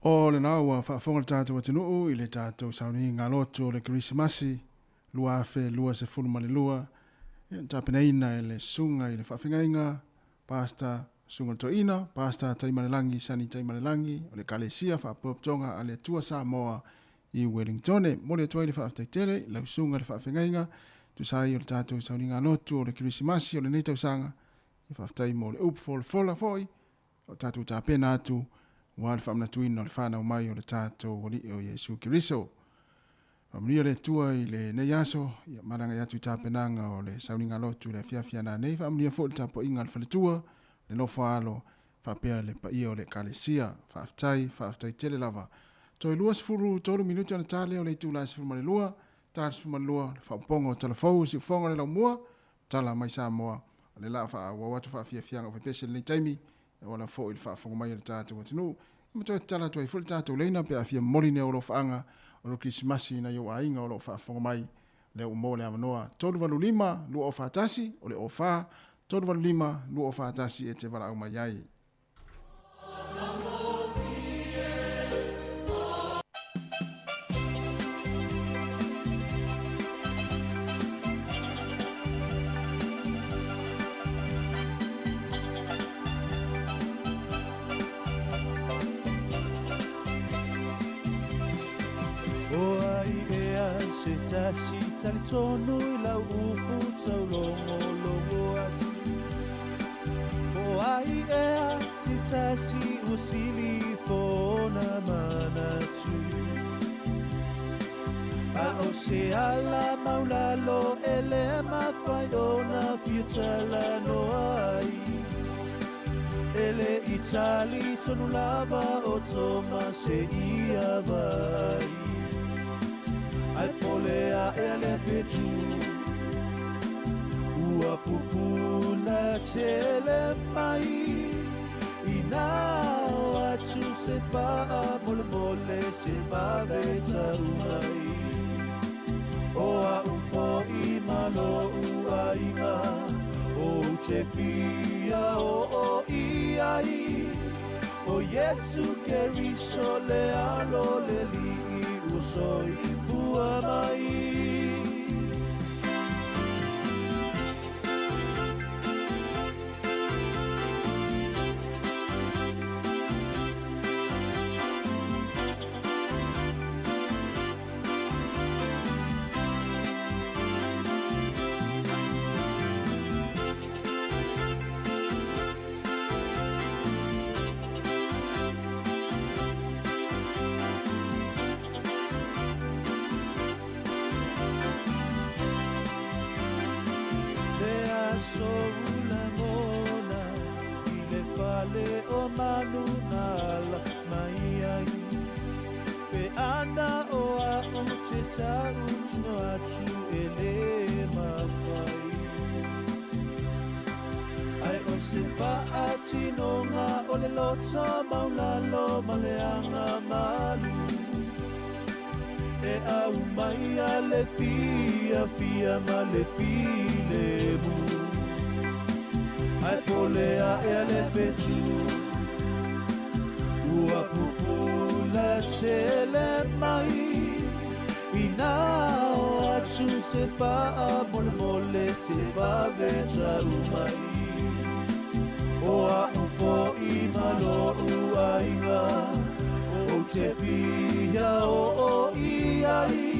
O lena ua faafofoga le tatou atunuu i le tatou sauniga lotu o le Kerisimasi 2022, ia na tapenaina e le susuga i le faafeagaiga Pastor Susuga le Toeaina, Pastor Taimalelagi Sani Taimalelagi o le Ekalesia Faapotopotoga a le Atua Samoa i Wellingtone. Momoli atu ai le faafetai tele i lau susuga i le faafeagaiga tusa ai o le tatou sauniga lotu o le Kerisimasi o lenei tausaga. Ia faafetai mo le upu folafola foi o tatou tapena atu aua le faamanatuina o le fanau mai o le tatou Alii o Iesu Keriso. Faamanuia le Atua i lenei aso, ia malaga atu i tapenaga o le sauniga lotu i le afiafi a nanei. Faamanuia foi le tapuaiga a le faletua, le nofo a alo, faapea le paia o le Ekalesia. Faafetai, faafetai tele lava. Toe 23 minute ona ta lea o le itula e 12, ta le 12, le faaopoopoga o talafou o siufofoga o le laumua, tala mai Samoa, o le la faaauau atu faafiafiaga o faipese i lenei taimi, e auala foi i le faafofoga mai a le tatou atunuu. Ia ma toe tatala atu ai foi le tatou leina pe a fia momoli ni alofaaga o le Kerisimasi i nai ou aiga o lo o faafofoga mai. Lea ua maua le avanoa 385 241 o le 04 385 241 e te valaau mai ai. O ai ea se tasi talitonu i lau upu taulogologo atu. O ai ea se tasi ua sili ifo ona manatu. A o se ala maulalo e le mafai ona fia talanoa ai. E le i talitonu lava o Toma seia vaai. Ae pole aʻe le fetu ua pupula tele mai. Inā o atu se faamolemole se vave tau mai. O a'u fo'i ma lo'u aiga ou te fia oo i ai. O Iesu Keriso le alo le alii ua soifua mai. Le aso ulagona i le fale o manu na ala mai ai. Pe ana o a'u te ta'utino atu e le mafai. Ae o se fa'atinoga o le loto maulalo ma le aga malu. E aumaia le fiafia ma le filemu. Ae pole aʻe le fetu ua pupula tele mai. Inā o atu se faamolemole se vave tau mai. O a'u fo'i ma lo'u aiga ou te fia oo i ai.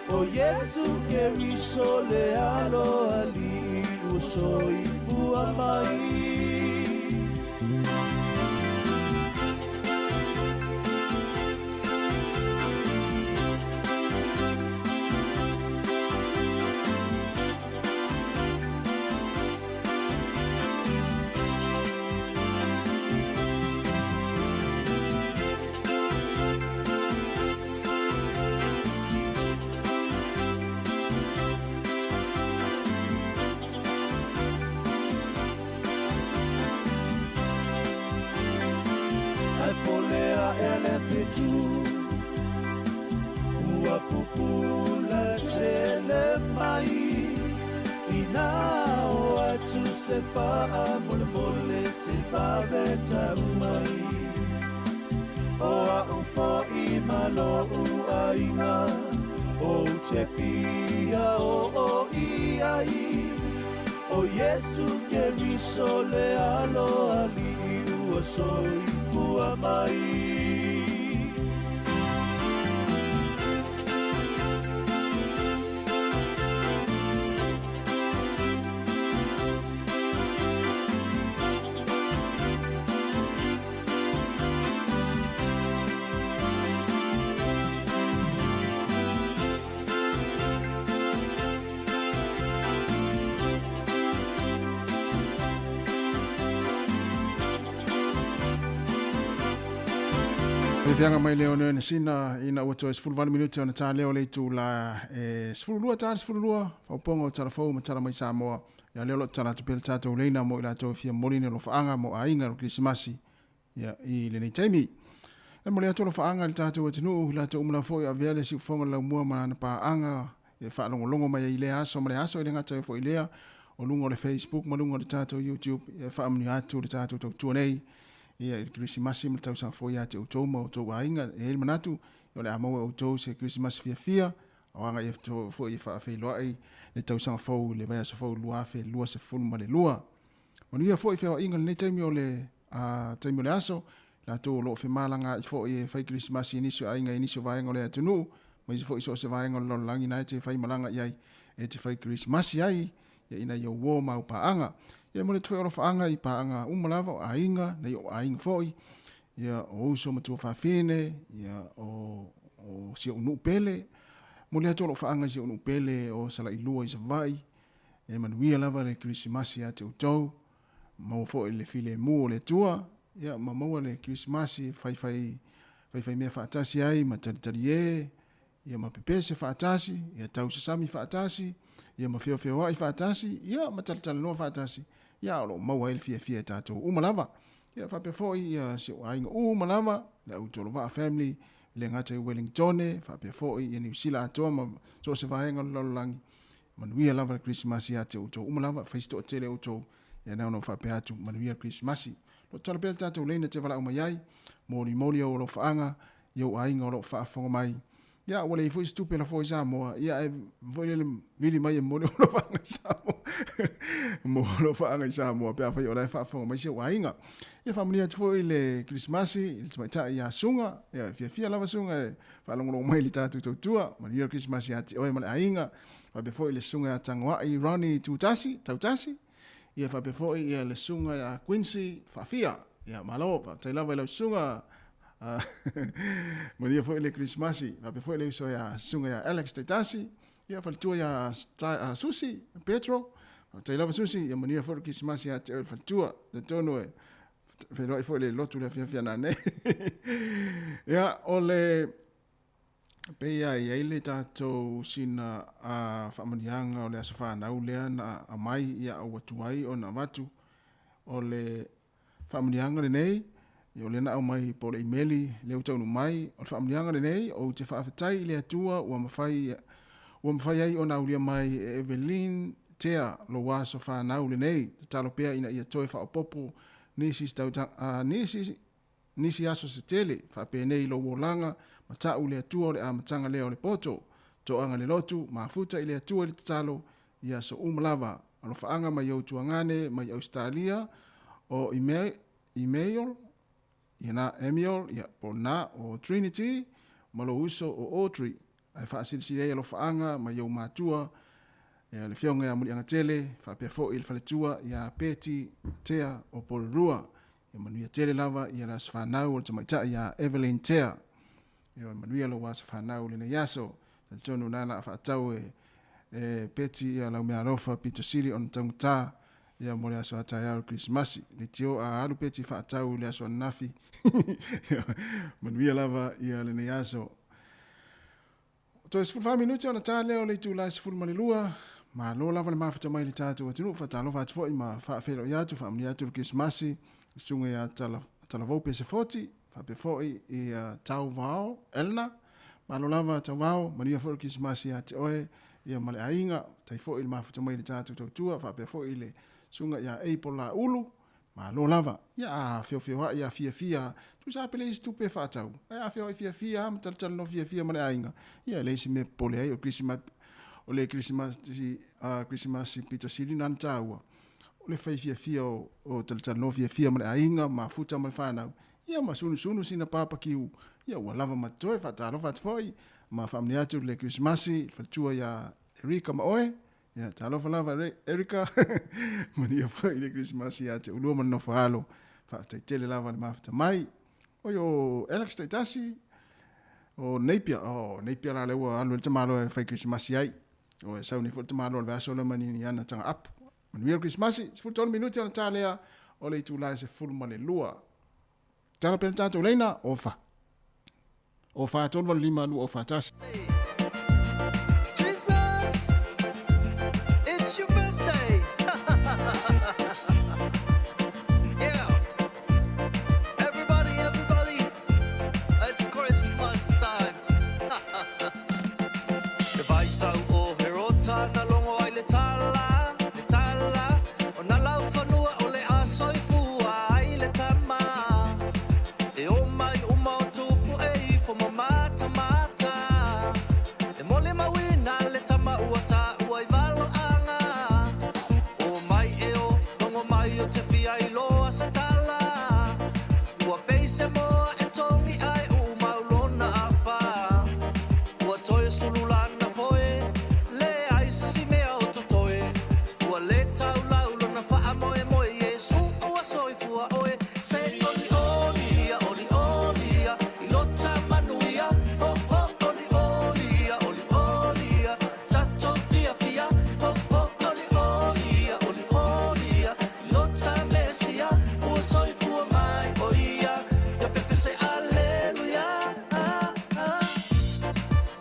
O Iesu Keriso le alo alii ua soifua mai. Ae pole aʻe le fetu ua pupula tele mai. Inā o atu se faamolemole se vave tau mai. O a'u fo'i ma lo'u aiga Ou te fia o'o i ai O Iesu Keriso le alo ali'i ua soifua mai. Fiaga mai le one sina ina ua toe 18 minute ona tā leo le itulā e 12 tā le 12 faaupoga o tala fou ma tala mai Samoa. Ia lea o lo o tatala atu pea le tatou leina mo i latou e fia momoli ni alofaaga mo aiga o le Kerisimasi ia i lenei taimi. E momoli atu alofaaga i le tatou atunuu i latou uma lava foi o avea le siufofoga o le laumua ma lana paaga e faalogologo mai ai i lea aso ma lea aso e le gata ai foi i lea o luga o le Facebook ma luga o le tatou YouTube e faamanuia atu le tatou tautua nei ia i le Kerisimasi ma le tausaga fou ia te outou ma outou aiga. E i ai le manatu o le a maua e outou se Kerisimasi fiafia o agai atu foi e faafeiloai le tausaga fou i le vaiaso fou 2022. Manuia foi feoaiga i lenei taimi o le taimi o le aso, latou o lo o femalagaai foi e fai Kerisimasi i nisi o aiga i nisi o vaega o le atunuu, ma isi foi i so o se vaega o le lalolagi na e te fai malaga i ai e te fai Kerisimasi ai, ia ina ia uo ma au paaga. Ia e momoli atu foi alofaaga i paaga uma lava o aiga, nai ou aiga foi, ia o uso ma tuafafine, ia o o si ou nuu pele. Momoli atu alofaaga i si ou nuu pele o Salailua i Savaii, e manuia lava le Kerisimasi ia te outou, maua foi le filemu o le Atua, ia ma maua le Kerisimasi e faifai faifai mea faatasi ai ma talitalie, ia ma pepese faatasi, ia tausasami faatasi, ia ma feofeoai faatasi, ia ma talatalanoa faatasi, ia a o lo o maua ai le fiafia e tatou uma lava. Ia faapea foi ia si ou aiga uma lava, le au Tolovaa family, e le gata i Wellingtone, faapea foi ia Niu Sila atoa ma so o se vaega o le lalolagi, manuia lava le Kerisimasi ia te outou uma lava, fai se toatele outou, ia na ona ou faapea atu, manuia le Kerisimasi. Lo tatalo pea le tatou leina te valaau mai ai, molimoli ou alofaaga i ou aiga o lo o faafofoga mai. Ia, ua leai foi se tupe lafo i Samoa, ia ae foi lele vili mai e momoli ou alofaaga i Samoa. Mo alofaaga i Samoa pe afai o la e faafofoga mai si ou aiga. Ia faamanuia atu foi le Kerisimasi i le tamaitai ia Suga, ia fiafia lava Suga e faalogologo mai i le tatou tautua. Manuia le Kerisimasi ia te oe ma le aiga. Faapea foi le susuga ia Tagoai Ronnie Tutasi, Tautasi. Ia faapea foi ia le susuga ia Quincy Faafia. Ia malo, faafetai lava i lau susuga. Manuia foi le Kerisimasi. Faapea foi le uso ia susuga ia Alex Taitasi. Ia faletua ia Susi Petro. Faafetai lava Susi, ia manuia foi le Kerisimasi ia te oe le faletua. Talitonu e feiloai foi le lotu le afiafi a nanei. Ia, o le pei lava e i ai le tatou sina faamanuiaga o le aso fanau lea na aumai ia ua tuai ona avatu. O le faamanuiaga lenei, ia o lea na aumai po o le imeli lea ua taunuu mai, o le faamanuiaga lenei, ou te faafetai i le Atua ua mafai ua mafai ai ona aulia mai e Evelyn Tea lou aso fanau lenei. Tatalo pea ina ia toe faaopoopo nisi nisi Nisi aso se tele, faapenei lou olaga, ma ta'u le Atua o le amataga lea o le poto. Toaga le lotu, mafuta i le Atua i le tatalo, i aso uma lava. Alofaaga mai ou tuagane mai Ausetalia, o Email, ia na Emiol, ia po na o Trinity, ma lou uso o Audrey. Ae faasilisili ai alofaaga mai ou matua, ia le Afioga ia Muliagatele, faapea foi le faletua ia Peti Tea o Porirua. Ia manuia tele lava ia le aso fanau o le tamaitai ia Evelyn Tea. Ia manuia lou aso fanau i lenei aso. Talitonu na la faatau e e Peti ia lau meaalofa pito sili ona taugata ia mo le aso a taeao o le Kerisimasi. Leitio a alu Peti faatau i le aso ananafi. Manuia lava ia lenei aso. Toe 14 minute ona ta lea o le itula e 12. Malo lava le mafuta mai i le tatou atunuu. Faatalofa atu foi ma faafeiloai atu, faamanuia atu le Kerisimasi i le susuga ia Talavou Pesefoti, faapea foi i Tauvao Elna. Malo lava Tauvao, manuia foi le Kerisimasi ia te oe ia ma le aiga. Faafetai foi i le mafuta mai i le tatou tautua, faapea foi i le susuga ia Apple Laulu. Malo lava. Ia a feofeoa'i a fiafia, tusa pe leai se tupe e fa'atau, ae a feoa'i fiafia a ma talatalanoa fiafia ma le aiga, ia e leai se mea e popole ai, o o le Kerisimasi, Kerisimasi pito sili lena na taua, o le fai fiafia o, o talatalanoa fiafia ma le aiga, mafuta ma le fanau, ia ma sunusunu sina papakiu, ia ua lava ma totoe, fa'atalofa atu foi, ma fa'amanuia atu le Kerisimasi, le faletua iā Erika ma oe, Ia, talofa lava Erika, manuia foi le Kerisimasi ia te oulua ma le nofo alo. Faafetai tele lava le mafuta mai. Oi o Alex Taitasi, o Napier, oh, Napier la lea ua alu ai le tamaloa e fai Kerisimasi ai. O e sau nei foi le tamaloa o le vaiaso lea ma ni ana taga apu. Manuia le Kerisimasi, 13 minute ona ta lea o le itula e 12. Tala pea le tatou leina, ofa. O 4 3 8 5 2 o 4 1. Jesus, it's your birthday. Yeah. Everybody, everybody, it's Christmas time. Le vaitau o Herota na logo ai le tala, le tala, O na laufanua o le a soifua ai le tama. E o mai uma o tupu e ifo ma matamata. E molimauina le tama ua taua i valoaga. O mai e o logo mai o te fia iloa se tala. Ua pei se moa e togi ai uu mau lona afa. Ua toe sulu lana foe, leai se isi mea o totoe. Ua le taulau lona faamoemoe Iesu ua soifua oe Se olioli ia olioli ia I lota manuia Ho ho olioli ia olioli ia Tatou fiafia Ho ho olioli ia olioli ia I lota Mesia Ua soifua mai o ia Ia pepese Aleluia ah, ah.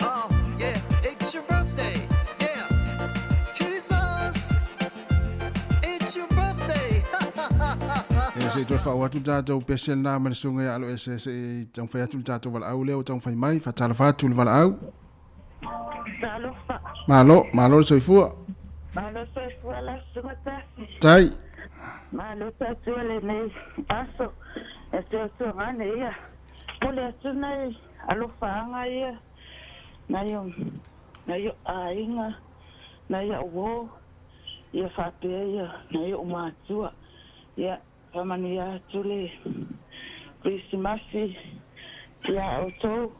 Oh yeah, it's your birthday, yeah. Jesus, it's your birthday. Ia, se i toe faaoo atu le tatou pese lena ma le susuga ia Aloese se i taumafai atu le tatou valaau lea ua taumafai mai. Faatalofa atu le valaau. Talofa. Malo, malo le soifua. Malo soifua la susuga Tasi. Tai. Malo tatou lenei aso e tuatuagane ia. Pule atu nai alofaaga ia nai o nai o'u aiga, nai a'u uō, ia faapea ia nai o'u matua. Ia, faamanuia atu le Kerisimasi iā outou,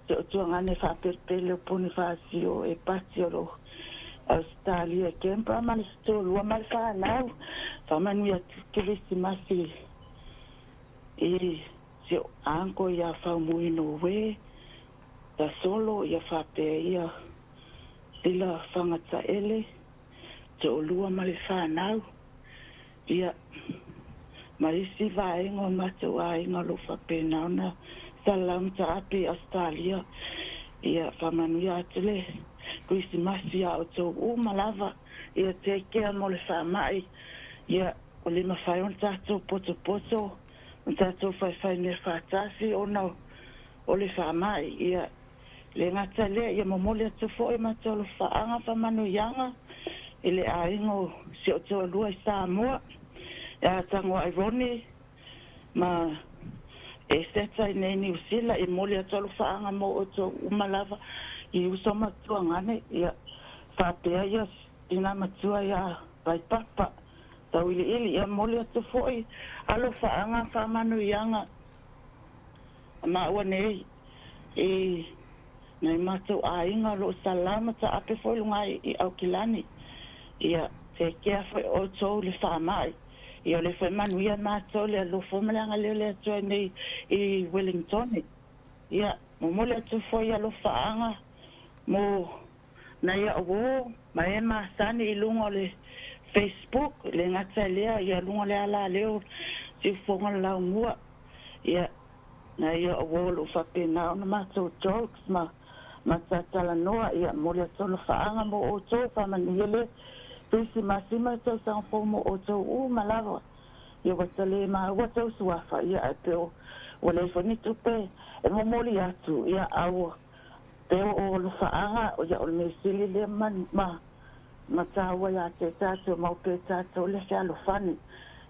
si o'u tuagane faapelepele o Ponifasio e Pati o lo Ausetalia i Canberra ma le toalua ma le fanau. Faamanuia atu le Kerisimasi i si o'u uncle iā Faumuina Uē. Tasolo ia faapea ia lila Fagataele, toalua ma le fanau, ia, ma isi vaega o matou aiga o lo o faapena ona salalau ma taape i Ausetalia. Ia, faamanuia atu le Kerisimasi ia outou uma lava, ia take care mo le faamai, ia, ua le mafai ona tatou potopoto ma tatou faifai mea faatasi ona o le faamai, ia, le gata lea, ia momoli atu foi matou alofaaga faamanuiaga i le aiga o si ou toalua i Samoa, ia Tagoai Ronnie ma Eseta i nei Niu Sila, e momoli atu alofaaga mo outou uma lava i uso ma tuagane, ia, faapea ia tina matua ia Vaipapa Tauiliili, ia momoli atu foi alofaaga faamanuiaga. Maua nei i nai matou aiga o lo o salama taape foi luga i Aukilani. Ia, tekea foi outou i le faamai. Ia, o lea foi e manuia matou le alofa ma le agalelei o le Atua nei i Wellingtone. Ia, momoli atu foi alofaaga mo nai a'u uō ma e masani i luga o le Facebook, le gata i lea, ia luga o le alaleo siufofoga o le laumua. Ia, nai a'u uō o lo o faapena ona matou jokes ma ma talatalanoa, ia, momoli atu alofaaga mo outou, faamanuia le Kerisimasi ma le tausaga fou mo outou uma lava. Ia, ua ta le maua tou suafa, ia, ae pei ua leai foi ni tupe e momoli atu, ia, a ua Pei o alofaaga, ia o le mea sili lea ma ma taua ia te tatou, mau pea tatou le fealofani.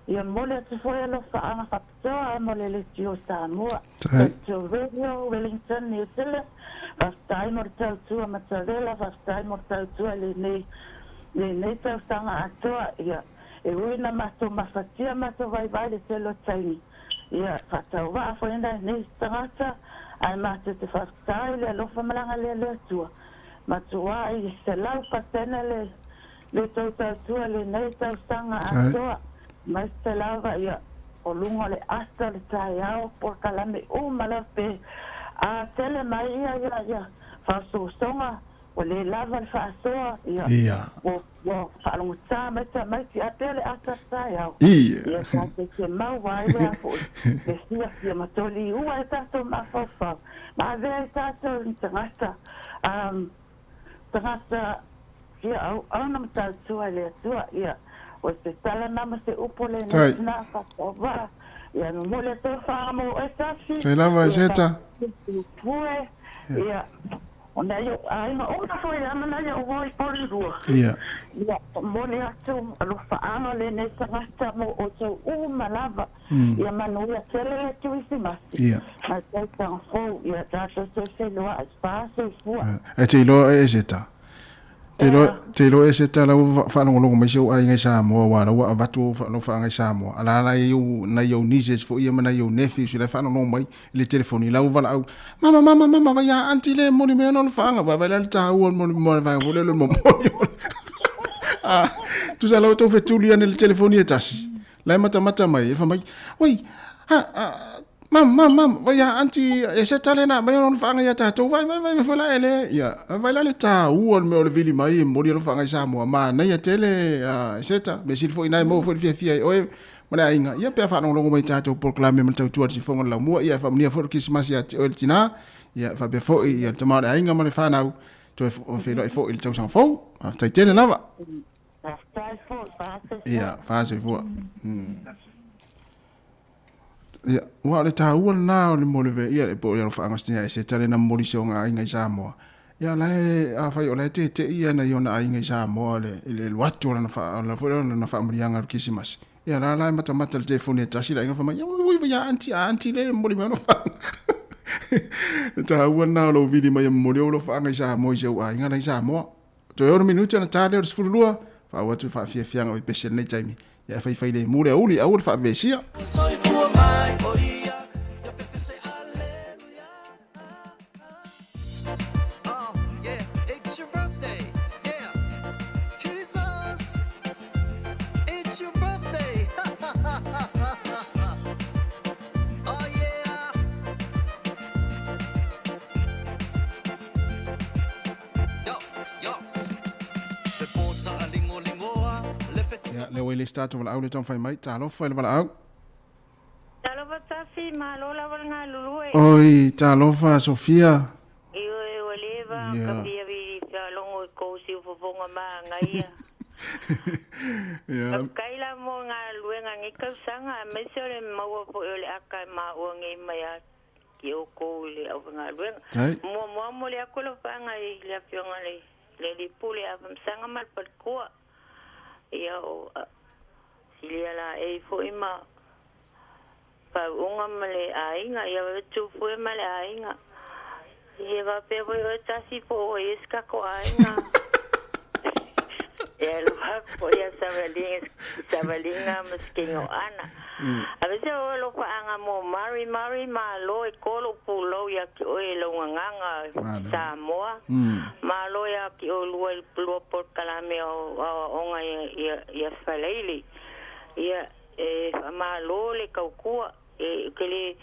Ia momoli atu foi alofaaga faapitoa mo le Leitio Samoa. Leitio Radio, Wellington, New Zealand. Faafetai mo le tautua matavela, faafetai mo le tautua i lenei lenei tausaga atoa. Ia, e ui ina matou mafatia matou vaivai i le tele o taimi, ia, faatauvaa foi nai nei tagata, ae matou te faafetai i le alofa ma le agalelei o le Atua. Matuai 100% le le tou tautua i lenei tausaga atoa. Aemaise lava ia o luga o le ata o le taeao polokalame uma lava pe a tele mai ia ia ia faaosoosoga ua le lava le faasoa ia ua ua faalogotā mai tamaiti ae pea le ata o le taeao ia tatou te maua ai le a foi le fiafia ma toliua ai tatou mafaufau ma avea ai tatou ni tagata tagata fia auauna ma tautua i le Atua. Ia, o se tala na ma se upu lenei tina faatauvaa. Ia, momoli atu le faga mo oe Tasi. Tai lava e Seta. Pue. Ia, o nai ou aiga uma foi a ma nai ou uo i Porirua. Ia. Ia, momoli atu alofaaga lenei tagata mo outou uma lava. Ia manuia tele le Kerisimasi. Ia. Ma le tausaga fou. Ia tatou toe feiloai. Fa soifua. Ae te iloa e Seta. Te iloa, te iloa e Seta la ua faalogologo mai si ou aiga i Samoa aua la ua avatu ou lofaaga i Samoa. A la la i ai nai ou nieces foi ia ma nai ou nephews la e faalogologo mai i le telefoni la ua valaau, Mama, mama, mama, vai a aunty lea e momoli mai ana lofaaga. Vaavaai la le taua o le momoli mai o le vaega foi lea o le momoli o le Tusa la ua tou fetuli ane i le telefoni e tasi. La e matamata mai, e fai mai, oi, ha, ha, mam, mam, mam, vai a aunty e seta le na mai ona whaanga ia tātou, vai, vai, vai, vai, vai, le, ia, vai la le tāua le mea o le vili mai e momoli alo whaanga i Samoa, manaia tele, e seta, me sili foi nai maua foi le fiafia i oe, ma le aiga, ia pe a faalogologo mai tātou polokalame ma le tautua le sifoga o le laumua, ia e faamanuia foi le Kerisimasi ia te oe le tinā, ia faapea foi ia le tama o le aiga ma le whānau, toe feiloai foi i le tausaga fou, faafetai tele lava. Faafetai foi, fa soifua. Ia, fa soifua. Ia, ua o le taua lena o le mo le ve, ia, po o le alofaaga o se tina e se tale na momoli se ona aiga i Samoa. Ia, la e, afai o la e tete'i ia nai ona aiga i Samoa le, i le alu atu o lana wha, o lana foi lana faamanuiaga o le Kerisimasi. Ia, la la e matamata i le telefoni e tasi le aiga fai mai, ia, ui, ui, ia aunty, a aunty le momoli mai ona whaanga. Le taua lena o lou vili mai e momoli ou alofaaga i Samoa i si ou aiga la i Samoa. Toe ono minute ona ta lea o le 12, faauu atu le faafiafiaga o Epese i lenei taimi. Ia e faifai lemu le aoauli, aua le faavesia. Soifua mai o ia, ia pepese aleluia. Oh, yeah, it's your birthday, yeah. Jesus, it's your birthday. Oh, yeah. Ia, lea ua i le isi tatou valaau lea e taumafai mai. Talofa i le valaau. Talofa Tafi, malo lava le galulue. Oi, talofa Sofia. Ioe, ua leva yeah. ka fia faalogo i kou siufofoga magaia. Yeah. Faafetai la mo galuega nei tausaga, aemaise o le maua foi o le aka e maua nei mai a ki oukou i le aufaigaluega. Tai. Muamua momoli atu lau faaga i le Afioga i le Alii Pule ia Afamasaga ma le Faletua, ia o Silia Laei foi ma Faauuga ma le aiga, ia Tufue ma le aiga. Ia faapea foi oe Tasi po o ua i ai se tatou aiga. Ia alofa atu foi ia Savaliga, Savaliga ma Sikeigoana. Aveese oe alofaaga mo Mari, Mari malo e ko lou pulou ia te oe i lou gagaga Samoa. Malo ia te olua i lua polokalame o aoaoga ia Faleili. Ia e faamalo le tautua e te le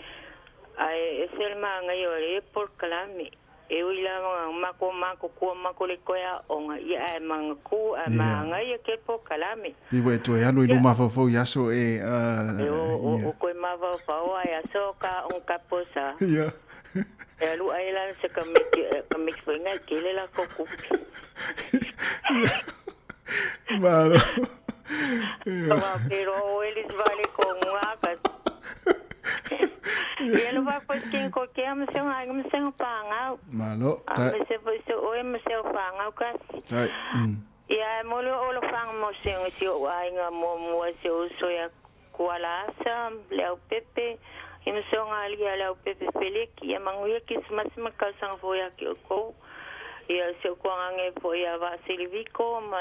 ae ese le manaia o lea polokalame. E ui lava na matou matutua matou le toe aoga, ia ae manatu ae manaia tele polokalame. Pei ua e toe alu i lou mafaufau i aso e. E o toe mafaufau lava i aso ka aoga taposa. E alu ai la se tamaiti, tamaiti foi na e tele latou tupe. Malo. Aua peiloa oe le isi faaletonu lava. Ia le faafoesikini kotea ma se aiga ma sega fanau. Malo. Aemaise foi se oe ma seu fanau kasi. Tai. Ia ae momoli ou alofaga mo sega si ou aiga muamua si ou uso ia Kuala Asa, le au Pepe, ia ma soga alii a le au Pepe Feleki, ia manuia Kisimasi ma le tausaga fou iā te outou. Ia si ou tuagaga foi ia Vaasiliviko ma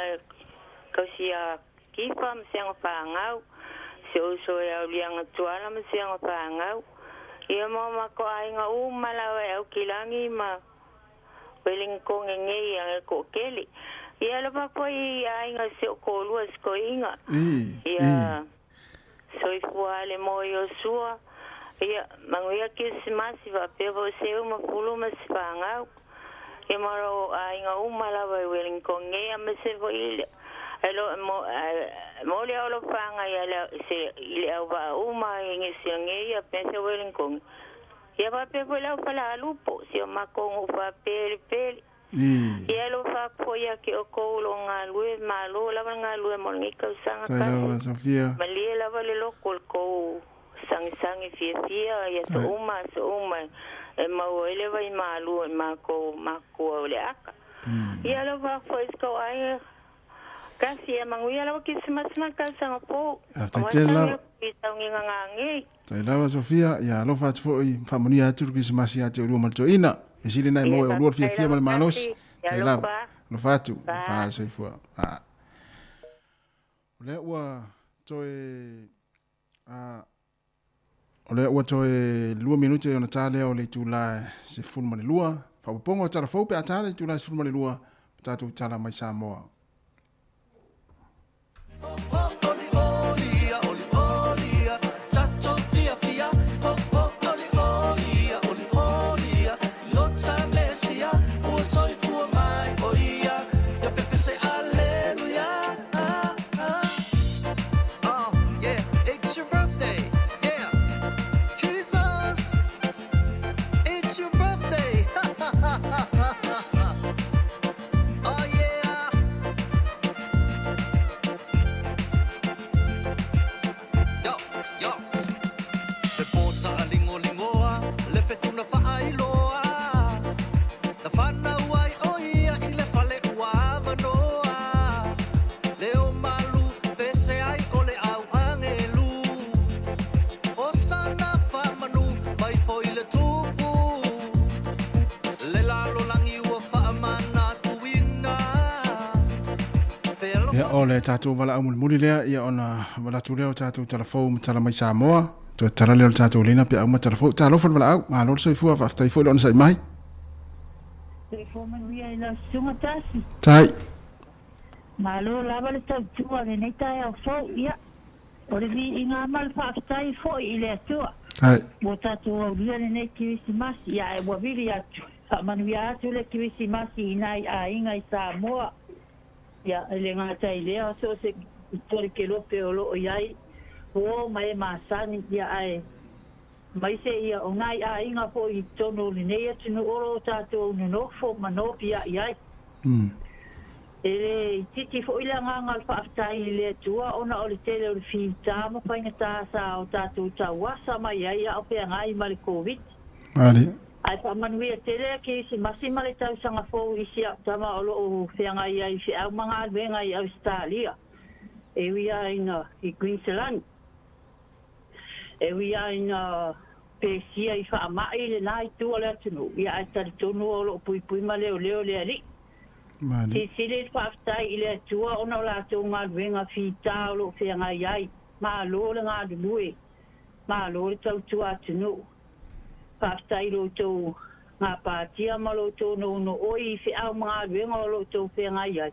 kausi ia Kifa ma siaga fagau, si ou uso ia Uliaga Tuala ma siaga fagau. Ia ma o matou aiga uma lava e Aukilagi ma Wellington nei ia e toatele. Ia alofa foi i aiga o si ou toalua sikoiga. Ia soifua le moe Iosua. Ia manuia Kerisimasi faapea foi Seu ma Pulu ma si fanau. Ia ma lou aiga uma lava i Wellington nei aemaise foi i le mo le alofaga ia le se i le auvaa uma i Niu Sila nei ia aemaise Wellington. Ia faapea foi le au falealupo si o matou nuu faapelepele. Ia alofa atu foi ia te outou o lo o galulue malo lava le galulue mo lenei tausaga Tai lava kasi. Sofia. Malie lava le loto o le tou sagisagi fiafia i aso uma aso uma e maua ai le vaimalu i matou matua o le aka. Ia alofa atu foi i si tou aiga kasi ia manuia lava Kerisimasi ma le tausaga fou. Faafetai Aua tele sauni lava. atu i sauniga gagei. Tai lava Sofia, ia alofa atu foi ma faamanuia atu le Kerisimasi ia te oulua ma le toeaina. Mea sili lena e Ia maua e oulua le faafetai fiafia ma lava le malosi. Kasi, ia Tai lava. alofa. Alofa atu. Fa. Fa soifua. Fa. O lea ua toe a o lea ua toe 2 minute ona ta lea o le itula e 12. Faaopoopoga o tala fou pe a ta le itula e 12 tatou tala mai Samoa. Le pota a ligoligoa, le fetu na faailoa, na fanau ai o ia i le fale ua avanoa. Leo malu pese ai o le au agelu, o sana faamanu mai foi le tupu. Le lalolagi ua faamanatuina. Ia, o le tatou valaau mulimuli lea, ia ona manatu lea o tatou tala fou ma tala mai Samoa. Toe tala lea o le tatou lena pe a uma tala fou. Talofa le valaau, malo le soifua, faafetai foi le onosai mai. Soifua manuia i lau susuga Tasi. Tai. Malo lava le tautua i lenei taeao fou. Ia, o le viiga ma le faafetai foi i le Atua. Tai. Ua tatou aulia lenei Kerisimasi, ia ae ua vili atu, faamanuia atu le Kerisimasi i nai aiga i Samoa. Ia, e le gata i lea, so o se tole kelope o lo o i ai uo ma e masani, ia ae maise ia o nai aiga foi i totonu o lenei atunuu o lo o tatou nonofo ma nopiai ai. E le itiiti foi le agaga o le faafetai i le Atua ona o le tele o le fita ma faigata sa o tatou tauasa mai ai a o feagai ma le Koviti. Ae faamanuia tele a Kerisimasi ma le tausaga fou i si au tama o lo o feagai ai i feau ma galuega i Ausetalia, e ui lava ina i Queensland, e ui lava ina pesia i faamai lena itu o le atunuu, ia ae talitonu o lo o puipui ma leoleo le Alii. Silisili le faafetai i le Atua ona o latou galuega fita o lo o feagai ai. Malo le galulue, malo le tautua atunuu. Faafetai i lo outou gapatia ma lo outou nounooi i feau ma galuega o lo outou feagai ai.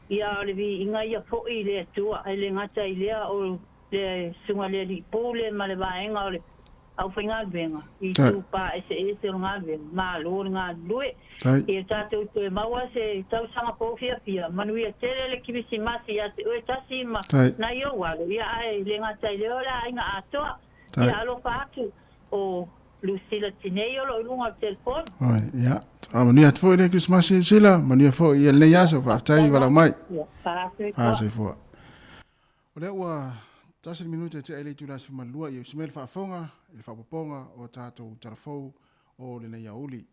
Ia, o le viiga ia foi i le Atua, e le gata i lea o le Susuga i le Alii Pule ma le vaega o le aufaigaluega i itupa eseese o le galuega. Malo le galulue. Ia tatou toe maua se tausaga fou fiafia. Manuia tele le Kirisimasi ia te oe tasi ma nai ou alo. Ia ae le gata i lea o le aiga atoa. Ia alofa atu o Lucilla Tinei o lo o i luga o le telefoni. Oi, ia. A manuia atu foi le Kerisimasi Lucilla, manuia foi ia lenei aso, faafetai valaau mai. Ia, fasoifua. Fasoifua. O lea ua tasi le minute e tea i le itula e 12 ia usi mai le faafofoga i le faaopoopoga o a tatou tala fou o lenei aoauli.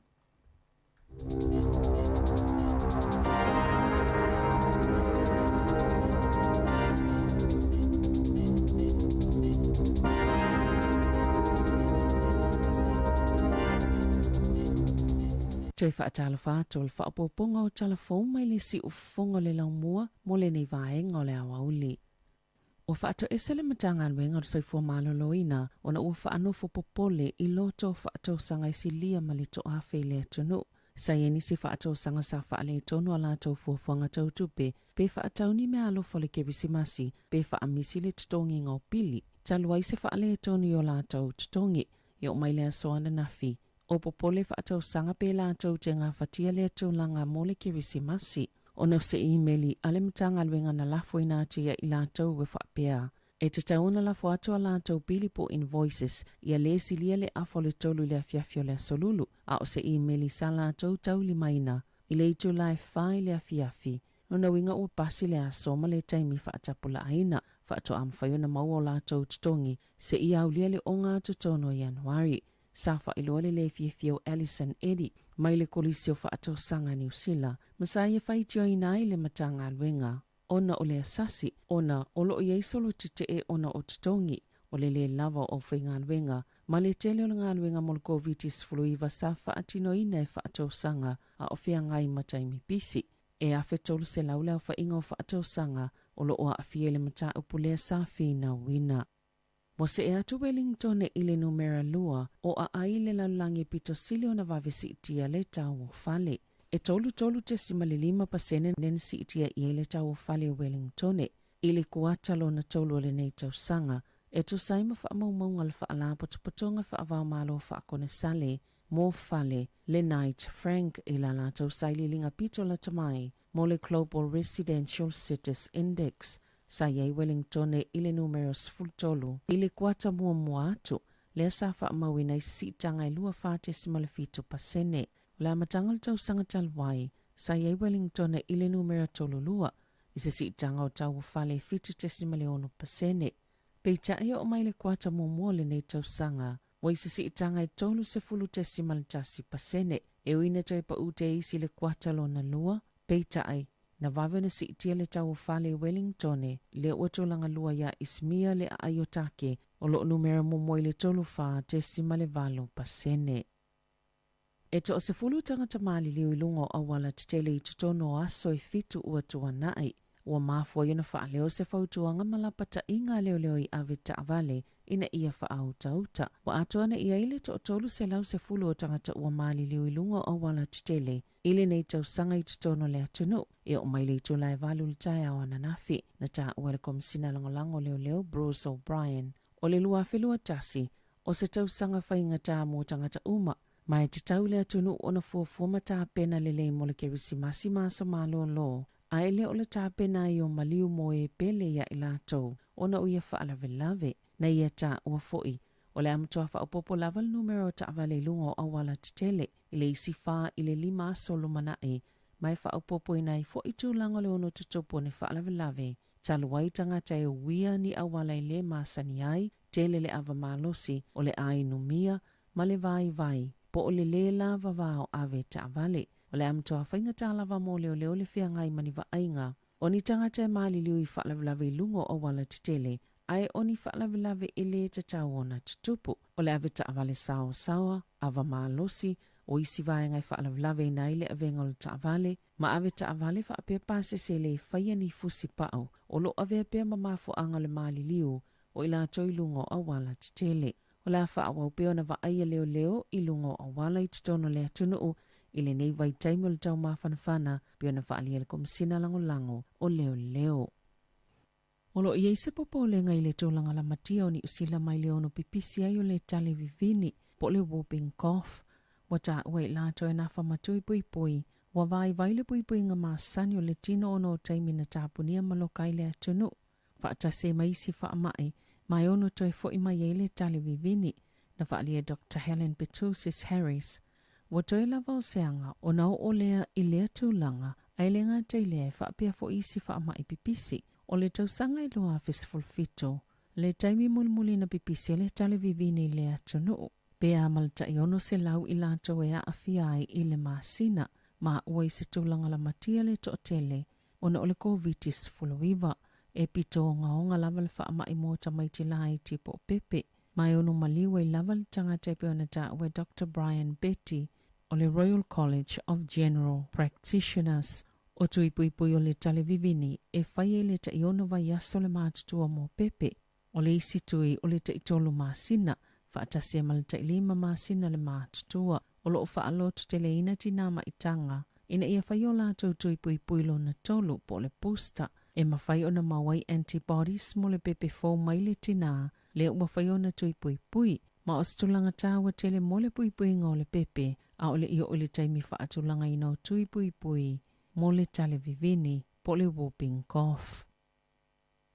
Toe faatalofa atu o le faaopoopoga o tala fou mai le siufofoga o le laumua mo lenei vaega o le aoauli. Ua faatoese le Matagaluega o le Soifua Maloloina ona ua faanofo popole i loto o faatausaga e silia ma le toafe i le atunuu. Sa i ai nisi faatausaga sa faaletonu a latou fuafuaga tau tupe pe faatau ni meaalofa o le Kerisimasi pe faamisi le totogiga o pili talu ai se faaletonu i o latou totogi. E oo mai le aso ananafi, o popole faatausaga pe latou te gafatia lea tulaga mo le Kerisimasi. Ona o se imeli a le Matagaluega na lafoina atu ia i latou e faapea, e tatau ona lafo atu a latou pili po o invoices ia lē silia le afa o le tolu i le afiafi o le Aso Lulu, a o se imeli sa latou taulimaina i le itula e fa i le afiafi. Lona uiga ua pasi le aso ma le taimi faatapulaaina, faatoa mafai ona maua o latou totogi seia aulia le ogatotonu o Ianuari. Sa faailoa le lē fiafia o Alison Eddy mai le Kolisi o Faatausaga Niu Sila ma sa ia faitioina ai le Matagaluega ona o le asasi ona o lo o i ai solo tetee ona o totogi o le lē lava o aufaigaluega ma le tele o le galuega mo le Koviti-19 sa faatinoina e faatausaga a o feagai ma taimi pisi. E 1,300 le aofaiga o faatausaga o lo o aafia i le mataupu lea sa finauina. Ua see atu Wellington i le numera lua o aai i le lalolagi pito sili ona vave siitia le tau o fale. E 33.5 pasene lea na siitia i ai le tau o fale o Wellington i le kuata lona tolu o lenei tausaga, e tusa ai ma faamaumauga a le Faalapotopotoga Faavaomalo Faakonesale mo Fale, le Knight Frank, i la latou sailiiliga pito lata mai mo le Global Residential Cities Index. Sa i ai Wellingtone i le numera 13 i le kuata muamua atu, lea sa faamauina i se siitaga e 24.7 pasene. O le amataga o le tausaga talu ai, sa i ai Wellingtone i le numera 32 i se siitaga o tau o fale e 7.6 pasene. Peitai e oo mai le kuata muamua o lenei tausaga, ua i se siitaga e 30.1 pasene. E ui ina toe pau te isi le kuata lona lua, peitai, na vave ona siitia le tau o fale i Wellingtone, lea ua tulaga lua iā Izmir le aai o Take, o lo o numera muamua i le 34.8 pasene. E toasefulu tagata maliliu i luga o auala tetele i totonu o aso e fitu ua tuanai. Ua mafua ai ona faaleo se fautuaga ma lapataiga a leoleo i ave taavale ina ia faautauta. Ua atoa ana i ai le toatolu selau sefulu o tagata ua maliliu i luga o auala tetele i lenei tausaga i totonu o le atunuu. E oo mai le itula e valu i le taeao ananafi, na taua e le Komesina Lagolago o Leoleo Bruce O'Brien o le 2021 o se tausaga faigata mo tagata uma, ma e tatau i le atunuu ona fuafua ma tapena lelei mo le Kerisimasi ma aso malōlō, a e le o le tapena ai o maliu mo e pele iā i latou ona o ia faalavelave. Na ia taua foi, o le a matua faaopoopo lava le numera o taavale i luga o auala tetele i le isi fa i le lima aso lumanai, ma e faaopoopoina ai foi tulaga o le ono tutupu o ni faalavelave talu ai tagata e uia ni auala e lē masani ai, tele le ava malosi o le a inumia ma le vaivai, po o le lē lava vao ave taavale. O le a matua faigata lava mo leoleo le feagai ma ni vaaiga o ni tagata e maliliu i faalavelave i luga o auala tetele, ae o ni faalavelave e lē tatau ona tutupu. O le ave taavale saoasaoa, ava malosi, o isi vaega e faalavelaveina ai le avega o le taavale, ma ave taavale faapea pasese e lē faia ni fusi pau o lo o avea pea ma mafuaaga o le maliliu o i latou i luga o auala tetele. O le a faaauau pea ona vaaia leoleo i luga o auala i totonu o le atunuu i lenei vaitaimi o le taumafanafana, pei ona faaalia e le Komesina Lagolago o Leoleo. O lo o i ai se popolega i le tulaga lamatia o Niu Sila mai le ono pipisi ai o le tale vivini po o le whooping cough. Ua taua i latou e nafa ma tui puipui, ua vaivai le puipuiga masani o le tino ona o taimi na tapunia ma loka ai le atunuu faatasi ai ma isi faamai ma e ono toe fo'i mai ai le tale vivini. Na faaalia e Doctor Helen Petousis Harris, ua toe lava o se aga ona oo lea i lea tulaga, ae le gata i lea e faapea fo'i isi faamai pipisi. O le tausaga e 2017, le taimi mulimuli na pipisi ai le tale vivini i le atunuu. Pe a ma le tai 600 i latou e aafia ai i le masina, ma ua i se tulaga lamatia le toatele ona o le Koviti-19. E pito ogaoga lava le faamai mo tamaiti laiti po o pepe, ma e ono maliu ai lava le tagata e pei ona taua e Doctor Brian Betty. o le Royal College of General Practitioners. O tui puipui o le talevivini e fai e le tai-ono vaiaso le matutua mo pepe. O le isi tui o le tai-tolu masina, faatasi ai ma le tai-lima masina le matutua. O lo o faalototeleina tinā maitaga ina ia fai o latou tui puipui lona tolu po o le booster e mafai ona maua ai antibodies mo le pepe fou mai le tinā lea ua fai ona tui puipui. Ma o se tulaga taua tele mo le puipuiga o le pepe a o le i oo i le taimi faatulagaina o tui puipui mo le talevivini po o le whooping cough.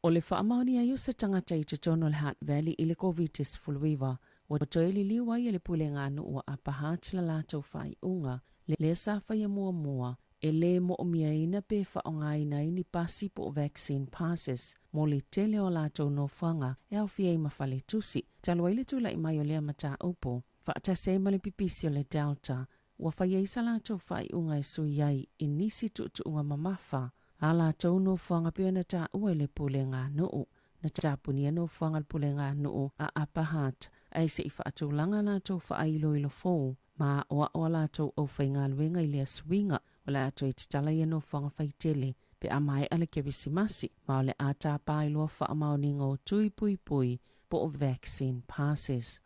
O le faamaonia ai o se tagata i totonu o le Hutt Valley i le Koviti-19 ua toe liliu ai e le Pulega a Nuu o Upper Hutt la latou faaiuga lea sa faia muamua e lē mo'omiaina pe faaaogaina ai ni pasi po o vaccine passes mo le tele o a latou nofoaga e aofia ai ma faletusi. Talu ai le tula'i mai o lea mataupu faatasi ai ma le pipisi o le Delta, ua fai ai sa latou faaiuga e sui ai i nisi tuutuuga mamafa a latou nofoaga pei ona taua i le Pulega a Nuu. Na tapunia nofoaga a le Pulega a Nuu a Upper Hutt ae se i faatulaga a latou faailoilo fou ma aoao a latou aufaigaluega i lea suiga. O le a toe tatala ia nofoaga faitele pe a maea le Kerisimasi, ma o le a tapa ai loa faamaoniga o tui puipui po o vaccine passes.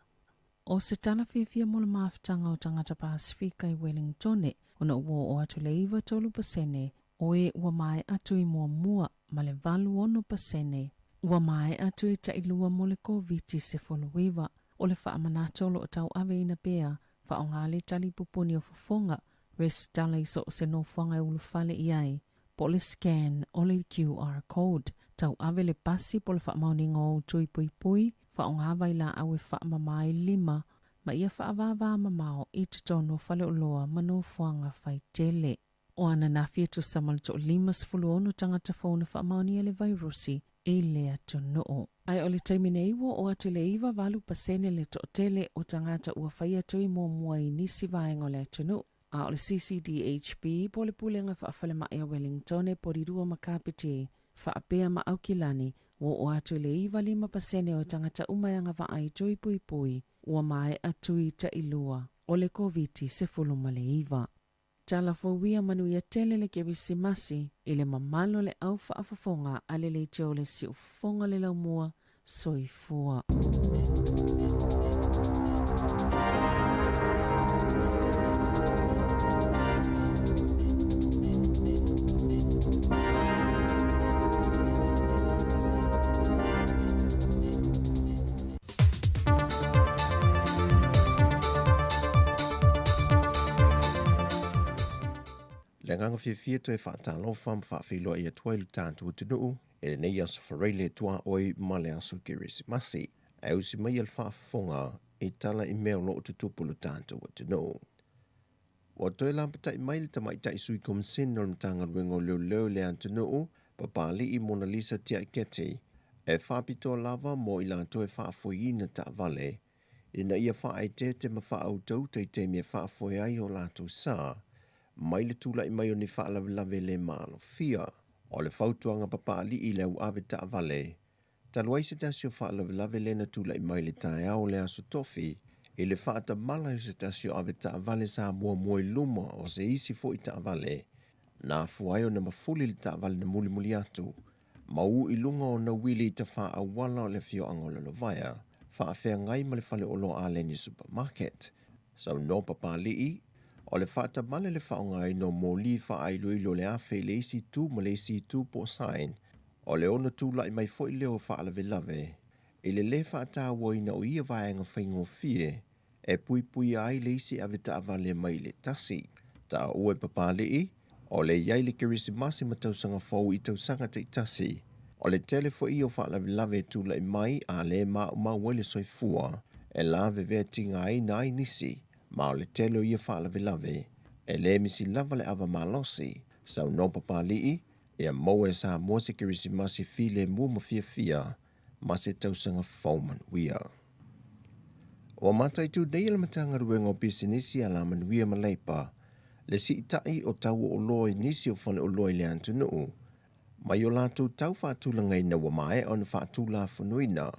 O se tala fiafia mo le mafutaga o tagata Pasefika i Wellingtone, ona ua oo atu le 93% o e ua maea tui muamua ma le 86% ua maea tui tailua mo le Koviti-19. O le faamanatu o lo o tauaveina pea, faaaoga le tali pupuni o fofoga, resitala i so o se nofoaga e ulufale i ai, po o le scan o le QR code, tauave le pasi po o le faamaoniga o ou tui puipui, faaaoga vailaau e faamama ai lima ma ia faavāvā mamao i totonu o faleoloa ma nofoaga faitele. O ananafi e tusa ma le 56 tagata fou na faamaonia le vairusi i le atunuu. Ae o le taimi nei ua oo atu i le 98% le toatele o tagata ua faia tui muamua i nisi vaega o le atunuu. A o le CCDHB po o le Pulega Faafalemai a Wellingtone, Porirua ma Kapiti, faapea ma Aukilani, ua oo atu i le 95% o tagata uma e agavaa i tui puipui ua maea tui tailua o le Koviti-19. Tala fou ia manuia tele le Kerisimasi i le mamalu o le au faafofoga a le leitio le siufofoga le laumua. Soifua. Le agaga fiafia toe faatalofa ma faafeiloai atu ai le tatou atunuu i lenei aso Faraile tuaoi ma le aso Kerisimasi. Ae usi mai le faafofoga i tala i mea o lo o tutupu lo tatou atunuu. Ua toe lapatai mai le tamaitai sui komisene o le Matagaluega o Leoleo i le atunuu, Papali'i Monalisa Tiaiketi, e faapitoa lava mo i latou e faafoeina taavale, ina ia faaeteete ma faautauta i taimi e faafoe ai o latou sa, mai le tulai mai o ni faalavelave le maalofia. O le fautuaga Papali'i i le au ave taavale, talu ai se tasi o faalavelave lea na tulai mai le taeao o le Aso Tofi, i le faatamala o se tasi o ave taavale sa muamua i luma o se isi foi taavale, na afua ai ona mafuli le taavale na mulimuli atu, ma u i luga o ona uili i tafāauala o le afioaga o Lalovaea, faafeagai ma le faleoloa Aleni Supermarket. Saunoa Papali'i, o le faatamala le faaaogaina o moli faailoilo o le afe i le isi itu ma le isi itu po o sign, o le ono tulai mai foi lea o faalavelave i le lē faatauaina o ia vaega faigofie e puipuia ai le isi avetaavale mai le tasi. Taua e Papali'i, o le i ai le Kerisimasi ma Tausaga Fou i tausaga taitasi, o le tele foi ia o faalavelave e tulai mai a lē maumau ai le soifua e lavevea tigaina ai nisi, ma o le tele o ia faalavelave e lē misi lava le ava malosi. Saunoa Papali'i, ia maua e Samoa se Kerisimasi filemu ma fiafia ma se tausaga fou manuia. Ua mataitu nei e le Matagaluega o Pisinisi Alamanuia ma Leipa le siitai o tau o oloa i nisi o faleoloa i le atunuu mai o latou tau faatulagaina ua maea ona faatulafonoina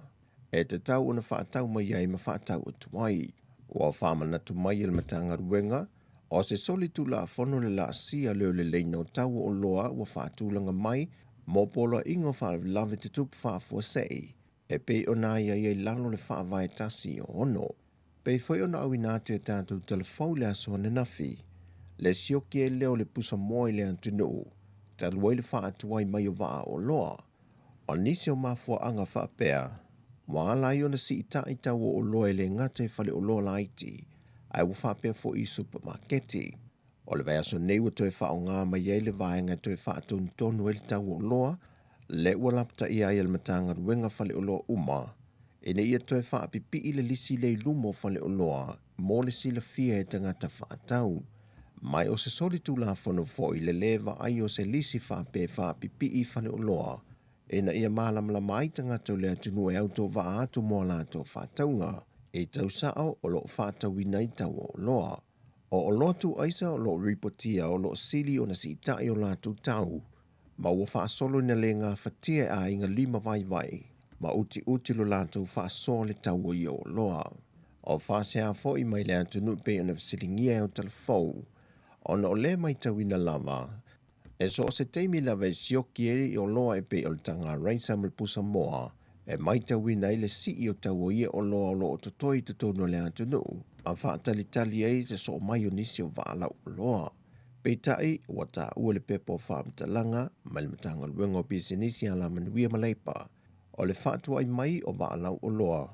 e tatau ona faatau mai ai ma faatau atu ai. Ua faamanatu mai e le Matagaluega O se solitulafono le laasia lea o le leina o tau o oloa ua faatulaga mai mo poloaiga o faalavelave tutupu faafuasei e pei ona aiaia i lalo o le Faavae 166. Pei foi ona auina atu e tatou talafou le aso ananafi, le sioki ai lea o le pusamoa i le atunuu talu ai le faatuai mai o vaa oloa. O nisi o mafuaaga faapea, ua ala ai ona siitai tau o oloa e le gata i faleoloa laiti, ae ua faapea foi i supamaketi. O le vaiaso nei ua toe faaaoga mai ai le vaega e toe faatonutonu ai le tau o oloa, lea ua lapataia ai e le Matagaluega faleoloa uma, ina ia toe faapipii le lisi lea i luma o faleoloa mo le silafia e tagata faatau. Mai o se solitulafono foi le lē vaai o se lisi faapea e faapipii i faleoloa, ina ia malamalama ai tagata o le atunuu e autovaa atu mo a latou faatauga i tau sao o loo faatauina ai tau o oloa. O oloa tuuaisa o loo ripotia o loo sili ona siitai o latou tau, ma ua faasolo ina le gafatia e aiga lima vaivai ma utiuti lo latou faasoa le tau o ia oloa. O faasea foi mai le atunuu pei ona fesiligia e au talafou, ona o lea matauina lava, e so o se taimi lava e sioki ai oloa e pei o le taga raisa ma le pusamoa, e matauina ai le sii o tau o ia oloa o loo totoe i totonu o le atunuu, ma faatalitali ai se soo mai o nisi o vaa lau oloa. Peitai, ua taua le pepa o faamatalaga mai le Matagaluega o Pisinisi Alamanuia ma Leipa, o le faatuai mai o vaa lau oloa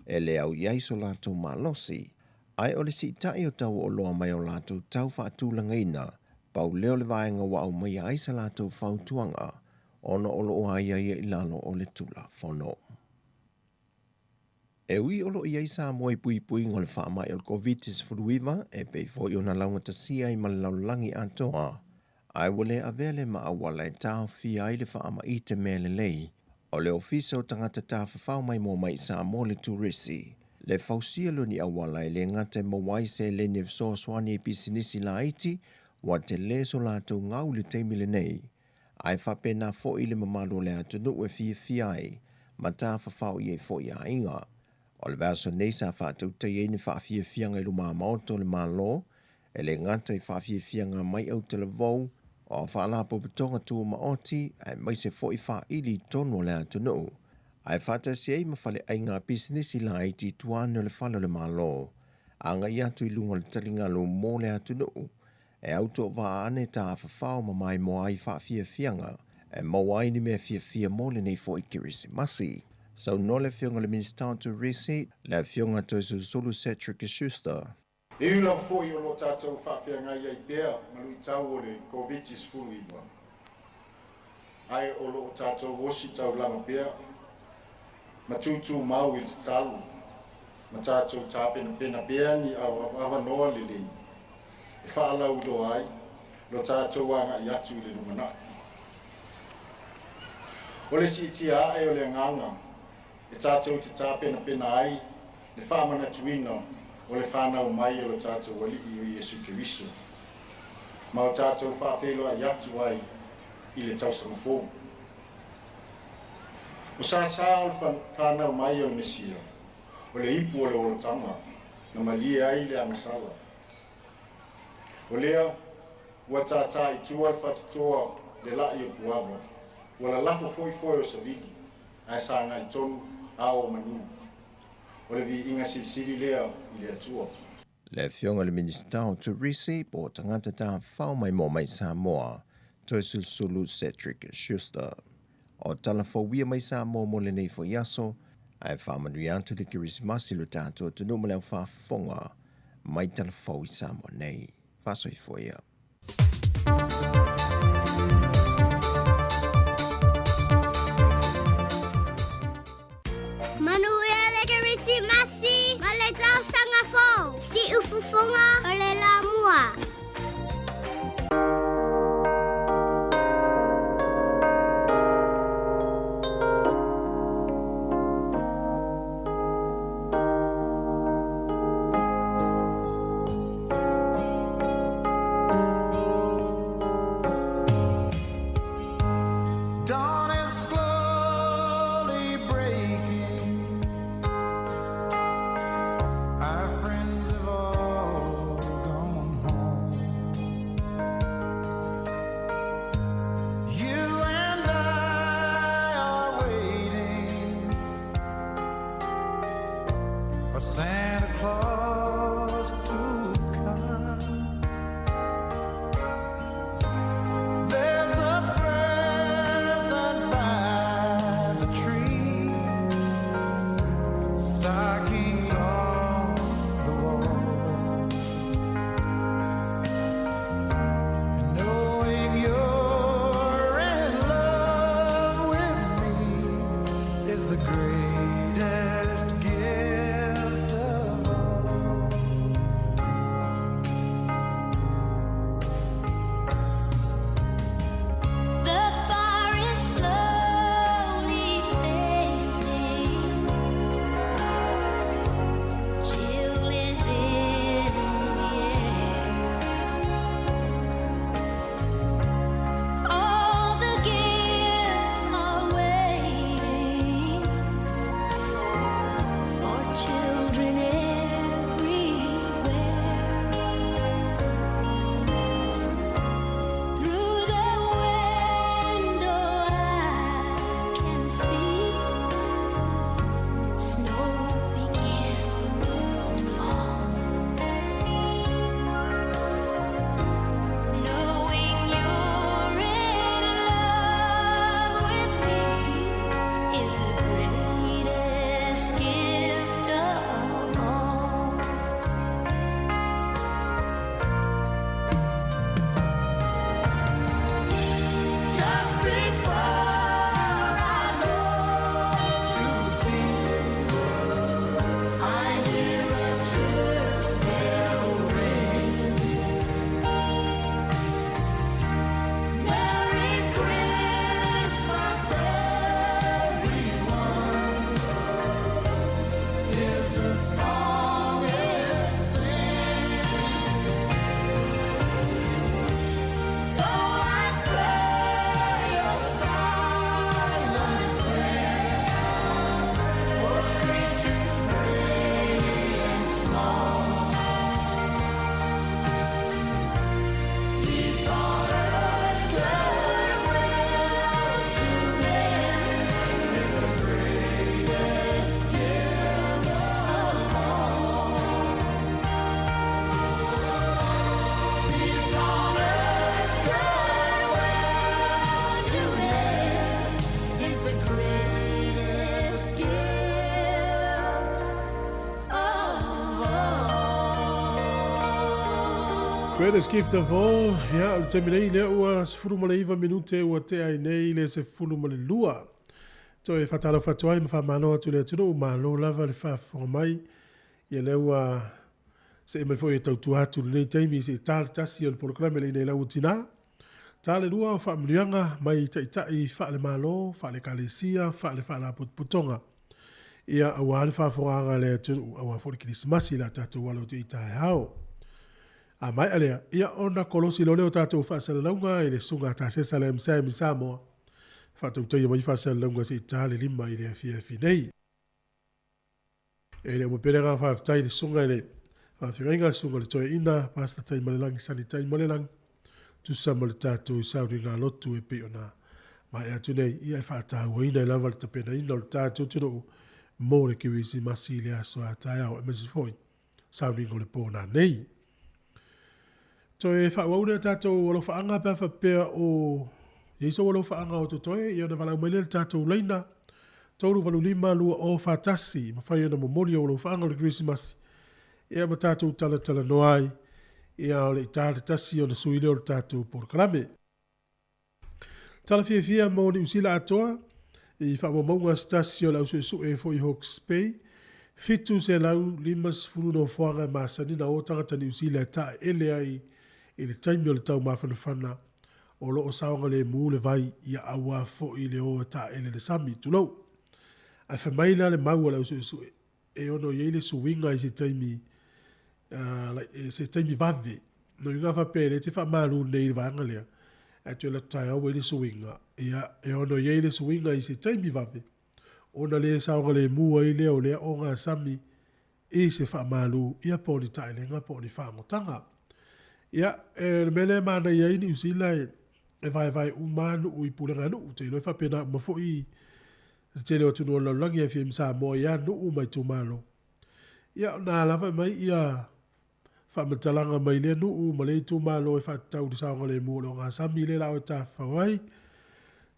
e le au i ai so latou malosi, ae o le siitai o tau o oloa mai o latou tau faatulagaina, pau lea o le vaega ua aumaia ai sa latou fautuaga, ona o loo aiaia i lalo o le Tulafono. E ui o loo i ai Samoa i puipuiga o le faamai o le Koviti-19 e pei foi ona laugatasia ai ma le lalolagi atoa, ae ua le avea lea ma auala e taofia ai le faamaite mea lelei o le Ofisa o Tagata Tafafao Maimoa Mai i Samoa le Turisi, le fausia lea o ni auala e le gata e maua ai seleni e fesoasoani i pisinisi laiti ua tele so latou gau i le taimi lenei, ae faapena foi le mamalu o le atunuu e fiafia ai ma tafafao i ai foi aiga. O le vaiaso nei sa faatautai ai ni faafiafiaga i lumamaota o le Malo, e le gata i faafiafiaga mai autalavou o faalapotopotoga tumaoti aemaise foi faili i totonu o le atunuu, ae faatasi ai ma faleaiga pisinisi laiti i tua ane o le fale o le Malo, agai atu i luga o le taligalu mo le atunuu e autovaa ane tafafao ma maimoa ai faafiafiaga e maua ai ni mea fiafia mo lenei foi Kerisimasi. Saunoa le Afioga i le Minisita o Turisi, le Afioga Toesulusulu Cedric Schuster. E ui lava foi o lo o tatou faafeagai ai pea ma luitau o le Koviti-19, ae o lo o tatou ositaulaga pea ma tutumau i le tatalo ma tatou tapenapena pea ni avanoa lelei e faalauiloa ai lo tatou agai atu i le lumanai. O le siitia ae o le agaga e tatou te tapenapena ai le faamanatuina o le fanau mai o lo tatou Alii o Iesu Keriso, ma o tatou faafeiloai atu ai i le tausaga fou. O sāsā o le fanau mai o le Mesia, o le ipu o le olataga na malie ai le agasala. O lea ua tātā i tua le faatotoa le la'i o puava, ua lalafo foi foe o savili, ae sagai tonu ao o manu. O le viiga silisili lea i le Atua. Le Afioga i le Minisita o Turisi po o Tagata Tafafao Maimoa Mai Samoa, Toesulusulu Cedric Schuster. O tala fouia mai Samoa mo lenei foi aso, ae faamanuia atu le Kerisimasi i lo tatou atunuu ma le au faafofoga mai tala fou i Samoa nei. Faasoifua ia. Manuia le Kerisimasi ma le tausaga fou. Siufofoga o le Lamua. Dawn is slowly breaking. Our friends have all Santa Claus to come. There's a present by the tree, stockings on the wall. And knowing you're in love with me is the greatest gift of all. The fire is slowly fading. Chill is in the air. All the gifts are waiting for children everywhere. Through the window, I can see snow begin to fall. Knowing you're in love with me is the greatest gift of all. Just before I go to sleep, I hear a church bell ring. Merry Christmas, everyone, is the song it sings. So I say a silent prayer for creatures great and small. Peace on earth, goodwill to men is the greatest gift of all. Peace on earth, goodwill to men is the greatest gift of all. Greatest gift of all. Ia, o le taimi nei lea ua 19 minute ua tea ai nei le 12. Toe faatalofa atu ai ma faamalo atu i le atunuu, malo lava le faafofoga mai. Ia lea ua see mai foi e tautua atu i lenei taimi seia ta le tasi o le polokalame le Inei Lau o Tina. Ta le lua o faamanuiaga mai taitai faale-Malo, faale-Ekalesia, faale-Faalapotopotoga. Ia, aua le faafofogaaga a le atunuu, aua foi le Kerisimasi i le a tatou alo atu i ai taeao. A maea lea, ia ona kolosi loa lea o tatou faasalalauga i le Susuga a Tasesa Lam Sam i Samoa, faatautaia mai faasalalauga se i ta le 5 i le afiafi nei. E le ua pele agaga faafetai i le Susuga i le Faafeagaiga, le Susuga i le Toeaina, Pastor Taimalelagi Sani Taimalelagi, tusa ma le tatou sauniga lotu e pei ona maea atu nei, ia e faatauaina ai lava le tapenaina o le tatou atunuu mo le Kerisimasi i le aso a taeao, aemaise foi sauniga o le po nanei. Toe faaauau lea tatou alofaaga pe a faapea o i ai sou alofaaga o totoe, ia ona valaau mai lea i le tatou laina 385 2041, e mafai ona momoli ou alofaaga o le Kerisimasi ia ma tatou talatalanoa ai, ia o le i ta le tasi ona sui lea o le tatou polokalame. Tala fiafia mo Niu Sila atoa i faamaumauga se tasi o le au suesue foi i Hawke's Bay, 750 nofoaga e masani ona o tagata Niu Sila e taeele ai i le taimi o le taumafanafana o lo o saogalemu le vai ia aua foi le o e taeele i le sami, tulou. Ae fai mai la le mau a le au suesue, e ono i ai le suiga i se taimi, se taimi vave. No iuga faapea e le te faamalu nei i le vaega lea, ae toe alu atu taeao ua i ai le suiga, ia, e ono i ai le suiga i se taimi vave, ona le saogalemu ai lea o lea ogasami i se faamalu, ia po o ni taelega po o ni faagotaga. Ia, e, o le mea lea e manaia ai Niu Sila e, e vaevae uma lava nuu i pulega a nuu, ou te iloa e faapena uma foi le tele o atunuu o le lalolagi e aafia ai ma Samoa i a nuu ma itumalo. Ia, na lava mai ia faamatalaga mai lea nuu ma lea itumalo e faatatau i le saogalemu o le ogasami lea la o e tafafao ai.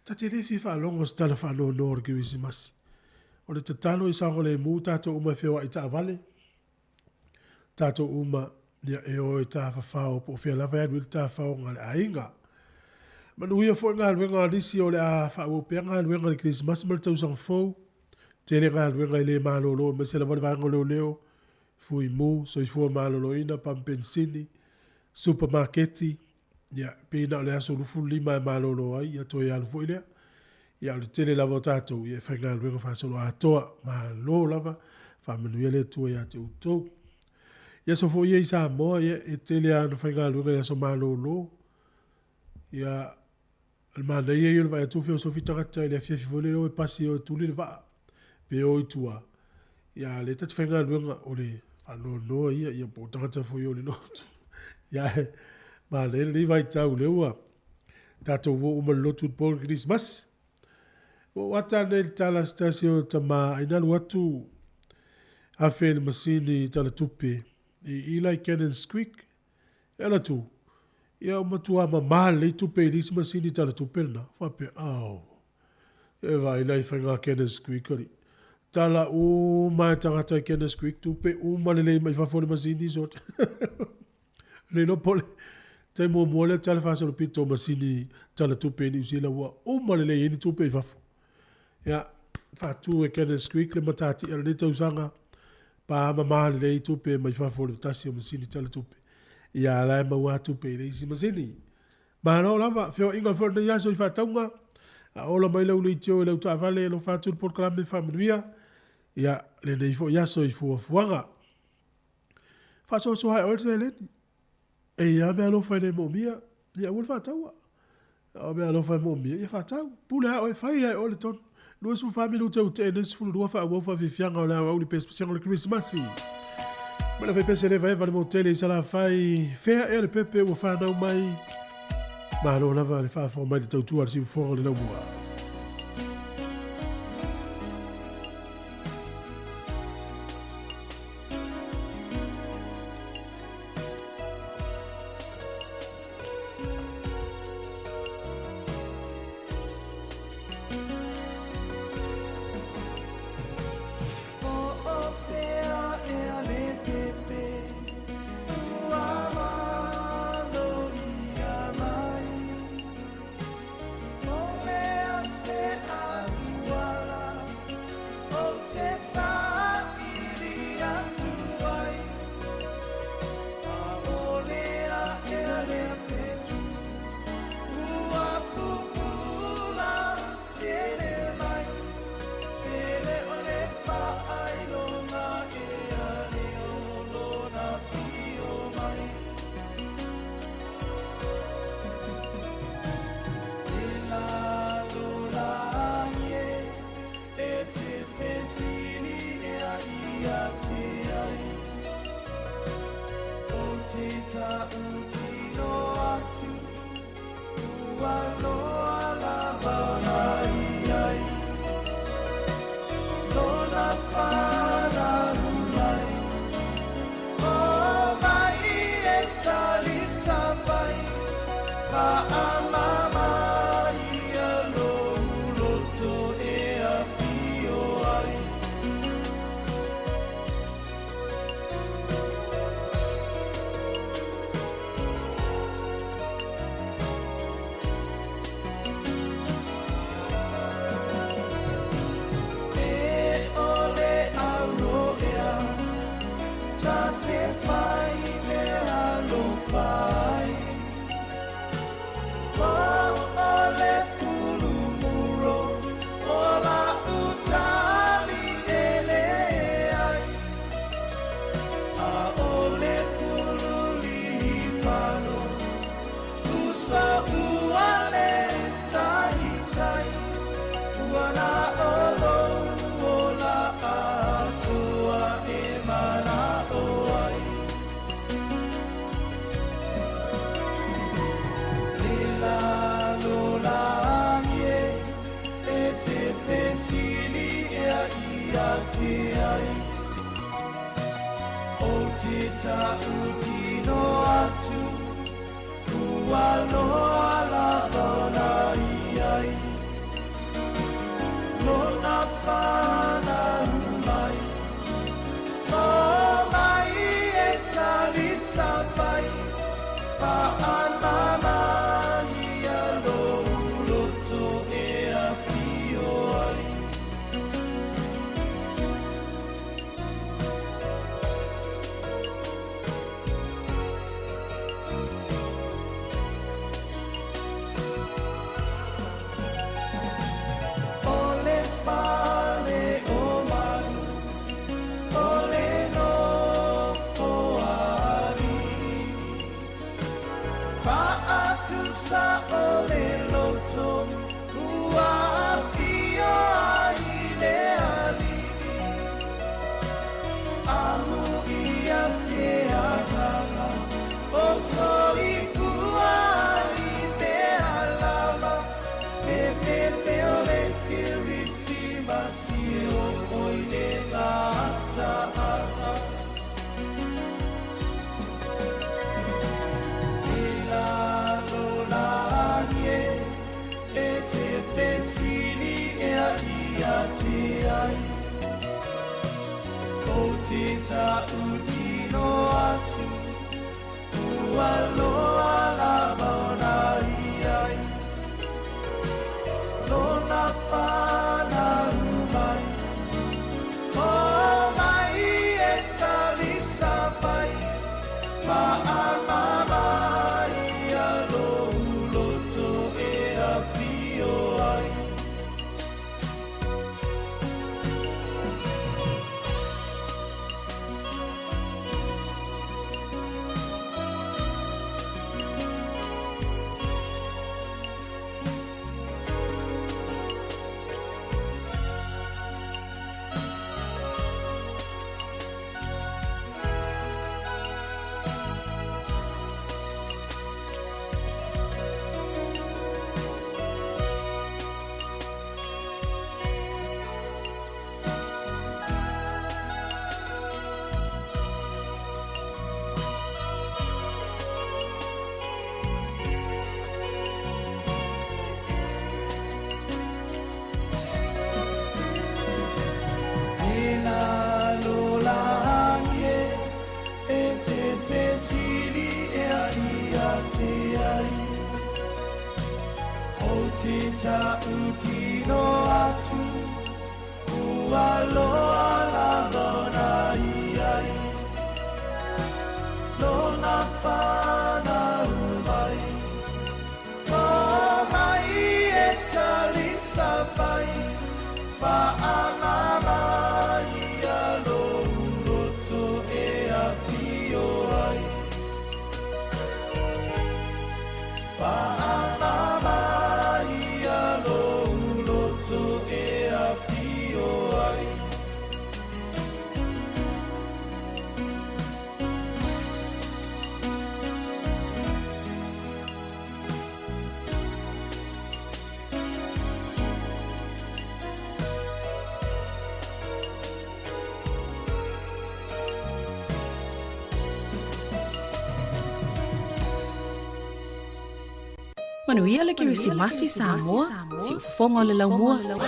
Ta te le fia faalogo se tala faanoanoa o le Kerisimasi. O le tatalo i saogalemu tatou uma e feoai taavale, tatou uma ia e o e tafafao po o fea lava e alu i ai le tafafaoga a le aiga. Manuia foi galuega a nisi o le a faaauau pea galuega i le Kerisimasi ma le tausaga fou. Tele galuega e le malolo aemaise lava le vaega o leoleo, Fuimu, Soifua Maloloina, Pamu Penisini, Supamaketi, ia, pei na o le aso 25 e malolo ai, ia toe alu foi lea. Ia, o le tele lava o tatou, ia e faigaluega faasoloatoa. Malo lava, faamanuia le Atua ia te outou. I aso foi ia i Samoa, ia, e tele lava ina faigaluega i aso malolo. Ia, o le manaia ia o le vaai atu o feosofi tagata i le afiafi foi lele o e pasi o e tuli le vaa pe o i tua. Ia a o lea ta te faigaluega o le faanoanoa ia, ia po o tagata foi o le lotu. Ia ae manaia lenei vaitau lea ua tatou o uma i le lotu i le po o le Kerisimasi. Ua ou ata nei i le tala a se tasi o tama ai na alu atu afe i le masini talatupe i Eli Cannons Creek. E alu atu, ia ua matua mama lelei tupe i le isi masini talatupe lena. Faapea, oh, e vaai la i faiga Cannons Creek alii. Tala uma e tagata i Cannons Creek tupe uma lelei mai fafo o le masini sort. Le iloa po o le taimi muamua lea tala faasolopito o masini talatupe i Niu Sila ua uma lelei ai ni tupe i fafo. Ia, faatu e Cannons Creek le matatia o lenei tausaga, pa mama lelei tupe mai fafo o le tasi o masini talatupe. Ia, a la e maua tupe i le isi masini. Malo lava, feoaiga foi o lenei aso i faatauga, a ola mai lau leitio i lau taavale, alofa atu le polokalame faamanuia, ia, lenei foi aso i fuafuaga. Faasoasoa e oe le seleni. E i ai lava meaalofa e le moomia, ia aua le faataua. A o meaalofa e moomia, ia faatau. Pule lava oe, fai lava e oe le tonu. 24 minute ua tea nei 12 faaauau faafiafiaga o le aoauli pesepesega o le Kerisimasi. Ma le faipese le vaeva le motele i Salafai, fea ea le pepe ua fanau mai. Malo lava le faafofoga mai le tautua a le siufofoga o le laumua. O te ta'utino atu Ua loa lava ona iai Lona whanau mai O mai e talisa mai Whaamama ia lou loto e afio ai. O le fale o malu, o le nofo a alii. Fa'atusa o le loto, ua afio ai le alii. Amuia se agaga, o soifua ai mea lava. E pepe o le Kerisimasi e oo i le gataaga. E lalolagi e, e te fesili ea ia te ai. O te ta'utino atu, ua loa lava ona iai. Lona whanau mai, o mai e talisa mai, whaamama ia lou loto e afio ai. E lalolagi e, e te fesili ea ia te ai. O te ta'utino atu, ua loa lava ona iai. Lona whanau mai, o mai e talisa mai, whaamama ia lou loto e afio ai. Whaamama ia lou loto e afio ai. Manuia le Kerisimasi Samoa, siufofoga o le laumua. Ua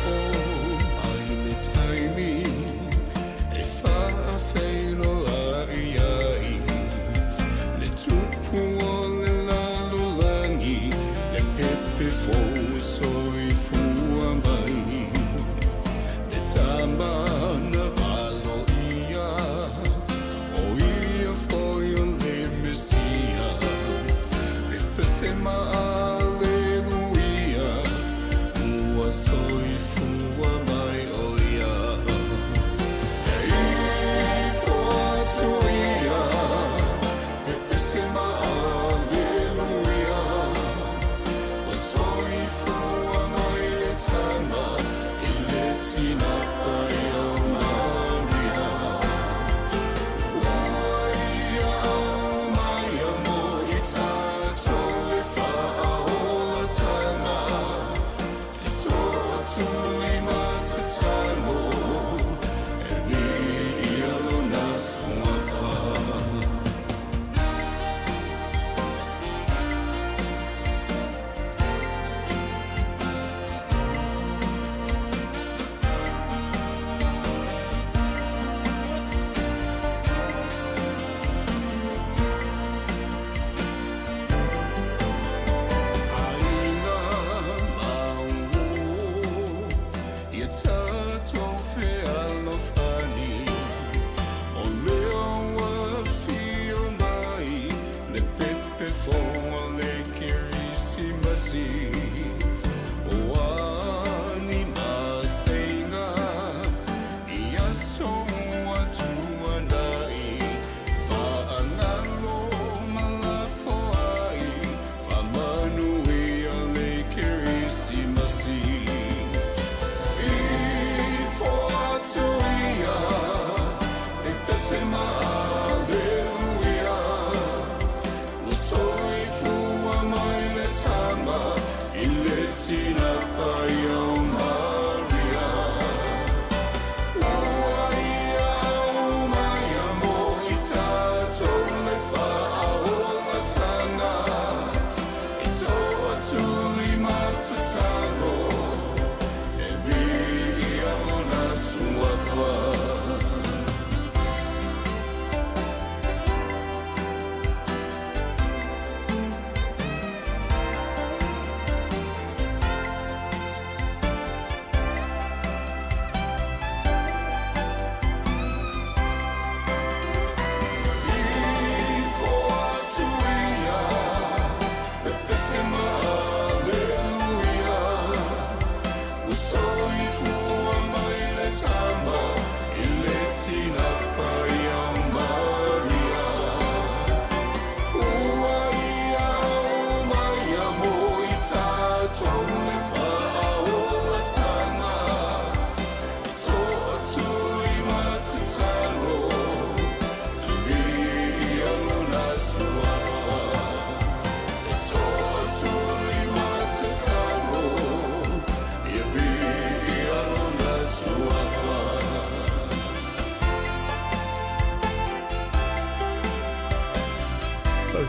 oo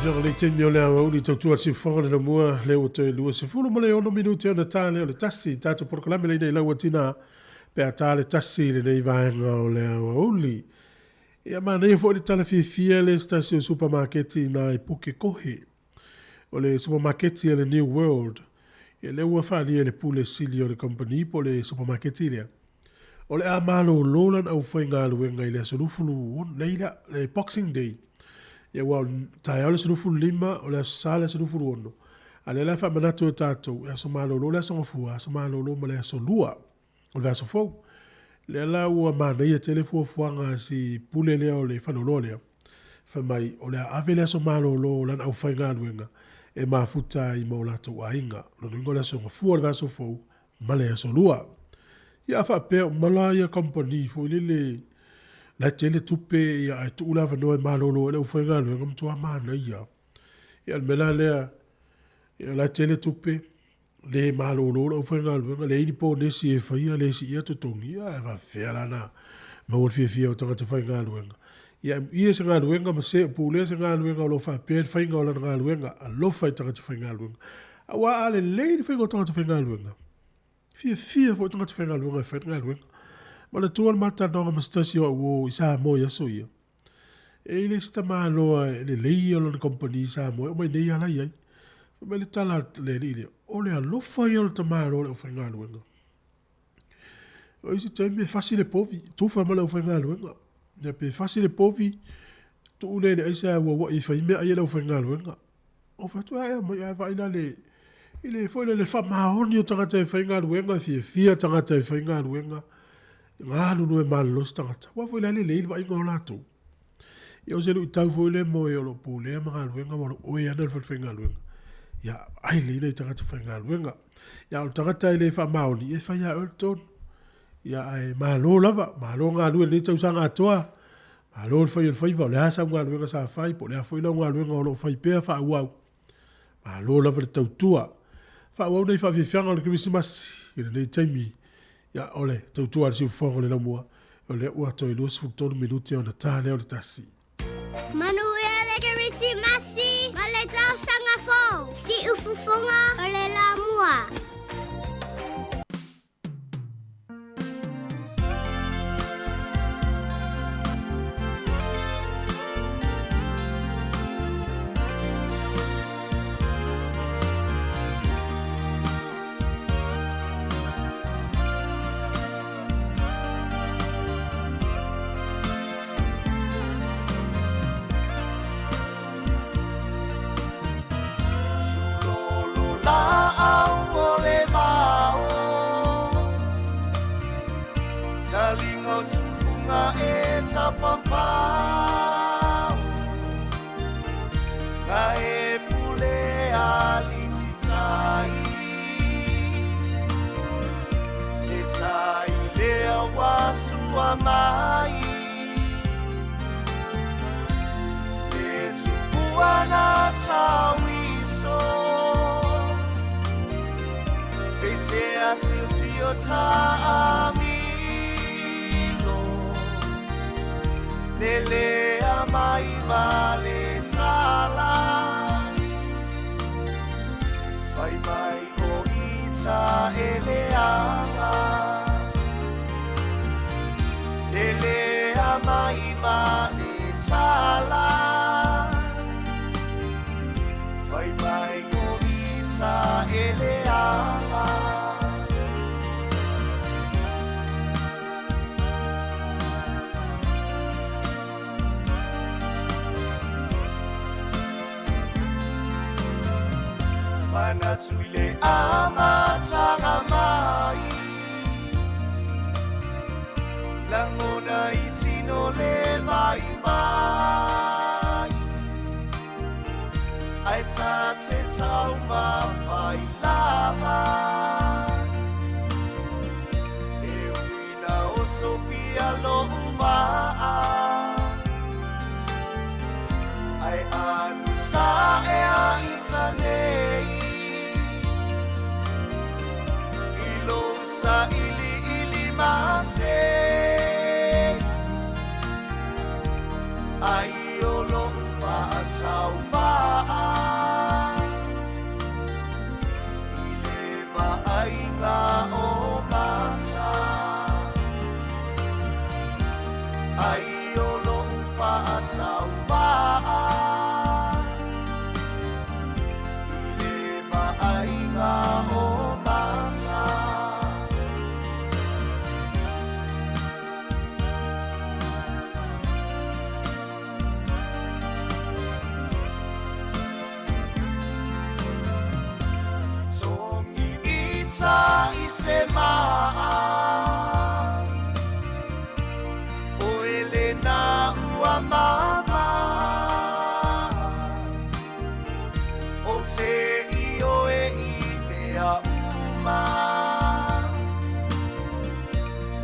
Afioga le taimi o le aoauli tautua le siufofoga le lamua le ua toe 26 minute ona tā lea o le 1 tatou polokalame leina i lau atina pe a tā le 1 i lenei vaega o le aoauli. Ia manaia foi le tala fiafia le se tasi o supamaketi i nā i Pukekohe. O le supamaketi a le New World, ia lea ua faaalia e le pule sili o le kamupani po o le supamaketi lea, o le a malōlō lana aufaigaluega i le aso 26, nei la, le Boxing Day. Ia aua o le taeao le aso 25, o le aso Sa le aso 26, a o lea la e faamanatu e tatou, e aso malōlō le aso Gafua, aso malōlō ma le aso Lua o le vaiaso fou. Lea la ua manaia tele fuafuaga a si pule lea o le faleoloa lea, fai mai o le a ave le aso malōlō o lana aufaigaluega e mafuta ai ma o latou aiga. O lona uiga o le aso Gafua o le vaiaso fou ma le aso Lua. Ia a faapea uma la ia kamupani foi lele la e tele tupe ia ae tuu le avanoa e malōlō ai le aufaigaluega, matua manaia. Ia o le mea la lea, ia o la e tele tupe, le malōlō le aufaigaluega, leai ni ponesi e faia, le siia totogi, ia ae faapefea la ona maua le fiafia o tagata faigaluega. Ia amuia se galuega ma se o pulea se galuega o lo o faapea le faiga o lana galuega, alofa i tagata faigaluega. Aua a lelei le faiga o tagata faigaluega, fiafia foi tagata faigaluega e fai le galuega. Manatua le ma talanoaga ma se tasi o au uo i Samoa i aso ia. E i ai le isi tamaloa e lelei ia o lana kamupani i Samoa e omai nei lava la i ai. Fai mai le tala a le alii lea, o le alofa ia o le tamaloa o le aufaigaluega. O isi taimi e fasi le povi, tufa ma le aufaigaluega. Ia pe fasi le povi, tuu lea i le aisa e auauai e fai meaai a le aufaigaluega. Ou fai atu, ae aumai ae vaai la le, i le foi lele faamaoni o tagata e faigaluega, e fiafia tagata e faigaluega, galulue malolosi tagata. Aua foi la e lelei le vaaiga o latou. Ia o se luitau foi lea mo e o lo o pulea ma galuega ma o lo o oe ana le falefaigaluega. Ia, vaai lelei nai tagata faigaluega. Ia, o le tagata e le faamaoni, e fai lava e oe le tonu. Ia, ae malo lava, malo galue i lenei tausaga atoa. Malo le fai o le faiva, o le a sau galuega sa fai, po o le a foi lau galuega o lo o fai pea faaauau. Malo lava le tautua. Faaauau nei faafiafiaga o le Kerisimasi i lenei taimi. Ia, o le tautua a le siufofoga o le laumua, o lea ua toe 23 minute ona ta lea o le 1. Manuia le Kerisimasi ma le tausaga fou. Siufofoga o le lamua. Ai o lou fa'atauvā'a I le va'aiga o mata. Togi ita i se ma'a O elena ua mama O te i oe i mea uma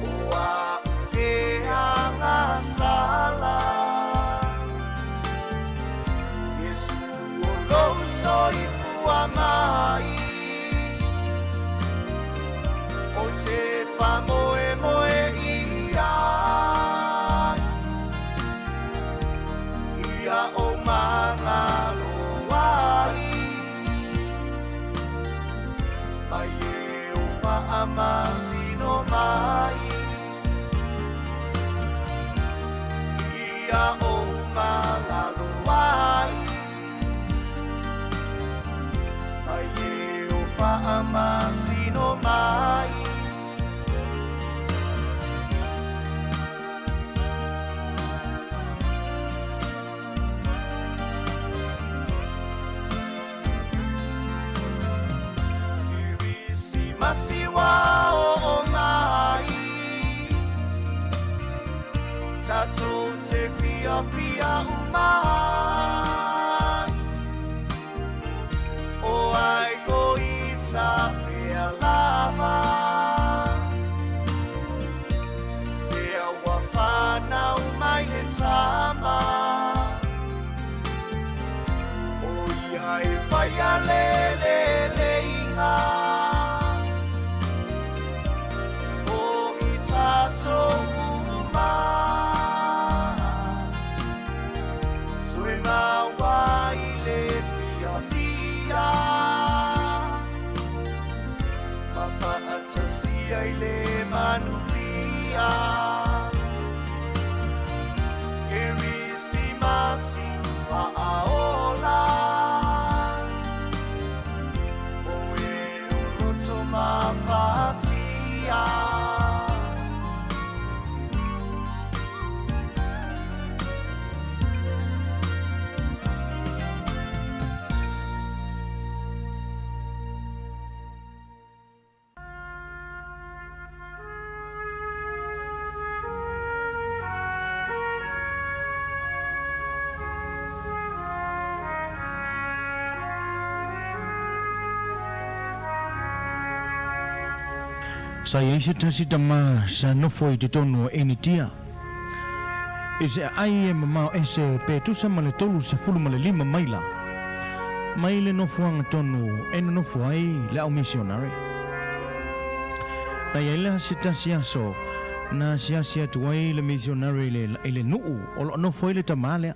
O a e agasala Yesu o lou soifua mai O te faamoemoe i ai Ia o magalo ai Mai e o faamasino mai Ia o magalo ai Mai e o faamasino mai. Kirisimasi ua oo mai Tatou te fiafia uma ai O ai koita pea lava Lea ua fanau mai le tama O ia e faia le leleiga O i tatou uma Toe maua i le fiafia Ma fa'atasia i le manuia Kerisimasi fa'aola O e o loto mafatia. Sa iai se tasi tamā sa nofo i totonu o Initia. I se aai e mamao ese pe tusa ma le 35 maila. Mai le nofoaga tonu e nonofo ai le au misionare. Na iai la se tasi aso na asiasi atu ai le misionare i le nuu o loo nofo ai le tamā lea.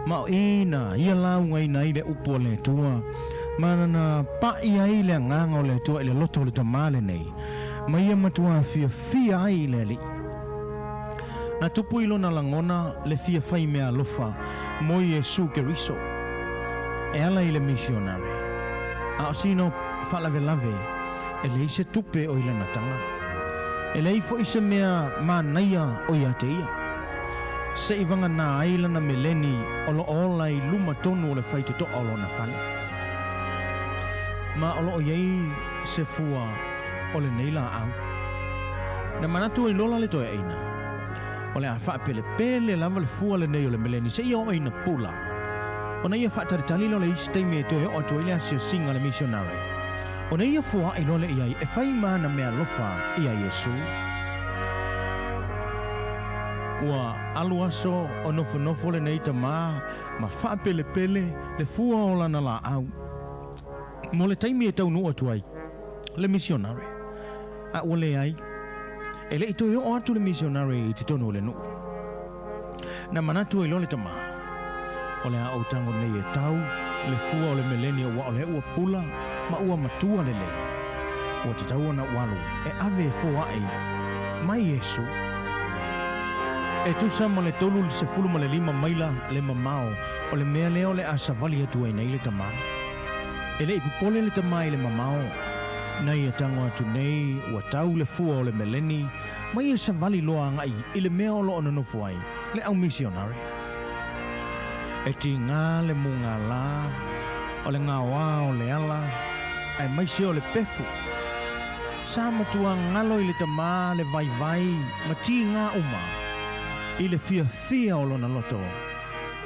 Ma o i na ia laugaina ai le upu a le Atua ma na pa'i ai le agaga o le Atua i le loto o le tamā lenei ma ia matuā fiafia ai i le Alii. Na tupu i lona lagona le fia fai mea alofa mo Iesu Keriso e ala i le misionare. A o sina faalavelave e leai se tupe o i lana taga. E leai fo'i se mea manaia o ia te ia. Se'i vaganā ai lana meleni o loo ola i luma tonu o le faitotoa o lona fale. Ma o loo iai se fua o lenei laau. Na manatu ai lola le toeaina. O le a faapelepele lava le fua lenei o le meleni seia oo ina pula. Ona ia faatalitali lea o le isi taimi e toe oo atu ai le asiasiga a le misionare. Ona ia foa'i loa lea i ai e fai ma ana meaalofa iā Iesu. Ua alu aso o nofonofo lenei tamā ma faapelepele le fua o lana laau. Mo le taimi e taunuu atu ai le misionare, a ua leai, e le'i toe oo atu le misionare i totonu o le nuu. Na manatu ai loa le tamā, o le a ou tago nei e tau le fua o le meleni aua o lea ua pula ma ua matua lelei. Ua tatau ona ou alu e ave e foa'i mai Iesu. E tusa ma le 35 maila le mamao o le mea lea o le a savali atu ai nei le tamā. E le i popole le tamā i le mamao, na ia tago atu nei ua tau le fua o le meleni ma ia savali loa agai i le mea o lo o nonofo ai le au misionare. E tigā le mugālā o le gaoā o le ala aemaise o le pefu. Sa matua galo i le tamā le vaivai ma tigā uma i le fiafia o lona loto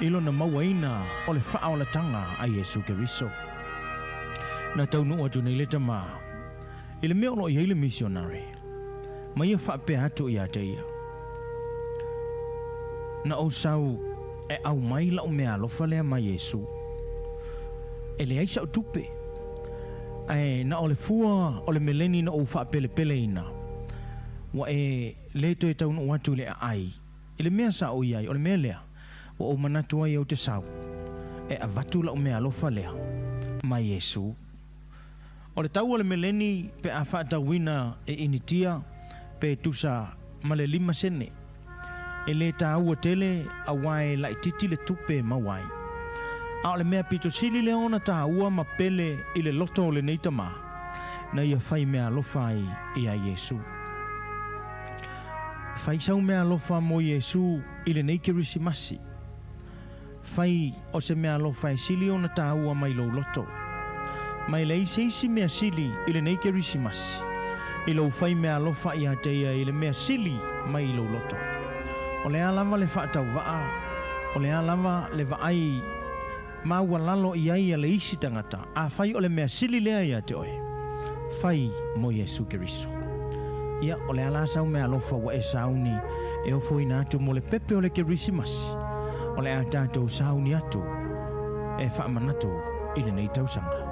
i lona mauaina o le faaolataga a Iesu Keriso. Na taunuu atu nei le tamā i le mea o loo i ai le misionare ma ia faapea atu iā te ia. Na ou sau e aumai la'u meaalofa lea ma Iesu. E leai sa'u tupe, ae na o le fua o le meleni na ou faapelepeleina, ua e lē toe taunuu atu i le aai i le mea sa ou i ai, o le mea lea ua ou manatu ai ou te sau e avatu la'u meaalofa lea ma Iesu. O le tau o le meleni pe a faatauina e Initia pe tusa ma le 5 sene. E lē tāua tele auā e laitiiti le tupe e maua ai. A o le mea pito sili lea ona tāua ma pele i le loto o lenei tamā, na ia fai meaalofa ai iā Iesu. Fai sau meaalofa mo Iesu i lenei Kerisimasi. Fai o se meaalofa e sili ona tāua mai lou loto. Ma e leai se isi mea sili i lenei Kerisimasi i lou fai meaalofa iā te ia i le mea sili mai i lou loto. O le a lava le faatauvaa, o le a lava le vaai maualalo i ai a le isi tagata, afai o le mea sili lea iā te oe, fai mo Iesu Keriso. Ia, o le a la sau meaalofa ua e sauni e ofoina atu mo le pepe o le Kerisimasi, o le a tatou sauni atu e faamanatu i lenei tausaga.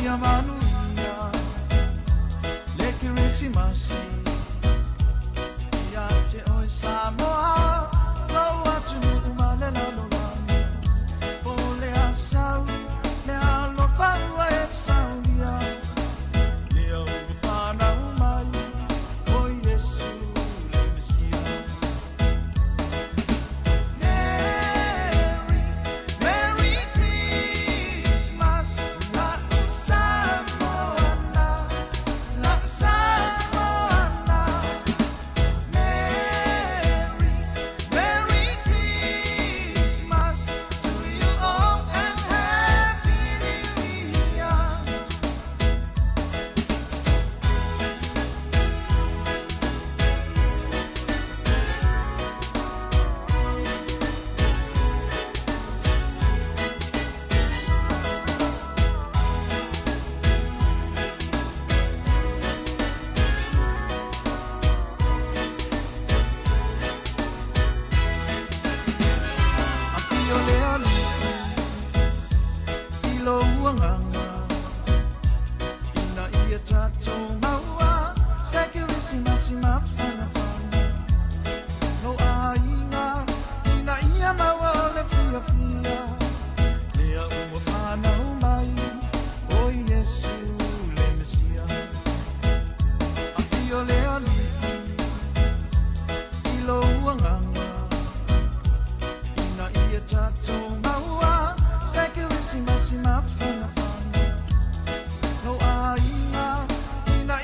Ia manuia le Kerisimasi ia te oe Samoa lou atunuu ma le lalolagi po le asau le alofa ua e saulia lea ua fanau mai o Iesu le Mesia. Merry, Merry Christmas, la'u Samoana, la'u Samoana. Merry, Merry Christmas to you all and Happy New Year. Afio le alii i lou agaga ina ia tatou maua se Kerisimasi mafanafana lou aiga ina ia maua o le fiafia lea ua fanau mai o Iesu le Mesia. Afio le alii i lou agaga ina ia tatou maua se Kerisimasi mafanafana lou aiga ina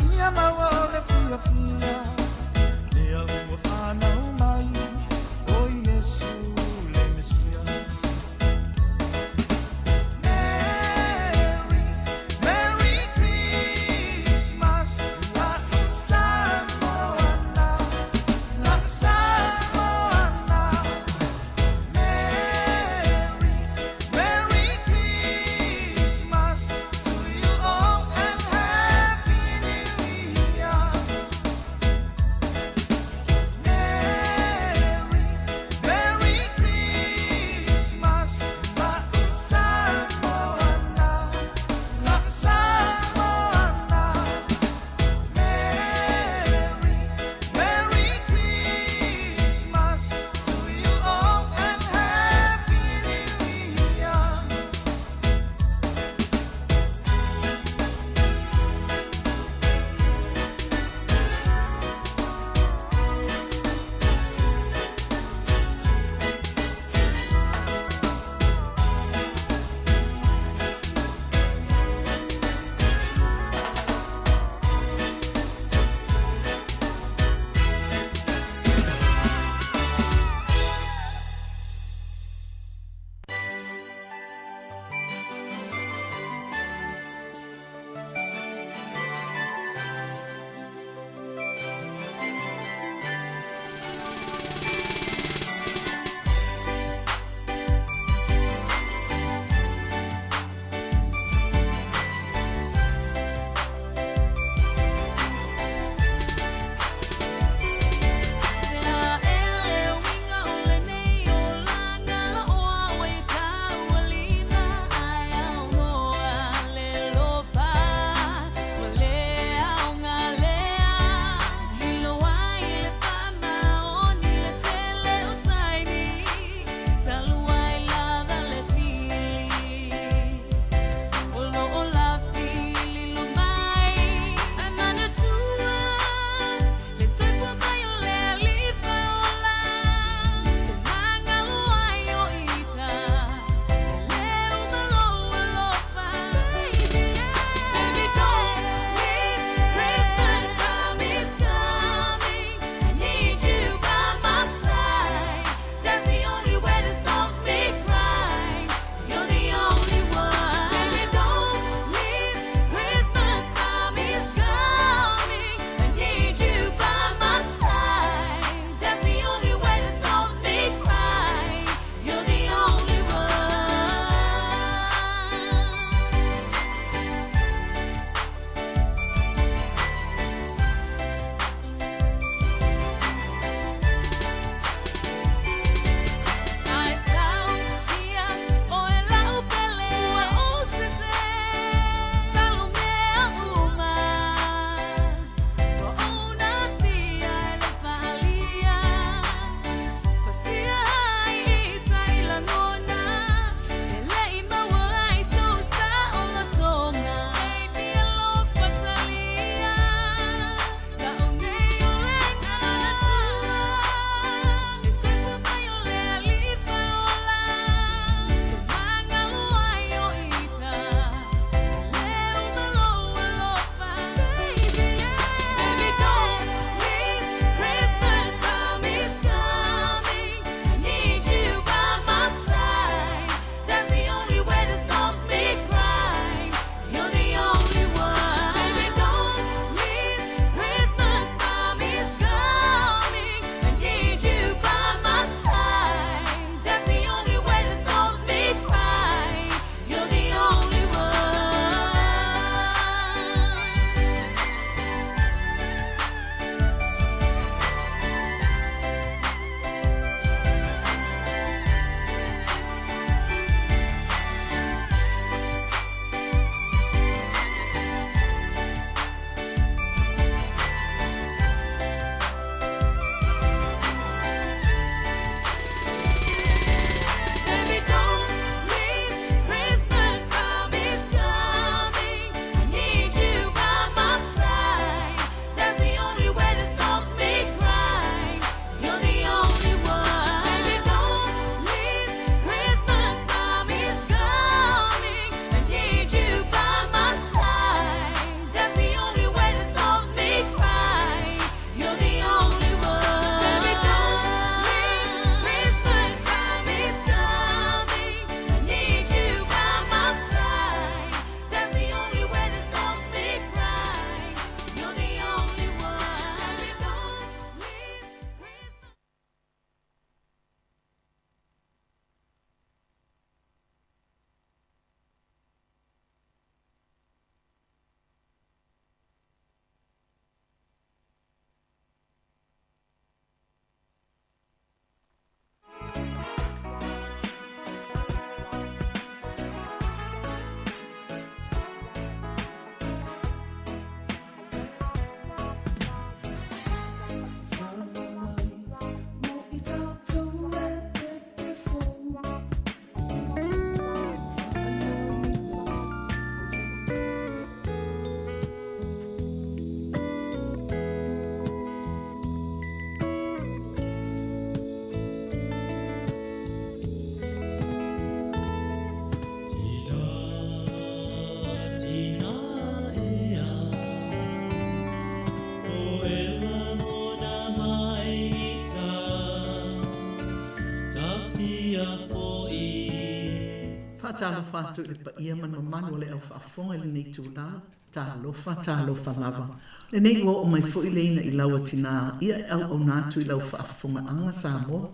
Faatalofa atu i le paia ma le mamalu o le au faafofoga i lenei itulā. Talofa, talofa lava. Lenei ua oo mai foi le ina i lau a tinā ia e auauna atu i lau faafofogaaga Samoa.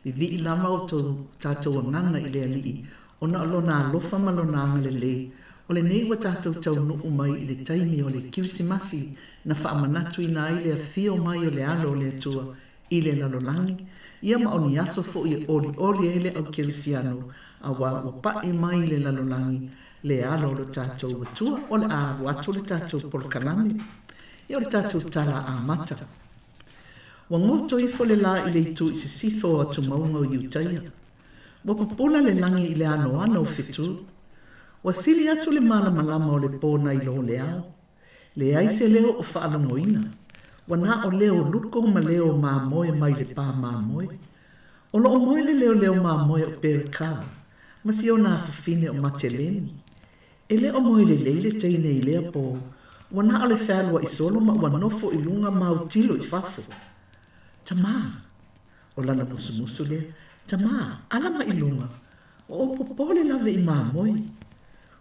Vivii lava o tou tatou agaga i le Alii ona o Lona alofa ma Lona agalelei, o lenei ua tatou taunuu mai i le taimi o le Kirisimasi na faamanatuina ai le afio mai o le Alo o le Atua i le lalolagi, ia ma o ni aso foi e olioli ai le au kerisiano, auā ua pa'i mai i le lalolagi le Alo o lo tatou Atua, o le a alu atu le tatou polokalame. Ia o le tatou tala amata. Ua goto ifo le lā i le itu i sisifo o atumauga o Iutaia. Ua pupula le lagi i le anoano o fetū. Ua sili atu le malamalama o le pō nai lo le ao. Leai se leo o faalogoina. Ua na o leo luko ma leo mamoe mai le pā mamoe. O loo moe le leoleo mamoe o Perry Carr ma si ona afafine o Mateleni. E le o moe lelei le teine i lea pō, ua na o le fealuai solo ma ua nofo i luga ma autilo i fafo. Tamā! O lana musumusu lea, Tamā, ala mai i luga, ua ou popole lava i mamoe.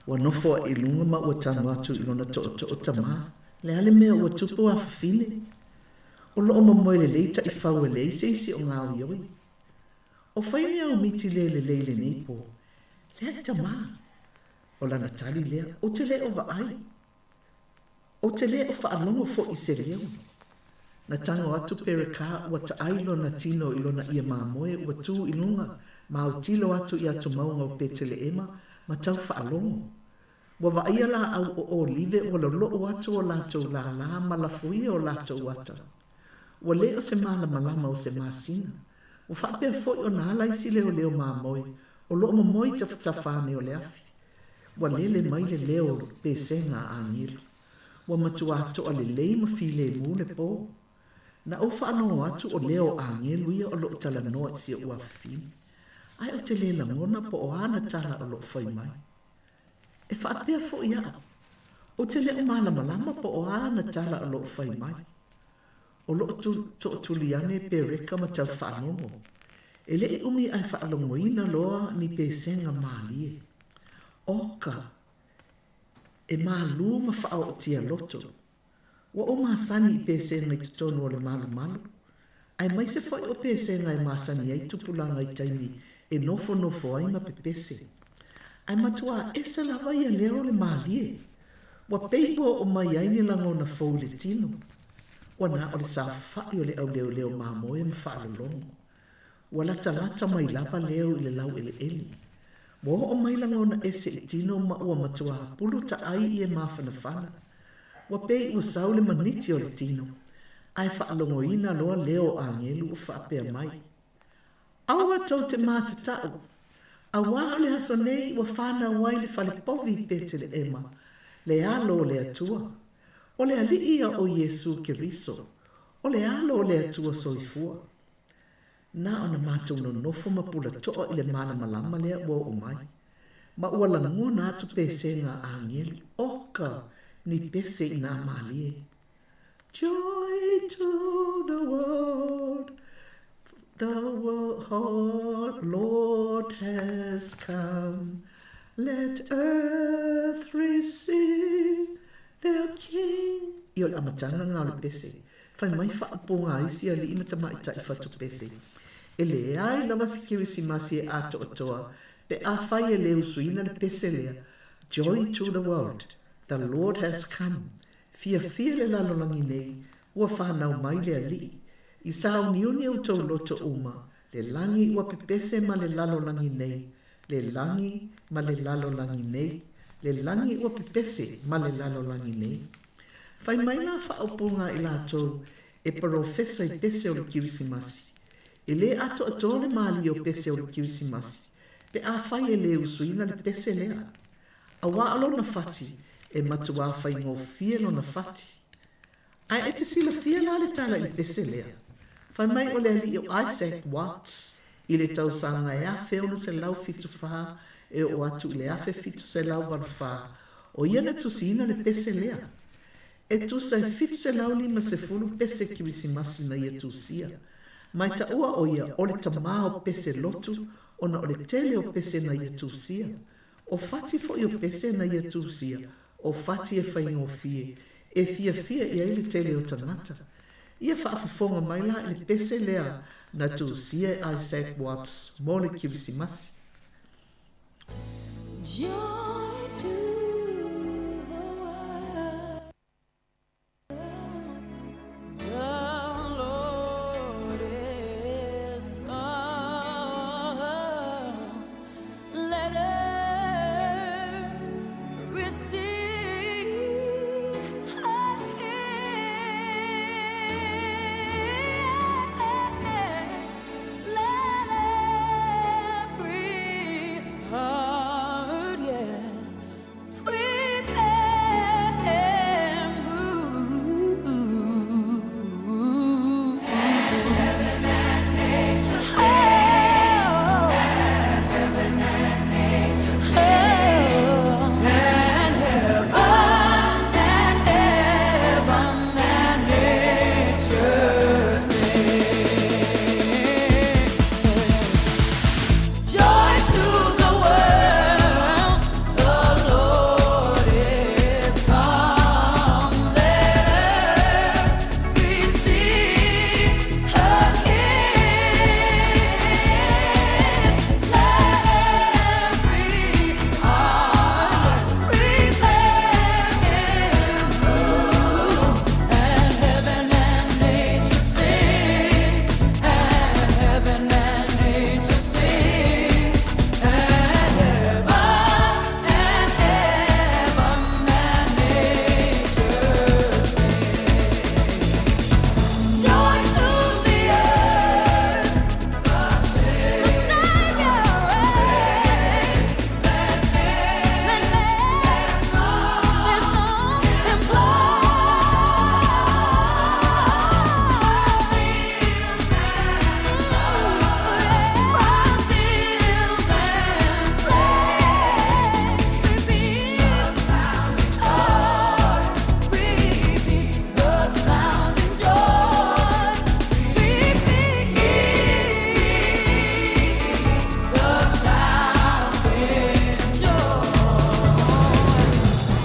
Ua nofo aʻe i luga ma ua tago atu i lona toʻotoʻo tamā, Le a le mea ua tupu afafine? O loo momoe lelei taʻifau e leai se isi o gaoioi. O fai le au miti le lelei i lenei pō. Leai tamā. O lana tali lea, Ou te le o vaai. Ou te le o faalogo foi i se leo. Na tago atu Perekā ua taai lona tino i lona ie mamoe ua tū i luga ma autilo atu i atumauga o Peteleema ma tau faalogo. Ua vaaia laau o olive ua loloʻu atu o latou lālā ma lafuia o latou ata. Ua le o se malamalama o se masina. Ua faapea foi ona ala isi leoleo mamoe o loo momoe i tafatafa ane o le afi. Ua lele mai le leo o pesega a agelu. Ua matuā toa lelei ma filemu le pō. Na ou faalogo atu o leo o agelu ia o loo talanoa i si oʻu afafine. Ae ou te le lagona po o a na tala o loo fai mai. E faapea foi au, ou te le o malamalama po o a na tala o loo fai mai. O loo tootuli ane Pereka ma tau faalogo. E le i umi ae faalogoina loa ni pesega mālie. Oka! E malū ma faaootia loto. Ua ou masani i pesega i totonu o le malumalu, aemaise foi o pesega e masani ai tupulaga i taimi e nofonofo ai ma pepese. Ae matuā ese lava ia leo o le mālie. Ua pei ua oo mai ai ni lagona fou i le tino. Ua na o le saofafai o le auleoleo mamoe ma faalologo. Ua latalata mai lava leo i le laueleele. Ua oo mai lagona ese i tino ma ua matuā pulu taʻai ie mafanafana. Ua pei ua sau le maniti o le tino, ae faalogoina loa leo o agelu ua faapea mai, Aua tou te mātatau, auā o le aso nei ua whanau ai le fale povi i Peteleema, le alo o le Atua. O le Alii ia o Iesū Keriso, o le alo o le Atua soifua. Na ona matou nonofo ma pula toa i le malamalama lea ua oo mai, ma ua lagona atu pesega a agelu, oka ni pese inā mālie. Joy to the world, the world, Lord has come. Let earth receive their King. Ia o le amataga lena o le pese. Fai mai faaupuga a isi alii ma tamaitai fatu pese. E leai lava se Kerisimasi e atoatoa pe afai e le usuina le pese lea, Joy to the world, the Lord has come. Fiafia le lalolagi nei, ua whanau mai le alii. I sauniuni outou loto uma, le lagi ua pepese ma le lalolagi nei, le lagi ma le lalolagi nei, le lagi ua pepese ma le lalolagi nei. Fai mai nā faaupuga a i latou e polofesa i pese o le Kerisimasi. E lē atoatoa le mālie o pese o le Kerisimasi pe afai e lē usuina le pese lea. Auā o lona fati, e matuā faigofie lona fati. Ae e te silafia la le tala i le pese lea. Fai mai o le alii o Isaac Watts i le tausaga e 1674 e oo atu i le 1784, o ia na tusiina le pese lea. E tusa e 750 pese Kerisimasi na ia tusia. Ma e taua o ia o le tamā o pese lotu ona o le tele o pese na ia tusia. O fati foi o pese na ia tusia, o fati e faigofie, e fiafia i ai le tele o tagata. Ia faafofoga mai la i le pese lea na tusia e Isaac Watts mo le Kirisimasi. Joy to the world. The Lord is come. Let earth receive her King. Let every heart, yeah, prepare him room. Heaven and nature sing. Heaven and nature sing. And heaven and nature sing. Joy to the world, the Lord is come. Let earth receive her King. Let every heart prepare him room. And heaven and nature sing. And heaven and nature sing. And heaven and nature sing. Joy to the earth, the Savior reigns. Let this song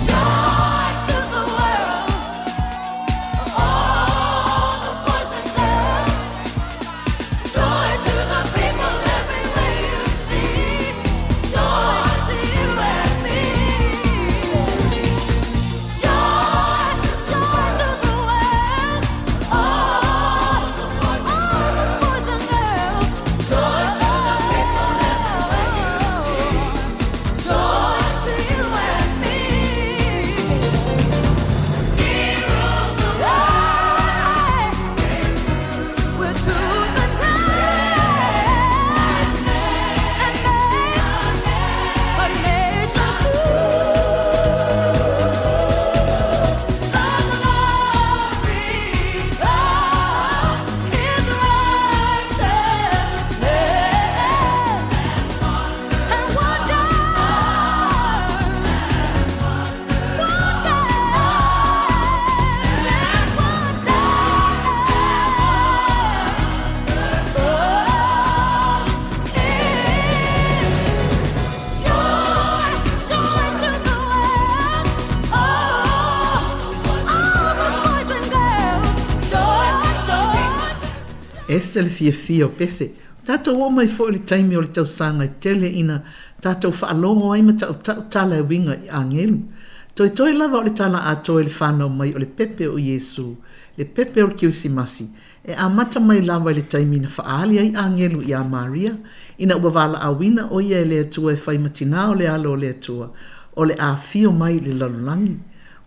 Joy to the world, all the boys and girls. Joy to the people everywhere you see. Joy to you and me. Joy, joy to the world, all the boys and girls. Joy to the people everywhere you see. Joy to you and me. He rules the world with truth and grace, and makes the nations prove the glory of His righteousness and wonders. Ese le fiafia o pese. Ua tatou oo mai foi i le taimi o le tausaga e tele ina tatou faalogo ai ma taʻutaʻu tala e uiga i agelu. Toetoe lava o le tala atoa i le fanau mai o le pepe o Iesu, le pepe o le Kerisimasi, e amata mai lava i le taimi na faaali ai agelu iā Maria, ina ua valaauina ʻo ia e le Atua e fai ma tinā o le Alo o le Atua, o le a afio mai i le lalolagi.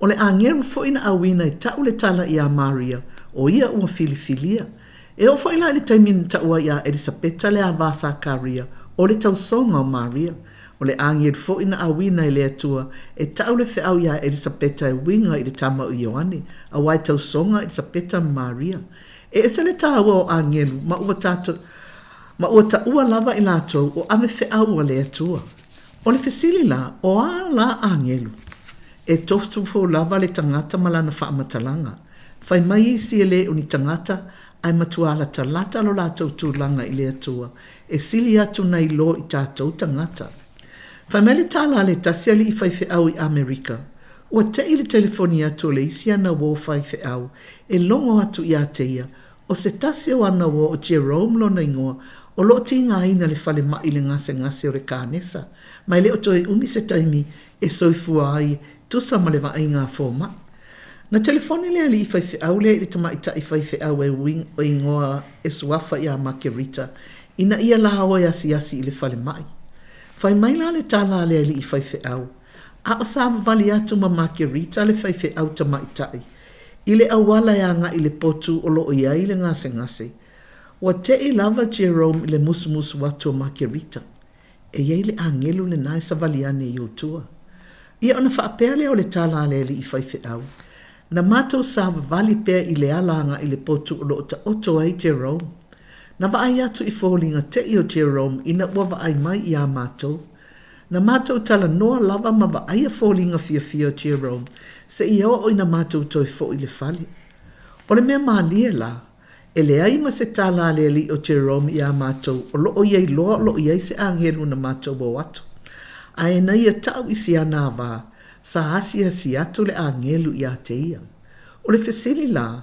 O le agelu foi na auina e taʻu le tala iā Maria, ʻo ia ua filifilia. E oo foi la i le taimi na taua ai iā Elisapeta le ava a Sakaria, o le tausoga o Maria. O le agelu foi na auina e le Atua e taʻu le feau iā Elisapeta e uiga i le tama o Ioane, auā e tausoga Elisapeta ma Maria. E ese le tāua o agelu ma ua tatou, ma ua taua lava i latou o ave feau a le Atua. O le fesili la, o a la agelu? E tofutofou lava le tagata ma lana faamatalaga. Fai mai isi e le o ni tagata ae matua latalata lo latou tulaga i le Atua, e sili atu nai lo i tatou tagata. Fai mai le tala a le tasi alii faifeau i Amerika, ua te'i le telefoni atu o le isi ana uō faifeau e logo atu iā te ia, o se tasi o ana uō o Jerome lona igoa, o lo o tigaina i le falemai i le gasegase o le kānesa, ma e le o toe umi se taimi e soifua ai e tusa ma le vaaiga a fomai. Na telefoni le alii faifeau lea i le tamaitai faifeau e igoa e suafa iā Makerita ina ia la o e asiasi i le falemai. Fai mai la le tala a le alii faifeau, a o savavali atu ma Makerita le faifeau tamaitai i le auala e agai i le potu o lo o i ai le gasegase. Ua te'i lava Jerome i le musumusu atu o Makerita. E i ai le agelu lena e savali ane i ou tua. Ia ona faapea lea o le tala a le alii faifeau, Na matou savavali pea i le ala agai i le potu o lo o taoto ai Jerome. Na vaai atu i foliga te'i o Jerome ina ua vaai mai iā matou. Na matou talanoa lava ma vaaia foliga fiafia o Jerome seia oo ina matou toe fo'i i le fale. O le mea malie la, E leai ma se tala a le alii o Jerome iā matou o lo o ia iloa o lo o i ai se agelu na matou o atu. Ae na ia ta'u i si ana avā, sa asiasi atu le agelu iā te ia. O le fesili la,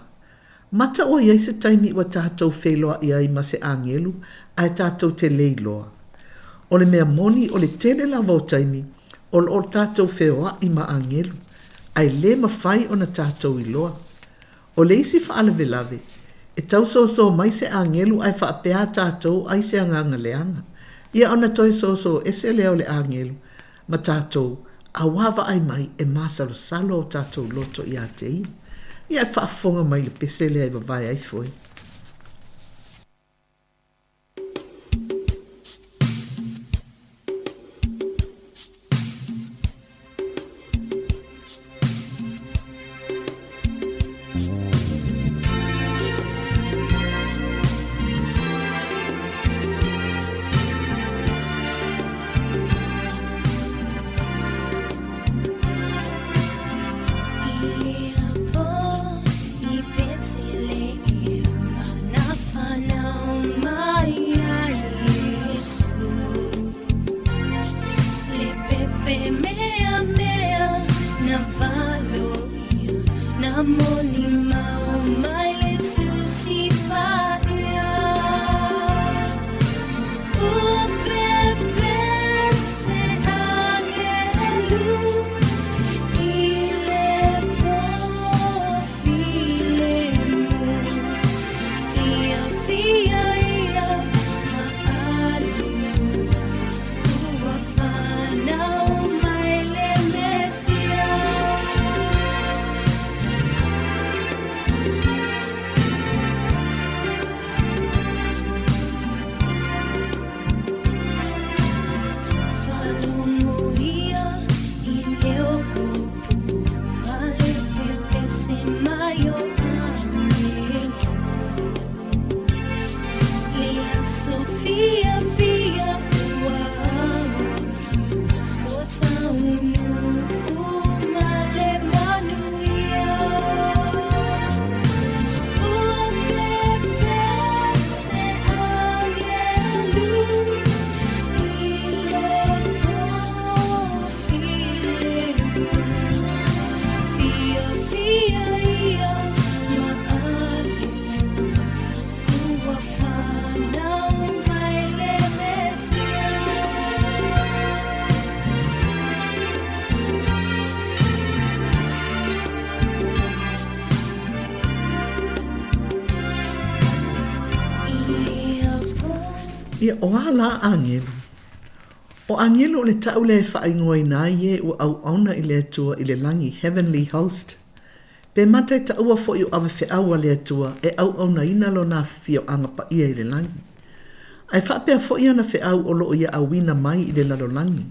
mata ua i ai se taimi ua tatou feiloa'i ai ma se agelu ae tatou te le iloa? O le mea moni o le tele lava o taimi o lo o tatou feoa'i ma agelu, ae le mafai ona tatou iloa. O le isi faalavelave, e tau soso mai se agelu ae faapea a tatou ai se agaga leaga. Ia ona toe soso ese lea o le agelu ma tatou, a ua vaai mai e masalosalo o tatou loto iā te ia. Ia e faafofoga mai i le pese lea e vavae ai foe. Ia, o a la agelu? O agelu o le ta'u lea e faaigoaina ai e ua auauna i le Atua i le lagi, heavenly host. Pe mata e taua foi o avefeau a le Atua e auaunaina Lona afifioaga paia i le lagi. Ae faapea foi ana feau o lo o ia auina mai i le lalolagi.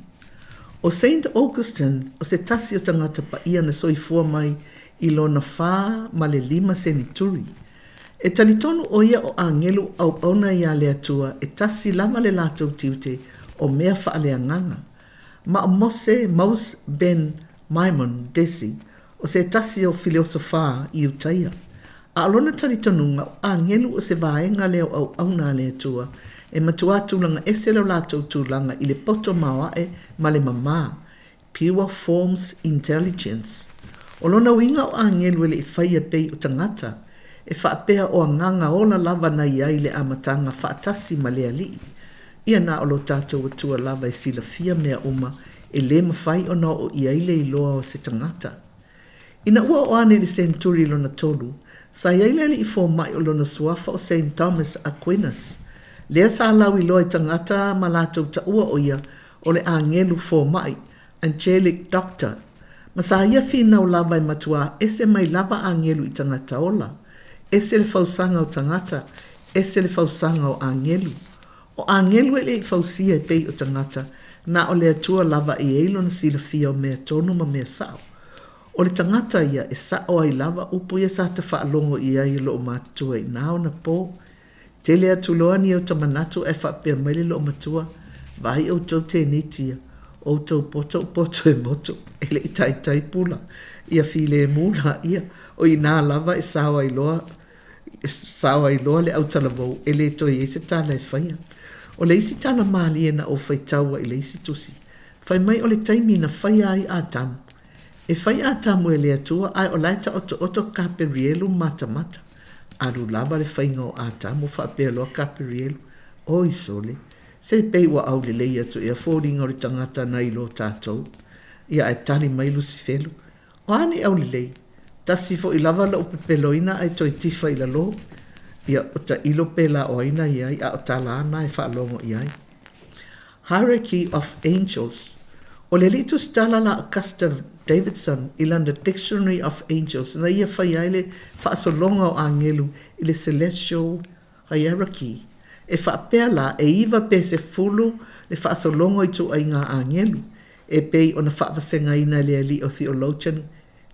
O Saint Augustine o se tasi o tagata paia na soifua mai i lona 45 senituri. E talitonu ʻo ia o agelu auauna iā le Atua e tasi lava le latou tiute o mea faaleagaga. Ma o Mose, Mose, ben Maimon, Desi, o se tasi o fileosofā i Iutaia. A o lona talitonuga, o agelu o se vaega lea o auauna a le Atua E matuā tulaga ese lo latou tulaga i le poto maoaʻe ma le mamā, pure forms intelligence. O lona uiga o agelu e le i faia pei o tagata, e faapea o agaga ola lava na i ai i le amataga faatasi ma le Alii. Ia na o lo tatou Atua lava e silafia mea uma e lē mafai ona oo i ai le iloa o se tagata. Ina ua oo ane i le senturi lona tolu, sa i ai le alii fomai o lona suafa o Saint Thomas Aquinas, lea sa lauiloa i tagata ma latou taua o ia o le agelu fomai, angelic doctor, ma sa ia finau lava e matuā ese mai lava agelu i tagata ola, ese le fausaga o tagata, ese le fausaga o agelu. O agelu e le i fausia e pei o tagata, na o le Atua lava e i ai lona silafia o mea tonu ma mea sao. O le tagata ia e sao ai lava upu ia sa ta faalogo i ai e loo matua i na ona po. Tele atu loa ni outa manatu ae faapea mai le loomatua, Vaai outou tenei tia, outou poto o poto e moto, e le i taitai pula, ia filemu laia, o i na lava e sao ai loa sao ai loa le autalavou, e lē toe i ai se tala e faia. O le isi tala malie na ou faitaua i le isi tusi, fai mai o le taimi na faia ai Atamu. E fai Atamu e le Atua ae o la e taotooto Kaperielu matamata. Alu lava le faiga o Atamu faapea loa Kaperielu, Oi sole, se pei ua aulelei atu ea foliga o le tagata nai lo tatou. Ia ae tali mai Lusifelu, O a nei aulelei? Tasi foi lava lou pepeloina ae toe tifa i lalo. Ia, o tailo pēlā o ai na i ai a o tala ana e faalogo i ai. Hierarchy of Angels. O le alii tusitala la Augusta Davidson i lana Dictionary of Angels na ia fai ai le faasologa o agelu i le Celestial Hierarchy. E faapea la, e iva pe 10 le faasologa o ituaiga agelu, e pei ona faavasegaina e le alii o theologian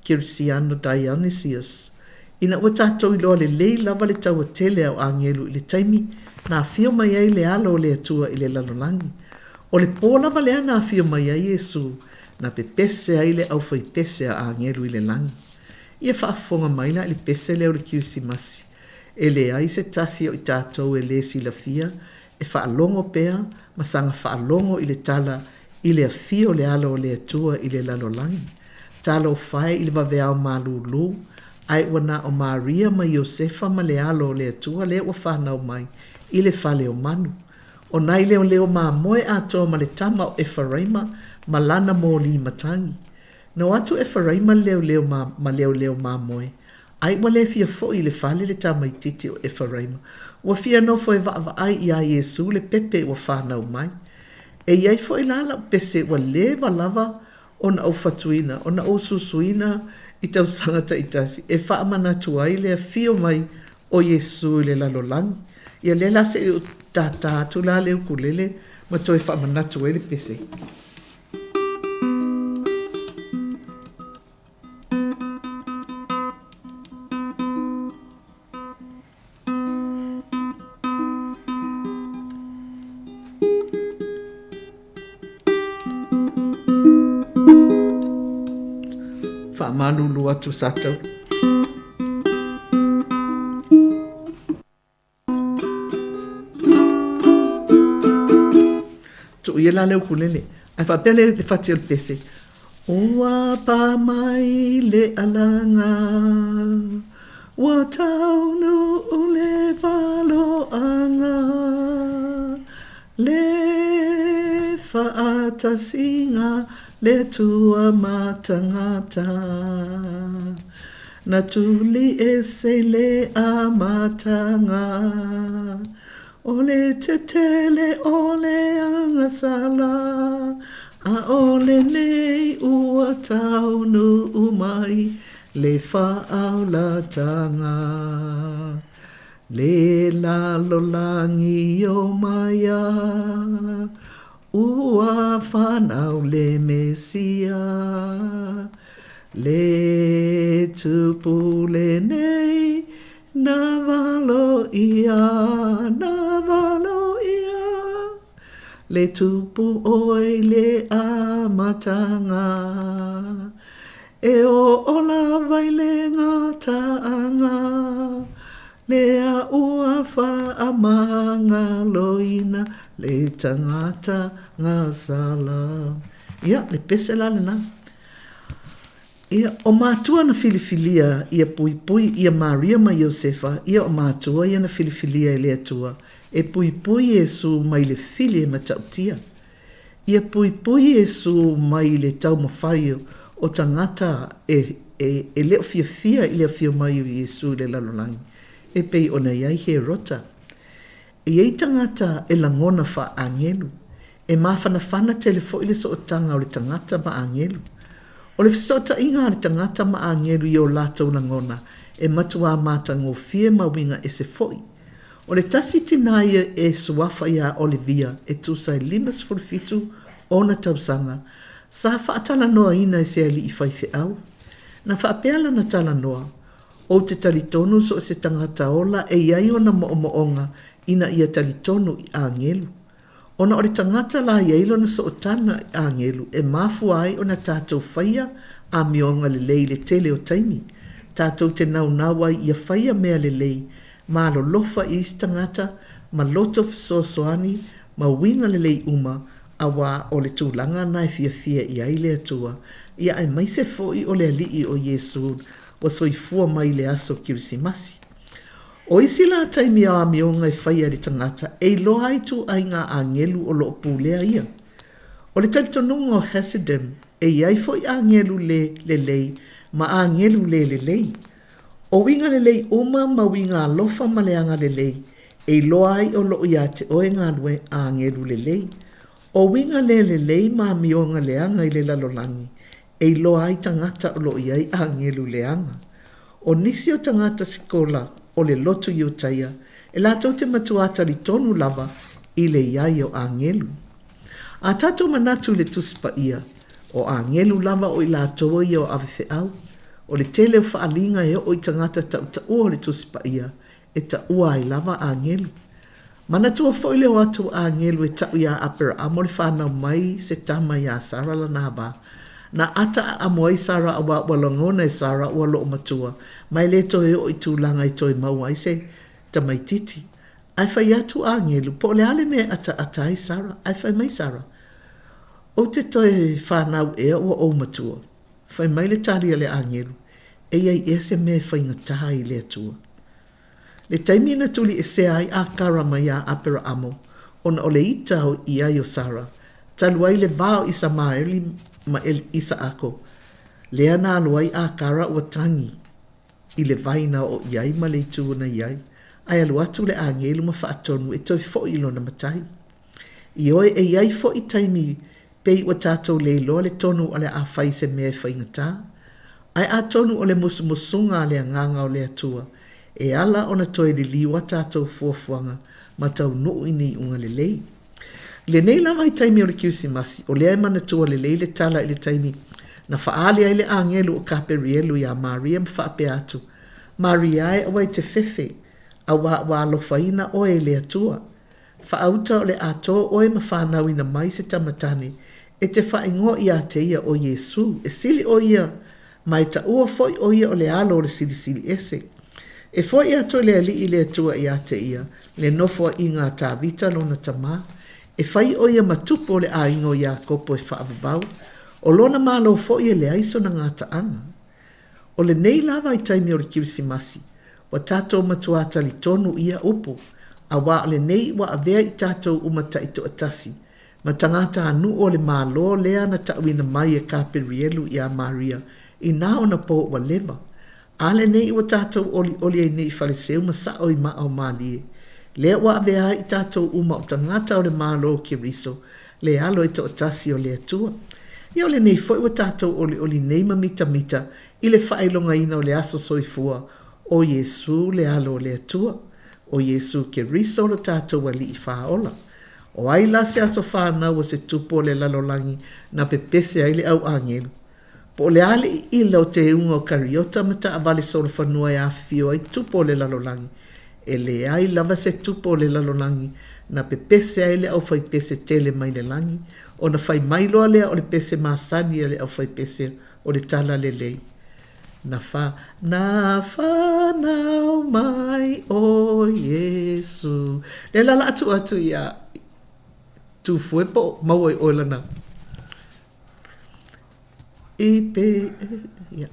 Kerisiano Dionysius, ina ua tatou iloa lelei lava le taua tele a o agelu i le taimi na afio mai ai le Alo o le Atua i le lalolagi. O le pō lava lea na afio mai ai Iesu, na pepese ai le aufaipese a agelu i le lagi. Ia faafofoga mai la i le pese lea o le Kerisimasi. E leai se tasi o i tatou e lē silafia e faalogo pea ma saga faalogo i le tala i le afio o le Alo o le Atua i le lalolagi. Talofa e i le vaveao malūlū, ae ua na o Maria ma Iosefa ma le Alo o le Atua lea ua fanau mai i le fale o manu. O nai leoleo mamoe atoa ma le tama o Efaraima ma lana mōlī matagi. Na o atu Efaraima le leoleo ma, ma leoleo mamoe, Ai ua lē fia foʻi i le fale le tamaititi o Efaraima, ua fia nofo e vaavaai iā Iesū le pepe ua fanau mai. E i ai foʻi la lau pese ua leva lava ona ou fatuina, ona ou susuina i tausaga taitasi e faamanatu ai le afio mai o Iesū i le lalolagi. Ia lea la seʻi ou tātā atu la le ukulele ma toe faamanatu ai le pese. Faamalulu atu Satauli. Tuu ia la le ukulele. Ae faapea le le fati o le pese. Ua pā mai le alaga, ua taunuu le valoaga, le faatasiga le Atua ma tagata. Na tuli ese i le amataga O le tetele o le agasala, ʻAʻole nei ua taunuu mai le faaolatanga. Le lalolagi o maia, ua fanau le Mesia. Le tupu lenei na valo ia, na valo ia, Le tupu oe le amataga, E oo lava i le gataaga, Lea ua faamoemoe. Faamagaloina le tagata gasala. Ia, le pese la lena. Ia, o matua na filifilia ia puipui ia Maria ma Iosefa, ia o matua ia na filifilia e le Atua e puipui Iesu mai le fili e matautia. Ia puipui Iesu mai le taumafai o tagata e, e, e le o fiafia i le afio mai o Iesu i le lalolagi, e pei ona i ai Herota. E i ai tagata e lagona faa-agelu, e mafanafana tele foi le sootaga o le tagata ma agelu. O le fesootaiga a le tagata ma agelu i o latou lagona e matuā matagofie ma uiga ese foi. O le tasi tinā ia e suafa iā Olivia e tusa e 57 ona tausaga, sa faatalanoaina e se alii faifeau. Na faapea lana talanoa, Ou te talitonu so o se tagata ola e i ai ona moomooga ina ia talitonu i agelu. Ona o le tagata la i ai lona sootana i agelu e mafua ai ona tatou faia amioga lelei i le tele o taimi. Tatou te naunau ai ia faia mea lelei, malolofa i isi tagata ma loto fesoasoani ma uiga lelei uma auā o le tulaga na e fiafia i ai le Atua, ia aemaise foi o le Alii o Iesu ua soifua mai i le aso Kerisimasi. O isi la taimi o amioga e faia e le tagata e iloa ai ituaiga agelu o lo o pulea ia. O le talitonuga o Hasidim e i ai foi agelu le lelei ma agelu le lelei. O uiga lelei uma ma uiga alofa ma le agalelei e iloa ai o lo o iā te oe galue agelu lelei. O uiga le lelei ma amioga leaga i le lalolagi e iloa ai tagata o lo o i ai agelu leaga. O nisi o tagata sikola o le lotu Iutaia e latou te matuā talitonu lava i le i ai o agelu. A tatou manatu i le Tusi Paia, o agelu lava o i latou ia o avefeau. O le tele o faaliga e oo i tagata tautaua o le Tusi Paia e taua ai lava agelu. Manatua foi le o atu o agelu e tau iā Aperaamo le fanau mai se tama iā Sara lana vā. Na ata aamo ai Sara auā ua lagona e Sara ua loo matua, ma e le toe oo i tulaga e toe maua ai se tamaititi. Ae fai atu agelu, po o le a le mea e ataata ai Sara? Ae fai mai Sara, Ou te toe fanau ea ua ou matua? Fai mai le tali a le agelu, E i ai ea se mea e faigata ai i le Atua? Le taimi na tuliesea ai Akara mai iā Aperaamo ona o le ita i ai o Sara, talu ai le va o Isamaeli ma Isaako, lea na alu ai Akara ua tagi i le vai na oo i ai ma le itu na i ai, ae alu atu le agelu ma faatonu e toe foi i lona matai. Ioe, e i ai foi taimi pei ua tatou le iloa le tonu o le a fai i se mea e faigata. Ae atonu o le musumusuga a le Agaga o le Atua e ala ona toe liliu a tatou fuafuaga ma taunuu i ni iuga lelei. I lenei lava i taimi o le Kerisimasi, o lea e manatua lelei le tala i le taimi na faaali ai le agelu o Kaperielu iā Maria ma faapea atu, Maria e, aua e te fefe, auā ua alofaina oe e le Atua. Faauta o le a tō oe ma whānauina mai se tama tane, e te whaingoa iā te ia o Iesū, e sili o ia, ma e taua foi o ia o le alo o le Silisili Ese. E foi atu e le Alii le Atua iā te ia, le nofoaiga a Tāvita lona tamā, e fai o ia ma tupu o le aiga o Iakopo e faavavau, o lona Malo foi e leai sona gataaga. O lenei lava i taimi o le Kerisimasi, ua tatou matuā talitonu i ia upu, auā o lenei ua avea i tatou uma taitoatasi, ma tagata-a-nuu o le Malo lea na taʻuina mai e Kaperielu iā Maria inā ona pō ua leva. A lenei ua tatou olioli ai nei i Faleseu ma saʻo i maa o mālie, lea ua avea ai i tatou uma o tagata o le Malo o Keriso, le alo e toatasi o le Atua. Ia o lenei foi ua tatou olioli nei ma mitamita i le faailogaina o le aso soifua o Iesū le Alo o le Atua, o Iesū Keriso lo tatou Alii Faaola. O ai la se aso fanau o se tupu o le lalolagi na pepese ai le au agelu? Po o le a le iʻila o teuga o Kariota ma taavale solofanua e afifio ai tupu o le lalolagi, e leai lava se tupu o le lalolagi na pepese ai le aufaipese tele mai le lagi, ona fai mai loa lea o le pese masani a le aufaipese o le talalelei. Na wha, na whanau mai o Iesu. Le la la atu atu ia Tufue po maua i oe lana. I pe, ia.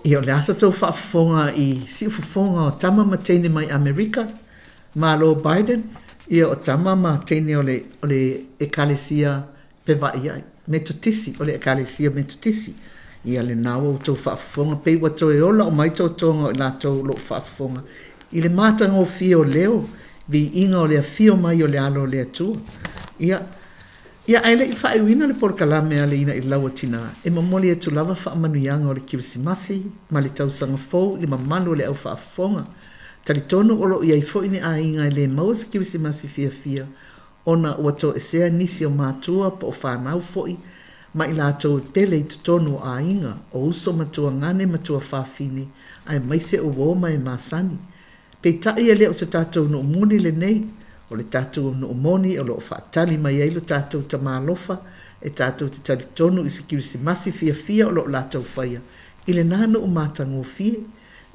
Ia, o le a sa tou faafofoga i siufofoga o tama ma teine mai Amerika, Malo Biden, ia o tama ma teine o le, o le Ekalesia Pevaʻiaʻi, Metotisi, o le Ekalesia Metotisi. Ia lena ua outou faafofoga, pei ua toe ola uma ai totoga o i latou o loo faafofoga i le matagofie o leo viiga o le afio mai o le Alo o le Atua. Ia, Ia, ae le i faaiuina le polokalame a le Ina i Lau a Tinā, e momoli atu lava faamanuiaga o le Kerisimasi ma le Tausaga Fou i le mamalu o le au faafofoga. Talitonu o lo o i ai foi ni aiga e le maua se Kerisimasi fiafia ona ua toesea nisi o matua po o fanau foi ma i latou e pele i totonu o aiga, o uso ma tuagane ma tuafafine, aemaise o uo ma e masani. Peitai e le o se tatou nuu moni lenei, o le tatou nuu moni o lo o faatali mai ai lo tatou Tama alofa e tatou te talitonu i se Kerisimasi fiafia o lo o latou faia i lena nuu matagofie.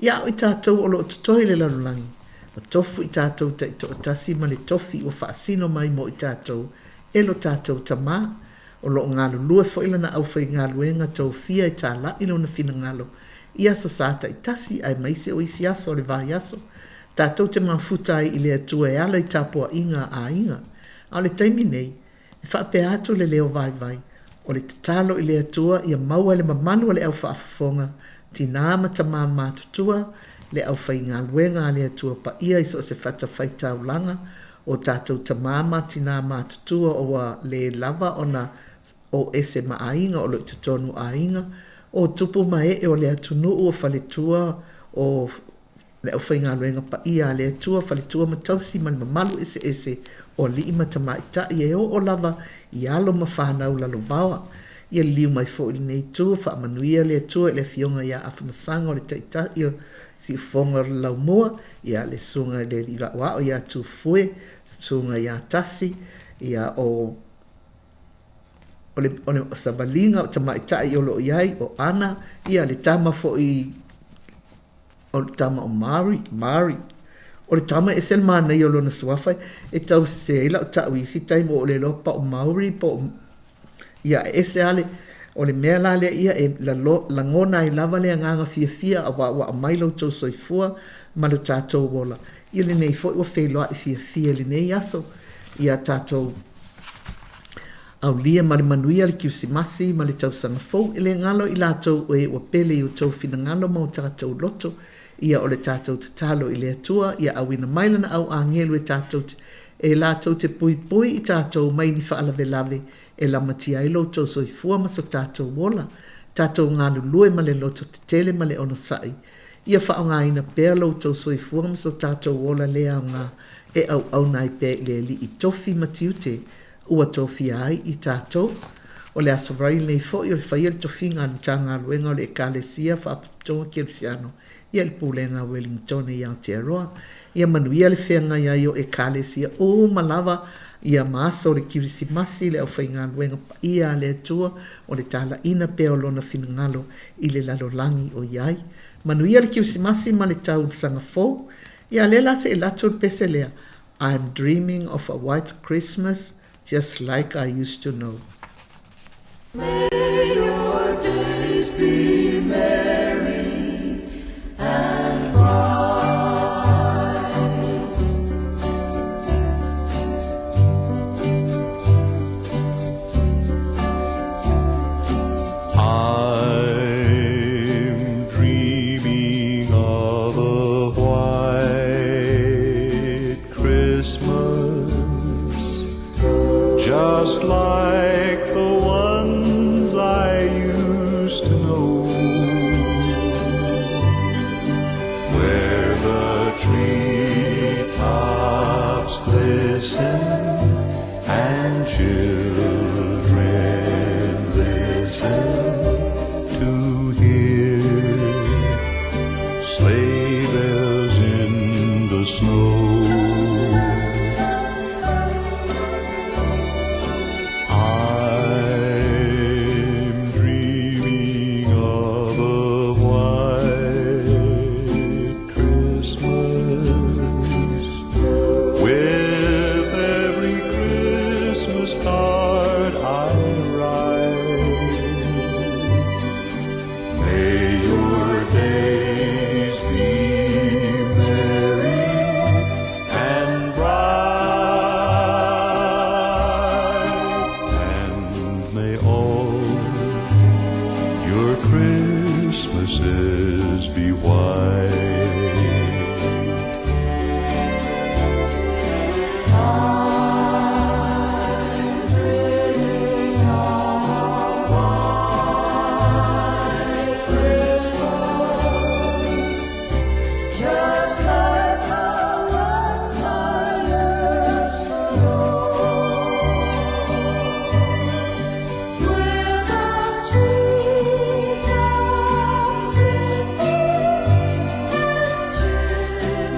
Ia a o i tatou o lo o totoe i le lalolagi, ua tofu i tatou taitoatasi ma le tofi ua faasino mai mo i tatou e lo tatou Tama. O lo o galulue foi lana aufaigaluega tofia e tālaʻi lona finagalo i aso sa taitasi aemaise o isi aso o le vaiaso tatou te mafuta ai i le Atua e ala i tapuaiga a aiga. A o le taimi nei, e faapea atu le leo vaivai, o le tatalo i le Atua ia maua e le mamalu o le au faafofoga, tinā ma tamā matutua, le aufaigaluega a le Atua Paia i so o se fatafaitaulaga, o tatou tamā ma tinā matutua ua le lava ona o ese ma aiga o lo o i totonu o aiga, o tupu ma ee o le atunuu, o faletua, o le aufaigaluega paia a le Atua, faletua ma tausi ma le mamalu eseese o alii ma tamaitai e oo lava i alo ma fanau lalovaoa. Ia liliu mai foi i lenei itu, faamanuia le Atua i le Afioga ia Afamasaga o le Taitai o Siufofoga o le Laumua, ia le Susuga i le Alii Aoao ia Tufue, Susuga ia Tasi, ia o o le, o le savaliga o tamaitai o lo o i ai, o Ana, ia le tama foi o le tama o Mari, Mari. O le tama e ese le manaia o lona suafa e tau sese ai lau tau i isi taimi ua ou le iloa po o Maori po o ia e ese lava le o le mea la lea ia e lalo, lagona ai lava le agaga fiafia aua ua aumai lo outou soifua ma lo tatou ola. Ia lenei foi ua feiloai fiafia i lenei aso. Ia tatou Aulia ma le manuia le Kirisimasi ma le Tausaga Fou, e le galo i latou o e ua pele i outou finagalo ma o tatou loto. Ia o le tatou tatalo i le Atua ia auina mai Lana au agelu e tatou te e latou te puipui i tatou mai ni faalavelave e lamatia ai lo outou soifua ma so tatou ola. Tatou galulue ma le loto tetele ma le onosai. Ia faaaogaina pea lo outou soifua ma so tatou ola le aoga e auauna ai pea i le Alii tofi ma tiute ua tofia ai i tatou. O le Aso Faraile nei foi o le faia le tofiga a le Matagaluega o le Ekalesia Faaputugatupe Kerisiano ia i le Pulega a Ueligitone i Aotearoa. Ia manuia le feagai ai o Ekalesia uma lava ia ma aso o le Kirisimasi le aufaigaluega paia a le Atua o le talaina pea o Lona finagalo i le lalolagi o i ai. Manuia le Kirisimasi ma le tausaga fou. Ia lea la se i alu atu le pese lea. I'm dreaming of a white Christmas just like I used to know. May your days be merry and bright. I'm dreaming of a white Christmas, just like the ones I used to know, where the treetops glisten and children listen to hear sleigh bells in the snow. I'm dreaming of a white Christmas with every Christmas card I write. May your days be merry and bright, and may all your Christmases be white. I'm dreaming of a white Christmas, just like the ones I used to know. Where the treetops glisten and children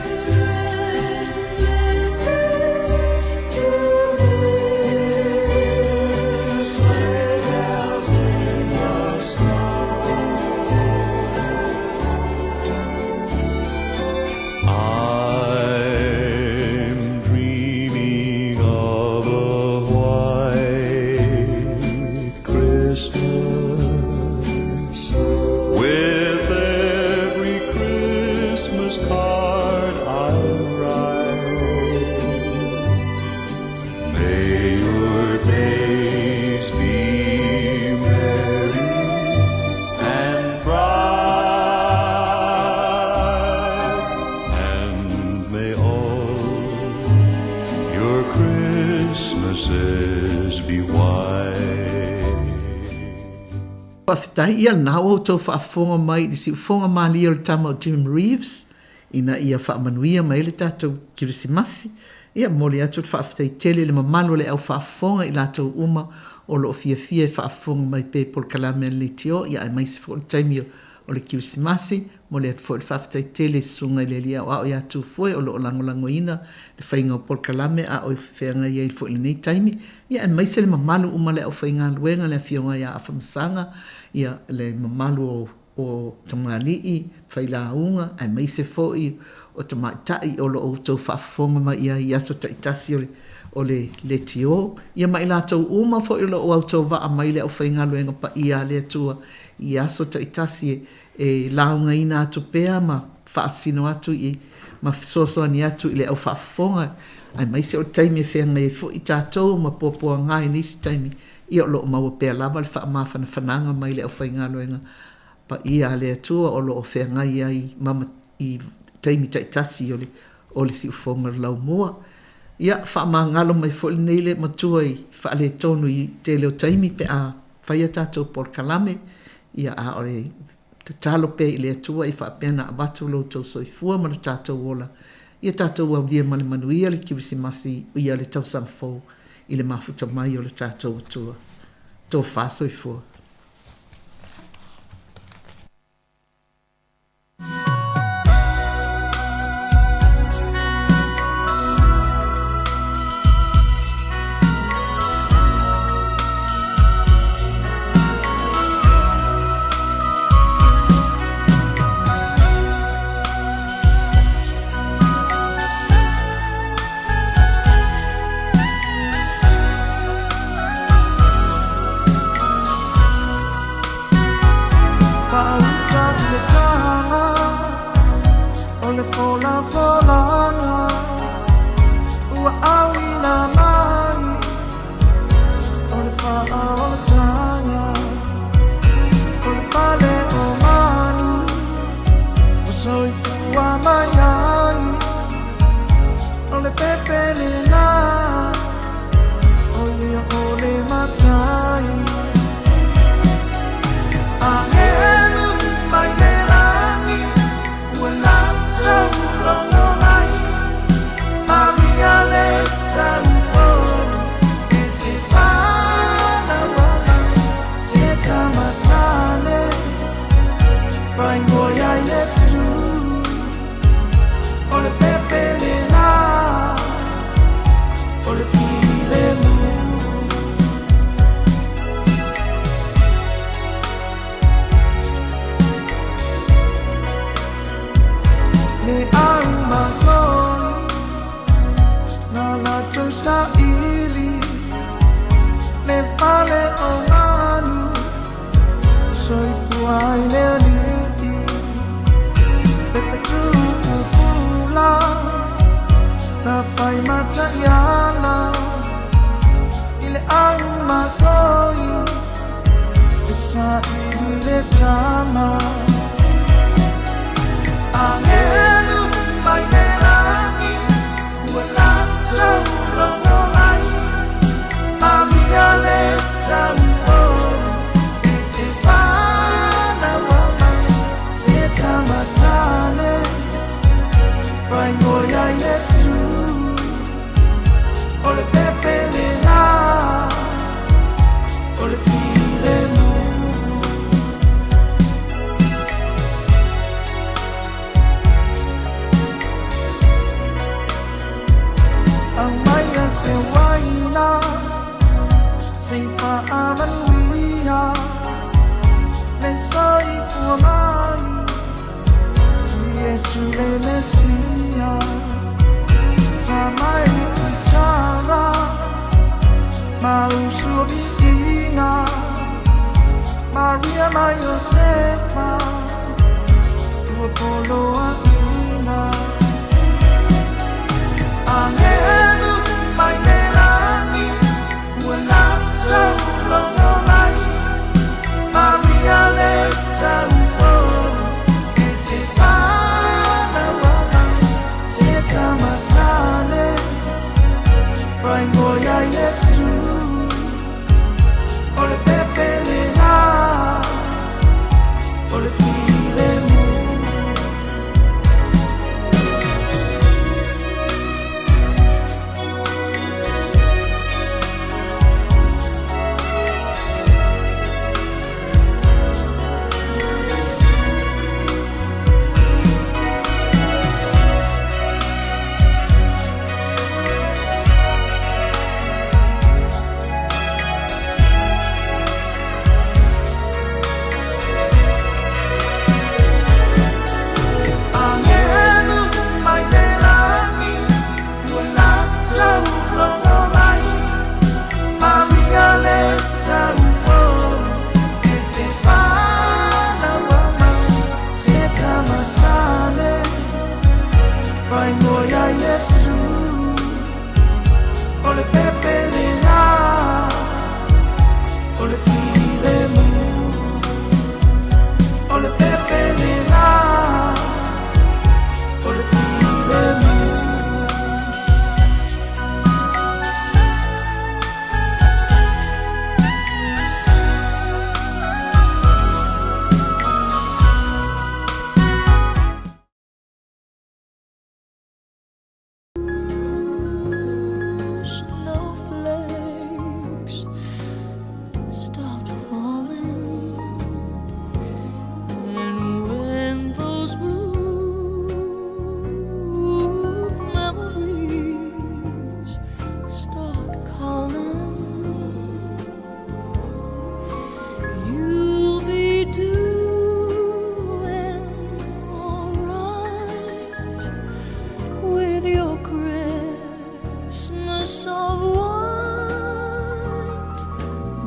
listen to hear sleigh bells in the snow. I'm dreaming of a white Christmas with every Christmas card I write. May your days be merry and bright, Christmases be white. Faafetai ia lena ua outou faafofoga mai i le siufofoga malie o le tama o Jim Reeves ina ia faamanuia mai ai le tatou Kerisimasi. Ia momoli atu le faafetai tele i le mamalu o le au faafofoga i latou uma o lo o fiafia e faafofoga mai pea i polokalame a le leitio ia aemaise foi o le taimi o le Kerisimasi. Momoli atu foi le faafetai tele i Susuga i le Alii Aoao ia Tufoe o lo o lagolagoina le faiga o polokalame a o feagai ai foi i lenei taimi, ia aemaise le mamalu uma o le aufaigaluega, le Afioga ia Afamasaga, ia le mamalu o o tamalii, failauga aemaise foi o tamaitai o lo o outou faafofoga mai i ai i aso taitasi o le o le leitio, ia ma i latou uma foi o lo o autovaa mai le aufaigaluega paia a le Atua i aso taitasi e e laugaina atu pea ma faasino atu i ma fesoasoani atu i le au faafofoga aemaise o le taimi e feagai ai foi tatou ma puapuaga i nisi taimi, ia o lo o maua pea lava le faamafanafanaga mai le aufaigaluega paia a le Atua o lo o feagai ai ma i taimi taitasi o le o le siufofoga o le laumua. Ia, faamagalo mai foi lenei le matua i faaletonu i tele o taimi pe a fai a tatou polokalame, ia a o le tatalo pea i le Atua i faapea ona avatu lo outou soifua ma lo tatou ola, ia tatou aulia ma le manuia le Kerisimasi ia le tausaga fou i le mafuta mai o lo tatou Atua. Tofa soifua.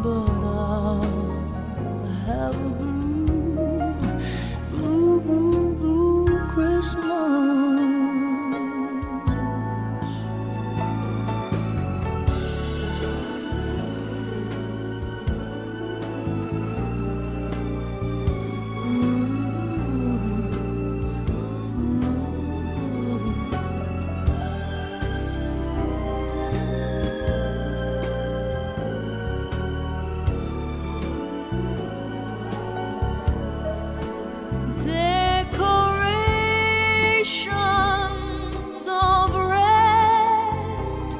But I'll have a blue, blue, blue, blue Christmas. Decorations of red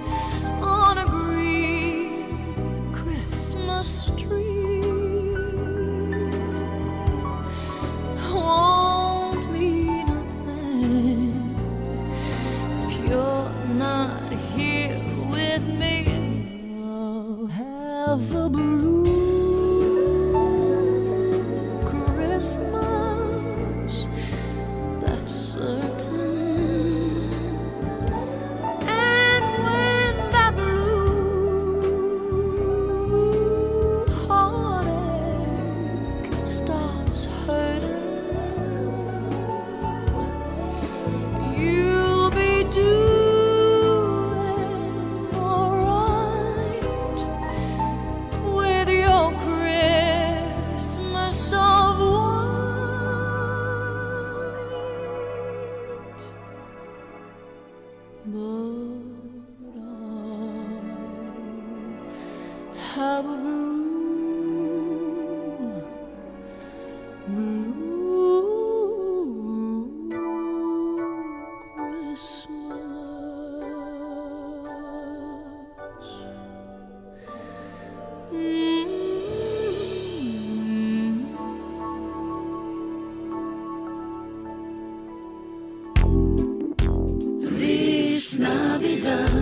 on a green Christmas tree won't mean a thing if you're not here with me. I'll have a blue Christmas, that's certain. And when that blue heartache starts hurting, you'll be doing alright with your Christmas of white. But I'll have a blue, blue Christmas. Feliz Navidad.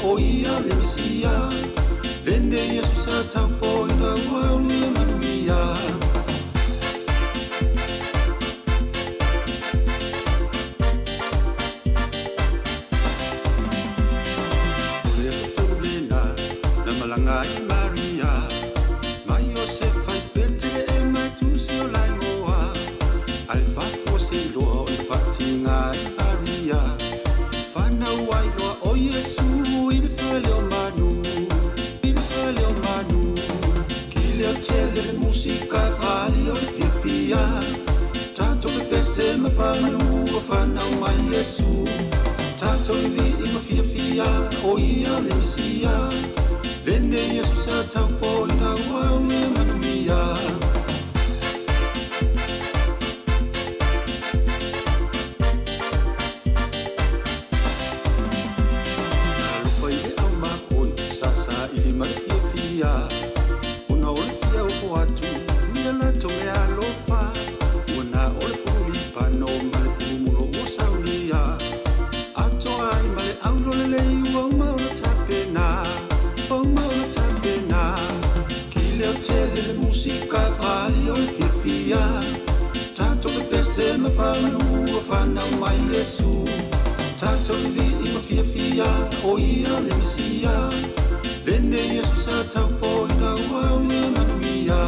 o ia le Mesia. Lenei aso sa taupoina ua ia manuia. O le aso tolu lena na malaga ai Maria ma Iosefa i Petelehema e tusi o laigoa. Ae fafo seiloa ona faatiga ai Maria. Fanau ai loa o Iesu i le fale o manu, i le fale o manu. Kileo tele le musika e faalia o le fiafia. Tatou pepese ma faamanu ua fanau mai Iesu. Tatou ivii ma fiafia o ia le Mesia. Lenei aso sa taupoina ua ia manuia. Talofa i le aumakoi sa saili ma le fiafia. Ona o le fia ofo atu i a latou meaalofa. Ua na o le pulu lipano ma le pulu mulo ua saulia. Atoa ai ma le aulolelei ua uma ona tapena, ua uma ona tapena. Kileo tele le musika e faalia o le fiafia. Tatou pepese ma faamanu ua fanau mai Iesu. Tatou ivii ma fiafia o ia le Mesia. Lenei aso sa taupoina ua ia manuia.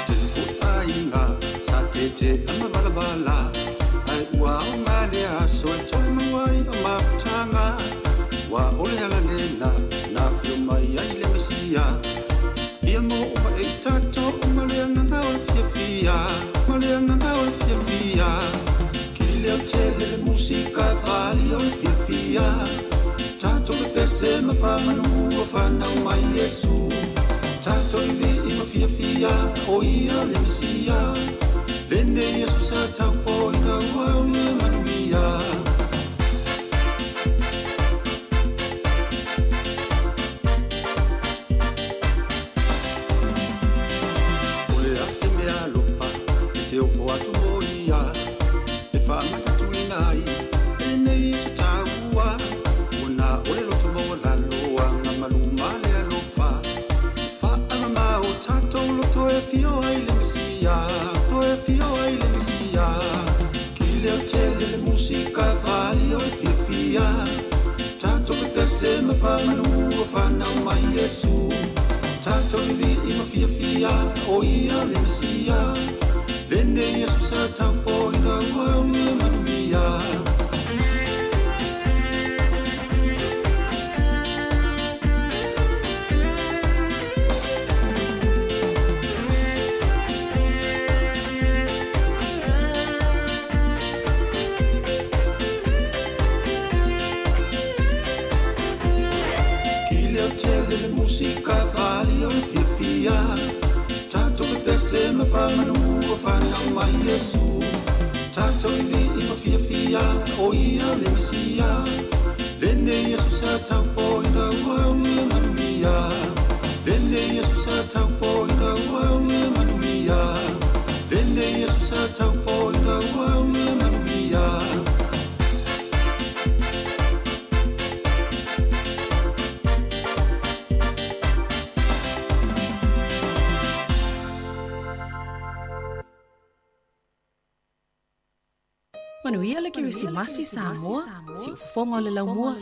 Tele foi aiga sa tete'a ma valavala. Ae ua aoga lea aso e toe maua ai o mafutaga. Ua o le ala lena na afio mai ai le Mesia. Ia mo uma e i tatou ma le agaga o le fiafia, ma le agaga o le fiafia. Kileo tele le musika e faalia o le fiafia. Tatou pepese ma faamanu ua fanau mai Iesu. Tatou ivii ma fiafia o ia le Mesia. Lenei aso sa taupoina ua ia manuia. O le a se meaalofa e te ofo atu mo ia. E faamanatuina ai lenei aso taua. Ua na o le loto maualalo agamalu ma le alofa. Faaamama o tatou loto e afio ai le Mesia, to e afio ai le Mesia. Kileo tele le musika e faalia o le fiafia. Tatou pepese ma faamanu ua fanau mai Iesu. Tatou ivii ma fiafia o ia le Mesia. Lenei aso sa taupoina ua ia manuia. Kileo tele le musika e faalia o le fiafia. Tatou pepese ma faamanu ua fanau mai Iesu. Tatou ivii ma fiafia o ia le Mesia. Lenei aso sa taupoina ua ia manuia. Lenei aso sa taupoina ua ia manuia. Lenei aso sa taupoina ua ia manuia. Manuia le Kerisimasi Samoa, siufofoga o le laumua.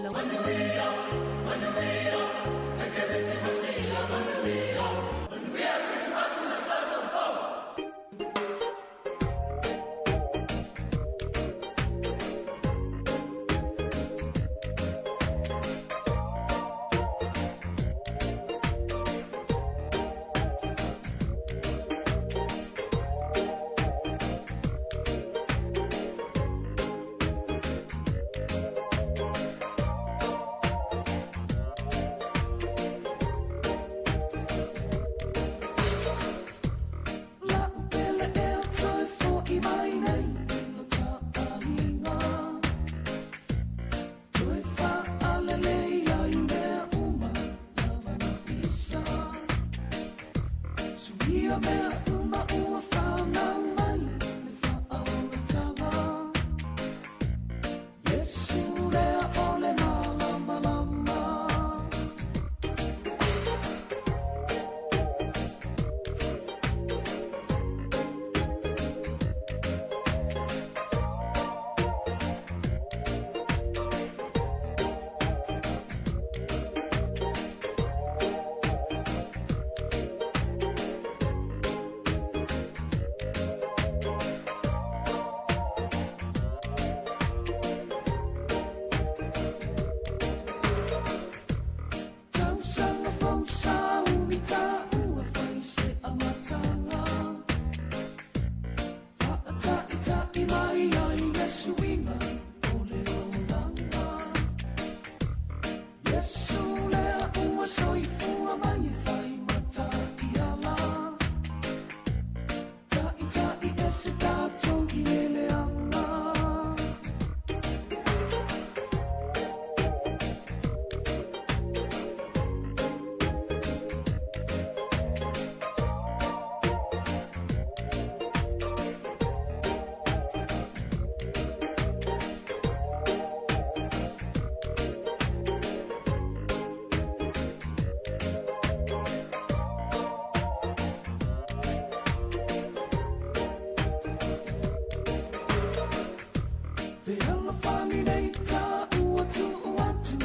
Le alofani nei ka ua tu'u atu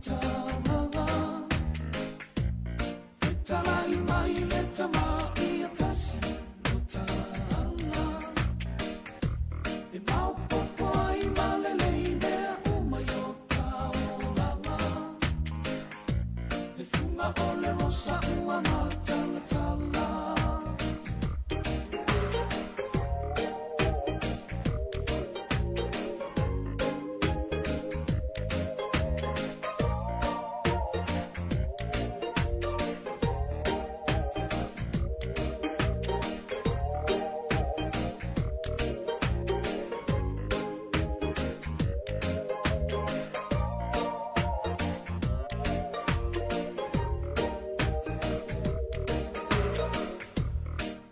tagaga. Fetalai mai le Tama ia tasi lo tagaga. E maopopo ai ma lelei mea uma i o taolaga. Le fuga o le rosa ua matalatala.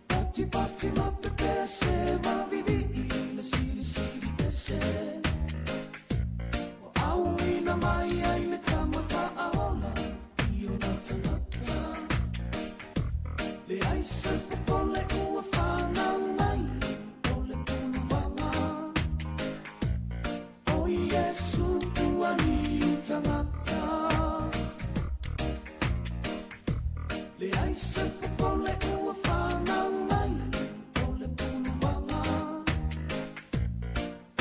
Patipati ma pepese ma vivi'i le silisili ese. Ua auina mai ai le Tama fa'aola i ona tagata. Leai se popole ua fanau mai o le uluaga. O Iesu ua liu tagata. Leai se popole ua fanau mai o le uluaga.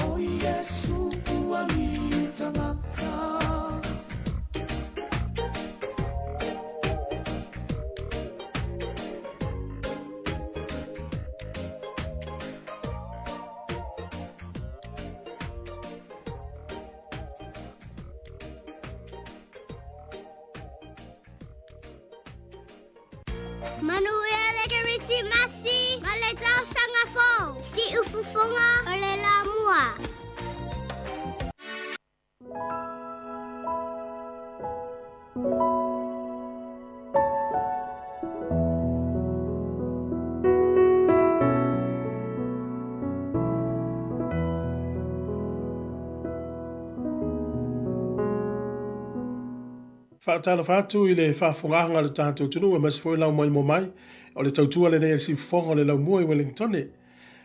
O Iesu ua liu tagata. Manuia le Kerisimasi ma le tausaga fou. Siufofoga o le lamua. Faatalofa atu i le faafofogaaga a le tatou atunuu aemaise foi lau maimoa mai o le tautua lenei a le siufofoga o le laumua i Wellingtone.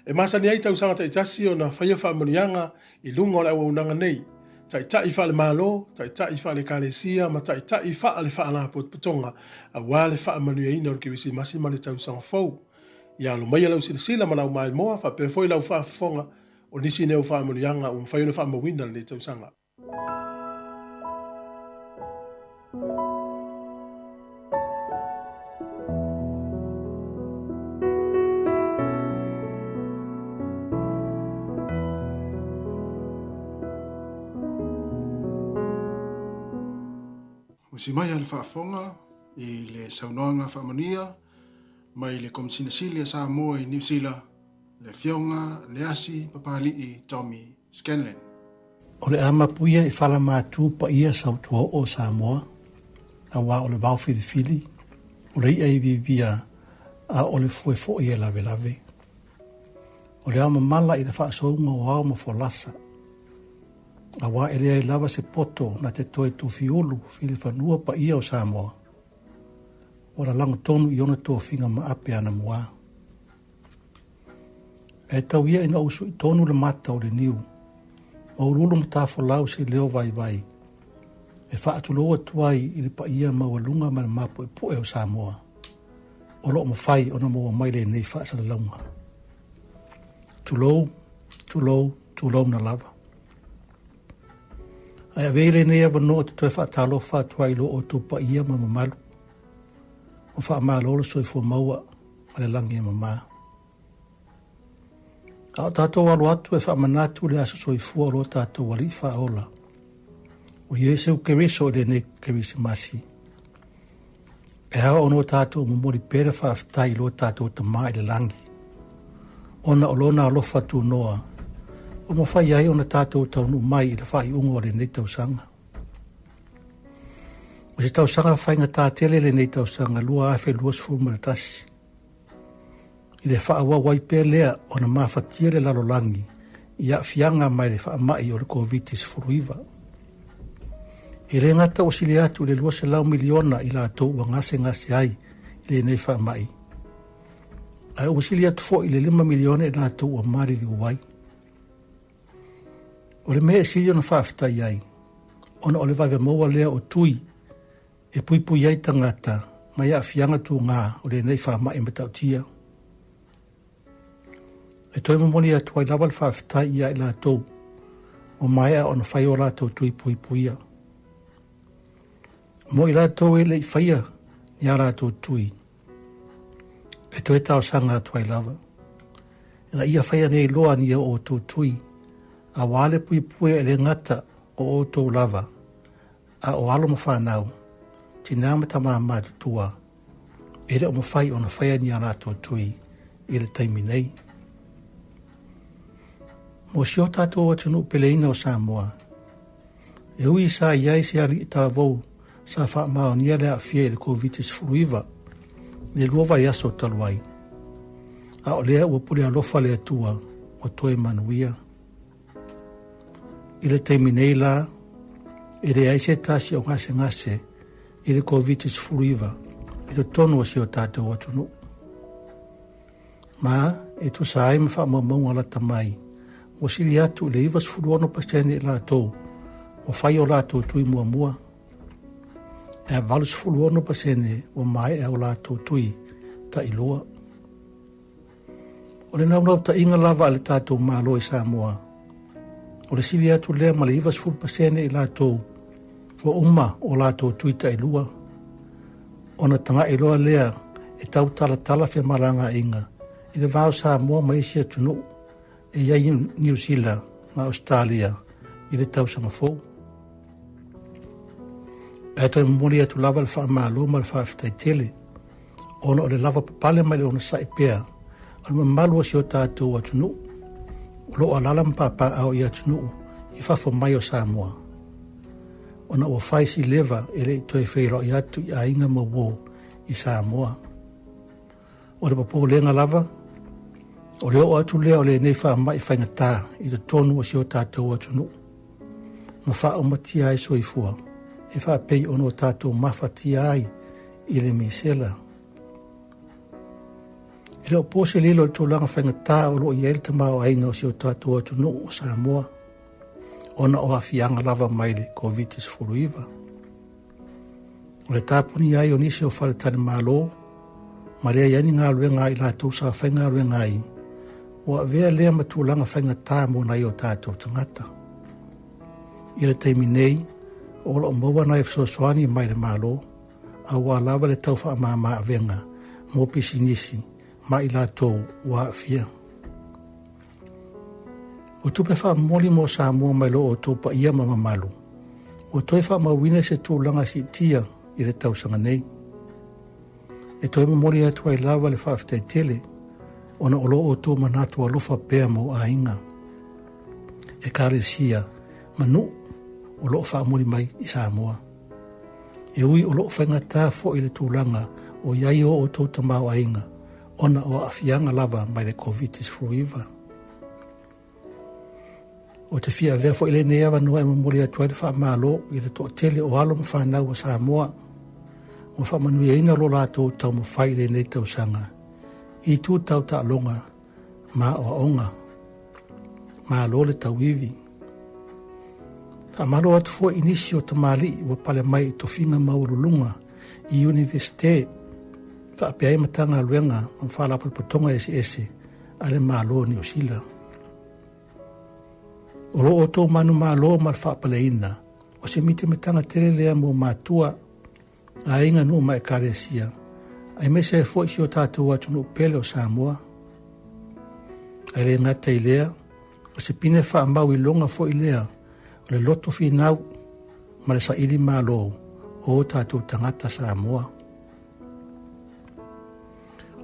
E masani ai tausaga taitasi ona faia faamanuiaga i luga o le auaunaga nei, taitai faale-Malo, taitai faale-Ekalesia ma taitai faale-Faalapotopotoga aua le faamanuiaina o le Kerisimasi ma le Tausaga Fou. Ia alo maia lau silasila ma lau maimoa faapea foi lau faafofoga o nisi nei o faamanuiaga ua mafai ona faamauina lenei tausaga. Usi mai a le faafofoga i le saunoaga faamanuia mai le Komesina Sili a Samoa i Niu Sila, le Afioga Leasi Papali'i Tommy Scanlan. O le a mapuia i falamatū paia sautuaoo o Samoa, auā o le vao filifili, o le i'a i vivia, a o le fue fo'i e lavelave. O le ao mamala i le faasouga o ao ma folasa, auā e leai lava se poto na te toe tofiulu filifanua paia o Samoa, ua lalago tonu i ona tofiga maape anamuā. Ae tau ia ina ou suʻi tonu le mata o le niu, ma uluulu matafolau se leo vaivai e faatulou atu ai i le paia maualuga ma le mapuepue o Samoa, o lo o mafai ona maua mai lenei faasalalauga. Tulou, tulou, tulouna lava. Ae avea i lenei avanoa ou te toe faatalofa atu ai i lo outou paia ma mamalu, ma faamalo le soifua maua ma le lagi e mamā. A o tatou alo atu e faamanatu le aso soifua o lo tatou Alii Faaola, o Iesu Keriso i lenei Kerisimasi, e ao ona o tatou momoli pea le faafetai i lo tatou Tama i le lagi, ona o lona alofa tunoa ua mafai ai ona tatou taunuu mai i le faaiuga o lenei tausaga. O se tausaga faigata tele lenei tausaga 2021. I le faaauau ai pea lea ona mafatia le lalolagi i aafiaga mai le faamai o le Koviti-19. E le gata ua sili atu i le 200 miliona i latou ua gasegase ai i lenei faamai, ae ua sili atu foi i le 5 miliona i latou ua maliliu ai. O le mea e sili ona faafetai ai, ona o le vave maua lea o tui e puipui ai tagata mai aafiaga tugā o lenei faama'i matautia. E toe momoli atu ai lava le faafetai ia i latou ua maea ona fai o latou tui puipuia. Mo i latou e le i faia ni a latou tui, e toe talosaga atu ai lava. Ina ia faia nei loa ni o outou tui, auā le puipuia e le gata o outou lava, a o alo ma fanau, tinā ma tamā matutua, e le o mafai ona faia ni a latou tui i le taimi nei. Mo si o tatou atunuu peleina o Samoa, e ui sa i ai se aliʻi talavou sa faamaonia le aafia i le Koviti-19 i le lua vaiaso talu ai, a o lea ua pule alofa le Atua ua toe manuia. I le taimi nei la, e leai se tasi o gasegase i le Koviti-19 i totonu o si o tatou atunuu. Ma e tusa ai ma faamaumauga lata mai, ua sili atu i le 96% i latou ua fai o latou tui muamua, ae 86% ua maea o latou tui tailua. O le naunautaiga lava a le tatou Malo i Samoa, o le sili atu lea ma le 90% i latou ua uma o latou tui tailua, ona taga'i loa lea e tautalatala femalagaaiga i le va o Samoa ma isi atunuu e i ai Niu Sila ma Ausetalia i le tausaga fou. Ae toe momoli atu lava le faamalo ma le faafetai tele ona o le lavapapale ma le onosai pea o le mamalu o si o tatou atunuu o lo o alaala ma papaaao i atunuu i fafo mai o Samoa, ona ua fai si leva e le i toe feiloai atu i aiga ma uō i Samoa. O le popolega lava, o le oo atu lea o lenei faama'i faigata i totonu o si o tatou atunuu, ma faaumatia ai soifua e faapei ona o tatou mafatia ai i le misela. E le o po se lilo i le tulaga faigata o lo o i ai le tamaoaiga o si o tatou atunuu o Samoa, ona o aafiaga lava mai le Koviti-19. O le tapuni ai o nisi o faletalimalo ma leai ai ni galuega a i latou sa faigaluega ai, ua avea lea ma tulaga faigata mo nai o tatou tagata. I le taimi nei, o lo o maua nai fesoasoani mai le Malo, auā lava le tau faamāmā avega mo pisinisi ma i latou ua aafia. O tupe faamomoli mo Samoa mai lo outou paia ma mamalu, ua toe faamauina se tulaga siitia i le tausaga nei. E toe momoli atu ai lava le faafetai tele ona o lo outou manatu alofa pea mo aiga, ekalesia ma nuu o lo o faamuli mai i Samoa. E ui o lo o faigata foi le tulaga o i ai o outou tamaoaiga ona o aafiaga lava mai le Koviti-19. Ou te fia avea foi lenei avanoa e momoli atu ai le faamalo i le toatele o alo ma fanau a Samoa ua faamanuiaina lo latou taumafai i lenei tausaga i itu tau taaloga ma aoaoga. Malo le tauivi. Faamalo atu foi i nisi o tamalii ua pale mai i tofiga maualuluga i Iunivesite faapea ai Matagaluega ma Faalapotopotoga eseese a le Malo o Niu Sila. O lo outou manumalo ma le faapaleina o se mitamitaga tele lea mo matua, aiga, nuu ma ekalesia, aemaise ai foi si o tatou atunuu pele o Samoa. Ae le gata i lea, o se pine faamau iloga foi lea o le loto finau ma le saili malo o o tatou tagata Samoa.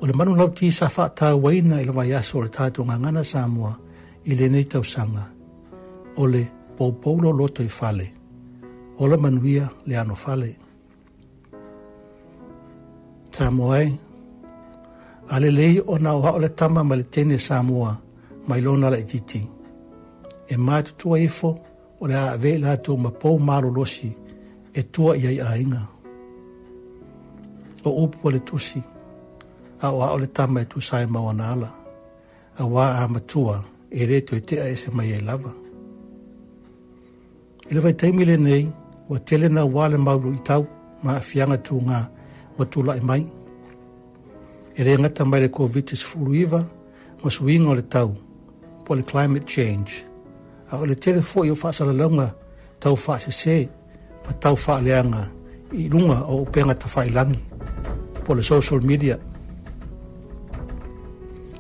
O le manulauti sa faatauaina i le vaiaso o le tatou gagana Samoa i lenei tausaga, o le poupou loloto i fale, ola manuia le ano fale. Samoa e, a lelei ona o ao le tama ma le teine Samoa mai lona laitiiti. E matutua ifo o le a avea i latou ma pou malolosi e tua i ai aiga. O upu a le tusi, a o ao le tama e tusa ai ma ona ala, auā a matua e le toe tea ese mai ai lava. I le vaitaimi lenei, ua tele naua le mau luitau ma aafiaga tuga ua tulai mai. E le gata mai le Koviti-19 ma suiga o le tau, po o le climate change, a o le tele foi o faasalalauga tau faasese ma tau faaleaga i luga o upega tafailagi, po o le social media.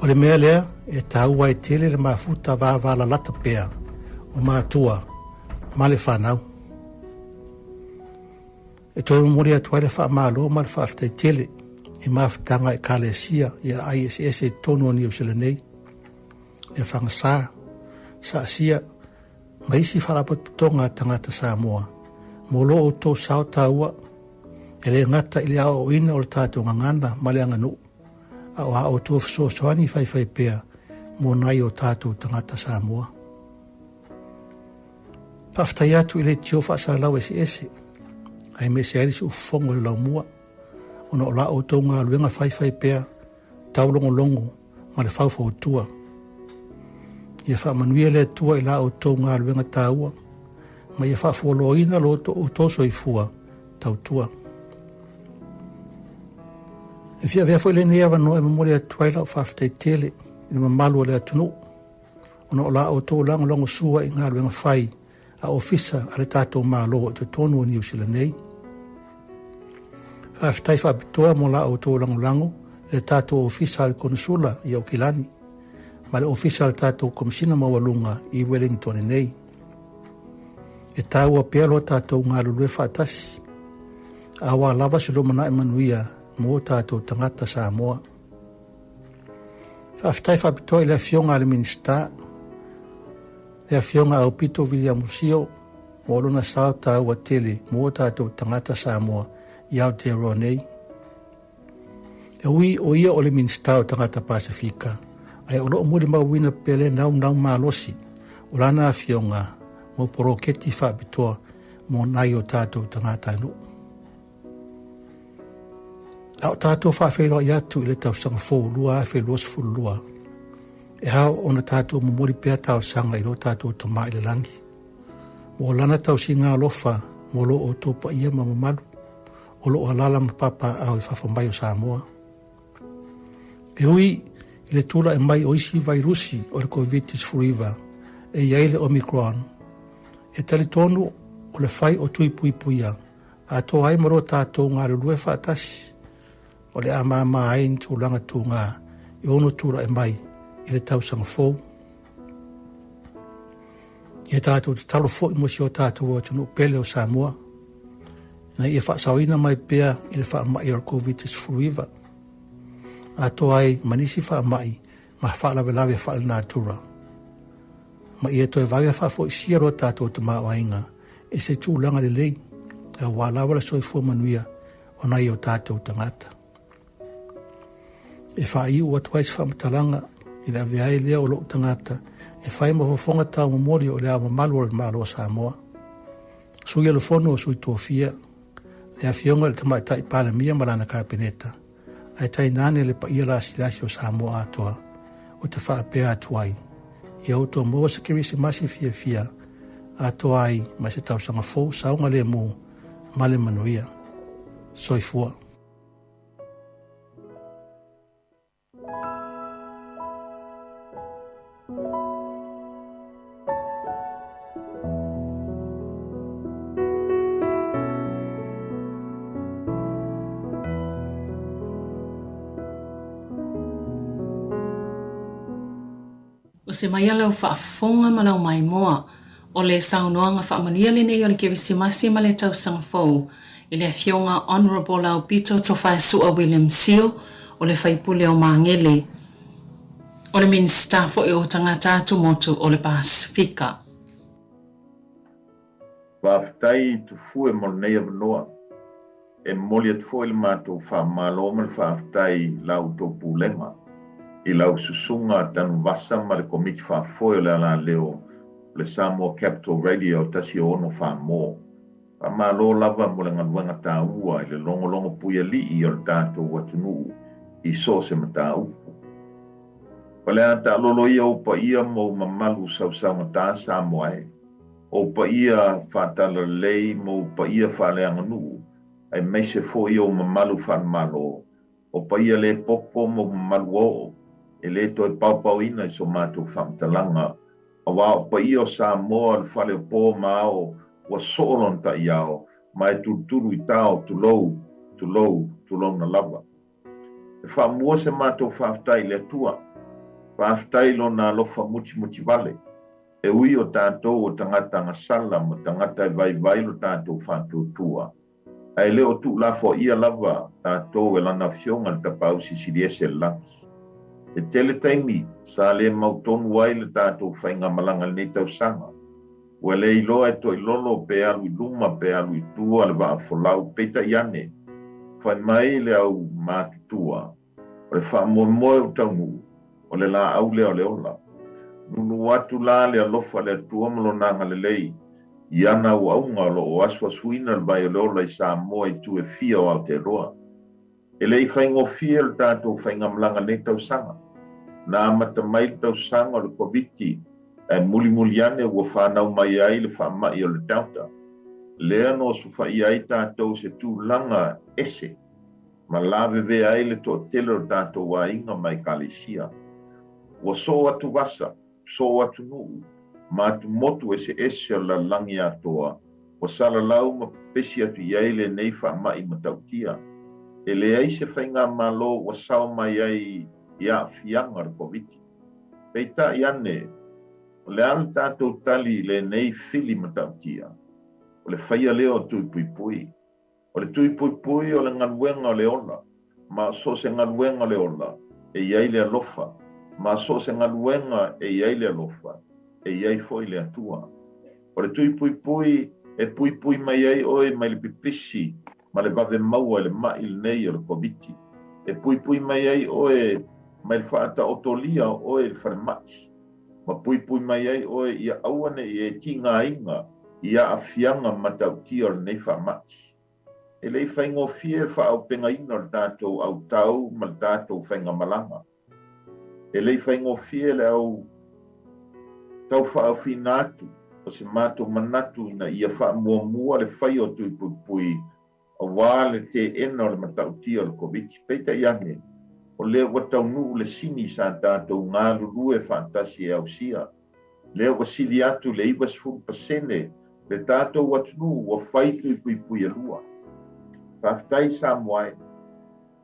O le mea lea e taua ai tele le mafuta vavalalata pea o matua ma le fanau. E toe momoli atu ai le faamalo ma le faafetai tele i mafutaga Ekalesia i aai eseese i totonu o Niu Sila nei, le Fagasā, Saasia, ma isi faalapotopotoga a tagata Samoa mo lo outou sao taua e le gata i le aoaoina o le tatou gagana ma le aganuu, a o a outou fesoasoani faifai pea mo nai o tatou tagata Samoa. Faafetai atu i leitio faasalalau eseese, aemaise ai le siufofoga o le laumua, ona o la outou galuega faifai pea taulogologo ma le faufautua. Ia faamanuia le Atua i la outou galuega taua, ma ia faafualoaina lo outou soifua tautua. E fia avea foi lenei avanoa e momoli atu ai lau faafetai tele i le mamalu o le atunuu, ona o la outou lagolagosua i galuega fai a ofisa a le tatou Malo i totonu o Niu Sila nei. Faafetai faapitoa mo la outou lagolago i le tatou ofisa a le Konesula i Aukilani ma le ofisa a le tatou Komisina Maualuga i Wellington nei. E taua pea lo tatou galulue faatasi, aua lava se lumanai manuia mo tatou tagata Samoa. Faafetai faapitoa i le Afioga a le Minisita, le Afioga Aupito Viliamu Sio, mo lona sao taua tele mo tatou tagata Samoa i Aotearoa nei. E ui o ia o le Minisita o Tagata Pasefika, ae o loo molimauina pea le naunau malosi o lana afioga mo poloketi faapitoa mo nai o tatou tagatanuu. A o tatou faafeiloai atu i le tausaga fou 2022, e ao ona tatou momoli pea talosaga i lo tatou Tama i le lagi, mo lana tausiga alofa mo lo outou paia ma mamalu o lo o alaala ma papaaao i fafo mai o Samoa. E ui i le tulai mai o isi vairusi o le Covid-19 e i ai le Omicron, e talitonu o le fai o tui puipuia atoa ai ma lo tatou galulue faatasi, o le a māmā ai ni tulaga tuga e ono tulai mai i le tausaga fou. Ia tatou tatalo foi mo si o tatou atunuu pele o Samoa, ina ia faasaoina mai pea i le faamai o le Covid-19, atoa ai ma nisi faamai ma faalavelave faalenatura, ma ia toe vave faafoisia lo tatou tamaoaiga i se tulaga lelei, aua lava le soifua manuia o nai o tatou tagata. E faaiu atu ai se faamatalaga i le avea ai lea o lou tagata e fai ma fofoga taumomoli o le Ao Mamalu o le Malo o Samoa, Sui o le Fono o Sui Tofia, le Afioga i le Tamaitai Palemia ma lana Kapeneta, ae tainane le paia lasilasi o Samoa atoa, o te faapea atu ai, ia outou maua se Kerisimasi fiafia, atoa ai ma se tausaga fou saogalemu ma le manuia. Soifua. O se mai a lau faafofoga ma lau maimoa, o le saunoaga faamanuia lenei o le Kerisimasi ma le Tausaga Fou i le Afioga Honourable Aupito Tofaesu'a William Sio o le Faipule o Magele, o le Minisita foi o Tagata Atumotu o le Pasefika. Faafetai Tufue mo lenei avanoa. E momoli atu foi le matou faamalo ma le faafetai i la outou pulega, i lau susuga Tanuvasa ma le Komiti Faafoe o le Alaleo o le Samoa Capital Radio 106 Mo. Faamalo lava mo le galuega taua i le logologo puialii o le tatou atunuu i so o se mataupu. O le a taalolo ia ou paia ma ou mamalu sausaugata Samoa e. O paia faatalalelei ma ou paia faaleaganuu, aemaise foi ou mamalu faalemalo, o paia lē popo ma ou mamalu oo, e lē toe paopaoina i so matou faamatalaga, auā o paia o Samoa le fale o pō ma ao ua soo lona taʻiao, ma e tulutulu i tao, tulou, tulou, tulouna lava. E faamua se matou faafetai i le Atua, faafetai i Lona alofa mutimutivale, e ui o tatou o tagata agasala ma tagata e vaivai lo tatou faatuatua, ae le o tuulafoaia lava tatou e Lana Afioga le Tapaau Silisili Ese i le lagi. E tele taimi sa lē mautonu ai le tatou faigamalaga i lenei tausaga. Ua le iloa e toilolo pe alu i luma pe alu i tua le vaa folau, peitai ane, fai mai le au matutua, o le faamoemoe o taunuu, o le laau lea o le ola. Nunu atu la le alofa o le Atua ma Lona agalelei i ana auauga o lo o asuasuina le vai o le ola i Samoa i itu e fia o Aotearoa. E le i faigofie le tatou faigamalaga i lenei tausaga. Na amata mai le tausaga o le Koviti ae mulimuli ane ua fanau mai ai le faamai o le Delta. Lea na osofaia ai tatou i se tulaga ese ma lavevea ai le toatele o tatou aiga ma ekalesia. Ua soo atuvasa, soo atunuu, ma atumotu eseese o le lalolagi atoa, ua salalau ma pepesi atu i ai lenei faamai matautia. E leai se faigamalo ua sao mai ai i aafiaga o le Koviti. Peitai ane, o le a le tatou tali i lenei fili matautia? O le faia lea o tui puipui. O le tui puipui o le galuega o le ola, ma so o se galuega o le ola, e i ai le alofa, ma so o se galuega e i ai le alofa, e i ai foi le Atua. O le tui puipui e puipui mai ai oe mai le pipisi ma le vave maua i le maʻi lenei o le Koviti. E puipui mai ai oe mai le faataotolia o oe i le falemai, ma puipui mai ai oe ia aua ne i e tigaina i aafiaga matautia o lenei faamai. E le i faigofie le faaaupegaina o le tatou autau ma le tatou faigamalaga. E le i faigofie le au taufaaofiina atu o se matou manatu ina ia faamuamua le faia o tui puipui auā le teena o le matautia o le Koviti. Peitai ane, o lea ua taunuu le sini sa tatou galulue faatasi e ausia. Lea ua sili atu le 90% le tatou atunuu ua fai tui puipui e lua. Faafetai Samoa e.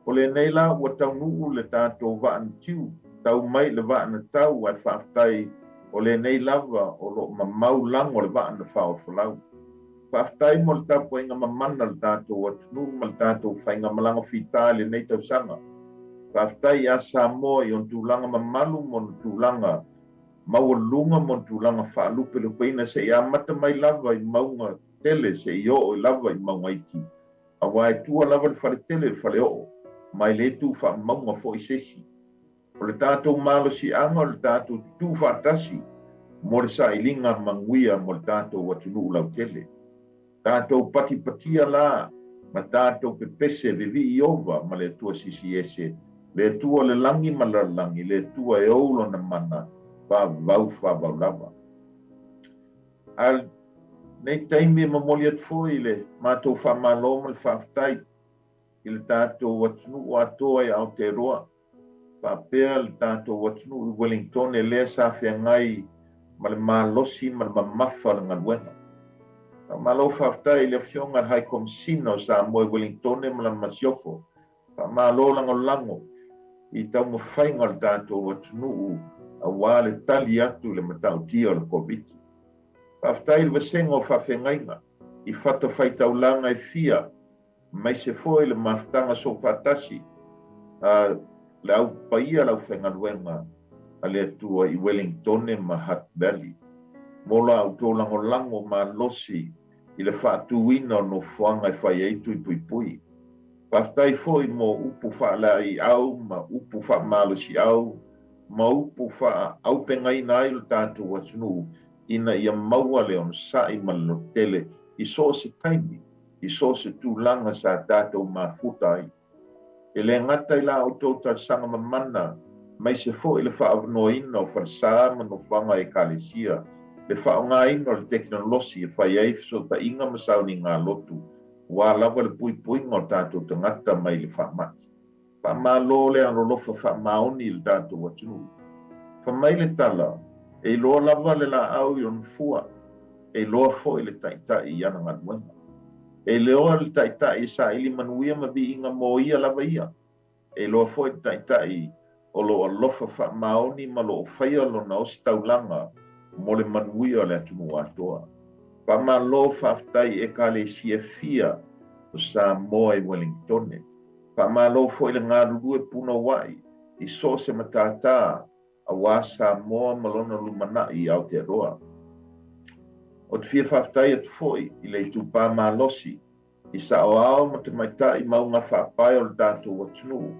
O lenei la ua taunuu le tatou vaa na tiu, tau mai le vaa na tau ae faafetai o lenei lava o lo o mamau lago le vaa na faaofolau. Faafetai mo le tapuaiga mamana a le tatou atunuu ma le tatou faigamalaga fita i lenei tausaga. Faafetai ia Samoa i ona tulaga mamalu ma ona tulaga maualuga ma ona tulaga faalupelupeina seia amata mai lava i mauga tele seia oo lava i mauga iti. Auā e tua lava le faletele i le faleoo, ma e le tu faamauga foi se isi. O le tatou malosiaga o le tatou tutū faatasi mo le sailiga manuia mo le tatou atunuu lautele. Tatou patipatia la ma tatou pepese vivii Ieova ma le Atua Sisiese, le Atua o le lagi ma le lalolagi, le Atua e ou Lona mana faavavau faavavau lava. A o lenei taimi e momoli atu foi le matou faamalo ma le faafetai i le tatou atunuu atoa i Aotearoa, faapea le tatou atunuu i Wellingtone lea sa feagai ma le malosi ma le mamafa o le galuega. Faamalo faafetai i le Afioga i le High Komesina o Samoa i Wellingtone ma lana masiofo. Faamalo lagolago i taumafaiga o le tatou atunuu auā le tali atu i le matautia o le Koviti. Faafetai i le vasega o faafeagaiga i fatafaitaulaga e fia, aemaise foi le mafutaga soofaatasi a le au paia o le aufaigaluega a le Atua i Wellingtone ma Hutt Valley. Mo la outou lagolago malosi i le faatuina o nofoaga e fai ai tui puipui. Faafetai foi mo upu faalaeiau ma upu faamalosiau ma upu faaaupegaina ai lo tatou atunuu ina ia maua le onosai ma le lototele i so o se taimi, i so o se tulaga sa tatou mafuta ai. E le gata i la outou talosaga mamana, aemaise foi le faaavanoaina o falesa ma nofoaga Ekalesia. Le faaaogaina o le tekenolosi e fai ai fesootaiga ma sauniga lotu ua lava le puipuiga o tatou tagata mai le faamai. Faamalo le alolofa faamaoni i le tatou atunuu. Fai mai le tala, e iloa lava le laau i ona fua, e iloa foi le taitai i ana galuega. E iloa le taitai e saili manuia ma viiga mo ia lava ia. E iloa foi le taitai o lo o alofa faamaoni ma lo o faia lona ositaulaga mo le manuia o le atunuu atoa. Faamalo faafetai i Ekalesia e fia o Samoa i Welingtone. Faamalo foi le galulue punouai i so o se matātā auā Samoa ma lona lumanai i Aotearoa. Ou te fia faafetai atu foi i le itupa malosi i saoao ma tamaitai ma augafaapae o le tatou atunuu,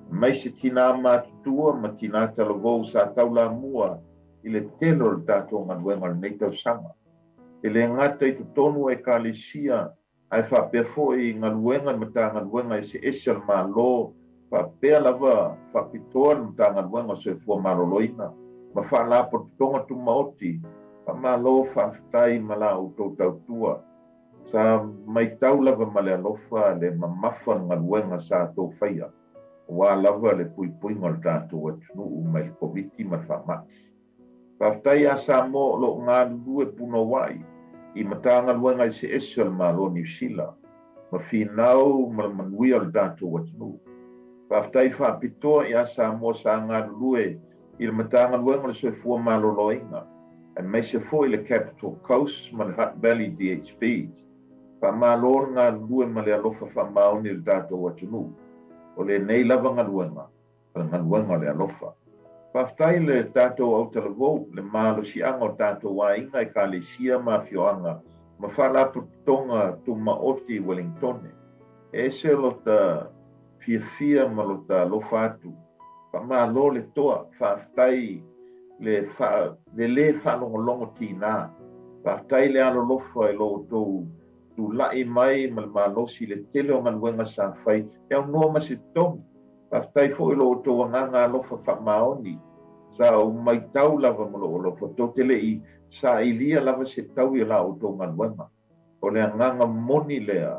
aemaise tinā matutua ma tinā talavou sa taulamua i le tele o le tatou galuega o lenei tausaga. E le gata i totonu o Ekalesia ae faapea foi i galuega i Matagaluega eseese a le Malo, faapea lava faapitoa le Matagaluega o Soifua Maloloina ma Faalapotopotoga Tumaoti. Faamalo faafetai ma la outou tautua. Sa maitau lava ma le alofa le mamafa o le galuega sa tou faia, aua lava le puipuiga o le tatou atunuu mai le Koviti ma le faamai. Faafetai ia Samoa o lo o galulue punouai i Matagaluega eseese o le Malo o Niu Sila ma finau ma le manuia o le tatou atunuu. Faafetai faapitoa ia Samoa sa galulue i le Matagaluega o le Soifua Maloloina, aemaise foi le Capital Coast ma le Hutt Valley DHBs. Faamalo le galulue ma le alofa faamaoni i le tatou atunuu. O lenei lava galuega, o le galuega o le alofa. Faafetai i le tatou autalavou, le malosiaga o tatou aiga, ekalesia ma afioaga ma faalapotopotoga tumaoti i Welingtone. E ese lota fiafia ma lota alofa atu. Faamalo le toa, faafetai le faa, le lē faalogologo tinā. Faafetai le alolofa i lo outou tulai mai ma le malosi i le tele o galuega sa fai e aunoa ma se totogi. Faafetai foi i lo outou agaga alofa faamaoni. Sa ou maitau lava ma lou alofa, tou te le i sailia lava se taui o la outou galuega. O le agaga moni lea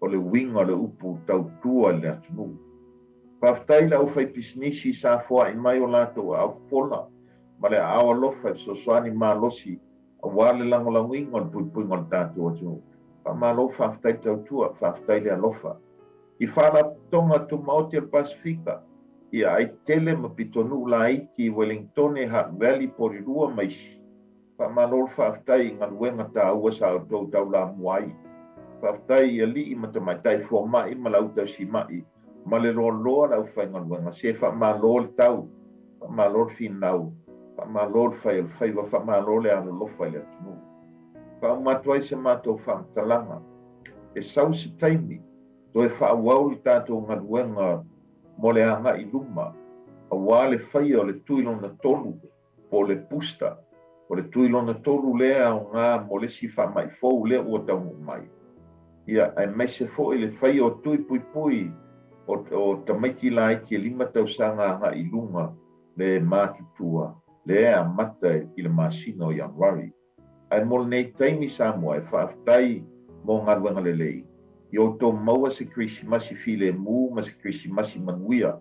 o le uiga o le upu tautua i le atunuu. Faafetai i le aufaipisinisi sa foai mai o latou aao fola ma le aao alofa e fesoasoani malosi aua le lagolagoina o le puipuiga o le tatou atunuu. Faamalo faafetai le tautua, faafetai le alofa. I Faalapotopotoga Tumaoti o le Pasefika, i Aitele ma pitonuu laiti i Welingtone, Hutt Valley, Porirua ma isi. Faamalo le faafetai i galuega taua sa outou taulamua ai. Faafetai i alii ma tamaitai fomai ma le autausimai ma le loaloa le aufaigaluega. Se faamalo le tau, faamalo le finau, faamalo le fai o le faiva, faamalo le alolofa i le atunuu. Faauma atu ai se matou faamatalaga, e sau se taimi toe faaauau le tatou galuega mo le agai i luma aua le faia o le tui lona tolu po o le booster. O le tui lona tolu lea e aoga mo le isi faamai fou lea ua taunuu mai. Ia, aemaise foi le faia o tui puipui o, o tamaiti laiti e 5 tausaga agai i luga le matutua lea e amata i le masina o Ianuari. Ae mo lenei taimi Samoa e faafetai mo galuega lelei. Ia outou maua se Kerisimasi filemu ma se Kerisimasi manuia.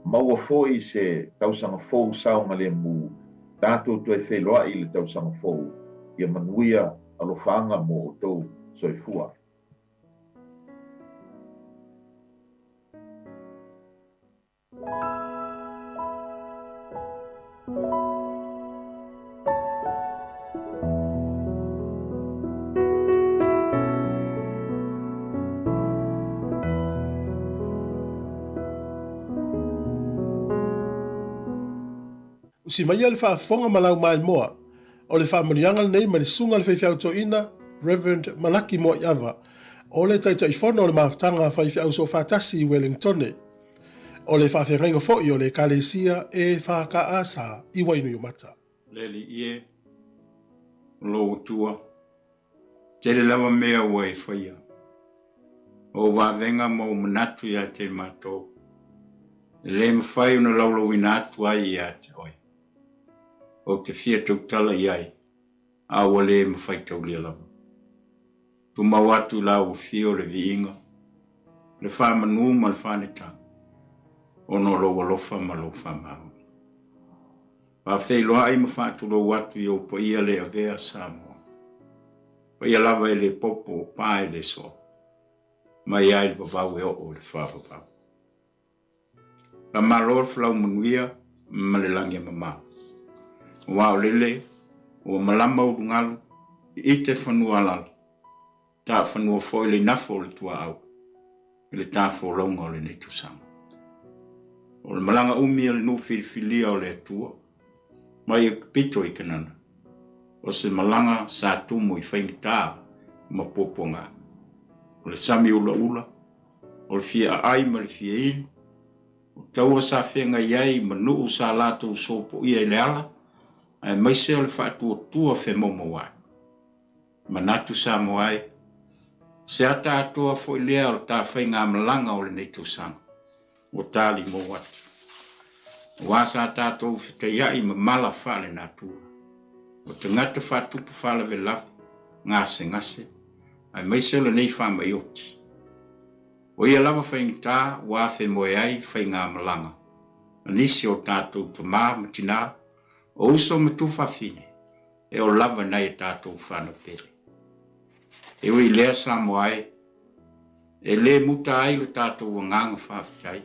Maua foi se tausaga fou saogalemu, tatou toe feiloai i le tausaga fou. Ia manuia alofaaga mo outou. Soifua. Usi maia le faafofoga ma lau maimoa. O le faamanuiaga lenei mai le Susuga i le Faifeau Toeaina, Rev. Malaki Moaiava, o le Taitaifono o le Mafutaga Faifeau Soofaatasi i Welingtone. O le faafeagaiga foi o le Ekalesia EFKS i Wainuiomata. Le Alii e, o lou Atua, tele lava mea ua e faia. O ou vavega ma ou manatu ia te matou, e le mafai ona laulauina atu ai ia te oe. Ou te fia tautala i ai. a ua le mafaitaulia lava. Tumau atu i lau afio le viiga, le faamanu ma le faanetaga, ona o lou alofa ma lou faamaoni. Faafeiloai ma faatulou atu i ou paia le avea Samoa. Paia lava e le popo, pa e le soa, mai ai le vavau e oo i le faavavau. Faamalo le folau manuia ma le lagi e mamao. Aua o lele ua malama ulugalu i ite fanua alala, taafanua foi le inafo o le tuaau i le tafolauga o lenei tausaga. O le malaga umi a le nuu filifilia o le Atua mai Ekipito i Kanana, o se malaga sa tumu i faigata ma puapuaga. O le sami ulaula, o le fia aai ma le fia inu, o taua sa feagai ai ma nuu sa latou sopoia i le ala, aemaise o le faatuatua femaumauai. Manatu Samoa e, se ata atoa foi lea o le ta faigamalaga o lenei tausaga, ua talimou atu. Aua sa tatou fetaiai ma mala faalenatura, o tagata faatupu faalavelave, gasegase, aemaise o lenei faamai oti. O ia lava faigata ua afemoe ai faigamalaga a nisi o tatou tama ma tina, o uso ma tuafafine, e oo lava i nai a tatou fanau pele. E ui i lea Samoa e, e le muta ai lo tatou agaga faafetai,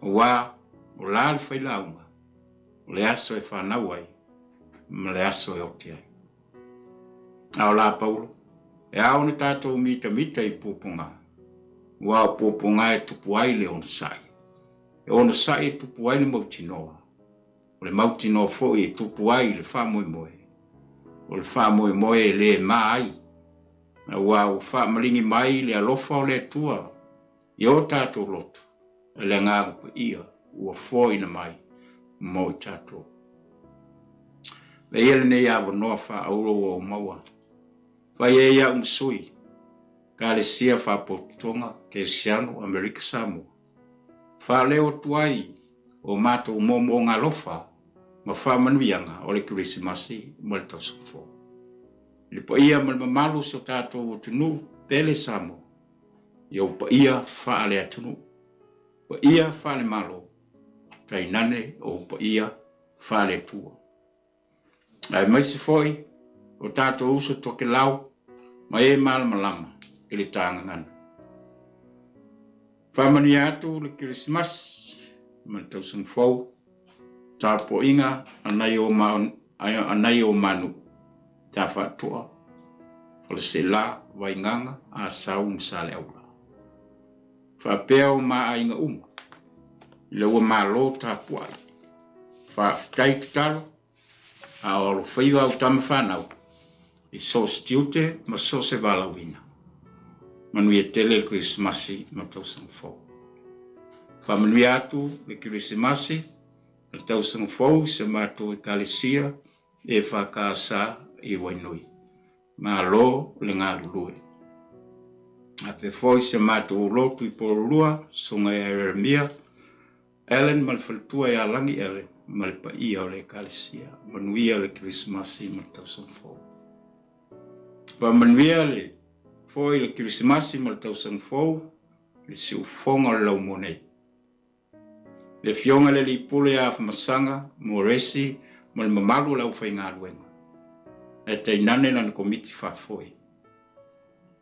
aua o la le failauga, o le aso e fanau ai ma le aso e oti ai. A o la Paulo, e ao ona tatou mitamita i puapuaga, aua o puapuaga e tupu ai le onosai. E onosai e tupu ai le mautinoa, o le mautinoa foi e tupu ai le faamoemoe, o le faamoemoe e le ma ai, aua ua faamaligi mai le alofa o le Atua i o tatou loto, e le Agaga Paia ua foaina mai mo i tatou. Leia lenei avanoa faaauuro ua ou maua, fai ai au ma sui, Ekalesia Faapotopotoga Kerisiano Amerika Samoa, faaleo atu ai o matou moomooga alofa ma faamanuiaga o le Kerisimasi ma le Tausaga Fou. I le paia ma le mamalu o si o tatou atunuu pele Samoa, i ou paia faale-atunuu, paia faale-Malo, tainane ou paia faale-Atua. Aemaise foi o tatou uso tokelau ma e malamalama i le tagagana. Faamanuia atu le Kerisimasi ma le tausaga fou, tapuaiga a nai o ma, a nai o ma nuu, Tafaatoa, Faleselā, Vaigaga, Asau ma Saleaula. Faapea o ma aiga uma, ina ua malo tapuai. Faafetai tatalo, a o alofaiva au tama fanau, i so o se tiute ma so o se valaauina. Manuia tele le Kerisimasi ma le tausaga fou. Faamanuia atu le Kerisimasi ma le tausaga fou i se matou Ekalesia EFKS i Wainui. Malo le galulue. Ape foi se matou lotu i Pololua, Susuga ia Ieremia Allen ma le faletua ia Lagi Allen ma le paia o le Ekalesia. Manuia le Kerisimasi ma le tausaga fou. Faamanuia le foi le Kerisimasi ma le tausaga fou i le siufofoga o le laumua nei. Le Afioga i le Alii Pule ia Afamasaga Moresi ma le mamalu o le aufaigaluega, ae tainane lana Komiti Faafoe.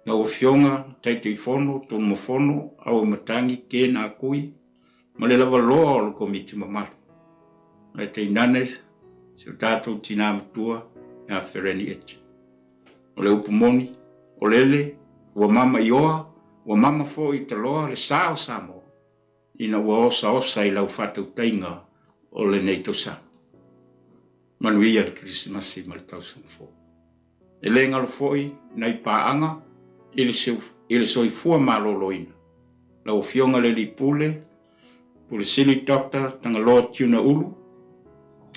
Lau Afioga Taitaifono, Tonumafono, Auamatagi, Ken Akui ma le lavaloa o le Komiti mamalu, ae tainane si o tatou tinā matua ia Fereni Eti. O le upu moni, o lele ua mama i oa, ua mama foi i taloa le sa o Samoa, ina ua osaosa i lau faatautaiga o lenei tausaga. Manuia le Kerisimasi ma le tausaga fou. E le galo foi nai paaga i le, i le soifua maloloina. Lau Afioga i le Alii Pule, Pule Sili Doctor Tagaloa Tuna Ulu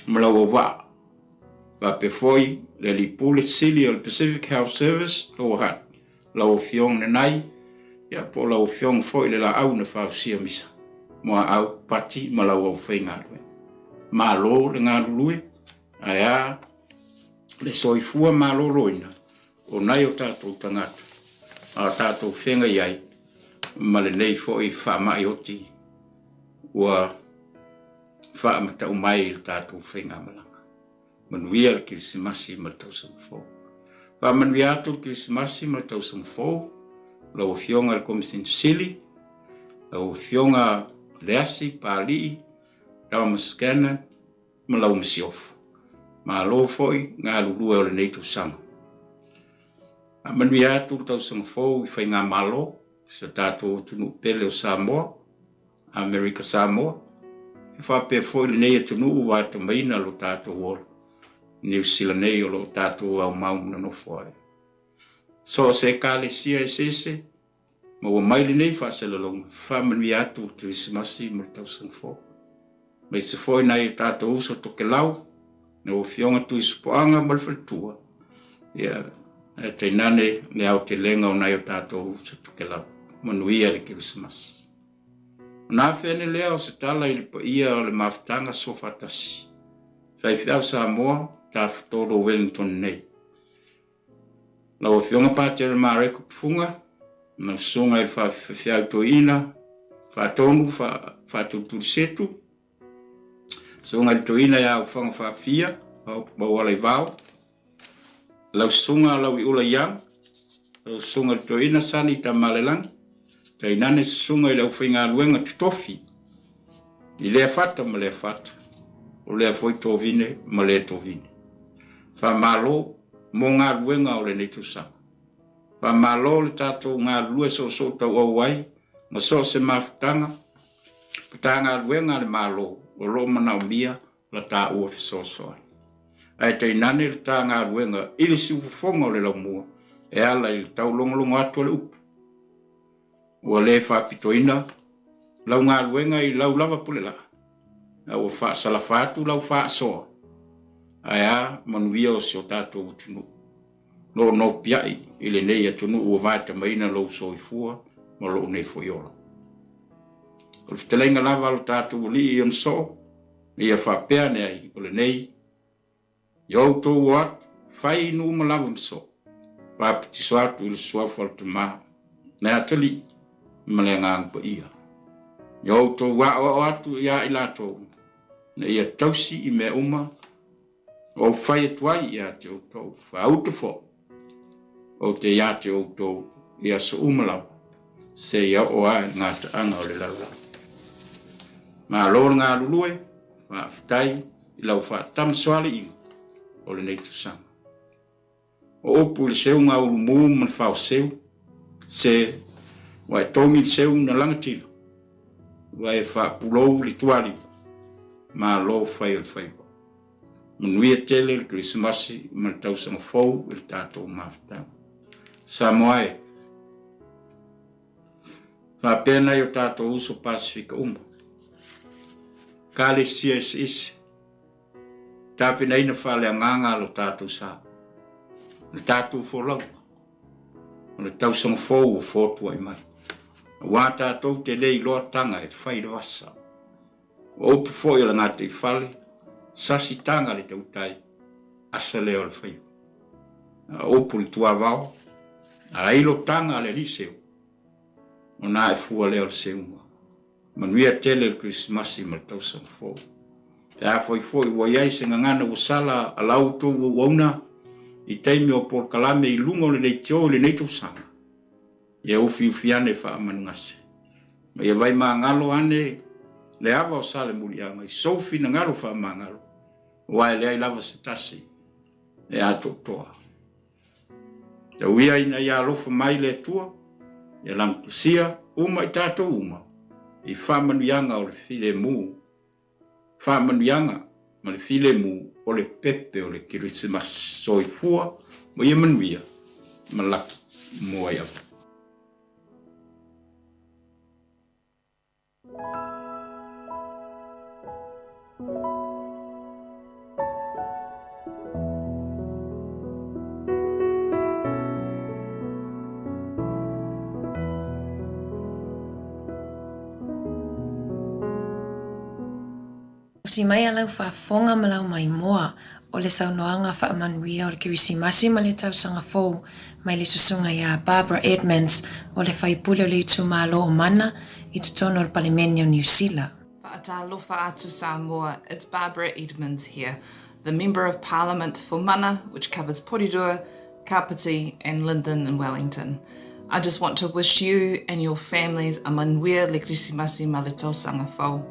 ma lau auvaa. Faapea foi le Alii Pule Sili o le Pacific Health Service, Lower Hutt. Lau Afioga Nanai, ia po o lau Afioga foi le laau na fausia misa, muaau, pati ma lau aufaigaluega. Malo le galulue, ae a Le soifua maloloina o nai o tatou tagata a o tatou feagai ai ma lenei foi faamai oti ua faamatau mai i le tatou faigamalaga. Manuia le Kerisimasi ma le tausaga fou. Faamanuia atu le Kerisimasi ma le tausaga fou, lau Afioga i le Komisina Sili, lau Afioga Leasi Papalii Thomas Gannon ma lau masiofo. Malo foi galulue o lenei tausaga. Faamanuia atu le tausaga fou i faigamalo i si o tatou atunuu pele o Samoa, Amerika Samoa, e faapea foi lenei atunuu ua atamaina lo tatou ola, Niu Sila nei o lo o tatou aumau ma nonofo ai. So o se ekalesia eseese, maua mai lenei faasalalauga, faamanuia atu le Kerisimasi ma le tausaga fou. Aemaise foi nai o tatou uso tokelau, lau Afioga Tuisopoaga ma le faletua, ia, ae tainane le aotelega o nai o tatou uso tokelau. Manuia le Kerisimasi. Ona afe ane lea o se tala i le paia o le mafutaga Sofatasi, faifeau Samoa, Tafatolu o Wellington nei. Lau Afioga Patele Mareko Tufuga, ma le Susuga i le Faafeafeau Toeaina Faatonu Faatulitulisetu, Susuga i le Toeaina ia Ufaga Faafia Maualaivao, lau Susuga Lauiula Young, lau Susuga i le Toeaina Sani Tamalelagi, tainane Susuga i le Aufaigaluega Totofi i lea fata ma lea fata, o lea foi tovine ma lea tovine. Faamalo mo galuega o lenei tausaga. Faamalo le tatou galulue soosoo tauau ai ma so o se mafutaga, Matagaluega a le Malo o lo o manaomia la taua fesoasoani. Ae tainane le ta galuega i le siufofoga o le laumua e ala i le taulogologo atu a le upu. Ua le faapitoina lau galuega i lau lava pulelaa, a ua faasalafa atu lau faasoa, ae a manuia o si o tatou atunuu. Lo o nopiai i lenei atunuu ua vaetamaina lou soifua ma lou nei foi ola. O le fetalaiga lava a lo tatou Alii i ona soo, na ia faapea ane ai, o lenei, ia outou o atu, fai i nuu ma lava ma soo, papatiso atu i le suafa o le Tama, le Atalii, ma le Agaga Paia. Ia outou aoao atu iā i latou, na ia tausi i mea uma, Ou fai atu ai ia te outou, faauta foi, ou te ia te outou i aso uma lava, seia oo lava i le gataaga o le lalolagi. Malo le galulue, faafetai i lau faatamasoaliiga o lenei tausaga. O upu i le seuga ulumu ma le faoseu, se ua e togi le seu na lagatila, ua e faapulou le tualiva, malo fai o le faiva. Manuia tele le Kerisimasi ma le tausaga fou i le tatou mafutaga. Samoa e, faapea nai o tatou uso Pasifika uma, Ekalesia eseese, tapenaina faaleagaga lo tatou sa, le tatou folauga, o le tausaga fou ua fotuai mai. Aua tatou te le iloa taga e fai le vasa. O upu foi o le gataifale, sasi taga le tautai, asa lea o le faiva. A o upu i le tuavao, a ilo taga le alii seu, ona ae fua lea o le seuga. Manuia tele le Kerisimasi ma le tausaga fou. Pe afai foi ua i ai se gagana ua sala a la outou auauna i taimi o polokalame i luga o le leitio i lenei tausaga, ia ufiufi ane faamanugase, ma ia vaimagalo ane le ava o Salemuliaga i sou finagalo faamagalo, aua e leai lava se tasi e atoatoa. Tau ia ina ia alofa mai le Atua, ia lagotasia uma i tatou uma i faamanuiaga o le filemu, faamanuiaga ma le filemu o le pepe o le Kerisimasi. Soifua ma ia manuia, ma laki mo ai ava. Usi mai a lau faafofoga ma lau maimoa. O le saunoaga faamanuia o le Kerisimasi ma le Tausaga Fou mai le susuga iā Barbara Edmonds o le faipule o le itumalo o Mana i totonu o le Palemene o Niu Sila. Fa'atalofa atu Samoa, it's Barbara Edmonds here, the Member of Parliament for Mana, which covers Porirua, Kapiti and Linden in Wellington. I just want to wish you and your families a manuia le Krisimasi ma le tausaga fou.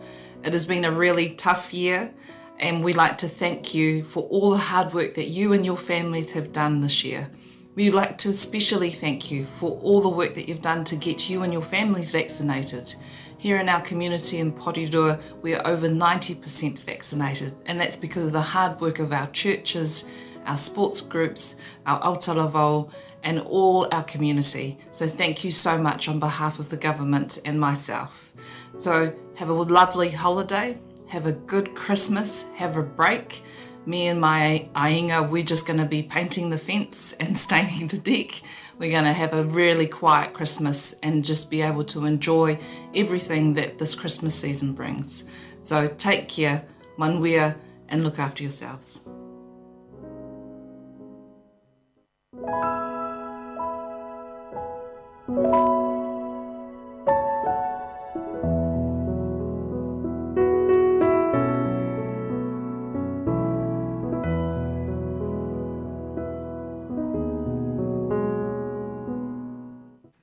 It has been a really tough year and we like to thank you for all the hard work that you and your families have done this year. We'd like to especially thank you for all the work that you've done to get you and your families vaccinated. Here in our community in Porirua, we are over 90% vaccinated, and that's because of the hard work of our churches, our sports groups, our Aotearoa, and all our community. So thank you so much on behalf of the government and myself. So have a lovely holiday, have a good Christmas, have a break. Me and my aiga, we're just going to be painting the fence and staining the deck. We're going to have a really quiet Christmas and just be able to enjoy everything that this Christmas season brings. So take care, manuia, and look after yourselves.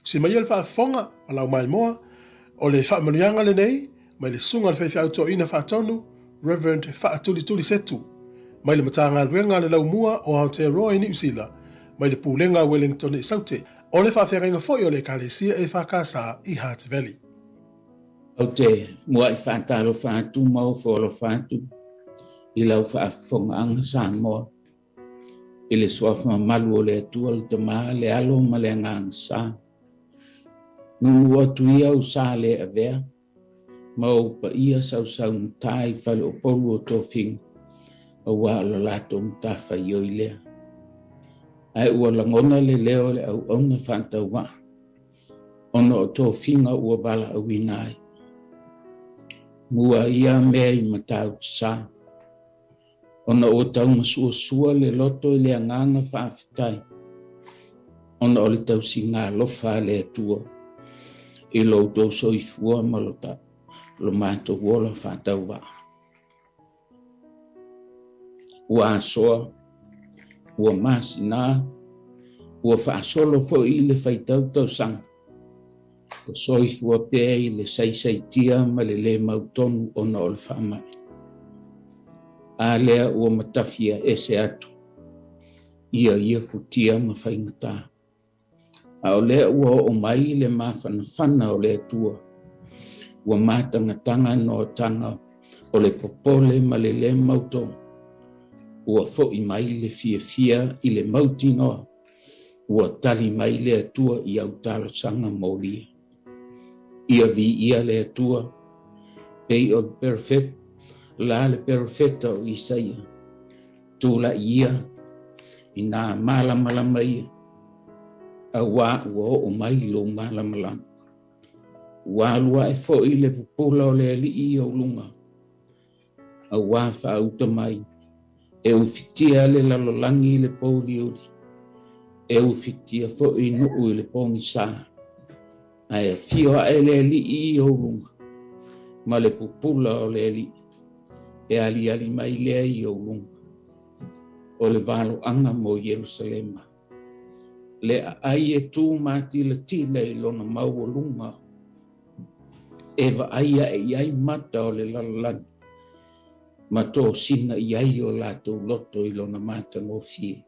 Si mai le faafofoga ma lau maimoa, o le faamanuiaga lenei mai le Susuga i le Faifeau Toeaina Faatonu, Reverend Faatulituli Setu, mai le Matagaluega a le Laumua o Aotearoa i Niu Sila, mai le Pulega a Wellington i Saute, o le faafeagaiga foi o le Ekalesia EFKS i Hutt Valley. Ou te muaʻi faatalofa atu ma ofo alofa atu i lau faafofogaaga Samoa i le suafa mamalu o le Atua le Tama, le Alo ma le Agaga Sa. Nunu atu ia ou sa le avea ma ou paia sausaugata i faleopolu o tofiga, auā o le latou matafaioi lea. Ae ua lagona le leo o le auauna faatauvaa, ona o tofiga ua valaauina ai. Mua ia mea i Matautu-sa, ona ua taumasuasua le loto i le agaga faafetai, ona o le tausiga alofa a le Atua i lo outou soifua ma lo, ta, lo matou ola faatauvaa. Ua asoa, ua masina, ua faasolo foi i le faitau tausaga, Ua soifua pea i le saisaitia ma le lē mautonu ona o le faamai. A lea ua matafia ese atu ia ia futia ma faigata. A o lea ua oo mai le mafanafana o le Atua, ua matagataga noataga o le popole ma le lē mautonu, ua foʻi mai le fiafia i le mautinoa Ua tali mai le Atua i au talosaga molia. Ia viia le Atua, pei o le perfet, la le perofeta o Isaia. Tulaʻi ia i nā malamalama ia, auā ua oo mai lou malamalama. Ua alu aʻe foi le pupula o le Alii i ou luga, auā faauta mai, e ufitia le lalolagi i le pōuliuli, e ufitia foi nuu i le pōgisā, ae afio aʻe le Alii i ou luga, ma le pupula o le Alii, e aliali mai lea i ou luga. O le valoaga mo Ierusalema. Le aai e tū mātilatila i lona maualuga, e vaai aʻe i ai mata o le lalolagi, ma tosina i ai o latou loto i lona matagofie.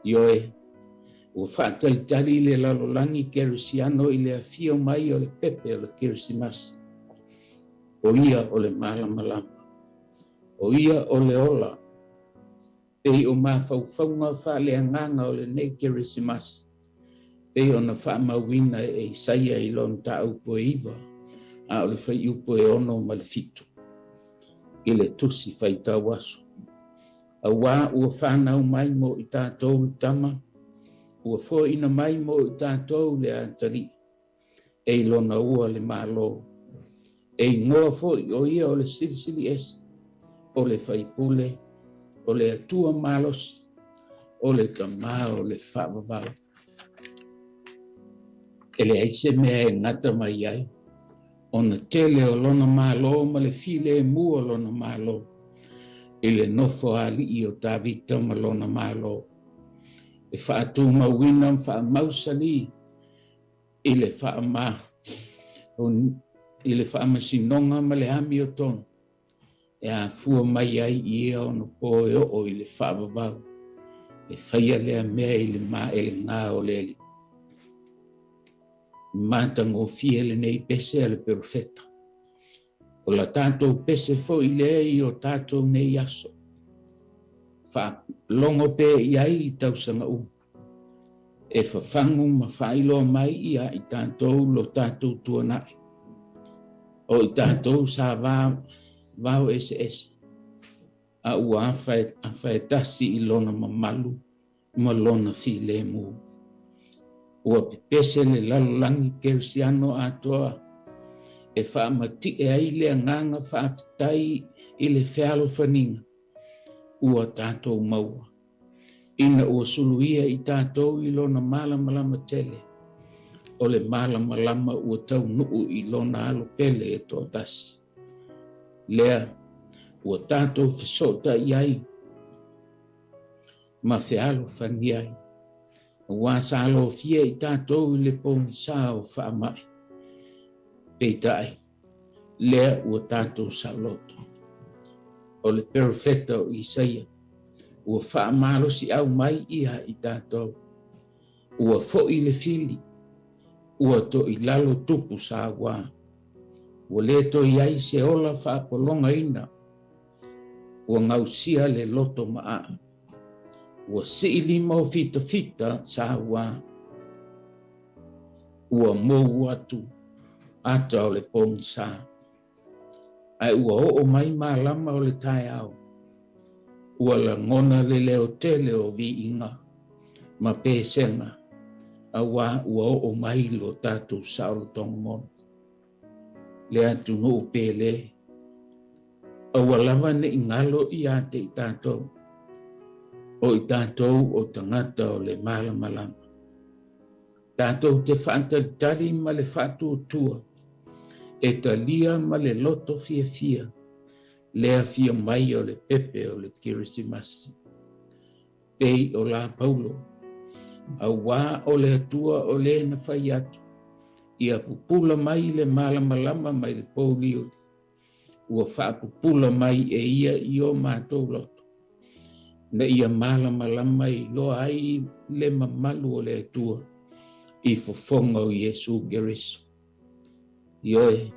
Ioe, ua faatalitali le lalolagi Kerisiano i le afio mai o le pepe o le Kerisimasi. O ia o le malamalama. O ia o le ola. Pei o mafaufauga faaleagaga o lenei Kerisimasi, pei ona faamauina e Isaia i lona mataupu e 9, a o le fuaiupu e 6 ma le 7, i le tusi faitau aso. Auā ua fanau mai mo i tatou le tama, ua foaina mai mo i tatou le atalii, e i lona ua le Malo. E igoa foi o ia o le Silisili Ese, o le Faipule, O le Atua malosi, o le Tama o le faavavau. E leai se mea e gata mai ai, ona tele o lona malo ma le filemu o lona malo i le nofo a alii o Tavita ma lona malo, e faatumauina ma faamausali i le faama i le faamasinoga ma le amiotonu e afua mai ai i ia ona po e oo i le faavavau, e faia lea mea i le maelega o le Alii. Matagofie lenei pese a le perofeta. O la tatou pese foi lea i o tatou nei aso. Faalogo pea i ai i tausaga uma. E fafagu ma faailoa mai ia i tatou lo tatou tuanai. O i tatou sa va, vao eseese, a ua afa e, afa e tasi i lona mamalu ma lona filemu. Ua pepese le lalolagi kerisiano atoa e faamati'e ai le agaga faafetai i le fealofaniga ua tatou maua, ina ua suluia i tatou i lona malamalama tele, o le malamalama ua taunuu i lona alo pele e toatasi. Lea ua tatou fesootai ai ma fealofani ai, aua sa alofia i tatou i le pogisa o faamai. Peitai, lea ua tatou saoloto. O le perofeta o Isaia, ua faamalosiau mai ia i tatou, ua foi le fili, ua toilalo tupu saua, ua le toe i ai se ola faapologaina, ua gausia le loto maaa, ua sii lima o fitafita saua, ua mou atu ata o le pogisa, ae ua oo mai malama o le taeao, ua lagona le leo tele o viiga ma pesega, auā ua oo mai lo tatou saolotoga moni. Le atunuu pele, aua lava ne i galo ia te i tatou, o i tatou o tagata o le malamalama. Tatou te faatalitali ma le faatuatua, e talia ma le loto fiafia le afio mai o le pepe o le Kerisimasi. Pei o la Paulo, auā o le Atua o le na fai atu, ia pupula mai le malamalama mai le pouliuli, ua faapupula mai e ia i o matou loto, ina ia malamalama iloa ai le mamalu o le Atua i fofoga o Iesu Keriso. Ioe,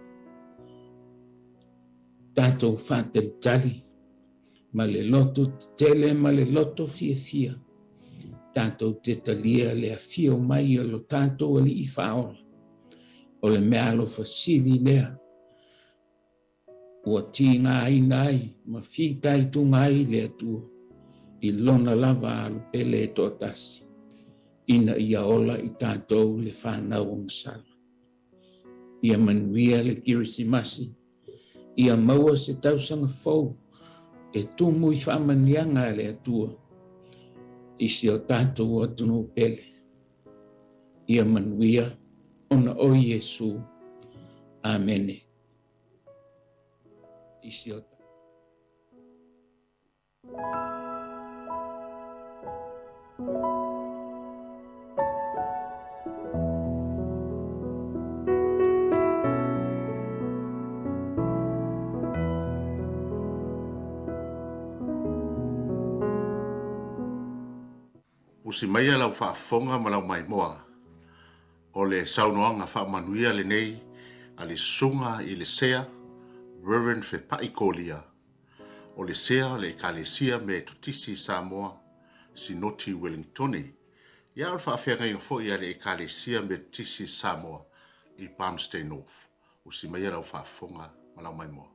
tatou faatalitali ma le loto tetele ma le loto fiafia, tatou te talia le afio mai o lo tatou Alii Faaola, o le meaalofa sili lea ua tigaina ai ma fitaituga ai le Atua i lona lava alo pele e toatasi, ina ia ola i tatou le fanau o masala. Ia manuia le Kerisimasi, ia maua se tausaga fou e tumu i faamaniaga a le Atua i si o tatou atunuu pele. Ia manuia ona o Iesu. Amene. I si o Usi maia lau faafofoga ma lau maimoa, o le saunoaga faamanuia lenei a le Susuga i le Sea, Rev. Fepai Kolia, o le Sea o le Ekalesia Metotisi i Samoa, Sinoti Ueligitone, ia o le faafeagaiga foi a le Ekalesia Metotisi i Samoa i Palmerston North. Usi maia lau faafofoga ma lau maimoa.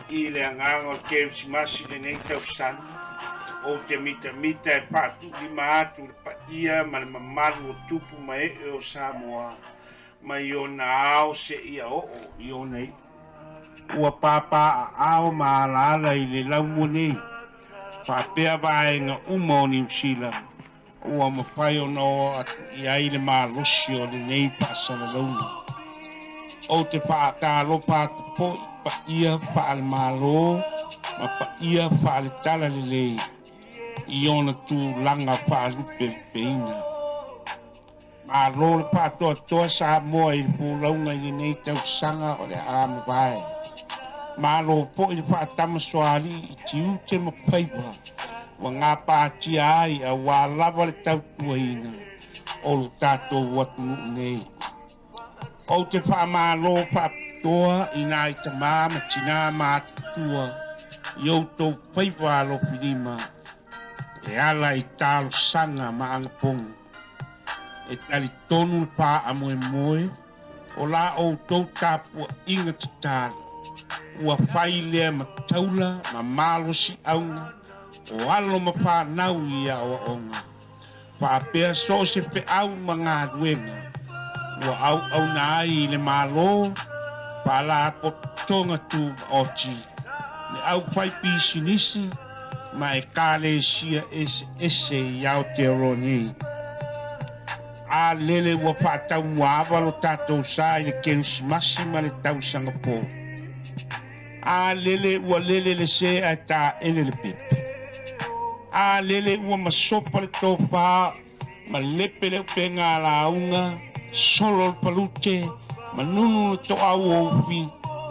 I le agaga o Kerisimasi i lenei tausaga, ou te mitamita e paatuulima atu le paia ma le mamalu o tupu ma ee o Samoa mai ona ao seia oo i ona iu. ua papaaao ma alaala i le laumua nei faapea vaega uma o Niu Sila ua mafai ona oo atu i ai le malosi o lenei faasalalauga. Ou te faatalofa atu foi i paia faale-Malo ma paia faale-Talalelei i ona tulaga faalupelupeina. Malo le faatoatoa Samoa i le folauga i lenei tausaga o le a mavae. Malo foi le faatamasoalii i tiute ma faiva ua gapatia ai auā lava le tautuaina o lo tatou atunuu nei. Ou te faamalo faapitoa i nai tamā ma tinā matutua i outou faiva alofilima e ala i talosaga ma agapogi. E talitonu le faamoemoe o la outou tapuaiga tatalo ua fai lea ma taula ma malosiauga o alo ma fanau i aoaoga faapea so o se feau ma galuega ua auauna ai i le Malo, Faalapotopotoga Tumaoti, le aufaipisinisi ma Ekalesia eseese i Aotearoa nei. A lele ua faataumuaava lo tatou sa i le Kerisimasi ma le tausaga fou. A lele ua lele le sē ae taele le pepe. A lele ua masopa le tofā ma lepe le upega a lauga, solo le palute, ma nunu le toau o ufi,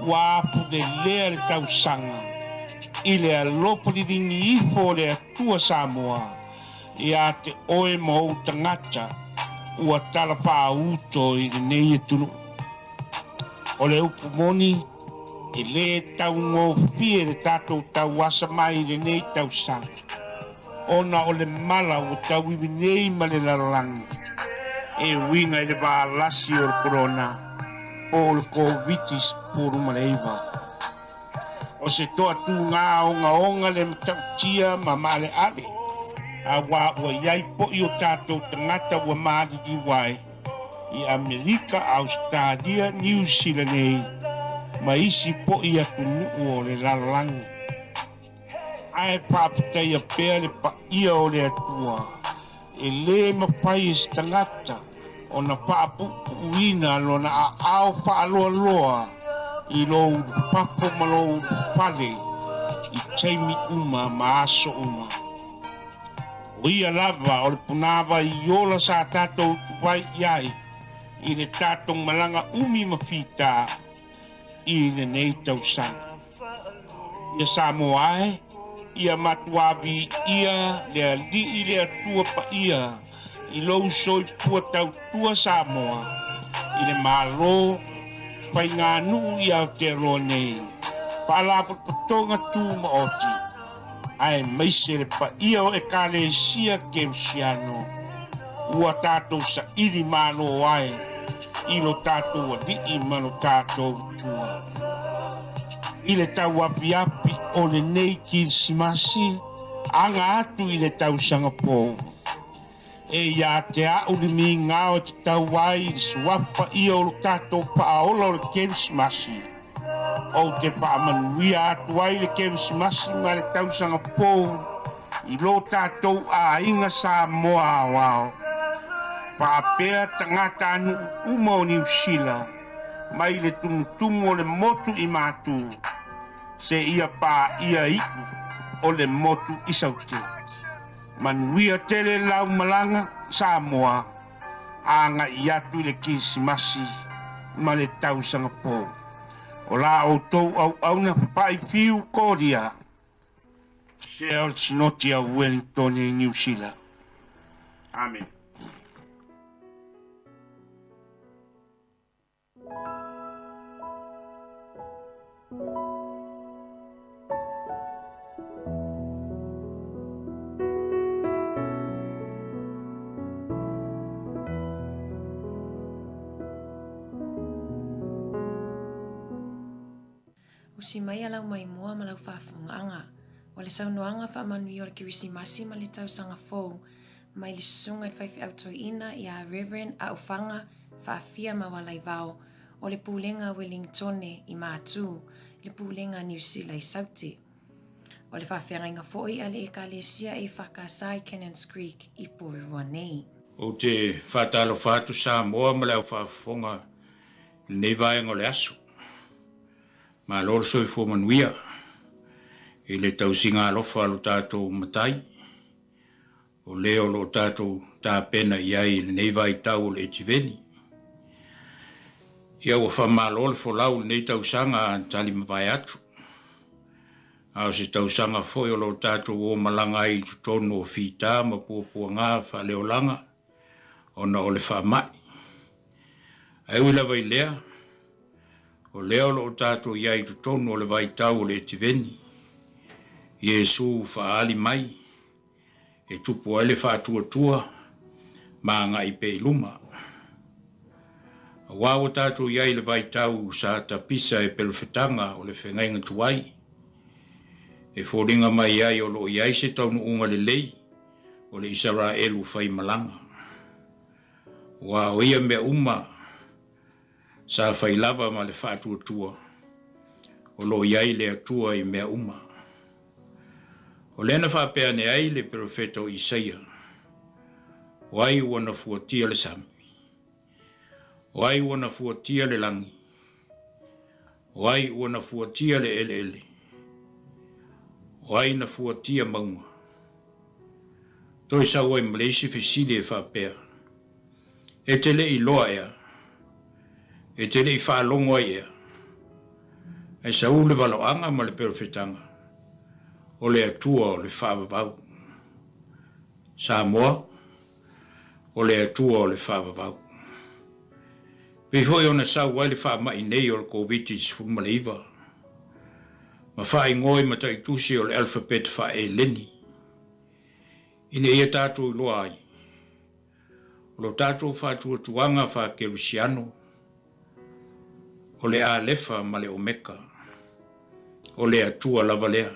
ua apulelea le tausaga i le alofa liligi ifo o le Atua Samoa ia te oe ma ou tagata ua talafaauto i lenei atunuu. O le upu moni, e lē taugofie le tatou tauasa mai i lenei tausaga, ona o le mala ua tauivi nei ma le lalolagi e uiga i le valasi o le Korona po o le Koviti-19. O se toatuga ogaoga le matautia ma maaleale, auā ua i ai poʻi o tatou tagata ua maliliu ai i Amerika, Ausetalia, Niu Sila nei ma isi poʻi atunuu o le lalolagi. Ae faafetaia pea le paia o le Atua, e lē mafai e se tagata ona faapuupuuina lona aao faaloaloa i lou ulufafo ma lou ulufale i taimi uma ma aso uma. O ia lava o le punāwai ola sa tatou utu ai i ai i le tatou malaga umi ma fita i lenei tausaga. Ia Samoa e, ia matuā viia le Alii le Atua Paia i lou soifua tautua Samoa i le Malo faiganuu i Aotearoa nei, Faalapotopotoga Tumaoti, aemaise le paia o Ekalesia Kerisiano ua tatou saili malo ai i lo tatou Alii ma lo tatou Atua. I le tauapiapi o lenei Kirisimasi, aga atu i le tausaga fou. E ia te a'u le migao e tatau ai i le suafa ia o lo tatou Faaola o le Kerisimasi. Ou te faamanuia atu ai le Kerisimasi ma le tausaga fou i lo tatou aiga Samoa aoao, faapea tagatanuu uma o Niu Sila mai le tumutumu o le motu i Matu seia paia iu o le motu i Saute. Manuia tele lau malaga Samoa agai atu i le Kirisimasi ma le tausaga fou. O la outou auauna papa'i fiu Koria, Sea o le Sinoti a Wellington i Niu Sila. Amene. Usi mai a lau maimoa ma lau faafofogaaga. O le saunoaga faamanuia o le Kerisimasi ma le tausaga fou mai le Susuga i le Faifeau Toeaina ia Rev. Aofaga Faafia Maualaivao o le Pulega Welingtone i Matu. le Pulega a Niu Sila i Saute. O le faafeagaiga foi a le Ekalesia EFKS i Cannons Creek i Porirua nei. Ou te faatalofa atu Samoa ma le au faafofoga i lenei vaega o le aso. Malo le soifua manuia i le tausiga alofa a lo tatou Matai, o le o lo o tatou tapena i ai i lenei vaitau o le etiveni. Ia ua faamalo le folau i lenei tausaga a tali mavae atu, a o se tausaga foi o lo o tatou o malaga ai i totonu o fita ma puapuaga faaleolaga ona o le faamai. Ae ui lava i lea, o lea o lo o tatou i ai i totonu o le vaitau o le etiveni, Iesu faaali mai e tupu ai le faatuatua ma agai pea i luma. Aua ua tatou i ai i le vaitau sa tapisa e pelofetaga o le feagaiga tuai, e foliga mai ai o lo o i ai se taunuuga lelei o le Isaraelu faimalaga. Aua o ia mea uma sa fai lava ma le faatuatua o lo o i ai le Atua i mea uma. O lea na faapea ane ai le perofeta o Isaia, O ai ua na fuatia le sami? O ai ua na fuatia le lagi? O ai ua na fuatia le eleele? O ai na fuatia mauga? Toe sau ai ma le isi fesili e faapea, E te le i loa ea? E te le i faalogo ai ea? Ae sau le valoaga ma le perofetaga, o le Atua o le faavavau. Samoa, o le Atua o le faavavau. Pei foi ona sau ai le faamai nei o le Koviti-19, ma faaigoa i mataitusi o le alfapeta faa-Eleni, ina ia tatou iloa ai, o lo tatou faatuatuaga faa-Kerisiano, o le Alefa ma le Omeka, o le Atua lava lea.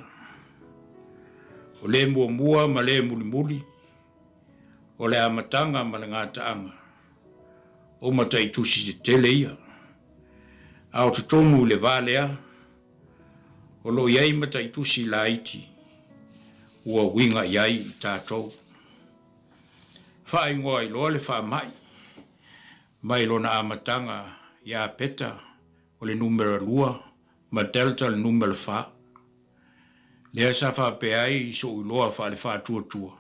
O le muamua ma le mulimuli, o le amataga ma le gataaga, o mataitusi tetele ia. A o totonu i le va lea, o lo o i ai mataitusi laiti ua uiga i ai i tatou. Faaigoa ai loa le faamai mai lona amataga ia Beta o le numera lua ma Delta le numera fa. Lea sa faapea ai i so'u iloa faale-faatuatua,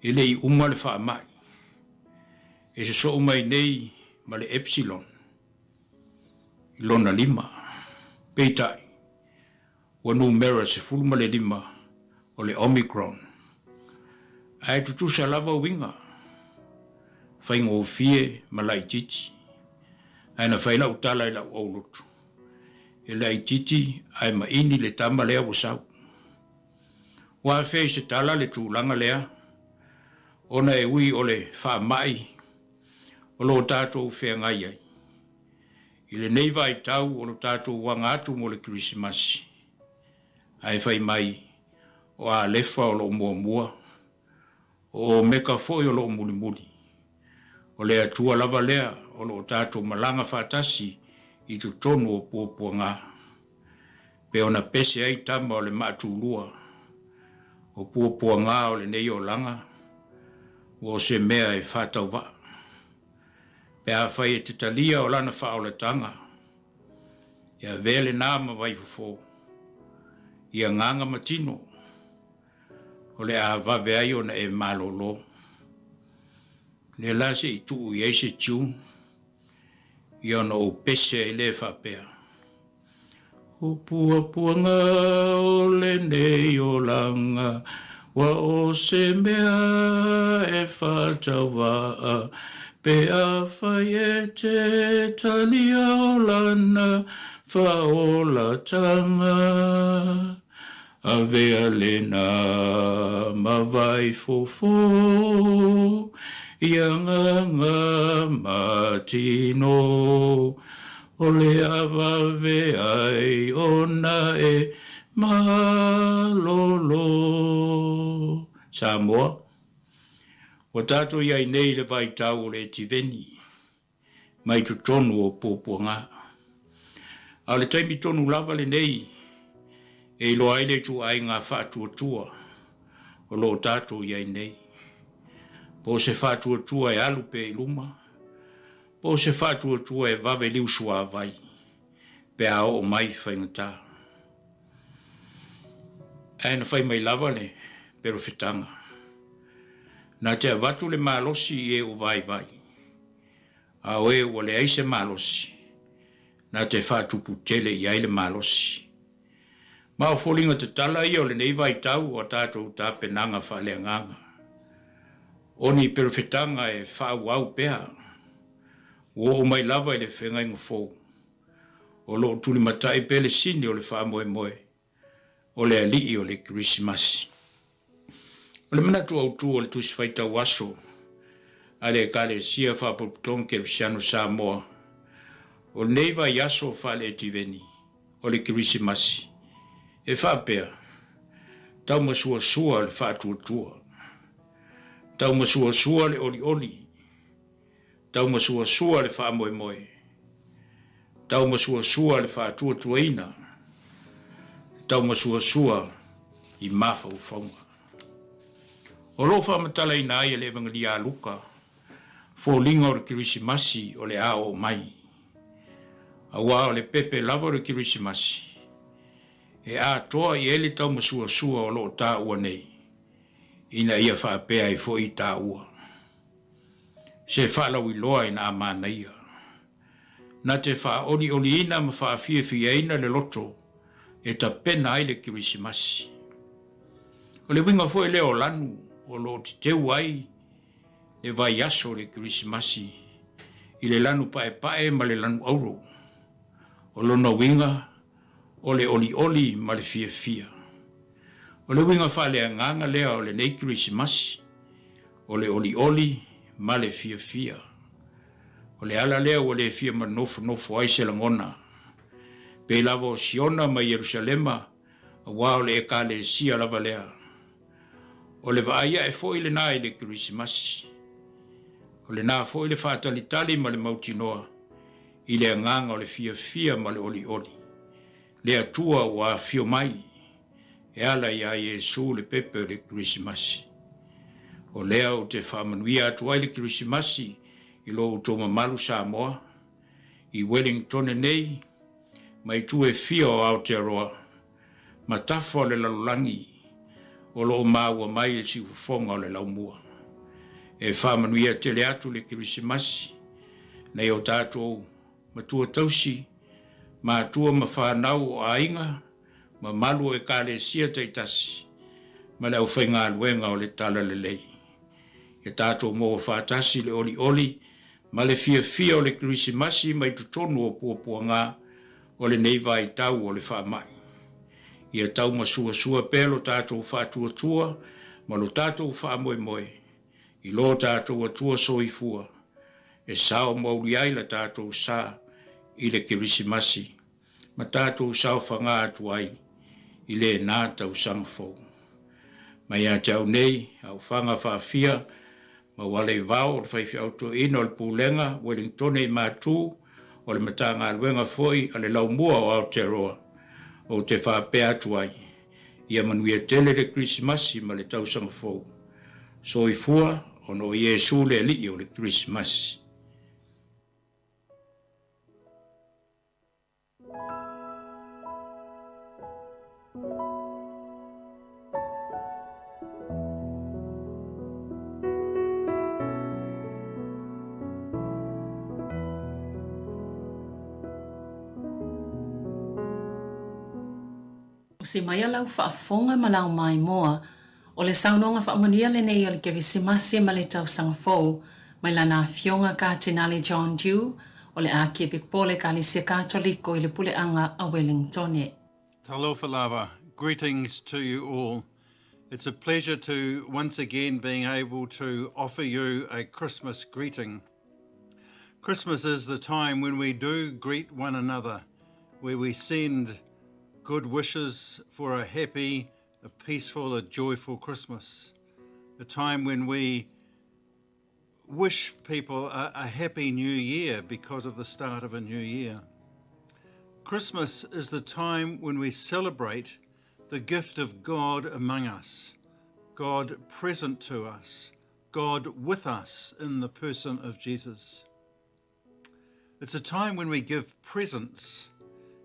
e le i uma le faamai. E sosoo mai nei ma le Epsilon i lona lima. Peitai, ua numera 15 o le Omicron. Ae tutusa lava uiga, faigofie ma laitiiti. Ae na fai lau tala i lau aulotu, e laitiiti ae maini le tama lea ua sau. Ua afea i se tala le tulaga lea, ona e ui o le faamai o lo o tatou feagai ai. I lenei vaitau o lo tatou aga atu mo le Kerisimasi, ae fai mai o Alefa o lo o muamua, o Omeka foi o lo o mulimuli. O le Atua lava lea o lo o tatou malaga faatasi i totonu o puapuaga, pe ona pese ai tama o le maatulua. O puapuaga o lenei olaga ua o se mea e faatauvaa. Pe afai e te talia o lana faaolataga, e avea lena ma vaifofo, i agaga ma tino, o le a vave ai ona e malolo. Lea la se i tuu i ai se tune, ia ona ou pese ai lea e faapea. O puapuaga o lenei olaga, Ua o se mea e faatauvaa, Pe afai e te talia o lana faaolataga. Avea lena ma vaifofo i agaga ma tino, O le a vave ai ona e malolo. Samoa, Ua tatou i ai nei i le vaitau o le etiveni mai totonu o puapuaga. A o le taimi tonu lava lenei e iloa ai le ituaiga faatuatua o lo o tatou i ai nei. Po o se faatuatua e alu pea i luma, po o se faatuatua e vave liusuavai pe a oo mai faigata. Ae na fai mai lava le perofetaga, Na te avatu le malosi i e ua vaivai, a o e ua leai se malosi, na te faatupu tele i ai le malosi. Ma o foliga tatala ia o lenei vaitau o a tatou tapenaga faaleagaga. O ni perofetaga e faaauau pea, ua oo mai lava i le feagaiga fou, o lo o tulimatai pea le sini o le faamoemoe o le Alii o le Kerisimasi. O le manatu autu o le Tusi Faitau Aso a le Ekalesia Faapotopotoga Kerisiano Samoa o lenei vaiaso faale-Etiveni o le Kerisimasi e faapea, Taumasuasua le faatuatua, taumasuasua le olioli, Taumasuasua le faamoemoe. Taumasuasua le faatuatuaina. Taumasuasua i mafaufauga. O lo o faamatalaina ai e le Evangelia a Luka foliga o le Kerisimasi o le a oo mai. Aua o le pepe lava o le Kerisimasi e atoa i ai le taumasuasua o lo o taua nei, ina ia faapea ai foi taua. Se faalauiloa ina a manaia. Na te faaolioliina ma faafiafiaina le loto e tapena ai le Kerisimasi. O le uiga foi lea o lanu o lo o teteu ai le vaiaso o le Kerisimasi i le lanu paepae ma le lanu auro. O lona uiga o le olioli ma le fiafia. O le uiga faaleagaga lea o lenei Kerisimasi, o le olioli ma le fiafia. O le ala lea ua le fia manofonofo ai se lagona. Pei lava o Siona ma Ierusalema, aua o le Ekalesia lava lea. O le vaai ae foi lena i le Kerisimasi. O lena foi le faatalitali ma le mautinoa i le agaga o le fiafia ma le olioli. Le Atua ua afio mai e ala iā Iesu le pepe o le Kerisimasi. O lea ou te faamanuia atu ai le Kerisimasi i lo outou mamalu Samoa, i Wellingtone nei, ma itu e fia o Aotearoa, ma tafa o le lalolagi o lo o maua mai le siufofoga o le laumua. E faamanuia tele atu le Kerisimasi nei o tatou matua tausi, matua ma fanau o aiga, mamalu o Ekalesia taitasi ma le aufaigaluega o le Talalelei. Ia tatou maua faatasi le olioli ma le fiafia o le Kerisimasi mai totonu o puapuaga o lenei vaitau o le faamai. Ia taumasuasua pea lo tatou faatuatua ma lo tatou faamoemoe i lo tatou Atua soifua e sao mauli ai la tatou sa i le Kerisimasi ma tatou saofaga atu ai i lena tausaga fou. Mai ia te au nei, aofaga faafia ma Ualaivao o le faifeau toeaina o le Pulega Wellingtone i Matu o le Matagaluega foi a le Laumua o Aotearoa, ou te faapea atu ai, ia manuia tele le Kerisimasi ma le tausaga fou. Soifua ona o Iesu le Alii o le Kerisimasi. Usi mai lau faafofoga ma lau maimoa, o le saunoaga faamanuia lenei o le Kerisimasi ma le Tausaga Fou mai lana Afioga Katenale John Dew o le Ākiepikopo o le Ekalesia Katoliko i le Puleaga a Wellingtone. Talofa lava, greetings to you all. It's a pleasure to once again being able to offer you a Christmas greeting. Christmas is the time when we do greet one another, where we send good wishes for a happy, a peaceful, a joyful Christmas. A time when we wish people a, a happy new year because of the start of a new year. Christmas is the time when we celebrate the gift of God among us, God present to us, God with us in the person of Jesus. It's a time when we give presents,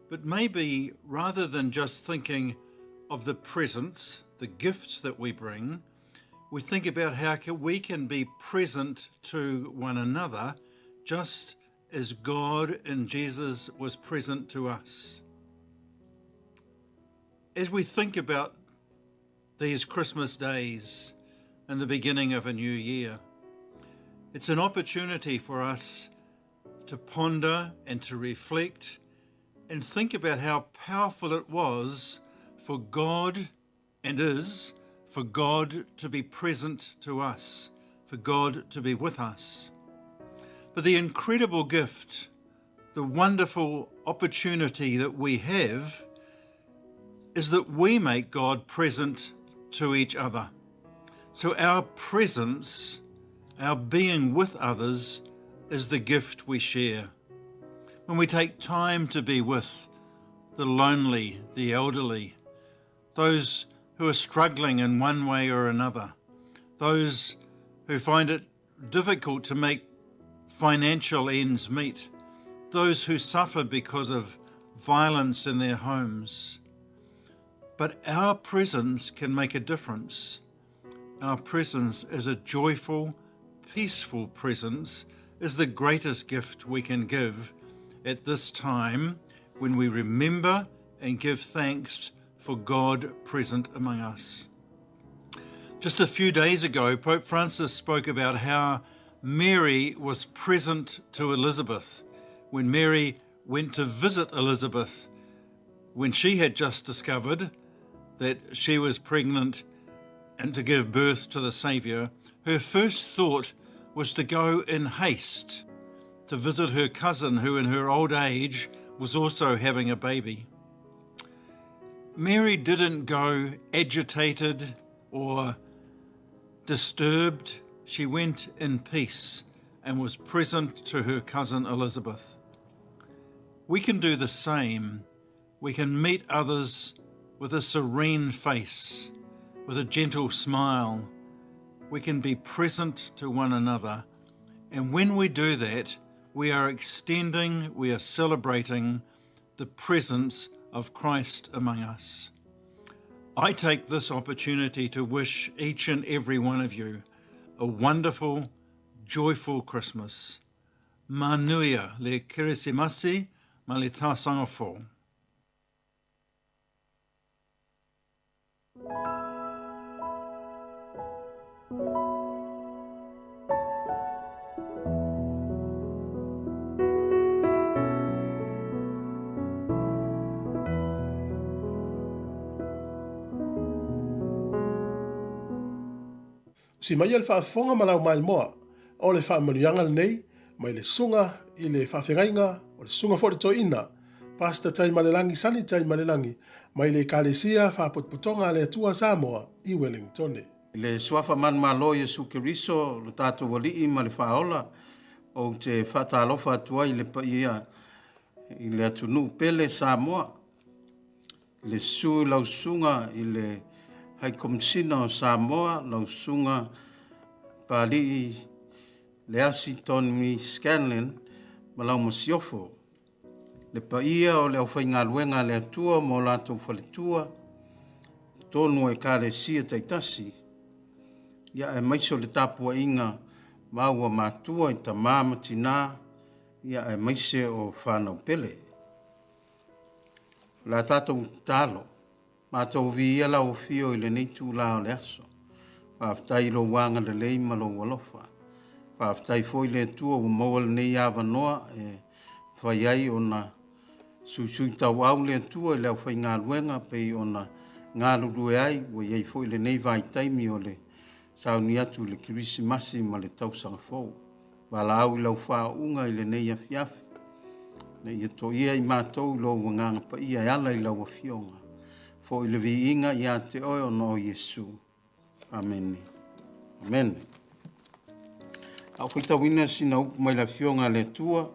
but maybe rather than just thinking of the presents, the gifts that we bring, we think about how we can be present to one another just as God in Jesus was present to us. As we think about these Christmas days and the beginning of a new year, it's an opportunity for us to ponder and to reflect and think about how powerful it was for God and is for God to be present to us, for God to be with us. But the incredible gift, the wonderful opportunity that we have, is that we make God present to each other. So our presence, our being with others, is the gift we share. When we take time to be with the lonely, the elderly, those who are struggling in one way or another, those who find it difficult to make financial ends meet, those who suffer because of violence in their homes. But our presence can make a difference. Our presence is a joyful, peaceful presence is the greatest gift we can give at this time when we remember and give thanks for God present among us. Just a few days ago, Pope Francis spoke about how Mary was present to Elizabeth when Mary went to visit Elizabeth when she had just discovered that she was pregnant and to give birth to the Saviour. Her first thought was to go in haste to visit her cousin, who in her old age was also having a baby. Mary didn't go agitated or disturbed. She went in peace and was present to her cousin Elizabeth. We can do the same. We can meet others with a serene face, with a gentle smile. We can be present to one another. And when we do that, we are extending, we are celebrating the presence of Christ among us. I take this opportunity to wish each and every one of you a wonderful, joyful Christmas. Manuia le Kerisimasi ma le tausaga fou. Si mai le faafofoga ma lau maimoa o le faamanuiaga lenei mai le susuga i le faafeagaiga o le susuga foi le toeaina Pastor Taimalelagi Sani Taimalelagi mai le Ekalesia Faapotopotoga a le Atua Samoa i Wellingtone. I le Suafa manumalo o Iesu Keriso lo tatou Alii ma le Faaola, ou te faatalofa atu ai i le paia i le atunuu pele Samoa, i le susu i lau susuga i le High Komisina o Samoa, lau susuga Papalii Leasi Tony Scanlan ma lau masiofo. Le paia o le aufaigaluega a le Atua ma o latou faletua, totonu o Ekalesia taitasi, ia aemaise o le tapuaiga maua matua i tama ma tina, ia aemaise o fanau pele. O le a tatou tatalo. Matou viia lau afio i lenei itula o le aso. Faafetai i lou agalelei ma lou alofa. Faafetai foi le Atua ua maua lenei avanoa e mafai ai ona suisui tauau le Atua i le aufaigaluega pei ona galulue ai ua i ai foi lenei vaitaimi o le sauni atu i le Kerisimasi ma le tausaga fou. Valaau i lau faauuga i lenei afiafi, ina ia toia i matou i lou Agaga Paia e ala i lau Afioga. Foi le viiga ia te oe ona o Iesu. Amene. Amene. A o faitauina sina upu mai le Afioga a le Atua,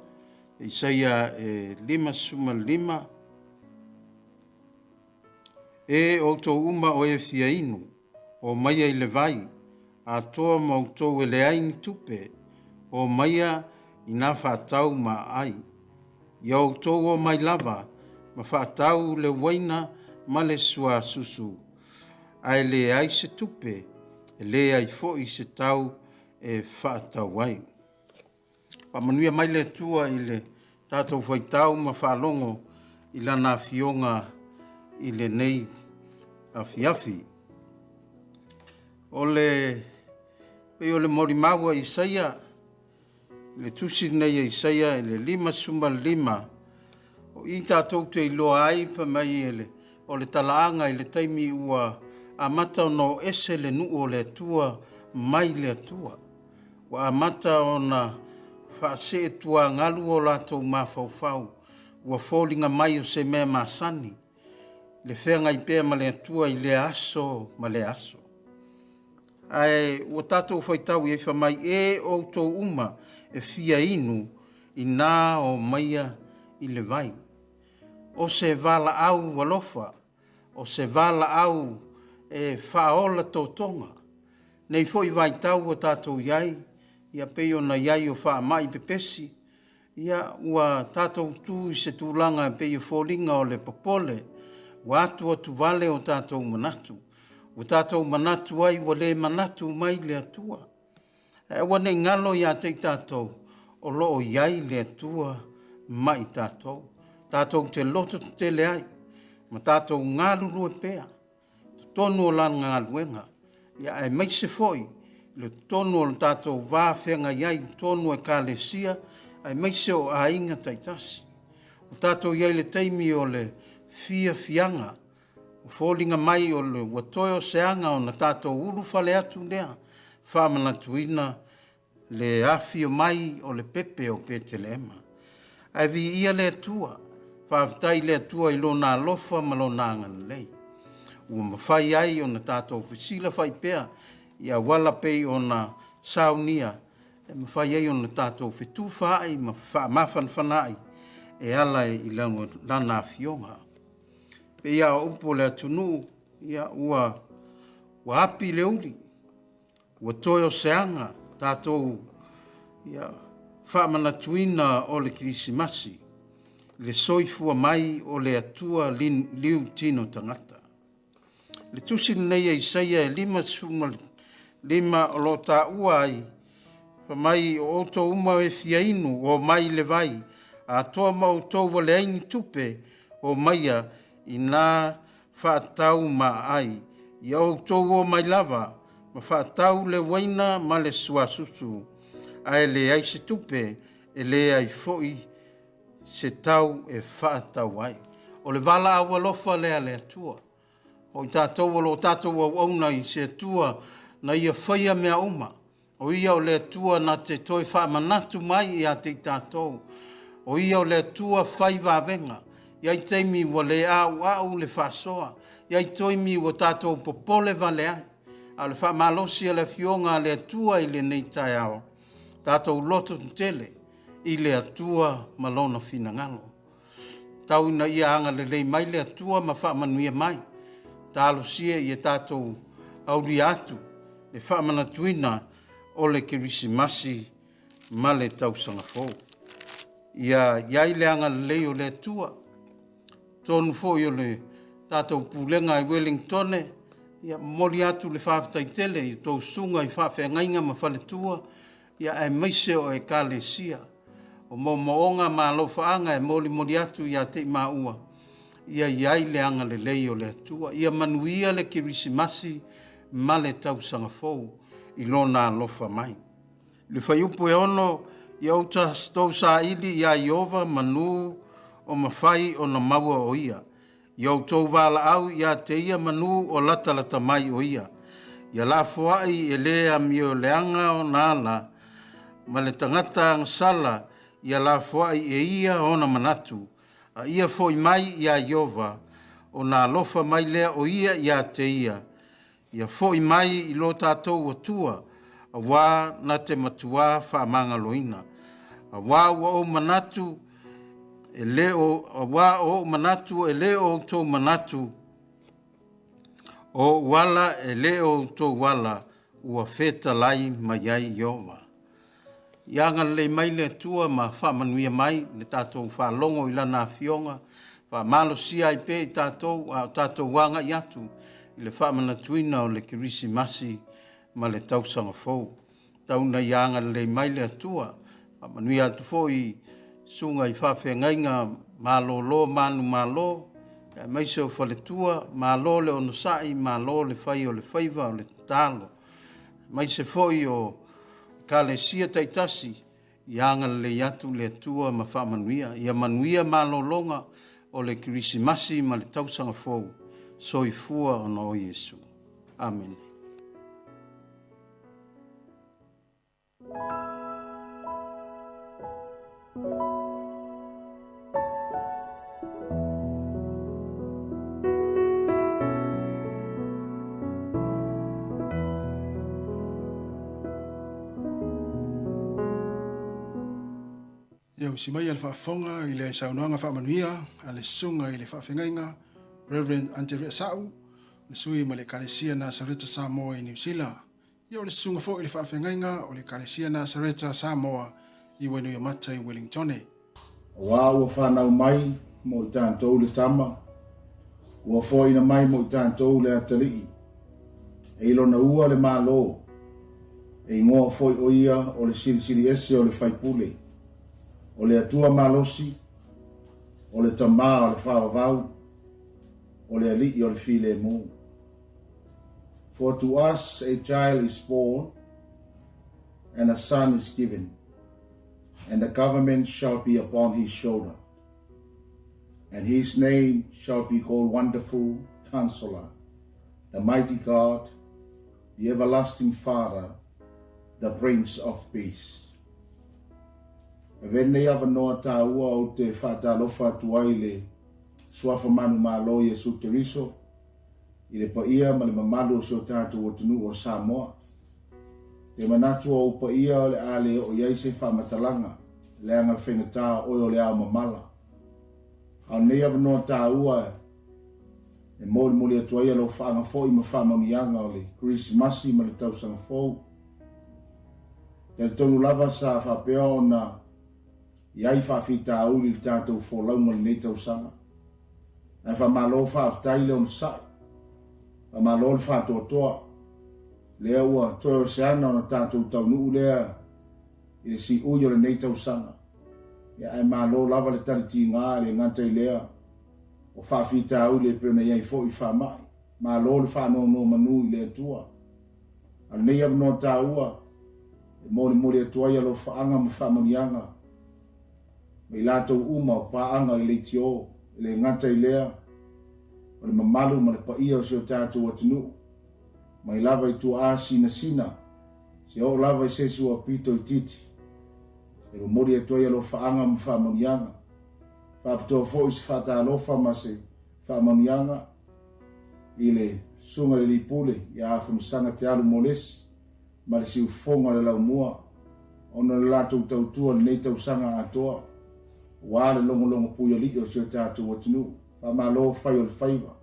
Isaia e 55, E outou uma o e fia inu, omaia i le vai, atoa ma outou e leai ni tupe, omaia inā faatau ma'a ai. Ia outou omai lava ma faatau le uaina ma le suasusu, ae leai se tupe, e leai foi se tau e faatau ai. Faamanuia mai le Atua i le tatou faitau ma faalogo i Lana Afioga i lenei afiafi. O le pei o le molimau a Isaia, le tusi lenei a Isaia i le 55, o i tatou te iloa ai fai mai e le, o le talaaga i le taimi ua amata ona o ese le nuu o le Atua mai le Atua. Ua amata ona faaseetuagalu o latou mafaufau, ua foliga mai o se mea masani le feagai pea ma le Atua i lea aso ma lea aso. Ae ua tatou faitau i ai fai mai, E outou uma e fia inu inā omaia i le vai. O se valaau alofa, o se valaau e faaola totoga. Nei foi vaitau ua tatou i ai, ia pei ona i ai o faamai pepesi, ia ua tatou tu i se tulaga e pei o foliga o le popole, ua atuatuvale o tatou manatu. Ua tatou manatu ai ua le manatu mai le Atua. Ae aua ne i galo ia te i tatou, o lo o i ai le Atua ma i tatou. Tatou te loto tetele ai, ma tatou galulue pea, totonu o lana galuega, ia aemaise foi le totonu o le tatou va feagai ai i totonu o Ekalesia, aemaise o aiga taitasi. Ua tatou i ai i le taimi o le fiafiaga, ua foliga mai o le ua toe o se aga ona tatou ulufale atu lea, faamanatuina le afio mai o le pepe o Petelehema. Ae viia le Atua, faafetai i le Atua i Lona alofa ma Lona agalelei, ua mafai ai ona tatou fesilafai pea i auala pei ona saunia e mafai ai ona tatou fetufaai ma faamafanafanaai e ala i Lana Afioga. Pei lava o upu o le atunuu, ia ua ua api le uli, Ua toe o se aga tatou ia faamanatuina o le Kirisimasi, le soifua mai o le Atua liu tino tagata. Le tusi lenei a Isaia e 55 o lo o taua ai, Fai mai, O outou uma e fia inu, omai i le vai, atoa ma outou ua leai ni tupe, omaia inā faatau ma ai, ia outou omai lava ma faatau le uaina ma le suasusu, ae leai se tupe, e leai foi se tau e faatau ai. O le valaau alofa lea a le Atua. O i tatou o lo o tatou auauna i se Atua na Ia faia mea uma, O Ia o le Atua na te toe faamanatu mai ia te i tatou. O Ia o le Atua fai vavega. I ai taimi ua le a'ua'u le faasoa, i ai toimi ua tatou popole vale ai. A o le faamalosi a le Afioga a le Atua i lenei taeao, tatou loto tetele i le Atua ma Lona finagalo. Tau ina ia agalelei mai le Atua ma faamanuia mai. Talosia ia tatou aulia atu le faamanatuina o le Kerisimasi ma le Tausaga Fou. Ia i ai le agalelei o le Atua. Tonu foi o le tatou pulega i Wellingtone, ia momoli atu le faafetai tele i tou susuga i faafeagaiga ma faletua, ia aemaise o Ekalesia. O moomooga ma alofaaga e molimoli atu ia te i maua, ia i ai le agalelei o le Atua. Ia manuia le Kerisimasi ma le Tausaga Fou i Lona alofa mai. I le fuaiupu e ono, Ia outou saili iā Ieova manu o mafai ona maua o Ia. Ia outou valaau ia te ia manu o latalata mai o ia. Ia lafoai e le amioleaga ona ala, ma le tagata agasala ia lafoai e ia ona manatu, a ia foi mai iā Ieova, ona alofa mai lea o ia ia te ia. Ia foi mai i lo tatou Atua, auā na te matuā faamagaloina. Auā ua ou manatu e le o, auā o ou manatu e le o outou manatu, O oʻu ala e lē o outou ala ua fetalai mai ai Ieova. Ia agalelei mai le Atua ma faamanuia mai le tatou faalogo i Lana Afioga, faamalosia ai pea i tatou a o tatou agai atu i le faamanatuina o le Kerisimasi ma le Tausaga Fou. Tau ina ia agalelei mai le Atua, faamanuia atu foi i susuga i faafeagaiga malolo manumalo, aemaise o faletua, malo le onosai, malo le fai o le faiva o le tatalo, aemaise foi o Ekalesia taitasi, ia agalelei atu le Atua ma faamanuia. Ia manuia malologa o le Kerisimasi ma le Tausaga Fou. Soifua ona o Iesu. Amene. Ia usi mai a le faafofoga i le saunoaga faamanuia a le Susuga i le Faafeagaiga Rev. Ante Reasau, le sui mai le Ekalesia Nasareta Samoa i Niu Sila. Ia o le susuga foi i le Faafeagaiga o le Ekalesia Nasareta Samoa i Wainuiomata i Wellingtone. Auā ua fanau mai mo i tatou le Tama, ua foaina mai mo i tatou le Atalii, e i lona ua le Malo, e igoa foi o ia o le Silisili Ese o le Faipule, o le Atua Malosi, o le Tamā o le Faavavau, o le Alii o le Filemu. For to us a child is born, and a son is given, and the government shall be upon his shoulder. And his name shall be called Wonderful Counselor, the Mighty God, the Everlasting Father, the Prince of Peace. E venei avanoa tāua o te whaatalofa atu ai le suafa manu malo Iesu Keriso i le paia ma le mamalu o si o tatou atunuu o Samoa. Te manatu o ou paia o le a le oo i ai se faamatalaga, leaga le faigata o oe o le ao mamala. A o lenei avanoa taua e molimoli atu ai alofaaga foi ma faamanuiaga o le Kerisimasi ma le Tausaga Fou. Talitonu lava sa faapea ona i ai faafitauli i le tatou folauga i lenei tausaga. Ae faamalo faafetai le onosai, faamalo le faatoatoa, lea ua toe o se ana ona tatou taunuu lea i le siui o lenei tausaga. Ia ae malo lava le tali tiga e le gata i lea o faafitauli e pei ona i ai foi faamai. Malo le faanonomanu i le Atua. A o lenei avanoa taua e molimoli atu ai alofaaga ma faamanuiaga ma i latou uma o paaga i le leitio, e le gata i lea o le mamalu ma le paia o si o tatou atunuu, mai lava i tuaa sinasina, seia oo lava i se isi ua pito itiiti, e momoli atu ai alofaaga ma faamanuiaga. Faapitoa foi se faatalofa ma se faamanuiaga i le Susuga i le Alii Pule ia Afamasaga Te Alu Molesi ma le siufofoga o le Laumua ona o le latou tautua i lenei tausaga atoa aua le logologo puialii o si o tatou atunuu. Faamalo fai o le faiva.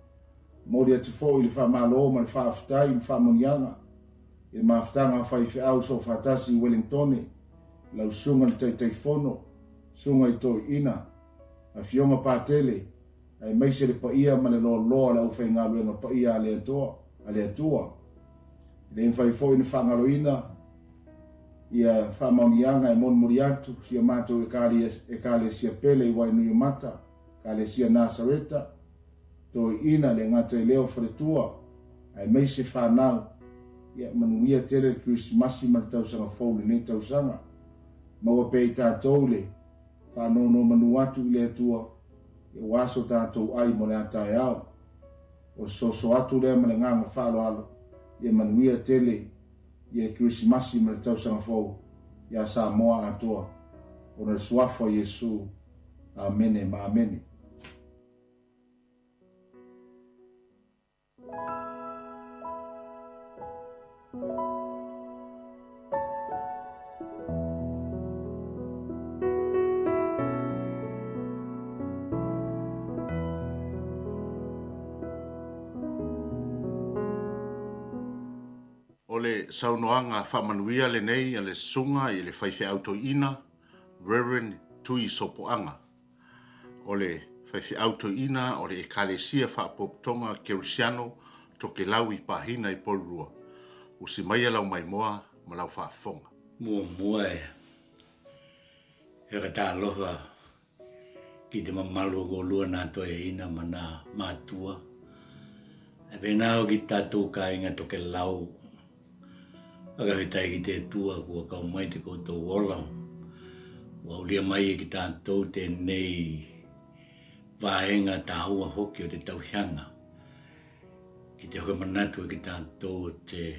Momoli atu foi le faamalo ma le faafetai ma faamanuiaga i le mafutaga a faifeau soofaatasi i Wellingtone, lau Susuga i le Taitaifono, Susuga i Toeaina, Afioga Patele, aemaise le paia ma le loaloa o le aufaigaluega paia a le Atoa, a le Atua. E le mafai foi ona faagaloina ia faamaoniaga e molimoli atu si a matou Ekalesia pele i Wainuiomata, Ekalesia Nasareta, Toeaina, le gata i lea o faletua, aemaise fanau. Ia manuia tele le Kerisimasi ma le tausaga fou i lenei tausaga. Maua pea i tatou le faanonomanu atu i le Atua, ia ua aso tatou ai mo le a taeao. O se soso atu lea ma le agaga faaaloalo, ia manuia tele ia le Kerisimasi ma le tausaga fou iā Samoa atoa, ona o le Suafa o Iesu. Amene ma amene. O le saunoaga faamanuia lenei a le Susuga i le Faifeau Toeaina Rev. Tui Sopoaga. O le Faifeau Toeaina o le Ekalesia Faapopotoga Kerisiano Tokelau i Pahina i Porirua. Usi maia lau maimoa ma lau faafofoga. Muamua e whakatalofa ki te mamalu o kōrua nā toeaina ma nā mātua. E pēnā hoki tātou kāinga Tokelau, whakawhetai ki te Atua kua kau mai te koutou ola, kua uria mai e ki tātou tēnei vaenga tāua hoki o te tauhianga, ki te whakamanatu e ki tātou o te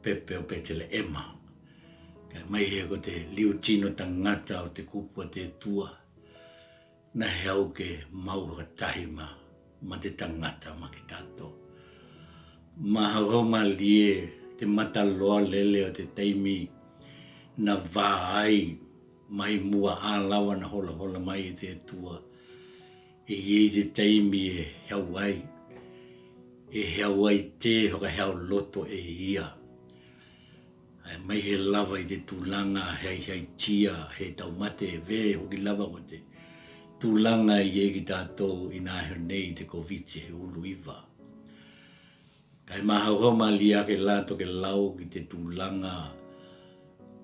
pepe o Peteleema. Kai mai he ko te liu tino tangata o te kupu a te Atua, na he au ke mau whakatahi ma, ma te tangata ma ki tatou. Mahauhau malie te mata loa lele o te taimi na va ai mai mua a lawa na holahola mai e te Atua e iei te taimi e heau ai, e heau ai te whakaheau loto e ia. Ae mai he lava i te tūlanga heiheitia, he taumate e vē hoki lava ko te tūlanga i ei ki tātou ināheo nei i te Koviti he ulu iva. Kai māhauhau mālie ake la Tokelau ki te tūlanga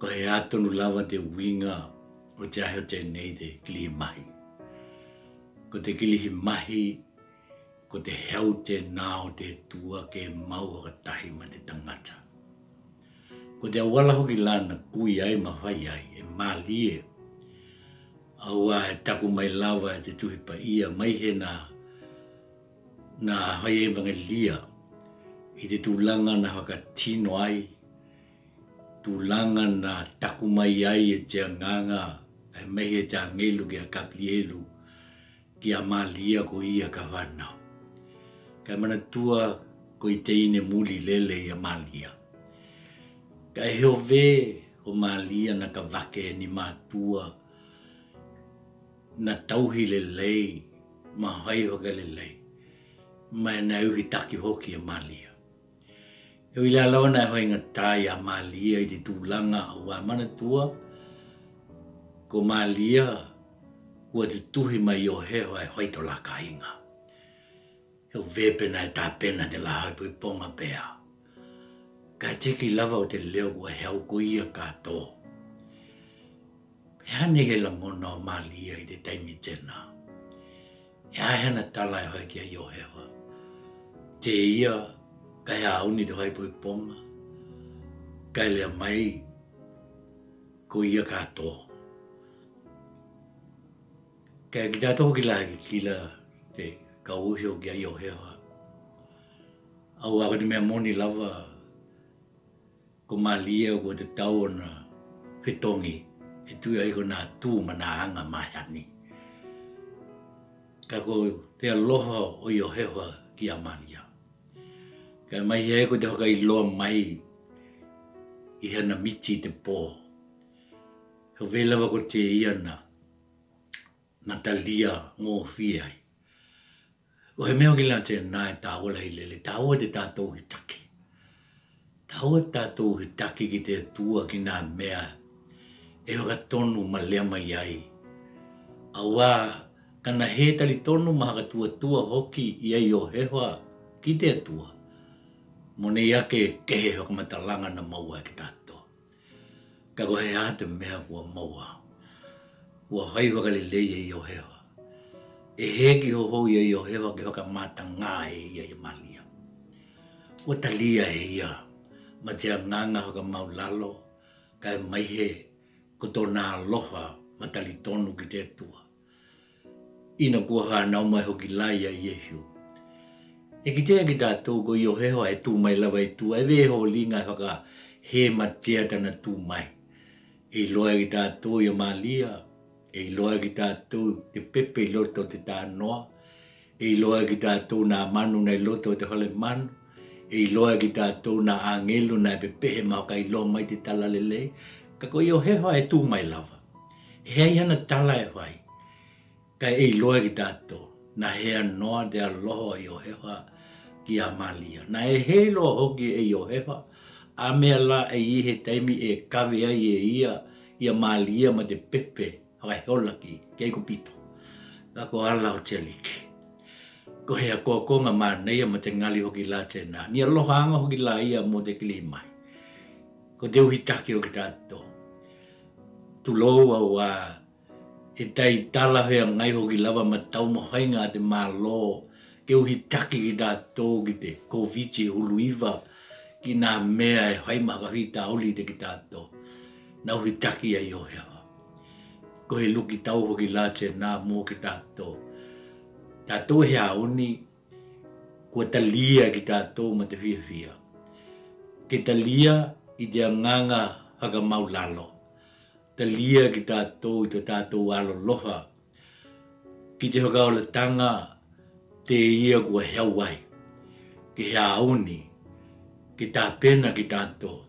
ko he ā tonu lava te uinga o te ahe o tēnei te kilihi mahi. Ko te kilihi mahi ko te heu tēnā o te Atua ke mau whakatahi ma te tangata. Ko te awala hoki la na kui ai ma whai ai, e mālie, aua e taku mai lava e te tuhi paia mai he na, na whai evangelia i te tūlanga na whakatino ai, tūlanga na taku mai ai e te anganga, e mehi e te angelu ki a Kaplielu, Ki a Malia ko ia ka whanau. Kai manatua ko i te ine muli lele i a Malia. Ka eheo ve ko Malia na ka vake ni matua na tauhi lelei ma whai whakalelei ma e na uhi taki hoki a Malia. E ui la lawa na e whai ngata i a Malia i te tūlanga o wā manatua ko Malia Kua tutuhi mai o hewa e whai to la kainga. He vepena e tapena te la haupu i ponga pea. Ka tiki lava o te leo kua heau ko ia ka to. He aha nei he langona o Malia i te taimi tena. He aha hana tala e whai ki a Iohewa. Te ia, ka hea auni te whaipu i ponga. Kai lea mai, ko ia ka to. Kei ki tātou hoki la ki kila te kauhio ki a Iohewa. Aua ko te mea moni lava ko Malia ko te tau ona whetongi e tui ai ko nā tū ma nā anga mahani. Ka ko te aloha o Iohewa ki a Malia. Kai mai ai ko te whakailoa mai i hana miti te pō. He wē lava ko te ia na Natalia ngōwhie ai. Ko he mea hoki la tēnā e tāua lahi lele, tāua te tātou hitaki. Tāua te tātou hitaki ki te Atua ki nā mea e whakatonu ma lea mai ai. Auā, kana he tari tonu ma hakatuatua hoki i ai o hewa ki te Atua, mo nei ake e kehe whakamatalanga na maua e ki tātou. Ka koe he aha te mea kua maua, kua whai whakalelei e Iohewa. E hē ki hohou i a Iohewa ke whakamātangā e ia i a Malia. Kua talia e ia ma te anganga whakamau lalo, ka e maihe ko tōna aloha matali tonu ki te Atua. Ina kua whānau mai hoki la ia Iehu. E kitea ki tātou ko Iohewa e tū mai lava i tua, e weho linga e whakahēmatia tana tū mai. E iloa ki tātou i a Malia, e iloa ki tātou te pepe i roto o te tānoa, e iloa ki tātou nā manu nei roto o te whare manu, e iloa ki tātou nā āngelu nā e pepehe ma whakailoa mai te talalelei, ka ko Iohewa e tū mai lava. He ai ana tala e whai, kai ei loa ki tatou, na hea noa te aloha o Iohewa ki a Malia. Na e hei loa hoki e Iohewa, A mea la e i he taimi e kawe ai e ia ia malia ma te pepe whakaheola ki ke Aikupito. Ka ko ala o te aliki. Ko he akoakonga māneia ma te ngali hoki la tēnā. Ni aloha anga hoki la ia mō te kilihi mahi. Ko te uhi take o ki tātou. Tulou au a E tai talawhea ngai hoki lava ma taumawhainga a te Malo ke uhi taki ki tatou ki te Koviti hulu iva ki na mea e whai ma whakawhitauli te ki tatou na uhi taki ai o hewa. Ko he luki tau hoki la tena mo ki tatou. Tatou he aoni kua talia ki tatou ma te whiawhia. Ke talia i te anganga whakamau lalo. Talia ki tātou i to tātou aloloha ki te whakaolatanga te ia kua heau ai, ki he aoni, ki tāpena ki tātou,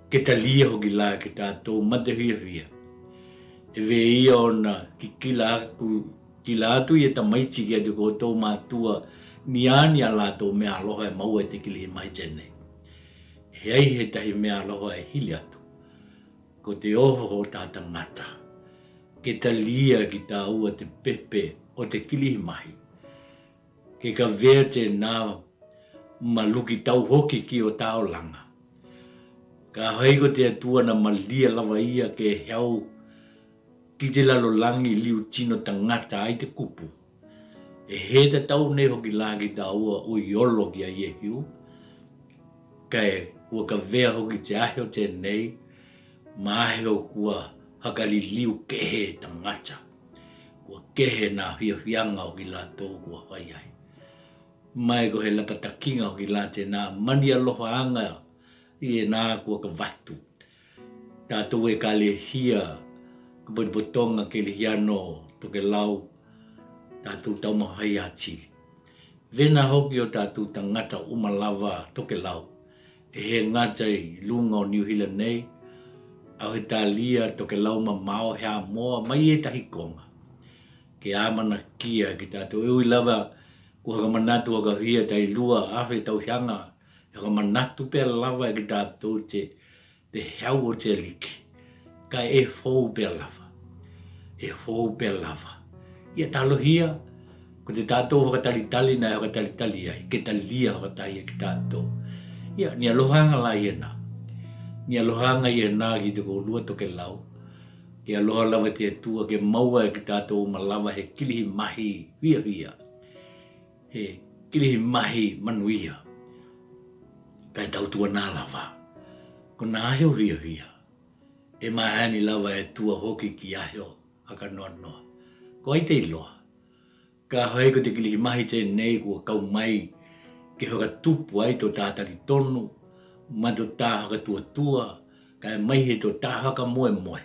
ke talia hoki la ki tātou ma te whiawhia. E ve ia ona kikila aku, kila atu ia tamaiti ki a te koutou mātua ni a ni a latou mea aloha e maua i te kilihi mai tenei. He ai he tahi mea aloha e hili atu. Ko te oho o tā tangata, ke talia ki tāua te pepe o te kilihimahi, ke kawea tēnā ma luki tau hoki ki o tāolanga. Ka hei ko te Atua na malia lava ia ke heau ki te lalolangi liu tino tangata ai te kupu. E he tatau nei hoki la ki tāua oi olo ki a Iehiu, Kei kua kawea hoki te ahe o tenei, ma ahe o kua hakaliliu kehe tangata, kua kehe na whiawhianga hoki latou kua whai ai. Mai ko he lapatakinga hoki la tena mani aloha anga i ena kua kawatu. Tatou e kalehia ka potopotonga kelihiano Tokelau, tatou taumawhai a Chile. Wena hoki o tatou tangata uma lava Tokelau, e he ngata i lunga o Niu Hila nei, ao he talia Tokelau mamao he amoa mai etahi konga. Ke amana kia ki tatou e ui lava kua whakamanatu whakawhia tai lua awhe tauhianga e whakamanatu pea lava e ki tatou te Te heau o te aliki. Ka e fou pea lava. E fou pea lava. Ia talohia, ko te tatou whakatalitali na e whakatalitali ai, ke talia whakatahi ai ki tatou. Ia, ni alohanga la ia na. Ni alohanga ia na ki te kolua Tokelau. Ke aloha lava te Atua, ke maua e ki tatou uma lava he kilihi mahi whiawhia. He kirihi mahi manuia kai tautua nā lava. Ko nā aheo whiawhia, e maheani lava e tua hoki ki aheo hakanoanoa. Ko ai te iloa? Ka hei ko te kirihi mahi tēnei kua kau mai ke whakatupu ai tō tātari tonu ma tō tā whakatuatua ka e mai he tō tā whakamoemoe.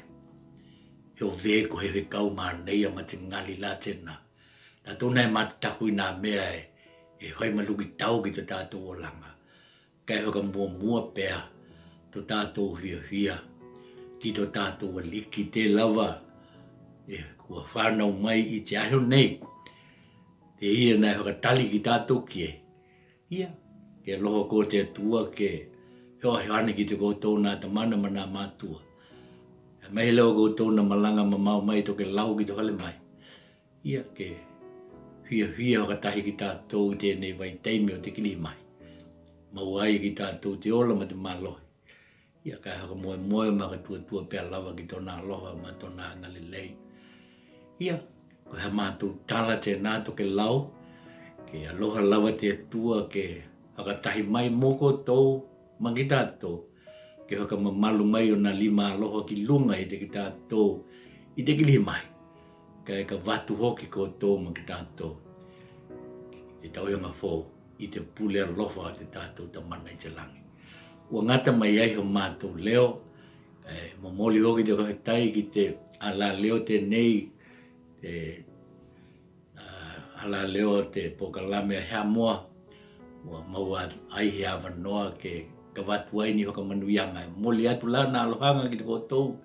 He o vē ko he whekau māneia ma te ngali la tēnā. Tātou nei mā te taku i nā mea e whai maluki tau ki to tātou olanga. Kei whakamuamua pea to tātou whiawhia ki to tātou aliki tē lawa e kua whānau mai i te aho nei, te ia nei whakatali ki tātou ki e. Ia, ke aloha ko te Atua ke heoheoane ki te koutou nā tamana ma nā mātua. E mai lewa koutou na malanga mamao mai to ke lau ki te whale mai. Ia, ke whiawhia whakatahi ki tātou i tēnei vaitaimi o te kirihimahi. Mau ai ki tātou te ola ma te malohi. Ia, ka whakamoemoe ma ka tuatua pea lava ki tōna aloha ma tōna angalelei. Ia, ko hea mātou tala tēnā to ke lau, ke aloha lava te Atua ke whakatahi mai mō koutou ma ki tātou, ke whakamamalu mai o nā lima aloha ki lunga i te ki tātou i te kirihimahi. Kei ka watu hoki koutou ma ki tātou ki te tauhanga fou i te pule aloha o te tātou tamana i te langi. Kua ngata mai ai ho mātou leo, e momoli hoki te whakatai ki te ala leo tēnei, te ala leo te pokalame a Heamoa, kua maua ai he awanoa ke ka watu ai ni whakamanuianga. E momoli atu la nā alohanga ki te koutou,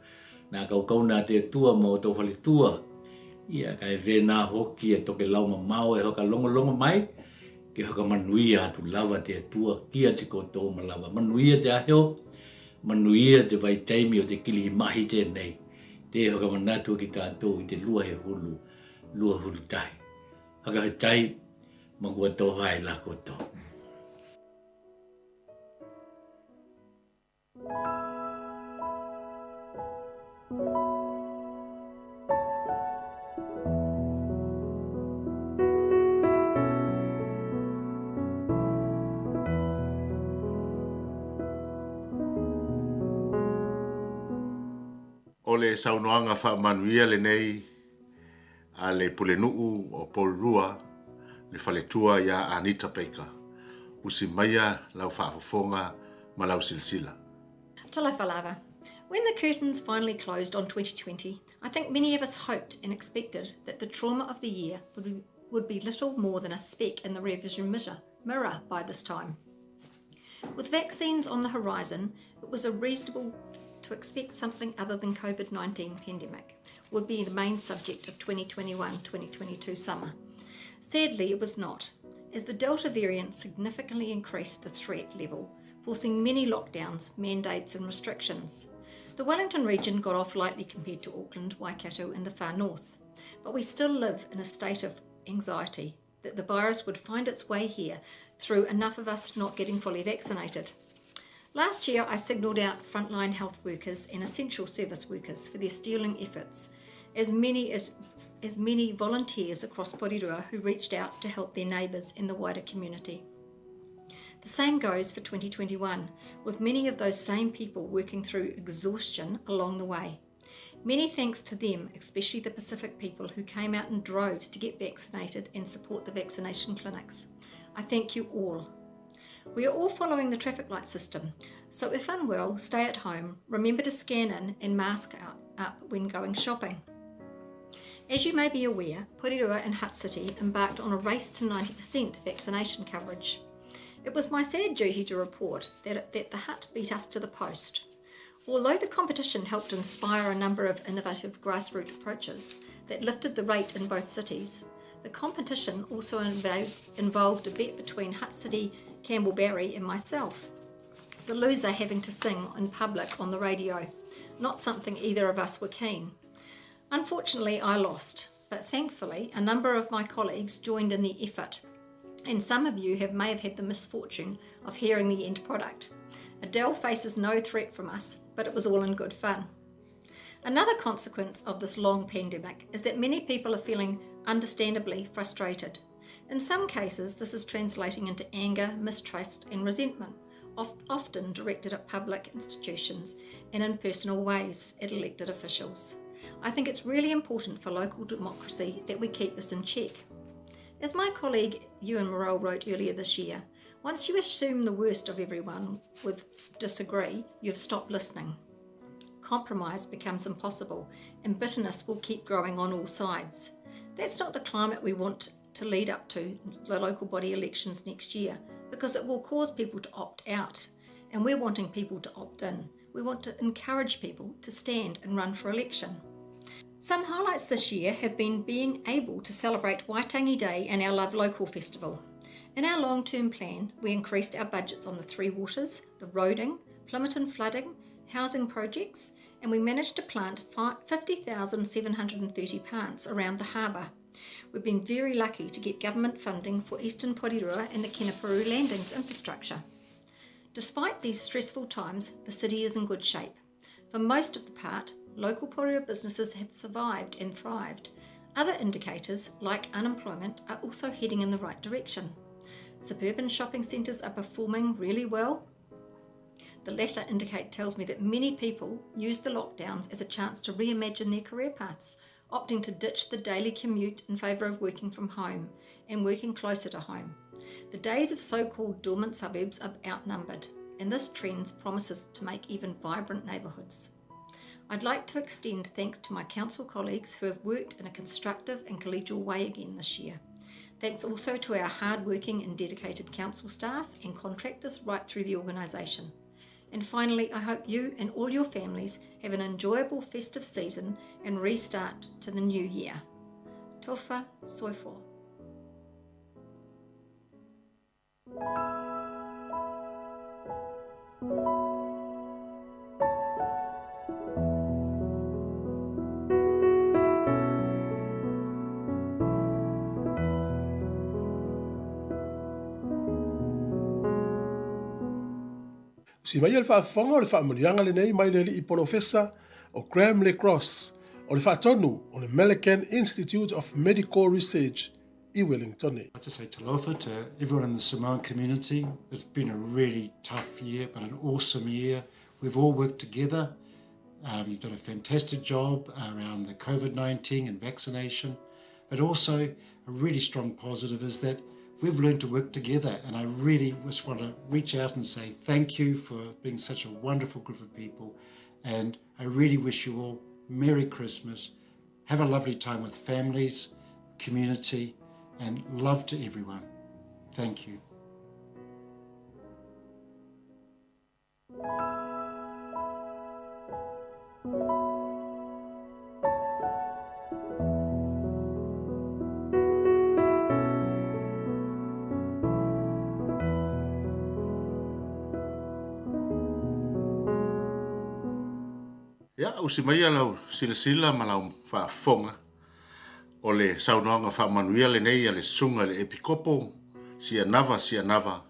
nā kaukau nā te Atua ma o tō whaletua. Ia, ka e wēnā hoki e Tokelau mamao e whakalongolongo mai. Ke whakamanuia atu lava te Atua kia te koutou ma lava. Manuia te aheo, manuia te vaitaimi o te kilihimahi tēnei, te whakamanatua ki tātou i te luahehulu, 21. Whakawhetai, ma kua toha e la koutou. O le saunoaga faamanuia lenei a le Pulenuu o Porirua, le faletua iā Anita Baker. Usi maia lau faafofoga ma lau silasila. Talofa lava. When the curtains finally closed on 2020, I think many of us hoped and expected that the trauma of the year would be, would be little more than a speck in the rearvision mirror, mirror by this time. With vaccines on the horizon, it was a reasonable to expect something other than COVID-19 pandemic would be the main subject of 2021-2022 summer. Sadly, it was not, as the Delta variant significantly increased the threat level, forcing many lockdowns, mandates and restrictions. The Wellington region got off lightly compared to Auckland, Waikato and the far north, but we still live in a state of anxiety that the virus would find its way here through enough of us not getting fully vaccinated. Last year, I signalled out frontline health workers and essential service workers for their stealing efforts, as many as, as many volunteers across Porirua who reached out to help their neighbours and the wider community. The same goes for 2021, with many of those same people working through exhaustion along the way. Many thanks to them, especially the Pacific people who came out in droves to get vaccinated and support the vaccination clinics. I thank you all. We are all following the traffic light system, so if unwell, stay at home, remember to scan in and mask up when going shopping. As you may be aware, Porirua and Hutt City embarked on a race to 90% vaccination coverage. It was my sad duty to report that, that the Hutt beat us to the post. Although the competition helped inspire a number of innovative grassroots approaches that lifted the rate in both cities, the competition also involved a bet between Hutt City, Campbell Barry and myself, the loser having to sing in public on the radio, not something either of us were keen. Unfortunately, I lost, but thankfully a number of my colleagues joined in the effort, and some of you have may have had the misfortune of hearing the end product. Adele faces no threat from us, but it was all in good fun. Another consequence of this long pandemic is that many people are feeling understandably frustrated. In some cases, this is translating into anger, mistrust, and resentment, often directed at public institutions and in personal ways at elected officials. I think it's really important for local democracy that we keep this in check. As my colleague Ewan Morrell wrote earlier this year, once you assume the worst of everyone with disagree, you've stopped listening. Compromise becomes impossible and bitterness will keep growing on all sides. That's not the climate we want to lead up to the local body elections next year because it will cause people to opt out. And we're wanting people to opt in. We want to encourage people to stand and run for election. Some highlights this year have been being able to celebrate Waitangi Day and our Love Local Festival. In our long term plan, we increased our budgets on the Three Waters, the roading, Plimmerton flooding, housing projects, and we managed to plant 50,730 plants around the harbour. We've been very lucky to get government funding for Eastern Porirua and the Kenepuru landings infrastructure. Despite these stressful times, the city is in good shape. For most of the part, local Porirua businesses have survived and thrived. Other indicators, like unemployment, are also heading in the right direction. Suburban shopping centres are performing really well. The latter indicate tells me that many people used the lockdowns as a chance to reimagine their career paths, opting to ditch the daily commute in favour of working from home and working closer to home. The days of so called dormant suburbs are outnumbered, and this trend promises to make even vibrant neighbourhoods. I'd like to extend thanks to my council colleagues who have worked in a constructive and collegial way again this year. Thanks also to our hard-working and dedicated council staff and contractors right through the organisation. And finally, I hope you and all your families have an enjoyable festive season and restart to the new year. Tofa soifo. Usi maia le faafofoga o le faamanuiaga lenei mai le alii polofesa o Graham Le Cross o le faatonu o le Melican Institute of Medical Research i Wellingtone. I just say talofa to everyone in the Samoan community. It's been a really tough year, but an awesome year. We've all worked together. Um, you've done a fantastic job around the COVID-19 and vaccination, but also a really strong positive is that we've learned to work together and I really just want to reach out and say thank you for being such a wonderful group of people and I really wish you all Merry Christmas. Have a lovely time with families, community and love to everyone. Thank you. Ia, usi maia lau silasila ma lau faafofoga, o le saunoaga faamanuia lenei a le Susuga i le Epikopo Sianava Sianava,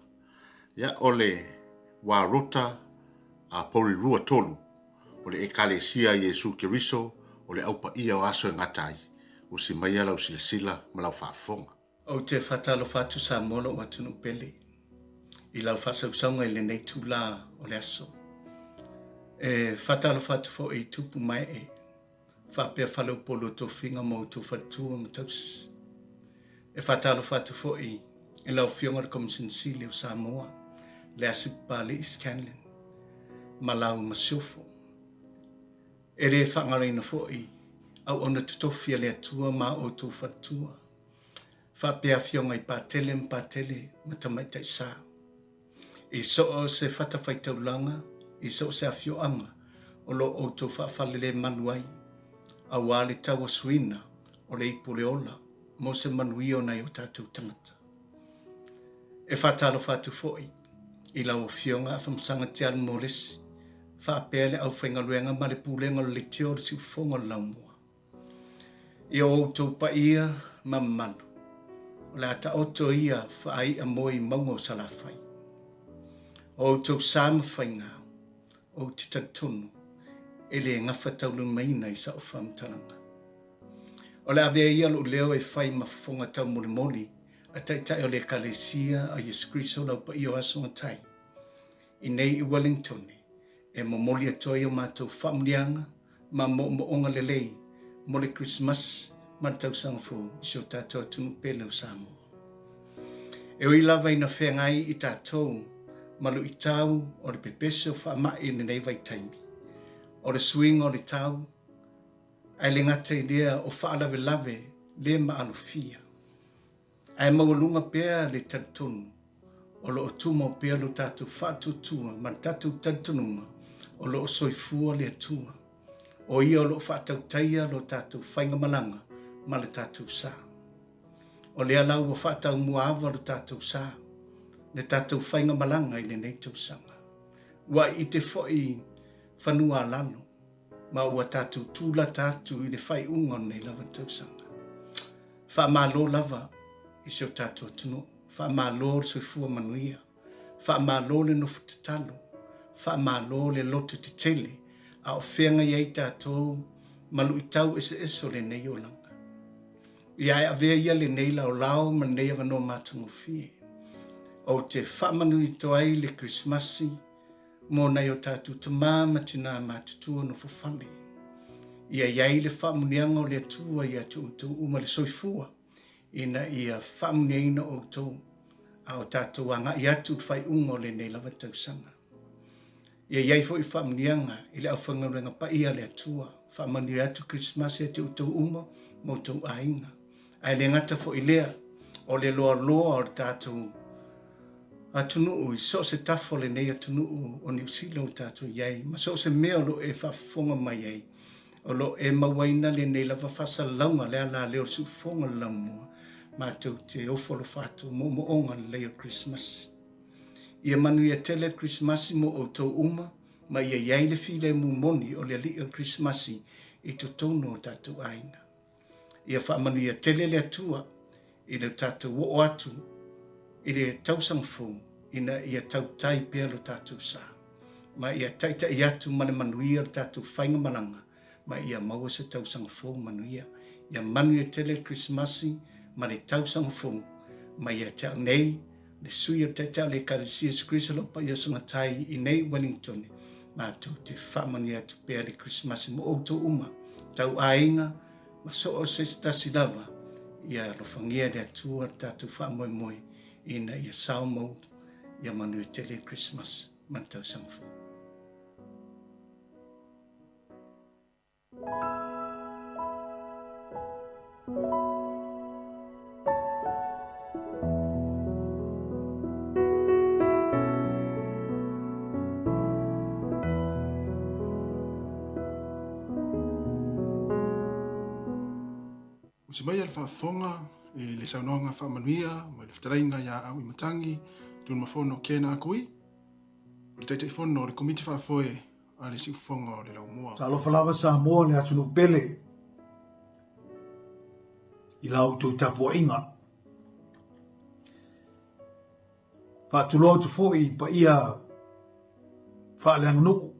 ia, o le Warota a Porirua 3, o le Ekalesia a Iesu Keriso o le Au Paia o Aso e Gata Ai. Usi maia lau silasila ma lau faafofoga. Ou te faatalofa atu Samoa lou atunuu pele i lau faasausauga i lenei itulā o le aso. E faatalofa atu foi i tupu ma ee faapea faleupolu o tofiga ma outou faletua ma tausi. E faatalofa atu foi i lau Afioga i le Komisina Sili o Samoa, Leasi Papali'i Scanlan, ma lau masiofo. E le faagaloina foi auauna totofi a le Atua ma outou faletua, faapea afioga i Patele ma Patele ma Tamaitai Sa. I so o se fatafaitaulaga, i so o se afioaga o lo o outou faafalelemalu ai, auā le tauasuina o le ipu o le ola mo se manuia o nai o tatou tagata. E faatalofa atu foi i lau Afioga Afamasaga Tialu Molesi, faapea le aufaigaluega ma le Pulega o le Leitio o le Siufofoga o le Laumua. I o outou paia ma mamalu, o le a taoto ia faai'a moe i mauga o Salafai. O outou sa ma faiga, ou te talitonu e le gafataulimaina i sa'u faamatalaga. O le avea ia lo'u leo e fai ma fofoga taumolimoli a Taitai o le Ekalesia a Iesu Keriso lau paia o aso matai, i nei i Wellingtone, e momoli atu ai o matou faamuliaga ma moomooga lelei mo le Kerisimasi ma le tausaga fou i si o tatou atunuu pele o Samoa. E ui lava ina feagai i tatou ma luitau o le pepese o faamai i lenei vaitaimi, o le suiga o le tau, ae le gata i lea o faalavelave le maalofia, Ae maualuga pea le talitonu o lo o tumau pea lo tatou faatuatua ma le tatou talitonuga o lo o soifua le Atua. O Ia o lo o faatautaia lo tatou faigamalaga ma le tatou sa. O lea la ua faataumuaava lo tatou sa, le tatou faigamalaga i lenei tausaga. Ua ite foi fanua a lalo ma ua tatou tulata atu i le faaiuga o lenei lava tausaga. Faamalo lava i si o tatou atunuu, faamalo le soifua manuia, faamalo le nofo tatalo, faamalo le loto tetele a o feagai ai tatou ma luitau eseese o lenei olaga. Ia e avea ia lenei laolao ma lenei avanoa matagofie, ou te faamanuito ai le Kerisimasi mo nai o tatou tamā ma tinā matutua nofo fale. Ia i ai le faamuniaga o le Atua ia te outou uma le soifua, ina ia faamuniaina outou a o tatou agai atu i le faaiuga o lenei lava tausaga. Ia i ai foi faamuniaga i le aufaigaluega paia a le Atua, faamanuia atu Kerisimasi ia te outou uma ma outou aiga. Ae le gata foi i lea, o le loaloa o le tatou atunuu i so o se tafa o lenei atunuu o Niu Sila ua tatou i ai, ma so o se mea o lo o e faafofoga mai ai, o lo o e mauaina lenei lava faasalalauga le ala lea o le siufofoga o le laumua, matou te ofo alofa atu moomooga lelei o le Kerisimasi. Ia manuia tele le Kerisimasi mo outou uma, ma ia i ai le filemu moni o le Alii o le Kerisimasi i totonu o tatou aiga. Ia faamanuia tele le Atua i le tatou oo atu i le tausaga fou ina ia tautai pea lo tatou sa, ma ia taitai atu ma le manuia le tatou faigamalaga ma ia maua se tausaga fou manuia. Ia manuia tele le Kerisimasi ma le tausaga fou ma ia te au nei le Sui o le Taitai o le Ekalesia Iesu Keriso lau Paia o Sogatai i nei Wellington, matou te faamanuia atu pea le Kerisimasi mo outou uma, tau aiga ma so o se tasi lava, ia alofagia e le Atua le tatou faamoemoe ina ia sao mau ia manuia tele le Kerisimasi ma le tausaga fou. Usi mai a le faafofoga i le saunoaga faamanuia mai le fetalaiga ia Auimatagi Tunumafono Ken Akui, o le Taitaifono o le Komiti Faafoe a le Siufofoga o le Laumua. Talofa lava Samoa le atunuu pele i la outou tapuaiga. Faatulou atu foi i paia faaleaganuu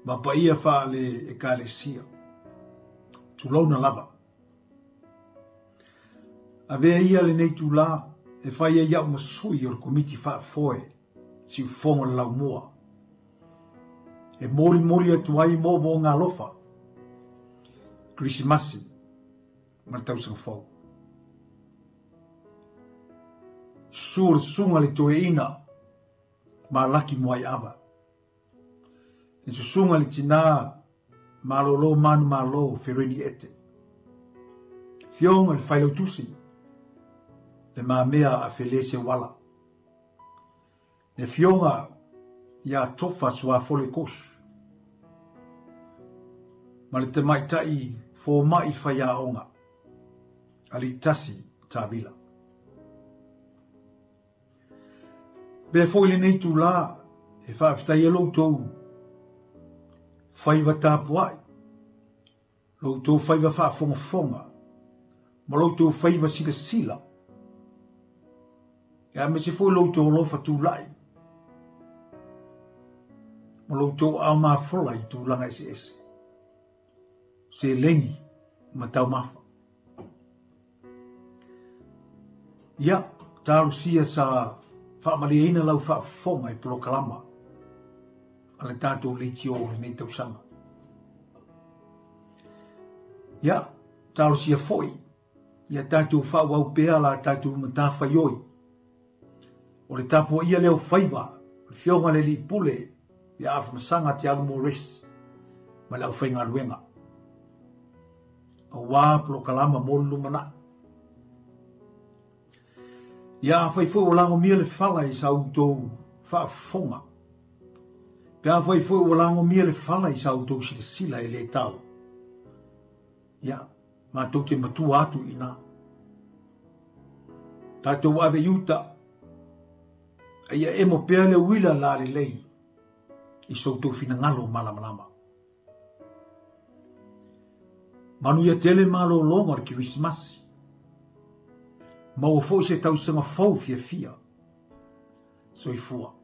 ma paia faale-ekalesia. Tulouna lava. Avea ia lenei itulā e fai ai au ma sui o le Komiti Faafoe Siufofoga o le Laumua e molimoli atu ai moomooga alofa, Kerisimasi ma le tausaga fou. Susu le susuga i le toeaina Malaki Muaiava. Le susuga i le tinā malōlō manumalo Fereni Ete. Fioga i le Failautusi, Le Mamea a Felese Wala. Le Afioga ia Tofa Suafole Kosh ma le tamaitai fomai faiaoga Aliitasi Tavila. Pea foi lenei itulā e faafetai ai lo outou faiva tapuai, lo outou faiva faafogafoga, ma lo outou faiva silasila, e aemaise foi lo outou alofa tulai, ma lo outou aao mafola i tulaga eseese. Seleni ma taumafa. Ia, talosia sa faamalieina lau faafofoga i polokalama a le tatou leitio o lenei tausaga. Ia, talosia foi ia tatou faaauau pea la tatou matafaioi o le tapuaia lea o faiva o le Afioga i le Alii Pule ia Afamasaga Te Alu Morris ma le aufaigaluega aua polokalama mo le lumanai. Ia afai foi ua lagomia le fala i sa outou faafofoga, pe afai foi ua lagomia le fala i sa outou silasila e le tau, ia, matou te matua atu i ina. Tatou ave i uta, a ia emo pea le uila lalelei i so outou finagalo malamalama. Manuia tele malōlōga o le Kerisimasi. Maua foi se tausaga fou fiafia. Soifua.